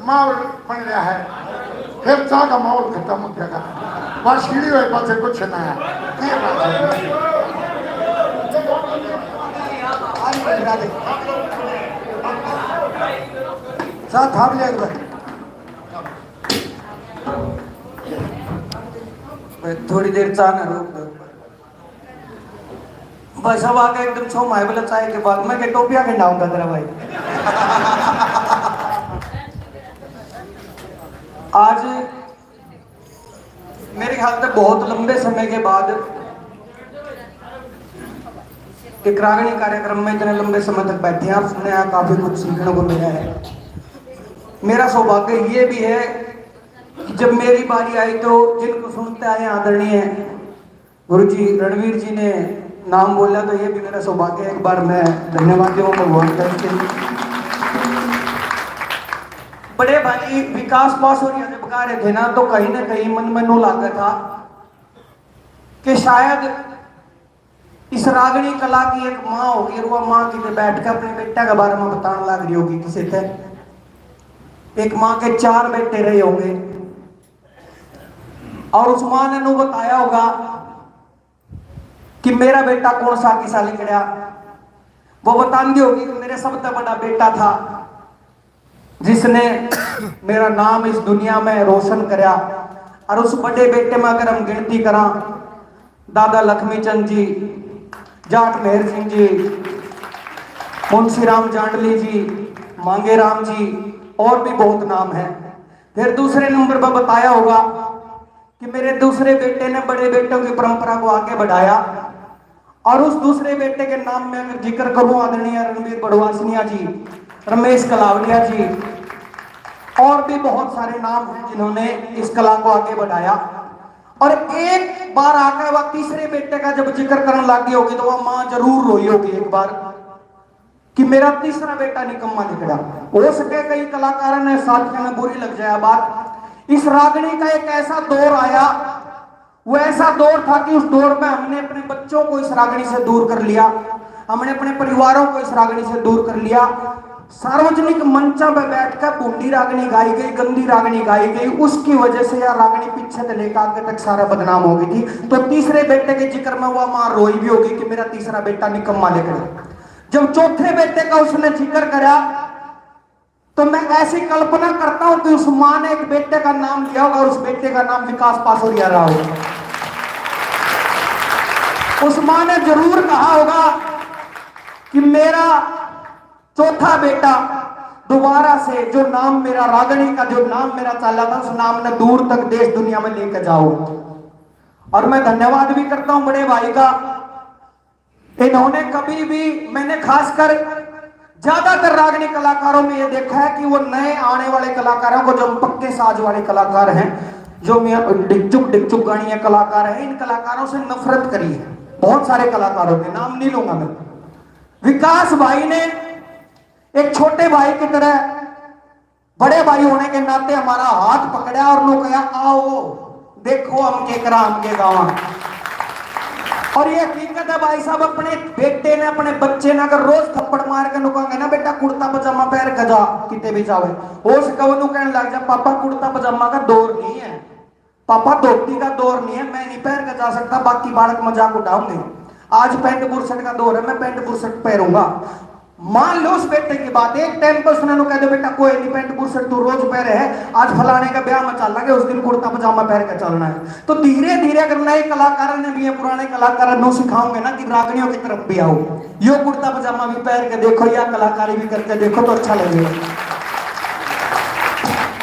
माहौल बन रहा है, फिर चाह का माहौल खत्म हो जाएगा। बस सीढ़ी हुए पासे कुछ ना है। ये बात है। साथ हाथ ले एक बार। भाई, थोड़ी देर चाह ना रोक दो। भाई साहब आके एकदम छो माए वाला चाय के बाद मैं के टोपियां के नाम का तेरा भाई। आज मेरे ख्याल से बहुत लंबे समय के बाद एक रागणी कार्यक्रम में इतने लंबे समय तक बैठे हैं और सुने हैं, काफी कुछ सीखने को मिला है। मेरा सौभाग्य ये भी है कि जब मेरी बारी आई तो जिनको सुनते आए आदरणीय गुरु जी रणवीर जी ने नाम बोला, तो ये भी मेरा सौभाग्य है। एक बार मैं धन्यवाद दूं भगवान का इसके लिए। बड़े भाई विकास पासौरिया जब गा रहे थे ना, तो कहीं ना कहीं मन में नू लागा था कि शायद इस रागणी कला की एक माँ होगी और वह माँ किते बैठ के अपने बेटा के बारे में बताने लग रही होगी किसी थे। एक माँ के चार बेटे रहे होंगे और उस माँ ने नू बताया होगा कि मेरा बेटा कौन सा किसा लिकड़या। वो बताती होगी कि मेरे सबसे बड़ा बेटा था जिसने मेरा नाम इस दुनिया में रोशन करया। और उस बड़े बेटे में अगर हम गिनती करा, दादा लक्ष्मी चंद जी, जाट मेहर सिंह जी, मुंशी राम जांडली जी, मांगे राम जी, और भी बहुत नाम है। फिर दूसरे नंबर पर बताया होगा कि मेरे दूसरे बेटे ने बड़े बेटों की परंपरा को आगे बढ़ाया। और उस दूसरे बेटे के नाम में अगर जिक्र करूं, आदरणीय रणवीर बड़वासनिया जी, रमेश कलावड़िया जी, और भी बहुत सारे नाम हैं जिन्होंने इस कला को आगे बढ़ाया। और एक बार आकर वह तीसरे बेटे का जब जिक्र करने लग गई होगी तो वह माँ जरूर रोई होगी एक बार कि मेरा तीसरा बेटा निकम्मा निकला। हो सके कई कलाकारों ने, साथियों ने बुरी लग जाए बात। इस रागणी का एक ऐसा दौर आया, वो ऐसा दौर था कि उस दौर में हमने अपने बच्चों को इस रागणी से दूर कर लिया, हमने अपने परिवारों को इस रागणी से दूर कर लिया। सार्वजनिक मंचा पर बैठकर भूंडी रागणी गाई गई, गंदी रागणी गाई गई, उसकी वजह से यह रागणी पीछे से लेकर आगे तक सारा बदनाम हो गई थी। तो तीसरे बेटे के जिक्र में वह माँ रोई भी होगी कि मेरा तीसरा बेटा निकम्मा निकला। जब चौथे बेटे का उसने जिक्र करा तो मैं ऐसी कल्पना करता हूं कि उस माँ ने एक बेटे का नाम लिया होगा और उस बेटे का नाम विकास पासौरिया रहा होगा। उस माँ ने जरूर कहा होगा कि मेरा चौथा बेटा दोबारा से जो नाम मेरा रागणी का जो नाम मेरा चाला था उस नाम ने दूर तक देश दुनिया में लेकर जाओ। और मैं धन्यवाद भी करता हूं बड़े भाई का। इन्होंने कभी भी, मैंने खासकर ज्यादातर रागणी कलाकारों में ये देखा है कि वो नए आने वाले कलाकारों को, जो हम पक्के साज वाले कलाकार हैं, जो मियाँ डिकचुक डिकचुक गानिया कलाकार हैं, इन कलाकारों से नफरत करी है बहुत सारे कलाकारों ने, नाम नहीं लूंगा मैं। विकास भाई ने एक छोटे भाई की तरह बड़े भाई होने के नाते हमारा हाथ पकड़ा और नो कहा, आओ देखो हम के करा, हम के गावा। और ये हकीकत है भाई साहब, अपने बेटे ने, अपने बच्चे ने अगर रोज थप्पड़ मार के नुकाएंगे ना, बेटा कुर्ता पजामा पहन के जा, किते भी जावे, हो सके वो कहने लग जा, पापा कुर्ता पजामा का दौर नहीं है, पापा धोती का दौर नहीं है, मैं नहीं पहन के जा सकता, बाकी बालक मजाक उड़ाओगे। आज पैंट बुरशर्ट का दौर है, मैं पैंट बुरशर्ट पहनूंगा। मान लो उस बेटे की बात, एक टाइम पर उसने कह दो, "बेटा, कोई नहीं, पैंट बुरशर्ट तू रोज पहने है, आज फलाने का ब्याह में चल लगे, उस दिन कुर्ता पजामा पहन के चलना है।" तो धीरे धीरे अगर नए कलाकार ने भी, ये पुराने कलाकार ने सिखाओगे ना कि रागणियों की तरफ भी आओ, यो कुर्ता पजामा भी पहन के देखो या कलाकारी भी करके देखो, तो अच्छा लगेगा।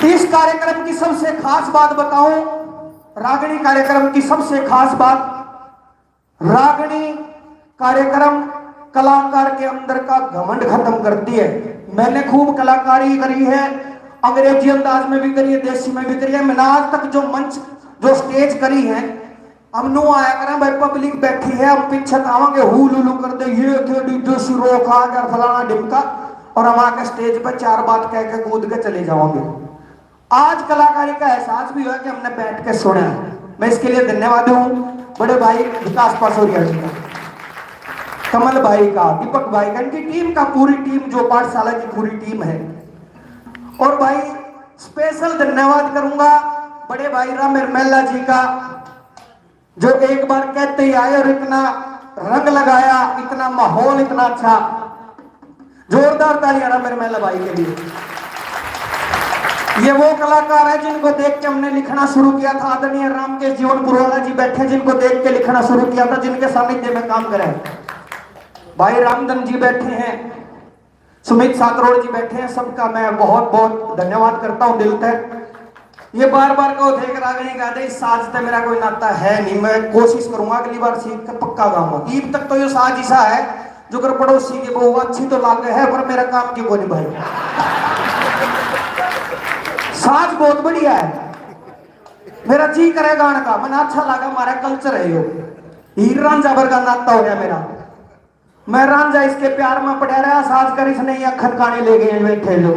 इस कार्यक्रम की सबसे खास बात बताऊं, रागणी कार्यक्रम की सबसे खास बात, रागणी कार्यक्रम कलाकार के अंदर का घमंड खत्म करती है। मैंने खूब कलाकारी करी है, अंग्रेजी अंदाज में भी करी है, देसी में भी करी है। मैंने आज तक जो मंच, जो स्टेज करी है, हम नू आया करें भाई, पब्लिक बैठी है, हम पीछे आवांगे, हू लू लू कर दे, ये केड़ी देसी रॉक आ गया, फलाना ढिमका, और हम आके स्टेज पर चार बात कह के कूद के चले जावांगे। आज कलाकारी का एहसास भी हुआ कि हमने बैठ के सुना है। मैं इसके लिए धन्यवाद हूँ बड़े भाई विकास पासोरिया जी का, कमल भाई का, दीपक भाई का, इनकी टीम का, पूरी टीम, जो पाठशाला की पूरी टीम है। और भाई, स्पेशल धन्यवाद करूंगा बड़े भाई राम मेहला जी का, जो एक बार कहते ही आए और इतना रंग लगाया, इतना माहौल इतना अच्छा। जोरदार तालियां राम मेहला भाई के लिए। ये वो कलाकार है जिनको देख के हमने लिखना शुरू किया था। आदरणीय रामकेश जीवन पुरवाला जी बैठे हैं, जिनको देख के लिखना शुरू किया था, जिनके सानिध्य में काम करें। भाई रामधन जी बैठे हैं, सुमित सातरोड़ जी बैठे हैं, सबका मैं बहुत बहुत धन्यवाद करता हूं दिल से। ये बार बार कहो थे कि रागणी गा दे, इस साज से मेरा कोई नाता है नहीं। मैं कोशिश करूंगा अगली बार सीख के पक्का गाऊंगा। ईब तक तो ये साज ऐसा है जो कर पड़ोसी के बहू अच्छी तो लागे है, पर मेरा काम क्यों कोनी भाई। साज बहुत बढ़िया है, मेरा जी करे गाने का, मने अच्छा लगा, हमारा कल्चर है यो। हीर रांझा वर्गा नाता हो रहा मेरा। मैं रांझा इसके प्यार में पड़ा रहा, साज कर इसने ये अखत काने ले गए बैठे लोग।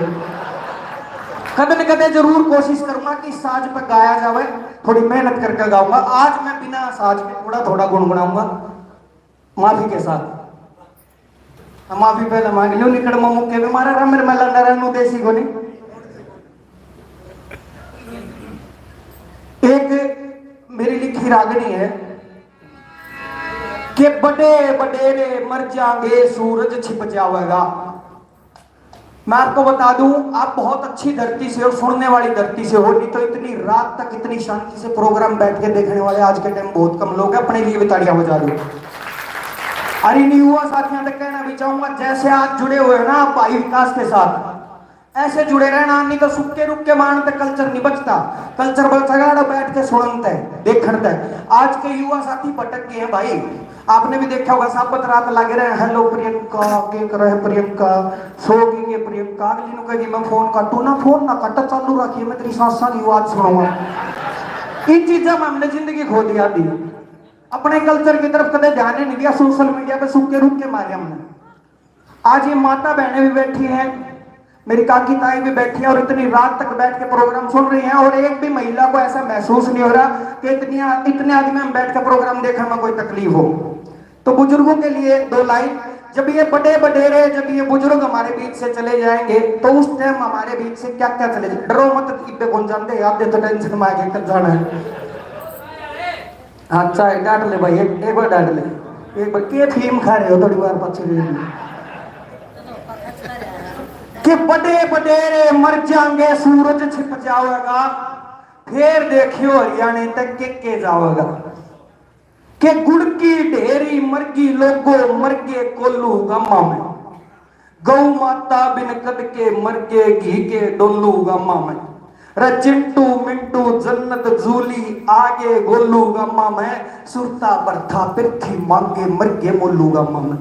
कदे न कदे जरूर कोशिश करूंगा कि साज पे गाया जावे, थोड़ी मेहनत करके गाऊंगा। आज मैं बिना साज के थोड़ा थोड़ा गुनगुनाऊंगा, माफी के साथ। माफी पहले मांग लो, निकड़ में मुक्के भी मारा रहा मेरे, मैं लंडा रहनू देसी को नहीं। एक मेरी लिखी रागनी है कि बड़े बडेरे मर जाएंगे, सूरज छिप जावेगा। मैं आपको बता दूं, आप बहुत अच्छी धरती से हो, सुनने वाली धरती से हो, नहीं तो इतनी रात तक इतनी शांति से प्रोग्राम बैठ के देखने वाले आज के टाइम बहुत कम लोग हैं। अपने लिए भी तालियां बजा दो। और इन युवा साथियों तक कहना भी चाहूंगा, जैसे आज जुड़े हुए हैं ना आप भाई विकास के साथ, ऐसे जुड़े रहना, नहीं तो सुक्के रुक्के मारन ते कल्चर नहीं बचता। कल्चर बचेगा तो बैठ के सुनन ते, देखन ते। आज के युवा साथी भटक गए हैं भाई। आपने भी देखा होगा, साबत रात लगे रहे, "हेलो प्रियंका, के करे है प्रियंका, सो गई है प्रियंका।" अगली नु कहेगी, "मैं फोन काटू ना, फोन ना काट, चालू रखिए, मैं तेरी सासा की आवाज सुनाऊंगा।" इन चीजों में हमने जिंदगी खो दी आधी। अपने कल्चर की तरफ कदे ध्यान ही नहीं दिया, सोशल मीडिया पे सुक्के रुक्के मारे हमने। आज ये माता बहनें भी बैठी हैं, मेरी काकी ताई भी बैठी हैं और इतनी रात तक बैठ के प्रोग्राम सुन रही हैं और एक भी महिला को ऐसा महसूस नहीं हो रहा कि इतनी, इतने आदमी हम बैठ के प्रोग्राम देखने में कोई तकलीफ हो। तो बुजुर्गों के लिए दो लाइन, जब ये बड़े बडेरे, जब ये बुजुर्ग हमारे बीच से चले जाएंगे तो उस टाइम हमारे बीच से क्या क्या चले जाए। डरो मत, इब्बे कौन जानते, आप दे तो टेंशन में आके कल जाना है। हाँ, चाहे डांट ले भाई, एक, एक बार डांट ले, एक बार के फीम खा रहे हो, थोड़ी बार पाछे ले लो। कि बड़े बडेरे मर जाएंगे, सूरज छिप जावेगा, फिर देखियो हरियाणे तक के के जावेगा। कि गुड़ की ढेरी मरगी लोगो, मरगे कोल्लू गामा में। गौ माता बिन कद के मरगे घी के डोलू गामा में। रे चिंटू मिंटू जन्नत जूली आगे गोलू गामा में। सुरता बरथा पिरथी मांगे मरगे मोलू गामा में।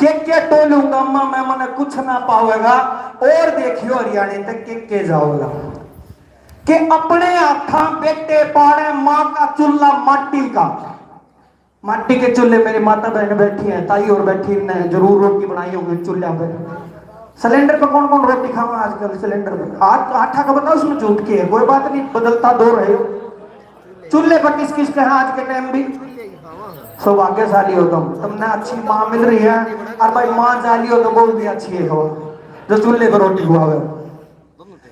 के के टोलू गामा में मने कुछ ना पावेगा। और देखियो हरियाणे तक के के जाओगा। कि अपने हाथा बेटे पाड़े माँ का चूल्हा माटी का। माटी के चूल्हे, मेरी माता बहन बैठी है, ताई और बैठी, इनने जरूर रोटी बनाई होगी चूल्हा पे। सिलेंडर पे कौन कौन रोटी खावा आजकल? सिलेंडर पे आठ, आठा का बताओ, उसमें झूठ के है, कोई बात नहीं, बदलता दौर है। चूल्हे पर किस किस के आज के टाइम भी सौभाग्यशाली हो तुम, तुमने अच्छी माँ मिल रही है। और भाई, माँ जाली हो तो बहू भी अच्छी है, हो जो चूल्हे पर रोटी हुआ है।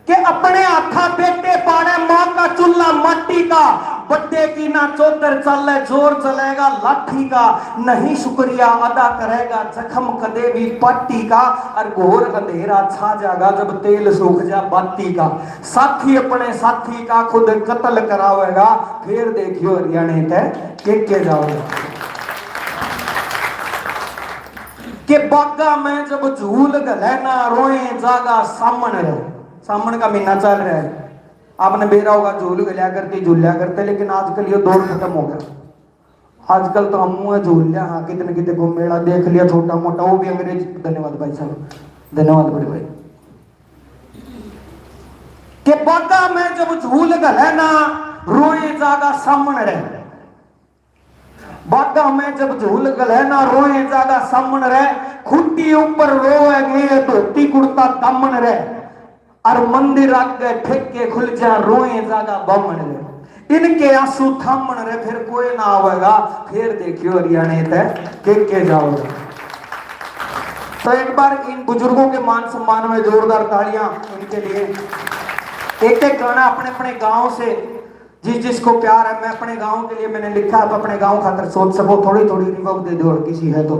कि अपने हाथा बेटे पाड़े माँ का चूल्हा माटी का, पट्टे की ना चौधर चाले, जोर चलेगा लाठी का, नहीं शुक्रिया अदा करेगा जख्म कदे भी पाटी का। और घोर अंधेरा छा जाएगा जब तेल सूख जा बाती का। साथी अपने साथी का खुद कत्ल करावेगा, फिर देखियो हरियाणे ते के के जावेगा। के बागा में जब झूल घले ना, रोए जागा सामण रे। सामण का महीना चल रहा है, आपने बेरा होगा, झूल घलिया करते, झूलिया करते, लेकिन आजकल ये दौर खत्म हो गया। आजकल तो हम मुंह झूल लिया, हाँ, कितने कितने को मेला देख लिया, छोटा मोटा, वो भी अंग्रेज। धन्यवाद भाई साहब, धन्यवाद बड़े भाई। के बागा में जब झूल घले ना, रोए जागा सामण रे। बागा में जब झूल घले ना, रोए जागा सामण रे। खूंटी ऊपर रोएंगे धोती कुर्ता दामन रे। और मंदिर आगे ठेके खुल जा, रोए जागा बामण रे। इनके आंसू थामण रे, फिर कोई ना आवेगा, फिर देखियो हरियाणे ते के के जाओगे। तो एक बार इन बुजुर्गों के मान सम्मान में जोरदार तालियां इनके लिए। एक एक गाना अपने अपने गांव से, जिस जिसको प्यार है। मैं अपने गांव के लिए मैंने लिखा, आप अपने गांव खातर सोच सको, थोड़ी थोड़ी रिवर्ब दे दो, और किसी है तो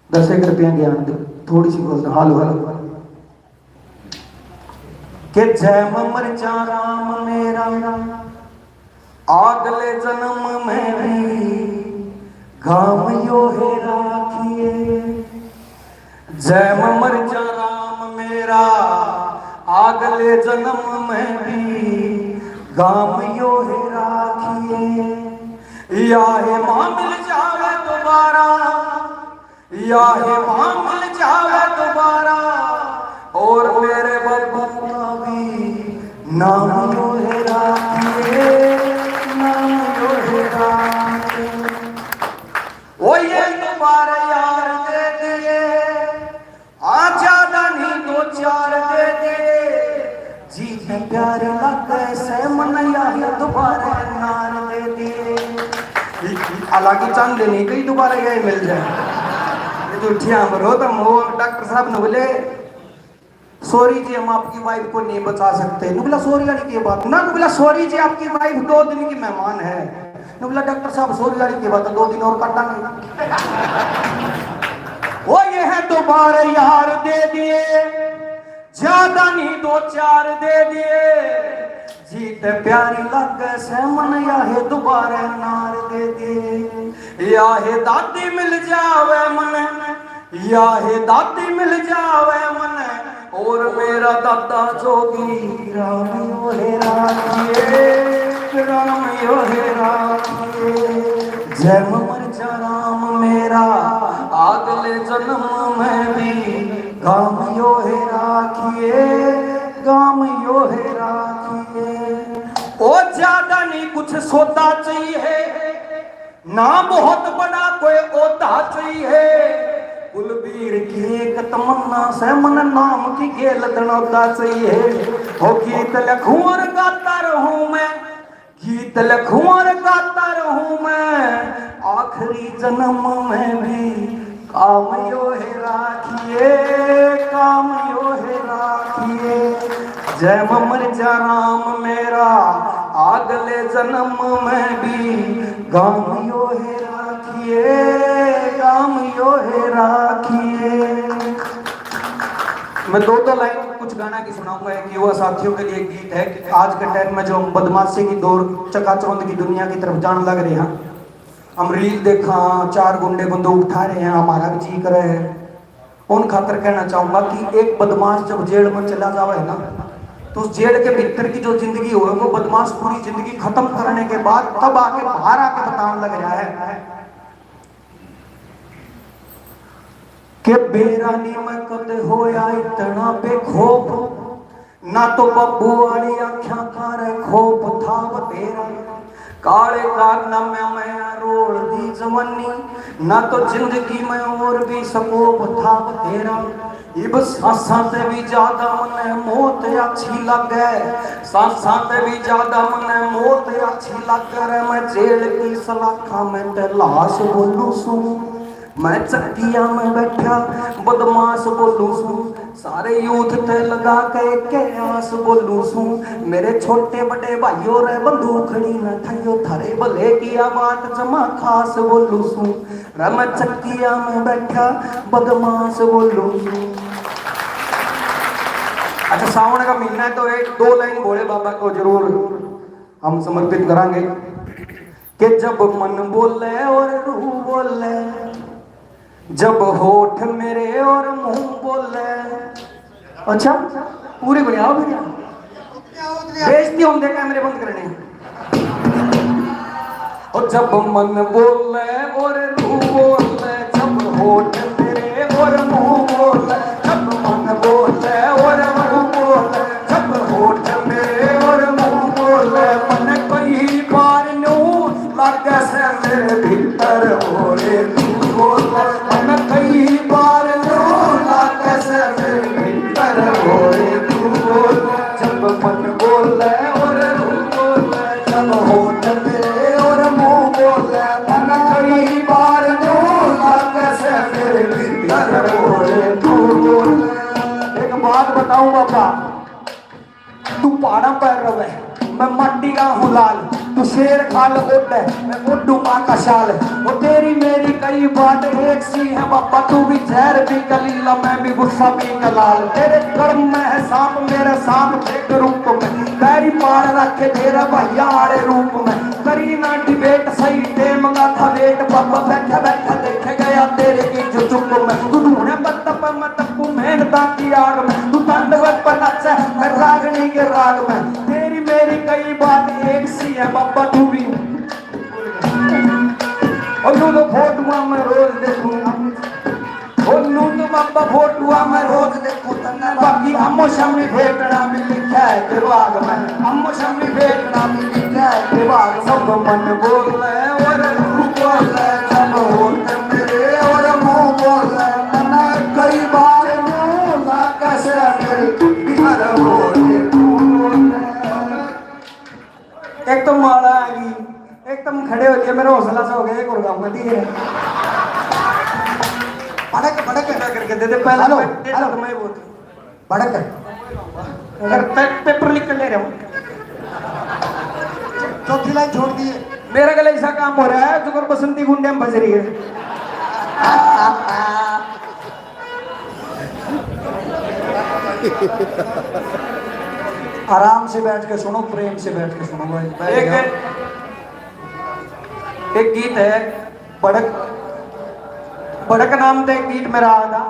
दस एक रुपया ज्ञान दो, थोड़ी सी बोल दो, हालो हालो। के जय ममर जा राम मेरा, आगले जन्म में भी गाम यो है राखिए। जय ममर जा राम मेरा, आगले जन्म में भी गाम यो है राखिए। या है माँ मिल जावे दोबारा, या है माँ मिल जावे दोबारा, और मेरे बाबू का भी नाम यो है राखिए, नाम यो है राखिए। ओ ये दोबारा यार दे दिए, आ ज्यादा नहीं दो चार दे दिए, जी की प्यारी लग से मन यार दोबारा नार दे दिए। हालांकि चंद नहीं कहीं दोबारा यही मिल जाए। ये तो ठिया भरो तो मो डॉक्टर साहब ने बोले, सॉरी जी, हम आपकी वाइफ को नहीं बचा सकते। नु बोला, सॉरी वाली की बात ना, नु बोला, सॉरी जी, आपकी वाइफ दो दिन की मेहमान है। नु बोला, डॉक्टर साहब, सॉरी वाली की बात, दो दिन और काटांगे। वो ये है दोबारा यार दे दिए, ज्यादा नहीं दो चार दे दिए। जीत प्यारी लागे से मन, या है दोबारा नार दे दिए, या है दादी मिल जावे मन, या हे दादी मिल जावे मन, और मेरा दादा जोगी राम यो हे राखिए, राम यो हे राखिए। जय ममर जा राम मेरा, अगले जन्म में भी गाम यो हे राखिए, गाम यो हे राखिए। ओ ज्यादा नहीं कुछ सौदा चाहिए, ना बहुत बड़ा कोई ओहदा चाहिए। कुलबीर की एक तमन्ना से, मन नाम की गेल दनौदा चाहिए। हो गीत लिखूं और गाता रहूं मैं, गीत लिखूं और गाता रहूं मैं, आखिरी जन्म में भी काम यो हे राखिए, काम यो हे राखिए। जय ममर जा राम मेरा, अगले जन्म में भी गाम यो हे राखिए, गाम यो हे राखिए। मैं दो दो लाइन कुछ गाना की सुनाऊंगा। एक युवा साथियों के लिए गीत है कि आज के टाइम में जो बदमाशी की दौर, चकाचौंध की दुनिया की तरफ जान लग रहे हैं, हम रील देखा, चार गुंडे बंदूक उठा रहे हैं, हमारा भी जी करे है। उन खातर कहना चाहूंगा कि एक बदमाश जब जेल में चला जावे ना, तो उस जेल के भीतर की जो जिंदगी हो, वो बदमाश पूरी जिंदगी खत्म करने के बाद तब आके, बाहर आके बताने लग रहा है कि बेरा नहीं मैं कद होया इतना बेखौफ। ना तो बब्बू वाली आख्या का रे खौफ था बतेरा, काले कारनामे में रोल दी जवानी, ना तो जिंदगी में और भी स्कोप था बतेरा। इब सांसां ते भी ज्यादा मने मौत अच्छी लगे, सांसां ते भी ज्यादा मने मौत अच्छी लगे रे। मैं जेल की सलाखा में ते लाश बोलूं सूं, मैं चक्किया में बैठा बदमाश बोलूं सूं, सारे यूथ ते लगा के के आस बोलू सूं, मेरे छोटे बड़े भाइयों रे बंदूखड़ी न ठाइयो, थारे भले की आ बात जमा खास बोलू सूं, रे मैं चक्किया में बैठा बदमाश बोलू सूं। अच्छा, सावन का महीना है तो एक दो लाइन भोले बाबा को जरूर हम समर्पित करांगे कि जब मन बोले और रूह बोले, जब होठ मेरे और मुंह बोले। अच्छा, पूरे बढ़िया हो भैया, बेइज्जती होंदे, कैमरे बंद करने। और जब मन बोले और रूह बोले, जब होठ मेरे और मुंह बोले, जब मन बोले और रूह बोले, जब होठ मेरे और मुंह बोले, मन कई बार न्यू लागे से मेरे भीतर बोले तू बोले, मन कई बार न्यू लागे से मेरे भीतर बोले तू बोले, जब मन बोले और रूह बोले, जब होठ मेरे और मुंह बोले, मन कई बार न्यू लागे से मेरे भीतर बोले तू बोले। एक बात बताऊं बाबा, तू पहाड़ां पर रवे, मैं माटी का हूँ लाल, तू शेर खाल ओढ़े, मैं ओढ़ू माँ का शाल। वो तेरी मेरी कई बात एक सी है बाबा, तू भी जहर पी के लीला, मैं भी गुस्सा पी के लाल। तेरे कर्म में है सांप, मेरा सांप देख रूप में, पैरी पाड़ रखे तेरा भैया आड़े रूप में। करी ना डिबेट, सही टेम का था वेट, बाबा बैठा बैठा देखे गया तेरे की जो चुप में। तू ढूंढे बत्तप में तू मेहनता की आग में, तू तांडव पर नाचे हर रागनी के राग में। तेरी मेरी कई बात एक सी है बाबा, तू भी। और यूं तो फोटुआ मैं रोज देखूं, और यूं तो बाबा फोटुआ मैं रोज देखूं तन्ने, बाकी आमो सामने फेंकना भी लिखा है दिमाग में, आमो सामने फेंकना भी लिखा है दिमाग में। सब मन बोले और रूह बोले, जब होठ मेरे और मुंह बोले, मना कई बार मुंह ना कैसे फिर घर बोले तू बोले। एक तो माला आ गई, एक तुम खड़े हो गए, मेरा हौसला सा हो गया, एक और गाऊंगा, ठीक है? भड़क, भड़क। करके दे दे, पहला हेलो, मैं, हेलो। तो मैं बोलता हूँ। भड़क। अगर पे-, पेपर लिख कर ले रहा हूँ। चौथी लाइन छोड़ दी है। मेरा गला ऐसा काम हो रहा है, जुगर बसंती गुंडे में बज रही है। आराम से बैठ के सुनो, प्रेम से बैठ के सुनो भाई, बैठ एक, जाओ। एक गीत है भड़क, भड़क नाम ते एक गीत मेरा आया था।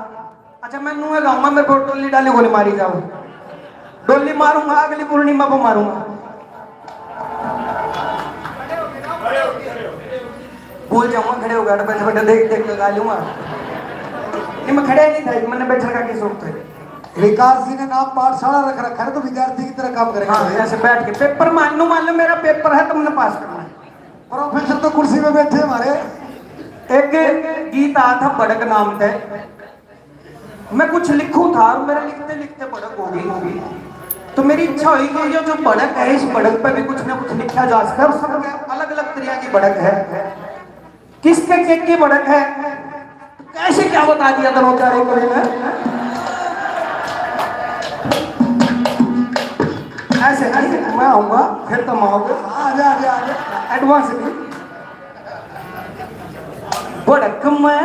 अच्छा, मैं नूहे गाऊंगा, मेरे को डोली डाली गोली मारी जाओ। डोली मारूंगा, अगली पूर्णिमा को मारूंगा। भूल जाऊंगा, खड़े होकर बैठे बैठे देख देख के गा लूंगा। नहीं, मैं खड़े नहीं था, मैंने बैठने का क्या शौक था। विकास जी ने नाम पाठशाला रख रखा है, तो विद्यार्थी की तरह काम करेगा। हाँ, ऐसे बैठ के पेपर मान लो, मान लो मेरा पेपर है, तुमने पास करना है। प्रोफेसर तो कुर्सी पे बैठे हमारे। एक गीत आया था भड़क नाम से, मैं कुछ लिखूं था और मेरे लिखते लिखते भड़क हो गई, हो गई। तो मेरी इच्छा हुई कि ये जो भड़क है, इस भड़क पे भी कुछ ना कुछ लिखा जा सके। और सब अलग अलग तरह की भड़क है, किसके के की भड़क है, तो कैसे क्या बता दिया दरोदारों को मैंने? ऐसे नहीं, मैं आऊंगा, फिर तुम आओगे। आ जा, आ जा, आ जा। एडवांस भी। भड़क में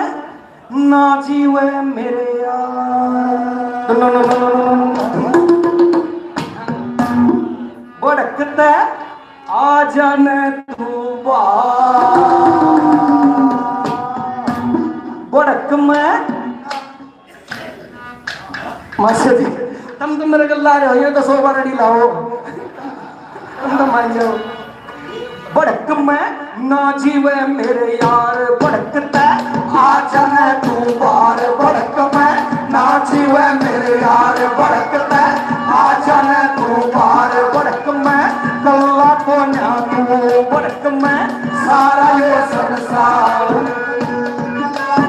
ना जीवे मेरे यार। No, no, no. भड़कता आ जाने तू बाहर। भड़क में मास्टर जी, तुम तो मेरे गल ला रहे हो, ये तो सौ बार अड़ी लाओ। तुम तो मान जाओ। भड़क में ना जीवे मेरे यार, भड़कता आ जाने तू बाहर। भड़क में ना जीवे मेरे यार, भड़कता आ जाने तू बाहर। भड़क में कल्ला को ना तू, भड़क में सारा यो संसार।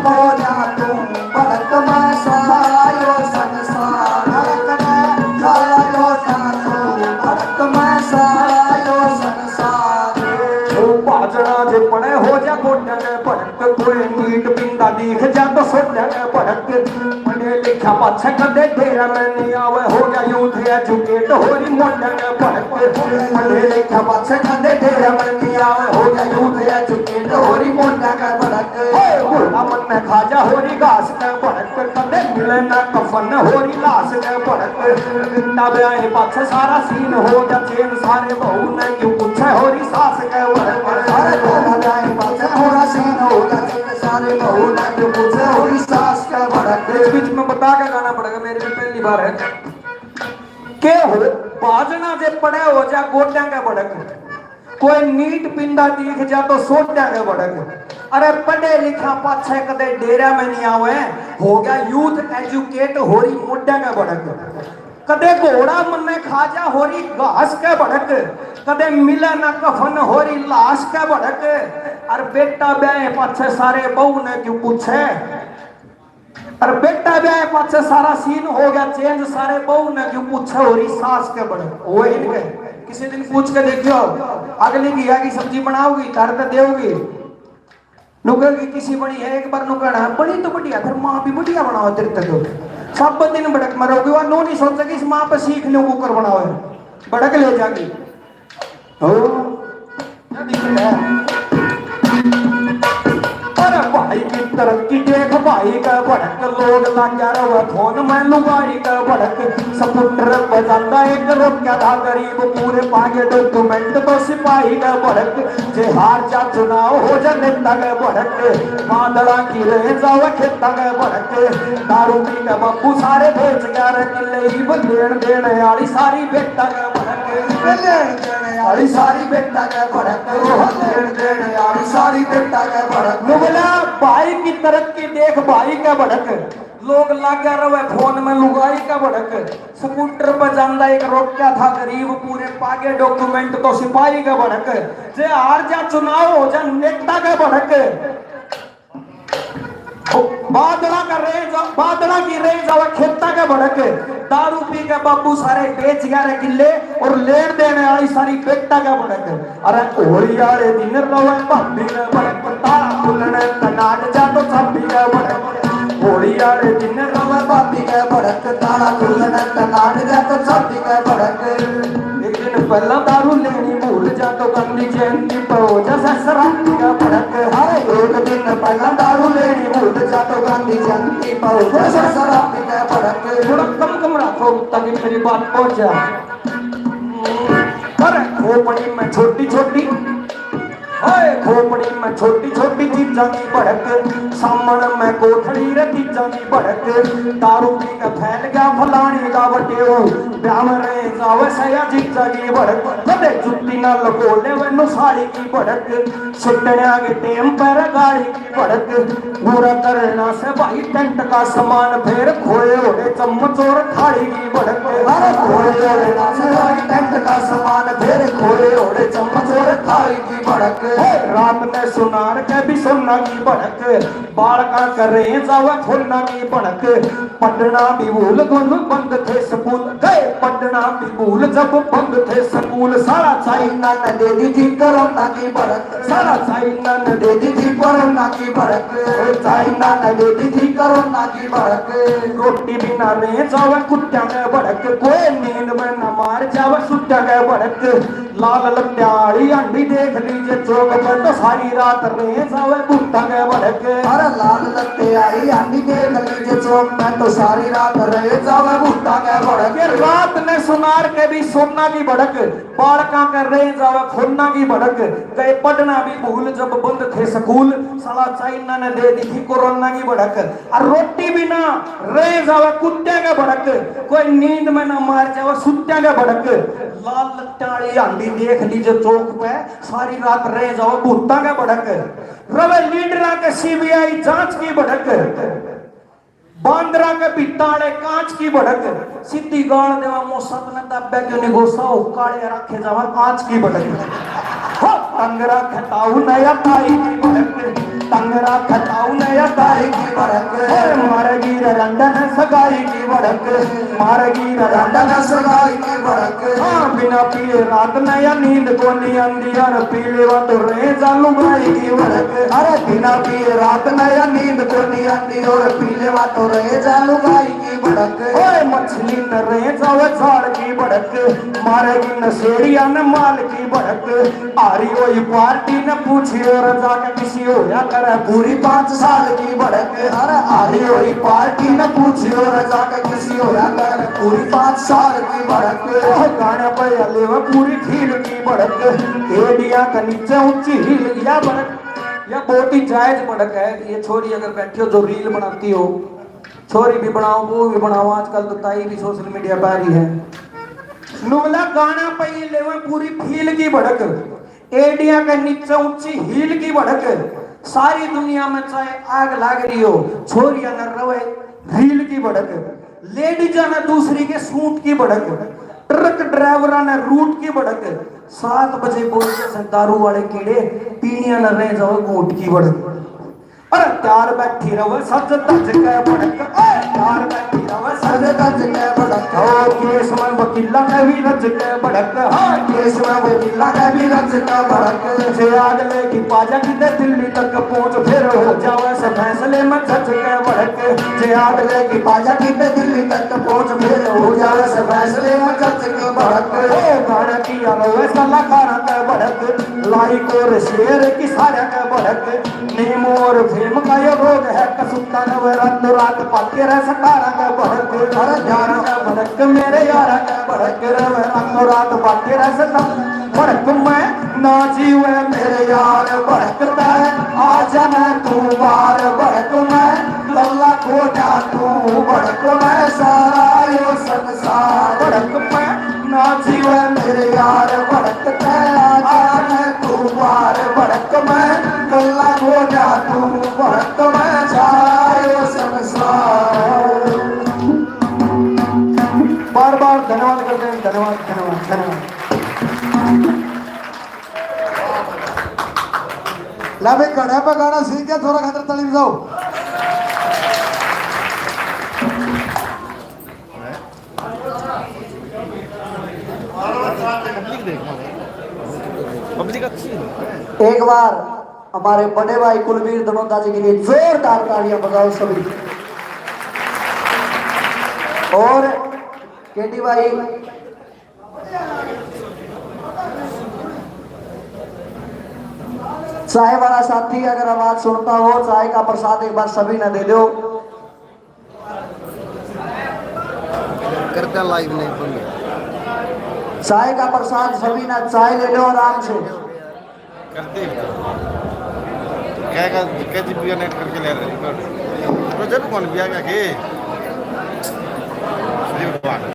को ना तू, भड़क में सारा यो संसार। भड़क में सारा यो संसार। भड़क में सारा यो संसार। ओ बाजरा जे पड़े हो जा गोड्डे के भड़क, कोई नीट पिंदा दिख जा तो सोडे के भड़क, पढ़े लिखा पाछे कदे डेरा में नहीं आवे, हो गया यूथ एजुकेट, हो रही मोटा का भड़क। पढ़े लिखा पाछे कदे डेरा में नहीं आवे, हो गया यूथ एजुकेट, हो रही मोटा का भड़क। ओए, बूढ़ा मन में खाजा, हो रही घास का भड़क। कदे मिले ना कफन, हो रही लाश का भड़क। बेटा ब्याह पाछे सारा सीन हो गया चेंज, सारे बहू ने क्यों पूछे, हो रही सास का भड़क। अरे, बूढ़ा ब्याह पाछे पूरा सीन हो गया चेंज, सारे बहू ने क्यों पूछे, हो रही सास का भड़क। बीच बीच में बता के गाना पड़ेगा, मेरे भी पहली बार है। के हो, बाजना जे पड़े हो जा गोड्या के भड़क, कोई नीट पिंदा दिख जा तो सोड्या के भड़क। अरे, पढ़े लिखा पाछे कदे डेरा में नहीं आवे, हो गया यूथ एजुकेट, हो रही मोड्या के भड़क। कदे घोड़ा मन्ने खा जा, हो रही घास के भड़क। कदे मिले ना कफन, हो रही लाश के भड़क। अरे, बेटा ब्याह पाछे सारे बहू ने क्यों पूछे, अरे, बेटा ब्याह पाछे सारा सीन हो गया चेंज, सारे बहू ने क्यों पूछे, हो रही सास के भड़क। वही के किसी दिन पूछ के देखियो, अगली घिया की सब्जी बनाओगी, घर पे देगी। नुकर की किसी बनी है, एक बार नुकर है, बनी तो बढ़िया, फिर माँ भी बढ़िया बनाओ तेरे तक। सब दिन भड़क मरोगे, वह नो नहीं सोचेगी इस माँ पे सीख लो कुकर बनाओ, भड़क ले जागी। हो, क्या दिक्कत है? अरे भाई की तरक्की देख, भाई का भड़क, लोग लाग्या रहे फोन में लुगाई का भड़क। स्कूटर पे जाता एक रोक्या था गरीब, पूरे पागे डॉक्यूमेंट तो सिपाही का भड़क। जे हार जा चुनाव हो जा नेता का भड़क, बादला की रह जावे खेता का भड़क। दारू पी के बापू सारे बेच गया रे किले, इब लेन देन आली सारी बेटा का भड़क। लेन देन आली सारी बेटा का भड़क, लेन देन आली सारी बेटा का भड़क। नुगला भाई की तरक्की देख, भाई का भड़क। लोग लागे रवे फोन में लुगाई का भड़क। स्कूटर पे जांदा एक रोक्या था गरीब, पूरे पागे डॉक्यूमेंट तो सिपाही का भड़क। जे हार जा चुनाव हो जा नेता का भड़क। बादला का रेंज, बादला की रेंज आवे खेता के भड़क। दारू पी के बाबू सारे बेच गया रे किले और लेन देने वाली सारी बेटा का भड़क। अरे होली आले दिन रवे भाभी के भड़क, ताला खुलने तनाट जा तो चाबी के भड़क। होली आले दिन रवे भाभी के भड़क, ताला खुलने तनाट जा तो चाबी के भड़क। एक दिन पहला दारू लेनी भूल जा तो गांधी जयंती पे हो जा शराबी का भड़क। अरे एक दिन पहला दारू लेनी भूल जा तो गांधी जयंती पे हो जा शराबी का भड़क। थोड़ा कम कम रखो ताकि मेरी बात पहुंच जाए। अरे खोपड़ी में छोटी छोटी, हाय खोपड़ी में छोटी छोटी चीजां की भड़क, सामने में कोठड़ी रे चीजां की भड़क। दारू पी के फैल गया फलानी का बटेऊ, ब्याह में रह जावे सया चीजां की भड़क। कदे जुत्ती ना लको ले वे नुसारी की भड़क, सुटण्या के टेम पर गाड़ी भड़क। बुरा करना से भाई टेंट का सामान, फिर खोए होए चम्मच और थाली की भड़क। अरे खोए होए ना से भाई टेंट का सामान, फिर खोए होए चम्मच और थाली की भड़क। रात में सुनार के भी सोना की भड़क, बालका करे जावे खोना की भड़क। पढ़ना भी भूल दोनों बंद थे स्कूल, गए पढ़ना भी भूल जब बंद थे स्कूल। सारा चाइना ने दे दी थी कोरोना की भड़क, सारा चाइना ने दे दी थी कोरोना की भड़क, चाइना ने दे दी थी कोरोना की भड़क। रोटी बिना रह जावे कुत्त्या के भड़क, कोई नींद में न मार जावे सुत्त्या के भड़क। लाल लत्त्या आली आंधी देख लीजे चौक पे तो सारी रात रह जावे भूतां के भड़क। अरे लाल लत्त्या आली आंधी देख लीजे चौक पे तो सारी रात रह जावे भूतां के भड़क। ये रात ने सुनार के भी सोना की भड़क, बालकां के रह जावे फोना की भड़क। गए पढ़ना भी भूल जब बंद थे स्कूल, साला चाइना ने दे दी थी कोरोना की भड़क। और रोटी बिना रह जावे कुत्त्या के भड़क, कोई नींद में ना मार जावे सुत्त्या के भड़क। लाल लत्त्या आली आंधी देख लीजे चौक पे, सारी रात रह जाओ भूतां के भड़क। रवे लीडरां के सीबीआई जांच की भड़क, बांदरा के भित्तां आले कांच की भड़क। सीधी गाल देवा मौसा तने दाबे क्यों नहीं गोसा, हो काले राखे जावा कांच की भड़क। हो तंगरा खताऊ नया ताई की भड़क। टंगरा खताऊ ने या तारी की भड़क। ओए मारेगी रे रंडन सगाई की भड़क। मारेगी रे रंडन सगाई की भड़क। हाँ, बिना पिए रात ने या नींद कोनी आंदी, और पी लेवा तो रहे जा लुगाई की भड़क। अरे बिना पिए रात ने या नींद कोनी आंदी, और पी लेवा तो रहे जा लुगाई की भड़क। ओए मछली न रहे जावे झाड़ की भड़क। मारेगी नशेड़िया ने माल की भड़क। हारी हुई पार्टी ने पूछियो रे जाके किसी होया करे पूरी पाँच साल की भड़क। अरे हारी हुई पार्टी ने पूछियो रे जाके किसी होया करे पूरी पाँच साल की भड़क। ओह गाने पे या लेवे पूरी फील की भड़क। एडिया के नीचे ऊंची हील या भड़क। या बहुत ही जायज भड़क है। ये छोरी अगर बैठी हो जो रील बनाती हो, छोरी भी बनाओ, वो भी बनाओ, आजकल तो ताई भी सोशल मीडिया पर आ रही है। नुगला गाना पे ये लेवे पूरी फील की भड़क। एडिया के नीचे ऊंची हील की भड़क। सारी दुनिया में चाहे आग लाग रही हो, छोरिया न रवे रील की भड़क। लेडीजा ने दूसरी के सूट की भड़क। ट्रक ड्राइवरा ने रूट की भड़क। सात बजे बोलते से दारू वाले कीड़े, पीणिया न रह जाओ घूट की भड़क। अरे प्यार बैठी रवे सज धज के भड़क। ओए प्यार बैठी रवे सज धज के भड़क। ओ केस में वकीला ने भी रज के भड़क। हाँ, केस में वकीला ने भी रज के भड़क। जे आग लेगी पाजा किते दिल्ली तक पहुंच, फिर हो जावे से फैसले में जज के भड़क। जे आग लेगी पाजा किते दिल्ली तक पहुंच, फिर हो जावे से फैसले में जज के भड़क। ओ गाना किया रवे कलाकारा के भड़क। लाइक और शेयर की सारा के भड़क। नीम और फेम का यो रोग है, कसूता नवे रातों रात पाके रह सतारा का भड़क। अरे यारा का भड़क, मेरे यारा का भड़क, रवे रातों रात पाके रह सता भड़क। मैं ना जीवे मेरे यार भड़कता है, आजा ना तू बार भड़क। मैं लल्ला को जा तू भड़क, मैं सारा यो संसार भड़क। मैं ना जीवे मेरे यार भड़कता है, आजा ना तू बार भड़क। मैं गल्ला हो जा तू भड़क, मैं सारा यो संसार। बार बार धन्यवाद करते हैं, धन्यवाद, धन्यवाद, धन्यवाद। ला भाई, घड़ा पे गाना सीख गया, थोड़ा खातर ताली बजाओ। पब्लिक अच्छी है। एक बार हमारे बड़े भाई कुलवीर धनोता जी के लिए जोरदार तालियां बजाओ सभी। और केडी भाई, चाय वाला साथी अगर आवाज सुनता हो, चाय का प्रसाद एक बार सभी ने दे दो। करता लाइव नहीं बंद। चाय का प्रसाद सभी ना चाय ले लो आराम से। करते ही क्या का, कैसे बिया नेट करके ले रहे हैं? तो जब कौन बिया क्या के?